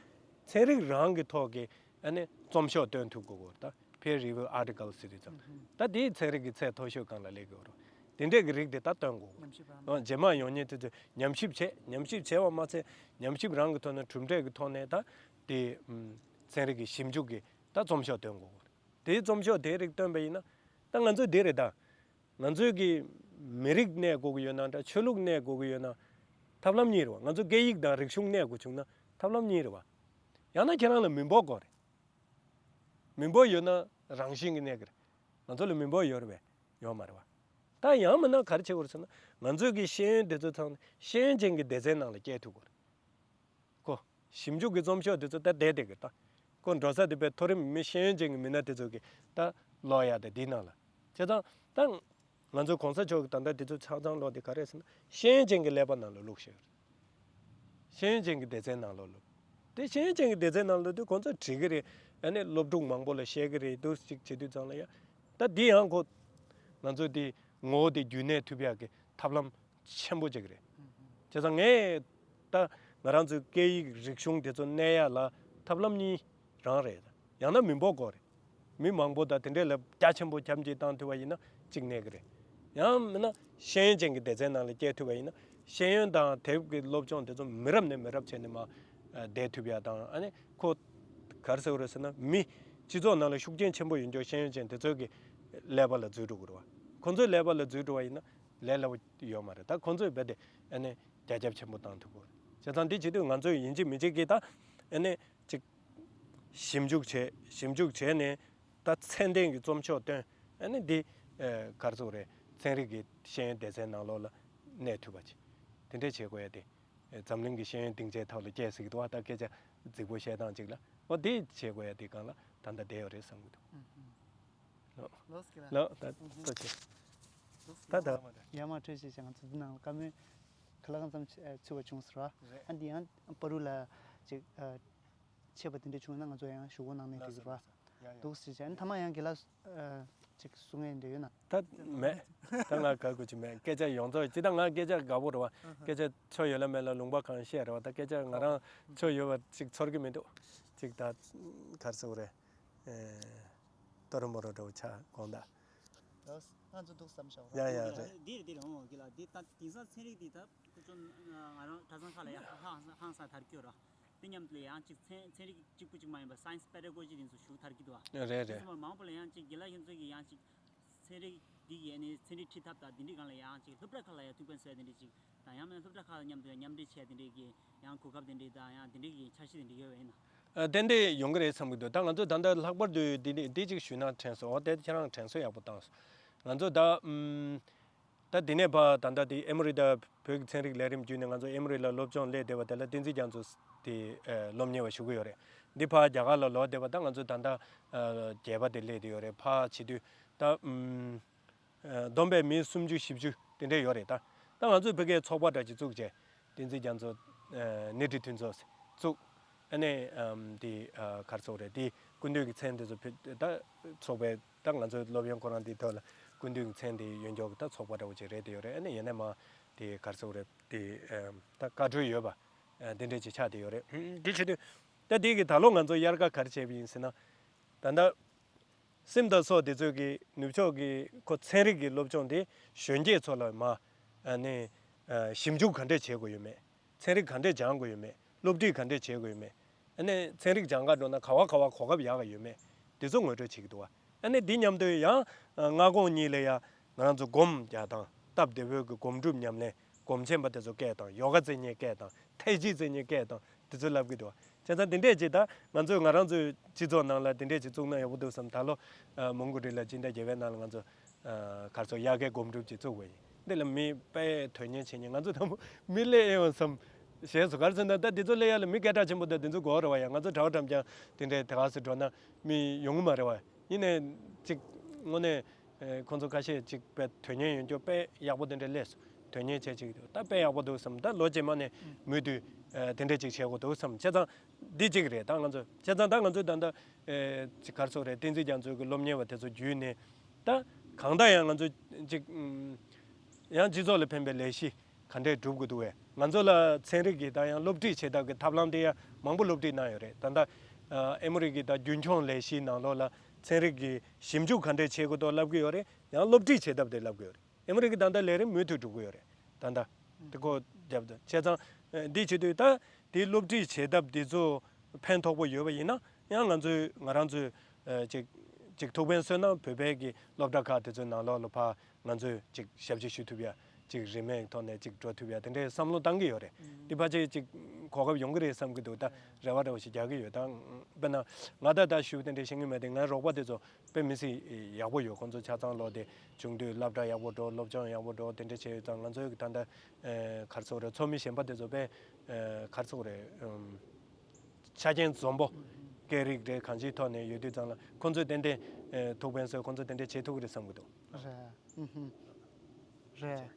ཚན་རིག་རང་གི་ཐོག་གི་ཨ་ནི་རྩོམ་ཤོག་བཏོན་ཐུབ་དགོས་གོ། ད་peer review article ཟེར་དུས་ཙམ་ད་དེའི་ཚན་རིག་གི་ཚད་མཐོ་ཤོས་སྒང་ལ་སླེབས་དགོས་རེད། དེ་འདྲས་ཀྱི་རིགས་དེ་ད་བཏོན་དགོས་གོ། ཉམས་ཞིབ་རང་ཨ་རྗེས་མ་ཡོང་མཁན་དེ་ཚོས་ཉམས་ཞིབ་བྱས། ཉམས་ཞིབ་བྱས་པ་མ་ཚད་ཉམས་ཞིབ་རང་གི་ཐོག་ནས་གྲུབ་འབྲས་ཀྱི་ཐོག་ནས་ད་དེ་ཚན་རིག་གི་ཞིབ་འཇུག་གི་ད་རྩོམ་ཤོག་བཏོན་དགོས་གོ། དེའི་རྩོམ་ཤོག་དེའི་རིགས་བཏོན་པ་ཡིན་ན། ད་ང་ཚོས་འདི་རེད་ད། ང་ཚོའི་གི་མི་རིགས་གནས་དགོས་ཀྱི་ཡོད་ན་འདྲ། ཆོས་ལུགས་གནས་དགོས་ཀྱི་ཡོད་ན་ཐབས་ལམ་གཉིས་རེད་བ། ང་ཚོ་སྐད་ཡིག་དང་རིག་གཞུང་གནས་དགོས་བྱུང་ན་ཐབས་ལམ་གཉིས་རེད་བ། ཡང་ན་ཁྱེད་རང་ལ་མི་འབོར་དགོས་རེད། མི་འབོར་ཡོད་ན་རང་བཞིན་གྱི་གནས་ཀྱི་རེད། ང་ཚོ་ལ་མི་འབོར་ཡོད་རེད་བས། ཡོད་མ་རེད་བ། ད་ཡང་མིན་ན་ག་རེ་བྱེད་དགོས་རེད་ཟེར་ན། ང་ཚོའི་གི་ཤེས་ཡོན་དེ་ཚོ་ཚང་ནས་ཤེས་ཡོན་ཅན་གྱི་སྡེ་ཚན་ནང་ལ་སྐྱེལ་ཐུབ་དགོས་རེད། ཁོ། ཞིབ་འཇུག་གི་རྩོམ་ཤོག་དེ་ཚོ་ད་བསྡད་བསྡད་གི་ད། ཁོ་འགྲོ་ས་དེ་བས་མཐོ་རིམ་མི་ཤེས་ཡོན་ཅན་གྱི་མི་སྣ་དེ་ཚོ་གི་ད་ཀློག་ཡ་དེ་འདིའི་ནང་ལ། བྱས་ཙང་ད། ང་ཚོ་གོང་ས་མཆོག་གི་ད་ལྟ་དེ་ཚོ་ཆ་ཚང་ཀློག་དེ་ག་རེ་ཟེར་ན་ཤེས་ཡོན་ཅན་གྱི་ཀླད་པ་ནང་ལ་བླུགས་ཤིག། ཤེས་ཡོན་ཅན་གྱི་སྡེ་ཚན་ནང་ལ་བླུགས། དེ་ཤེས་ཡོན་ཅན་གྱི་སྡེ་ཚན་ནང་ལ་དུས་ཁོང་ཚོ་བྲིས་གི་རེད། ཨ་ནི་སློབ་ཕྲུག་མང་པོ་ལ་བཤད་གི་རེད་འདུག་ཅིག་བྱེད་དུས་ཙང་ལ་ཡ། ད་འདི་ཡང་ཁོ། ང་ཚོ་དེ་ངོ་བོ་དེ་རྒྱུན་གནས་ཐུབ་ཡག་གི་ཐབས་ལམ་ཆེན་པོ་ཅིག་རེད། བྱས་ཙང་ངས་ད་ང་རང་ཚོའི་སྐད་ཡིག་རིག་གཞུང་དེ་ཚོ་གནས་ཡག་ལ་ཐབས་ལམ་གཉིས་རང་རེད། ཡང་ན་མི་འབོར་དགོས་རེད། མི་མང་པོ་དང་དེ་འདྲས་ལ་རྒྱ་ཆེན་པོ་ཁྱབ་འཇུག་བཏང་ཐུབ་པ་ཡིན་ན་གཅིག་གནས་ཀྱི་རེད། ཡང་མིན་ན་ཤེས་ཡོན་ཅན་གྱི་སྡེ་ཚན་ནང་ལ་སྐྱེལ་ཐུབ་པ་ཡིན་ན་ཤེས་ཡོན་དང་དེབ་ཀྱི་སློབ་སྦྱོང་དེ་ཚོ་མི་རབས་ནས་མི་རབས་བྱས་ནས་མར་བསྡད་ཐུབ་ཡག་དང་། ཨ་ནི་ཁོ་ག་རེ་ཟེར་དགོས་རེད་ཟེར་ན་མི་སྤྱི་ཚོགས་ནང་ལ་ཤུགས་རྐྱེན་ཆེན་པོ་ཡོད་མཁན་ཤེས་ཡོན་ཅན་དེ་ཚོའི་གི་ཀླད་པ་ལ་འཛུལ་འགྲོ་གི་རེད་བ། ཁོ་ཚོའི་ཀླད་པ་ལ་འཛུལ་འགྲོ་བ་ཡིན་ན་ལས་སླ་པོ་ཡོད་མ་རེད། ད་ཁོ་ཚོས་རྦད་དེ་ཨ་ནི་རྒྱ་ཁྱབ་ཆེན་པོ་བཏང་ཐུབ་དགོས་རེད། བྱས་ཙང་འདི་བྱེད་དུས་ང་ཚོས་ཡིན་གཅིག་མིན་གཅིག་གིས་ད་ཨ་ནི་ཅིག་ཞིབ་འཇུག་བྱས། ཞིབ་འཇུག་བྱས་ནས་ད་ཚད་ལྡན་གྱི་རྩོམ་ཤོག་བཏོན། ཨ་ནི་འདི་ཨེ་ག་རེ་ཟེར་དགོས་རེད། ཚན་རིག་གི་ཤེས་ཡོན་སྡེ་ཚན་ནང་ལོགས་ལ་གནས་ཐུབ་པ་ཅིག་དེ་འདྲས་བྱེད་དགོས་ཡ་དེ། ཨེ་འཛམ་གླིང་གི་ཤེས་ཡོན་སྡིངས་ཆའི་ཐོག་ལ་སྐྱེས་ཟིག་འདུག་བ། ད་སྐད་ཆ་རྫིག་པོ་བཤད་སྟངས་ཅིག་ལ་འོ་དེ་བྱེད་དགོས་ཡ་དེ་སྒང་ལ་ད་ལྟ་བསྡད་ཡོད་རེད་བསམ་གྱི་འདུག་ལོ། ལོ་སྐྱིད་ལ། ལོ་ད་ལྟོ་ཆེ། ད་ད་མ་ད། ཡ་མ་འཕྲོད་ཤེས་ཀྱང་ང་ཚོ་འདི་ནང་ལ་བཀའ་མོལ་ག་ལ་གང་འཚམ་ཚུད་པ་བྱུང་ཟེར་བ། རེད། ཨ་འདི་ཡང་པ་རུ་ལ་ཅིག་ཆད་པ་དེ་འདྲ་བྱུང་ན་ང་ཚོ་ཡང་ཞུ་སྒོ་གནང་ནས་ལགས་འགྲིག་གི་རེད་བ། ཡ་ཡ། འདུག་ཟེར་བྱས་ཨ་ནི་ཐ་མ་ཡང་དགེ་ལགས་ཅིག་གསུང་ཡས་འདྲ་ཡོད་ན། ད་མེད། ད་ང་ག་དགོས་ཀྱི་མེད། སྐད་ཆ་ཡོངས་རྫོགས་ཅི་ད་ང་སྐད་ཆ་དགའ་པོ་རེད་བ། སྐད་ཆ་ཆོ་ཡོད་ལ་མེད་ལ་ལུང་པ་གང་བཤད་རེད་བ། ད་སྐད་ཆ་ང་རང་ཆོ་ཡོད་པ་ཅིག་ཚོར་གི་མི་འདུག་ཅིག་ད་ག་རེ་ཟེར་དགོས་རེད། ཨེ། ཏོ་རུ་མོ་རུ་འགྲོ་ཆ་དགོངས་དག་ང་ཚོ་འདུག་བསམ་བྱ་བ། ཡ་ཡ་རེད། འདིར་འདིར་འོང་གི་ལ་འདི་ད་དེང་སང་ཚན་རིག་འདི་ད་ཁོ་ཚོ་ང་རང་གྲྭ་ཚང་ཁག་ལ་ཡང་ཧང་ཧང་སང་དར་གྱི་ཡོད་ར། དེ་མཉམ་དུ་ལ་ཡང་ཅིག་ཚན་ཚན་རིག་གཅིག་པུ་གཅིག་མ་ཡིན་པ་science pedagogy དེ་ཚོ་ཞུགས་དར་གྱི་འདུག་ཨ། རེད་རེད། དེ་ཚོ་མང་པོ་ལ་ཡང་ཅིག་དགེ་ལགས་ཁྱེད་ཚོ་གི་ཡང་ཅིག་ཚན་རིག་འདི་ཡི་ནི་ཚན་རིག་ཁྲིད་ཐབས་དང་དེ་འདྲའི་སྒང་ལ་ཡང་ཅིག་སློབ་གྲྭ་ཁག་ལ་ཡང་ཐུགས་ཕན་གསོས་དེ་འདྲའི་ཅིག་དང་ཡང་མིན་སློབ་གྲྭ་ཁག་མཉམ་དུ་མཉམ་འབྲེལ་བྱས་དེ་འདྲའི་གི་ཡང་གོ་སྐབས་དེ་འདྲའི་དང་ཡང་དེ་འདྲའི་གི་འཆར་གཞི་དེ་འདྲའི་ཡོད་པ་ཡིན་ན། ཨ་ཏན་ཏན་ཡོང་གི་རེད་བསམ་གི་འདུག་ད་ང་ཚོ་ད་ལྟ་ལྷག་པར་དུ་འདི་འདི་འདི་ཅིག་ཞུས་ན་དྲན་སོང་། འོ་དེ་ཁྱེད་རང་དྲན་གསོ་ཡག་པོ་བཏང་སོང་། ང་ཚོ་ད་ཨམ། ད་འདི་ནས་ཕར་ད་ལྟ་དེ་ཨེ་མོ་རི་དང་བོད་ཀྱི་ཚན་རིག་ལས་རིམ་བརྒྱུད་ནས་ང་ཚོ་ཨེ་མོ་རི་ལ་སློབ་སྦྱོང་སླེབས་བསྡད་པ་དེ་ལ་བསྟན་འཛིན་རྒྱ་མཚོ་དེ་ཨ་སློབ་གཉེར་བ་ཞུ་གི་ཡོད་རེད། འདི་ཕར་རྒྱ་གར་ལ་ལོག་བསྡད་པ་ད་ང་ཚོ་ད་ལྟ་ཨ་བརྒྱད་པ་དེ་སླེབས་བསྡད་ཡོད་རེད། ཕར་བྱེད་དུས་ད་ཨམ། ཨ་བསྡོམས་པས་མི་སུམ་ཅུ་བཞི་བཅུ་དེ་འདྲས་ཡོད་རེད་ད། ད་ང་ཚོས་ཕ་གིའི་ཚོགས་པ་འདྲ་ཅིག་བཙུགས་བྱས། བསྟན་འཛིན་རྒྱ་མཚོ་ཨ་ནེ་ཀྲི་ཐུན་ཚོགས་བཙུགས། ཨ་ནི་ཨམ་དེ་ཨ་ག་རེ་ཟེར་དགོས་རེད། དེ་སྐུ་མདུན་གྱི་མཚན་དེ་ཚོ་ཕུལ་ད་ཚོགས་པའི་ད་ང་ཚོའི་སློབ་ཡོན་ཁོ་རང་དེའི་ཐོག་ལ་སྐུ་མདུན་གྱི་མཚན་དེ་ཡོད་མགྱོགས་ཀྱི་ད་ཚོགས་པ་འདྲ་བོ་ཅིག་རེད་དེ་ཡོད་རེད། ཨ་ནི་ཡིན་ནའི་མ་དེ་ག་རེ་ཟེར་དགོས་རེད། དེ་ཨམ་ད་བཀའ་འཁྲོལ་ཡོད་པ་ཨ་དེ་འདྲས་ཅིག་ཆགས་བསྡད་ཡོད་རེད། ཨམ་དེ་བྱེད་དུས་ད་དེ་གི་ད་ལོ་ང་ཚོ་དབྱར་ཁ་ག་རེ་བྱས་པ་ཡིན་ཟེར་ན། ད་ལྟ། སིམ་དང་སོགས་དེ་ཚོས་ཀྱི་ནུབ་ཕྱོགས་ཀྱི་ཁོ་ཚན་རིག་གི་སློབ་སྦྱོང་དེ་གཞོན་སྐྱེས་ཚོ་ལ་མ་ཨ་ནི་ཨ་ཞིབ་འཇུག་ག་འདྲས་བྱེད་དགོས་ཡོད་མེད། ཚན་རིག་ག་འདྲས་སྦྱང་དགོས་ཡོད་མེད། སློབ་ཁྲིད་ག་འདྲས་བྱེད་དགོས་ཡོད་མེད། ཨ་ནི་ཚན་རིག་སྦྱང་ག་འགྲོ་ན་ག་བ་ག་བ་གོ་སྐབས་ཡག་ག་ཡོད་མེད། དེ་ཚོ་ངོ་སྤྲོད་བྱེད་ཀྱི་འདུག་བ། ཨ་ནི་འདི་མཉམ་དུ་ཡང་ཨ་སྔ་དགོང་གཉིས་ལ་ཡ་ང་རང་ཚོ་སྒོམ་རྒྱག་དང་སྟབས་བདེ་བོའི་གི་སྒོམ་སྒྲུབ་ཉམས་ལེན། སྒོམ་ཆེན་པ་དེ་ཚོ་སྐད་དང་ཡོ་ག་རྩེད་མཁན་སྐད་དང་ཐའི་ཅི་རྩེད་མཁན་སྐད་དང་དེ་ཚོ་ལབ་གི་འདུག་བ། བྱས་ཙང་དེ་འདྲས་ཅིག་ད་ང་ཚོས་ང་རང་ཚོའི་སྤྱི་ཚོགས་ནང་ལ་དེ་འདྲས་ཅིག་བཙུགས་ན་ཡག་པོ་འདུག་བསམ། ད་ལོ་ཨ་མོན་གྷོ་ཊི་ལ་སྤྱི་ཟླ་བརྒྱད་པའི་ནང་ལ་ང་ཚོ་ཨ་གར་སོགས་དབྱར་ཁའི་སྒོམ་སྒྲུབ་ཅིག་བཙུགས་པ་ཡིན། འདི་ལ་མི་དཔེ་དོན་གཉེར་བྱེད་མཁན་ང་ཚོ་དང་པོ་མི་སླེབས་ཨེ་ཡོང་བསམ་ཞེས་སུ་གར་སོང་ན། ད་དེ་ཚོ་སླེབས་ཡ་ལ་མི་སྐད་གྲགས་ཆེན་པོ་དང་དེ་ཚོ་དགོས་རེད་བ། ཡ་ང་ཚོ་གྲྭ་བ་གྲྭ་རྐྱང་དེ་འདྲས་དེ་ག་སེ་འགྲོ་ན་མི་ཡོང་གི་མ་རེད་བ། ཡིན་ནའི་ཅིག་དངོས་གནས། ཨེ་ཁོང་ཚོ་ཁ་ཤས་ཅིག་དཔེ་དོན་གཉེར་ཡོད་རྒྱུ་དཔེ་ཡག་པོ་དེ་འདྲ་སླེབས་སོང་། དོན་གཉེར་བྱེད་ཅིག་ད་དཔེ་ཡག་པོ་འདུག་བསམ། ད་ལོ་རྗེས་མ་ནས་མུ་མཐུད་ཨེ་དེ་འདྲ་ཅིག་བྱེད་དགོས་འདུག་བསམ། བྱས་ཙང་འདི་གཅིག་རེད། ད་ང་ཚོ་བྱས་ཙང་ད་ང་ཚོས་ད་ལྟ་ཨེ་ཅིག་གར་སོགས་རེད། བསྟན་འཛིན་རྒྱ་མཚོའི་གི་སློབ་གཉེར་བ་དེ་ཚོ་བརྒྱུད་ནས་ད་གང་ལྟར་ཡང་ང་ཚོ་ཅིག་ཨུམ་ཡང་སྤྱི་ཚོགས་ལ་ཕན་པའི་ལས་གཞི་ག་འདྲས་སྒྲུབ་དགོས་འདུག་བས། ང་ཚོ་ལ་ཚན་རིག་གི་ད་ཡང་སློབ་ཁྲིད་བྱེད་ཐབས་ཀྱི་ཐབས་ལམ་དེ་ཡང་མང་པོ་སློབ་ཁྲིད་གནང་ཡོད་རེད། ད་ལྟ་ཨ་ཨེ་མོ་རི་གི་ད་རྒྱུན་འཁྱོངས་ལས་གཞིའི་ནང་ལོགས་ལ་ཚན་རིག་གི་ཞིབ་འཇུག་ག་འདྲས་བྱེད་དགོས་འདུག་ལབ་ཀྱི་ཡོད་རེད། ཡང་སློབ་ཁྲིད་བྱེད་ཐབས་དེ་ལབ་ཀྱི་ཡོད་རེད། ཨེ་མོ་རི་གི་ད་ལྟ་ལས་རིམ་མུ་མཐུད་འགྲུབ་ཀྱི་ཡོད་རེད། ད་ལྟ་དེ་ཁོ་རྒྱབ་ད་བྱས་ཙང་ཨ་འདི་བྱེད་དུས་ད་དེའི་སློབ་ཁྲིད་བྱེད་ཐབས་འདི་ཚོ་ཕན་ཐོགས་པོ་ཡོད་པ་ཡིན་ན་ཡང་ང་ཚོས་ང་རང་ཚོས་ཨ་ཅིག་ ཅིག་ཐུགས་ཕན་གསོས་ན་བོད་པའི་གི་སློབ་གྲྭ་ཁག་དེ་ཚོའི་ནང་ལོགས་ལ་ཕར་ང་ཚོས་ཅིག་ཞབས་ཕྱི་ཞུ་ཐུབ་ཡ། ཅིག་རིན་མེད་ཐོག་ནས་ཅིག་འགྲོ་ཐུབ་ཡ་དེ་འདྲའི་བསམ་བློ་བཏང་གི་ཡོད་རེད། འདི་ཕལ་ཆེར་ཅིག་གོ་སྐབས་ཡོང་གི་རེད་བསམ་གི་འདུག་ད་རེ་བ་འདྲ་བོ་ཞིག་རྒྱག་གི་ཡོད། ད་དཔེར་ན་ང་ད་ད་ཞུ་དེ་འདྲའི་ཤེས་ཀྱི་མེད་དེ། ང་རོགས་པ་དེ་ཚོ་དཔེ་མི་སྲིད་ཡག་པོ་ཡོད། ཁོང་ཚོ་ཆ་ཚང་ལོག་དེ་བྱུང་དུས་སློབ་གྲྭ་ཡག་པོ་འགྲོ། སློབ་སྦྱོང་ཡག་པོ་འགྲོ། དེ་འདྲ་བྱས་ཡོད་ཙང་ང་ཚོའི་ད་ལྟ་ག་རེ་ཟེར་དགོས་རེད། ཚོགས་མི་གཞན་པ་དེ་ཚོ་དཔེ་ག་རེ་ཟེར་དགོས་རེད། ཆ་རྐྱེན་འཛོམས་པོ་སྐད་རིགས་རེད། གང་ཅིའི་ཐོག་ནས་ཡོད་དུས་ཙང་ལ་ཁོང་ཚོས་ཏན་ཏན་ཐུགས་ཕན་གསོས། ཁོང་ཚོས་ཏན་ཏན་བྱེད་ཐུབ་ཀྱི་རེད་བསམ་གྱི་འདུག་རེད། ཨུ་ཧུམ། རེད།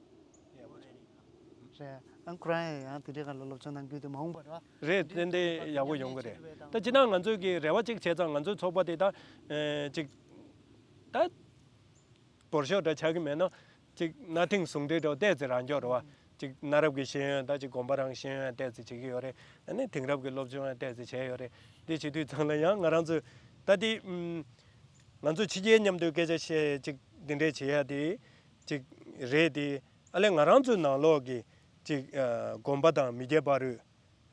རེད། ཨང་ཁོ་རང་ཡང་དེ་འདྲའི་སྒང་ལ་སློབ་སྦྱོང་གནང་རྒྱུ་དེ་མ་འོངས་པར་རེད། རེད། ཏན་ཏན་ཡག་པོ་ཡོང་གི་རེད། ད་སྤྱིར་བཏང་ང་ཚོས་ཀྱི་རེ་བ་གཅིག་བྱས་ཙང་ང་ཚོའི་ཚོགས་པ་དེ་ད་ཅིག་ད་བོར་ཤོག་འདྲ་ཆགས་ཀྱི་མེད་ན་ཅིག་གནའ་དེང་ཟུང་འབྲེལ་འདྲ་བོ་ཏོག་ཙམ་རག་འཇོག་རེད་བ། ཅིག་གནའ་རབས་ཀྱི་ཤེས་ཡོན་ད་ཅིག་དགོན་པ་རང་ཤེས་ཡོན་ཏོག་ཙམ་བྱེད་ཀྱི་ཡོད་རེད། ཨ་ནི་དེང་རབས་ཀྱི་སློབ་སྦྱོང་ཡང་ཏོག་ཙམ་བྱས་ཡོད་རེད། དེ་བྱེད་དུས་ཙང་ལ་ཡང་ང་རང་ཚོས་ད་དེ་ཨུམ། ང་ཚོ་ཕྱི་རྒྱལ་མཉམ་དུ་སྐད་ཆ་བཤད་ཅིག་འདི་འདྲས་བྱེད་ཡ་དེ་ཅིག་རེད་དེ། ཨ་ལས་ང་རང་ཚོའི་ནང་ལོགས་ཀྱི་ཅིག་ཨ་དགོན་པ་དང་མི་སྐྱའི་བར་རུ་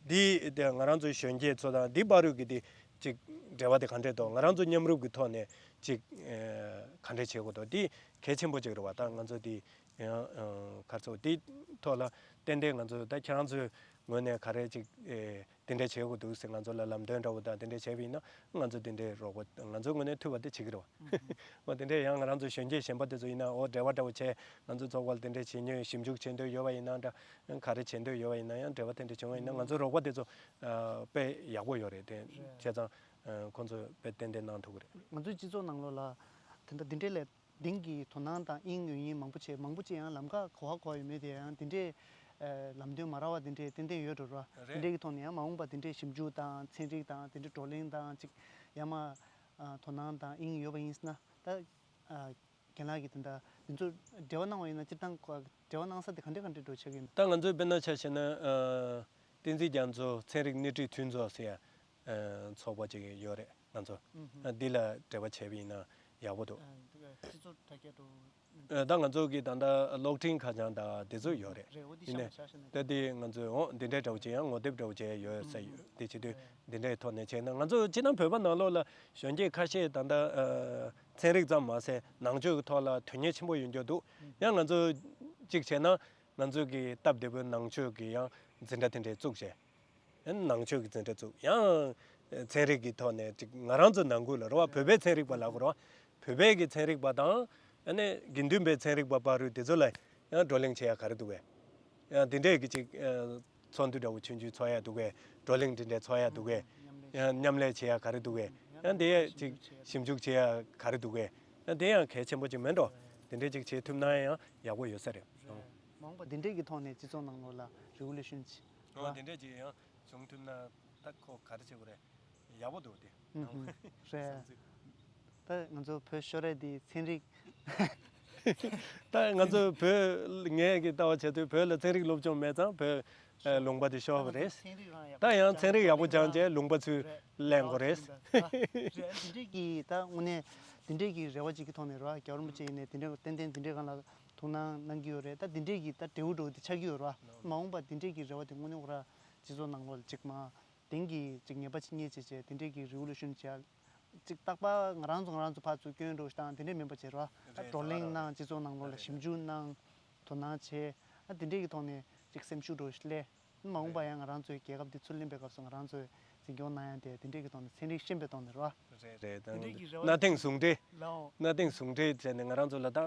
འདི་དེ་ང་རང་ཚོའི་གཞོན་སྐྱེས་ཚོ་དང་འདི་བར་རུ་གི་དེ་ཅིག་འབྲེལ་བ་དེ་ག་འདྲས་འདུག་ང་རང་ཚོ་མཉམ་རུབ་ཀྱི་ཐོག་ནས་ཅིག་ཨ་ག་འདྲས་བྱེད་དགོས་འདུག་དེ་གལ་ཆེན་པོ་ཅིག་རེད་བ། ད་ང་ཚོ་དེ་ཡང་ཨ་ག་རེ་ཟེར་དེ་ཐོག་ལ་ཏན་ཏན་ང་ཚོ་ད་ཁྱེད་རང་ཚོའི་ངོས་ནས་ག་རེ་ཅིག་ཨེ། དེ་འདྲས་བྱེད་དགོས་འདུག་ཟེར་ང་ཚོ་ལ་ལམ་སྟོན་འདྲ་བོ་དང་དེ་འདྲས་བྱས་པ་ཡིན་ན་ང་ཚོ་དེ་འདྲས་རོགས་པ་ང་ཚོའི་ངོས་ནས་ཐུབ་པ་དེ་བྱེད་ཀྱི་རེད་བ། འོ་དེ་འདྲས་ཡང་ང་རང་ཚོ་གཞོན་སྐྱེས་གཞན་པ་དེ་ཚོ་ཡིན་ན་འོ་འབྲེལ་བ་འདྲ་བོ་བྱས་ང་ཚོ་ཚོགས་པ་ལ་དེ་འདྲས་བྱེད་མྱོང་ཞིབ་འཇུག་བྱེད་འདོད་ཡོད་པ་ཡིན་ན་འདྲ་ག་རེ་བྱེད་འདོད་ཡོད་པ་ཡིན་ན་ཡང་འབྲེལ་བ་དེ་འདྲས་བྱུང་བ་ཡིན་ན་ང་ཚོ་རོགས་པ་དེ་ཚོ་དཔེ་ཡག་པོ་ཡོད་རེད། དེ་བྱས་ཙང་ཁོང་ཚོས་དཔེ་ཏན་ཏན་གནང་ཐུབ་ཀྱི་རེད། ང་ཚོའི་སྤྱི་ཚོགས་ནང་ལོགས་ལ་དེ་འདྲ་འདི་འདྲས་ལས། དེང་གི་དོ་སྣང་དང་དབྱིངས་ཡོད་མཁན་མང་པོ་བྱས་མང་པོ་ཅིག་ཡང་ལམ་ཁ་གོ་བ་གོ་བ་ཡོད་མེད་དེ་ཡང་དེ་འདྲས་ཨ་ལམ་སྟོན་མ་རག་པ་དེ་འདྲས་ཏན་ཏན་ཡོད་འགྲོ་ར། དེ་རེད། འདྲས་ཀྱི་ཐོག་ནས་ཡང་མ་འོངས་པ་དེ་འདྲས་ཞིབ་འཇུག་དང་ཚན་རིག་དང་དེ་འདྲས་བགྲོ་གླེང་དང་ཅིག་ཡང་མ་ཨ་དོ་སྣང་དང་དབྱིངས་ཡོད་པ་ཡིན་ཟེར་ན་ད་ཨ་རྒན་ལགས་ཀྱིས་དེ་འདྲ་འདི་ཚོ་འབྲེལ་བ་གནང་བ་ཡིན་ན་སྤྱིར་བཏང་གོ་འབྲེལ་བ་གནང་ས་དེ་ག་འདྲས་ག་འདྲས་འགྲོ་ཆགས་ཀྱི་ཡིན། ད་ང་ཚོའི་དཔེར་ན་ཆ་བཞག་ན་ཨ་བསྟན་འཛིན་རྒྱ་མཚོ་ཚན་རིག་སྣེ་ཁྲིད་མཐུན་ཚོགས་ཟེར་ཡ། ཚོགས་པ་ཅིག་ཡོད་རེད་ང་ཚོ། ཨ་འདི་ལ་འབྲེལ་བ་བྱས་པ་ཡིན་ན་ཡག་པོ་འདུག་སྤྱི་ཚོགས་དྲ་རྒྱ་འགྲོ། ད་ང་ཚོ་གི་ད་ལྟ་གློག་འཕྲིན་ཁ་བྱང་དང་དེ་ཚོ་ཡོད་རེད། རེད། འོ་འདི་ཡིན་ནའི་ཤ་ཤ་ནས་ད་དེ་ང་ཚོས་འོ་འདི་འདྲའི་འདྲ་བོ་ཅིག་ཡང་ངོ་དེབ་འདྲ་བོ་ཅིག་ཡོད་ས་ཡོད་དེ་བྱེད་དུས་འདི་འདྲའི་ཐོག་ནས་བྱས་ན་ང་ཚོ་སྤྱིར་བཏང་བོད་པ་ནང་ལོགས་ལ་གཞོན་སྐྱེས་ཁ་ཤས་ད་ལྟ་ཚན་རིག་ཙམ་མ་ཟད་ནང་ཆོས་ཀྱི་ཐོག་ལ་དོན་གཉེར་ཆེན་པོ་ཡོད་འགྱོ་འདུག་ཡང་ང་ཚོ་གཅིག་བྱས་ན་ང་ཚོ་གི་སྟབས་བདེ་པོའི་ནང་ཆོས་ཀྱི་ཡང་འཛིན་གྲྭ་དེ་འདྲའི་བཙུགས་བྱས། ནང་ཆོས་ཀྱི་འཛིན་གྲྭ་བཙུགས། ཡང་ཚན་རིག་གི་ཐོག་ནས་ཅིག་ང་རང་ཚོ་ནང་ཁུལ་ལ་རེད་བ། བོད་པའི་ཚན་རིག་པ་ལབ་དགོས་རེད་བ། བོད་པའི་གི་ཚན་རིག་པ་དང་ཨ་ནི་དགེ་འདུན་པའི་ཚན་རིག་པ་བར་དུ་དེ་ཚོ་ལ་ཡང་བགྲོ་གླེང་བྱེད་ཡ་ག་རེ་འདུག་གས། ཡང་དེ་འདྲས་ཀྱི་ཅིག་ཚོགས་འདུ་འདྲ་བོ་ཆུང་ཆུང་ཚོགས་ཡ་འདུག་གས། བགྲོ་གླེང་དེ་འདྲས་ཚོགས་ཡ་འདུག་གས། ཡང་མཉམ་ལས་བྱེད་ཡ་ག་རེ་འདུག་གས། ཡང་དེ་ཡ་ཅིག་ཞིབ་འཇུག་བྱེད་ཡ་ག་རེ་འདུག་གས། ཡང་དེ་ཡང་གལ་ཆེན་པོ་ཅིག་མེད་འགྲོ། དེ་འདྲས་ཅིག་བྱེད་ཐུབ་ན་ཡང་ཡག་པོ་ཡོད་ས་རེད། མ་འོངས་པ་འདི་འདྲས་ཀྱི་ཐོག་ནས་སྤྱི་ཚོགས་ནང་ལོགས་ལ་རི་ཝོ་ལུ་ཤན་ཅིག་འོ་དེ་འདྲས་ཅིག་ཡང་བྱུང་ཐུབ་ན་ད་ཁོ་ག་རེ་བྱེད་དགོས་རེད། ཡག་པོ་འདུག་དེ། ཨུ་ཧུ། རེད། ད་ང་ཚོ་བོད་ཤོར་རེད་དེ་ཚན་རིག་ད་ང་ཚོ་བོད་ངས་ཀྱི་ལྟ་བ་བྱས་དུས་བོད་ལ་ཚན་རིག་སློབ་སྦྱོང་མེད་ཙང་བོད་ལུང་པ་དེ་ཤོར་བ་རེད། ད་ཡང་ཚན་རིག་ཡག་པོ་སྦྱངས་རྗེས་ལུང་པ་ཚུར་ལེན་དགོས་རེད། འདི་འདྲས་ཀྱི་ད་དངོས་གནས་འདི་འདྲས་ཀྱི་རེ་བ་ཅིག་གི་ཐོག་ནས་ར་རྒྱལ་བ་རིན་པོ་ཆེ་ཡིན་ནས་འདི་འདྲས་ཏན་ཏན་འདི་འདྲས་སྒང་ལ་ཐུགས་སྣང་གནང་གི་ཡོད་རེད། ད་འདི་འདྲས་ཀྱི་ད་འབྲས་བུ་འགྲོ་འདི་ཆགས་ཀྱི་ཡོད་ར། མ་འོངས་པ་འདི་འདྲས་ཀྱི་རེ་བ་དེ་དངོས་གནས་ཁོ་ར་སྤྱི་ཚོགས་ནང་ལོགས་ལ་ཅིག་མ་དེང་གི་ཅིག་ཉེས་པ་ཅིག་རྙེད་བྱས་བྱས་དེ་འདྲས་ཀྱི་རི་ཝོ་ལུ་ཤན་བྱས་ཅིག་རྟག་པར་ང་རང་ཚོ་ང་རང་ཚོ་ཕར་ཚུར་སྐྱོན་འགྲོ་ཞིག་དང་དེ་འདྲས་མིན་པ་བྱས་ར། ད་བགྲོ་གླེང་གནང་སྤྱི་ཚོགས་ནང་ལོགས་ལ་ཞིབ་འཇུག་གནང་དོ་སྣང་བྱས་ཨ་དེ་འདྲས་ཀྱི་ཐོག་ནས་ཅིག་སེམས་ཤུགས་འགྲོ་ཞིག་སླེབས། མ་འོངས་པ་ཡང་ང་རང་ཚོའི་རྒྱལ་ཁབ་འདི་ཚུར་ལེན་པའི་སྐབས་སུ་ང་རང་ཚོས་འཛིན་སྐྱོང་གནང་ཡ་དེ་དེ་འདྲས་ཀྱི་ཐོག་ནས་ཚན་རིག་ཤེས་པའི་ཐོག་ནས་རེད་བ། རེད་རེད། དེ་འདྲས་ཀྱི་རེ་བ་གནའ་དེང་ཟུང་འབྲེལ། ལའོ། གནའ་དེང་ཟུང་འབྲེལ་བྱས་ནས་ང་རང་ཚོ་ལ་ད་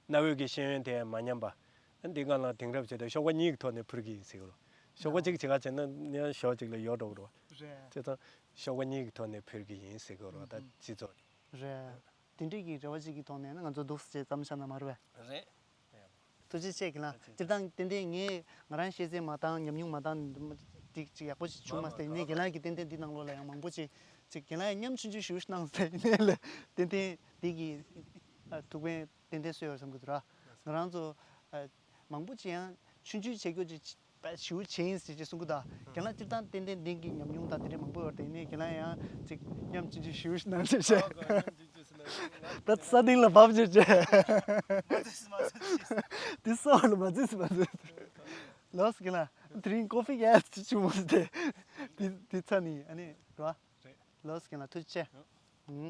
གནའ་བོའི་གི་ཤེས་ཡོན་དེ་མ་ཉམས་པ། འདི་སྒང་ལ་དེང་རབས་བྱས་ཏེ་ཤོག་པ་གཉིས་ཀྱི་ཐོག་ནས་ཕུལ་གྱི་ཡིན་ཟེར་གི་རོ། ཤོག་པ་གཅིག་བྱེད་ག་བྱས་ན་ནི་ཤོག་གཅིག་ལ་ཡོད་འགྲོ་གི་རོ། རེད། བྱས་ཙང་ཤོག་པ་གཉིས་ཀྱི་ཐོག་ནས་ཕུལ་གྱི་ཡིན་ཟེར་གི་རོ། ད་སྤྱི་ཚོགས། རེད། དེ་འདྲས་ཀྱི་རེ་བ་ཅིག་གི་ཐོག་ནས་ང་ཚོ་འདུག་སེ་བྱས་མཚམས་བཞག་ན་མ་རེད་པས། རེད། ཐུགས་རྗེ་ཆེ་རྒན་ལགས། སྤྱིར་བཏང་ཏན་ཏན་ངས་ང་རང་ཤེས་ཚད་མ་བཏང་ཉམས་མྱོང་མ་བཏང་འདི་ཅིག་ཡག་པོ་ཞིག་བྱུང་མ་སོང་། ཡིན་ནའི་རྒན་ལགས་ཀྱིས་ཏན་ཏན་འདི་ནང་ལོགས་ལ་ཡང་མང་པོ་ཅིག་ཅིག་རྒན་ལགས་ཡང་མཉམ་ཆུང་ཆུང་ཞུ་གནང་ཟེར། ཡིན་ནའི་ལ་ཏན་ཏན་འདི་གི་ཐུགས་ཕན་ཏན་ཏན་གསོས་ཡོད་བསམ་གྱི་འདུག་ར། ང་རང་ཚོ་མང་པོ་ཅིག་ཡང་ཆུང་ཆུང་བྱེད་རྒྱུ་ཅིག་ཞུ་བྱེད་ཡིན་ཟེར་ཅེས་གསུང་གི་འདུག་རྒན་ལགས་སྤྱིར་བཏང་ཏན་ཏན་འདི་གི་ཉམས་མྱོང་དང་དེ་འདྲ་མང་པོ་ཡོད་རེད། ཡིན་ནའི་རྒན་ལགས་ཡང་ཅིག་མཉམ་ཅིག་ཅིག་ཞུ་གནང་ཅེས་བྱས། ད་ས་སྟེང་ལ་བབས་ཅེས་བྱས། འདི་ས་འོག་ལ་མ་བརྩིས་སུ་མ་བརྩིས། ལོས་རྒན་ལགས་དེ་རིང་ཀོ་ཧྥི་ག་ཅིག་བྱུང་མ་སོང་སྟེ། འདི་འདི་ཚ་ནི་ཨ་ནི་རོ། ལོས་རྒན་ལགས་ཐུགས་རྗེ་ཆེ།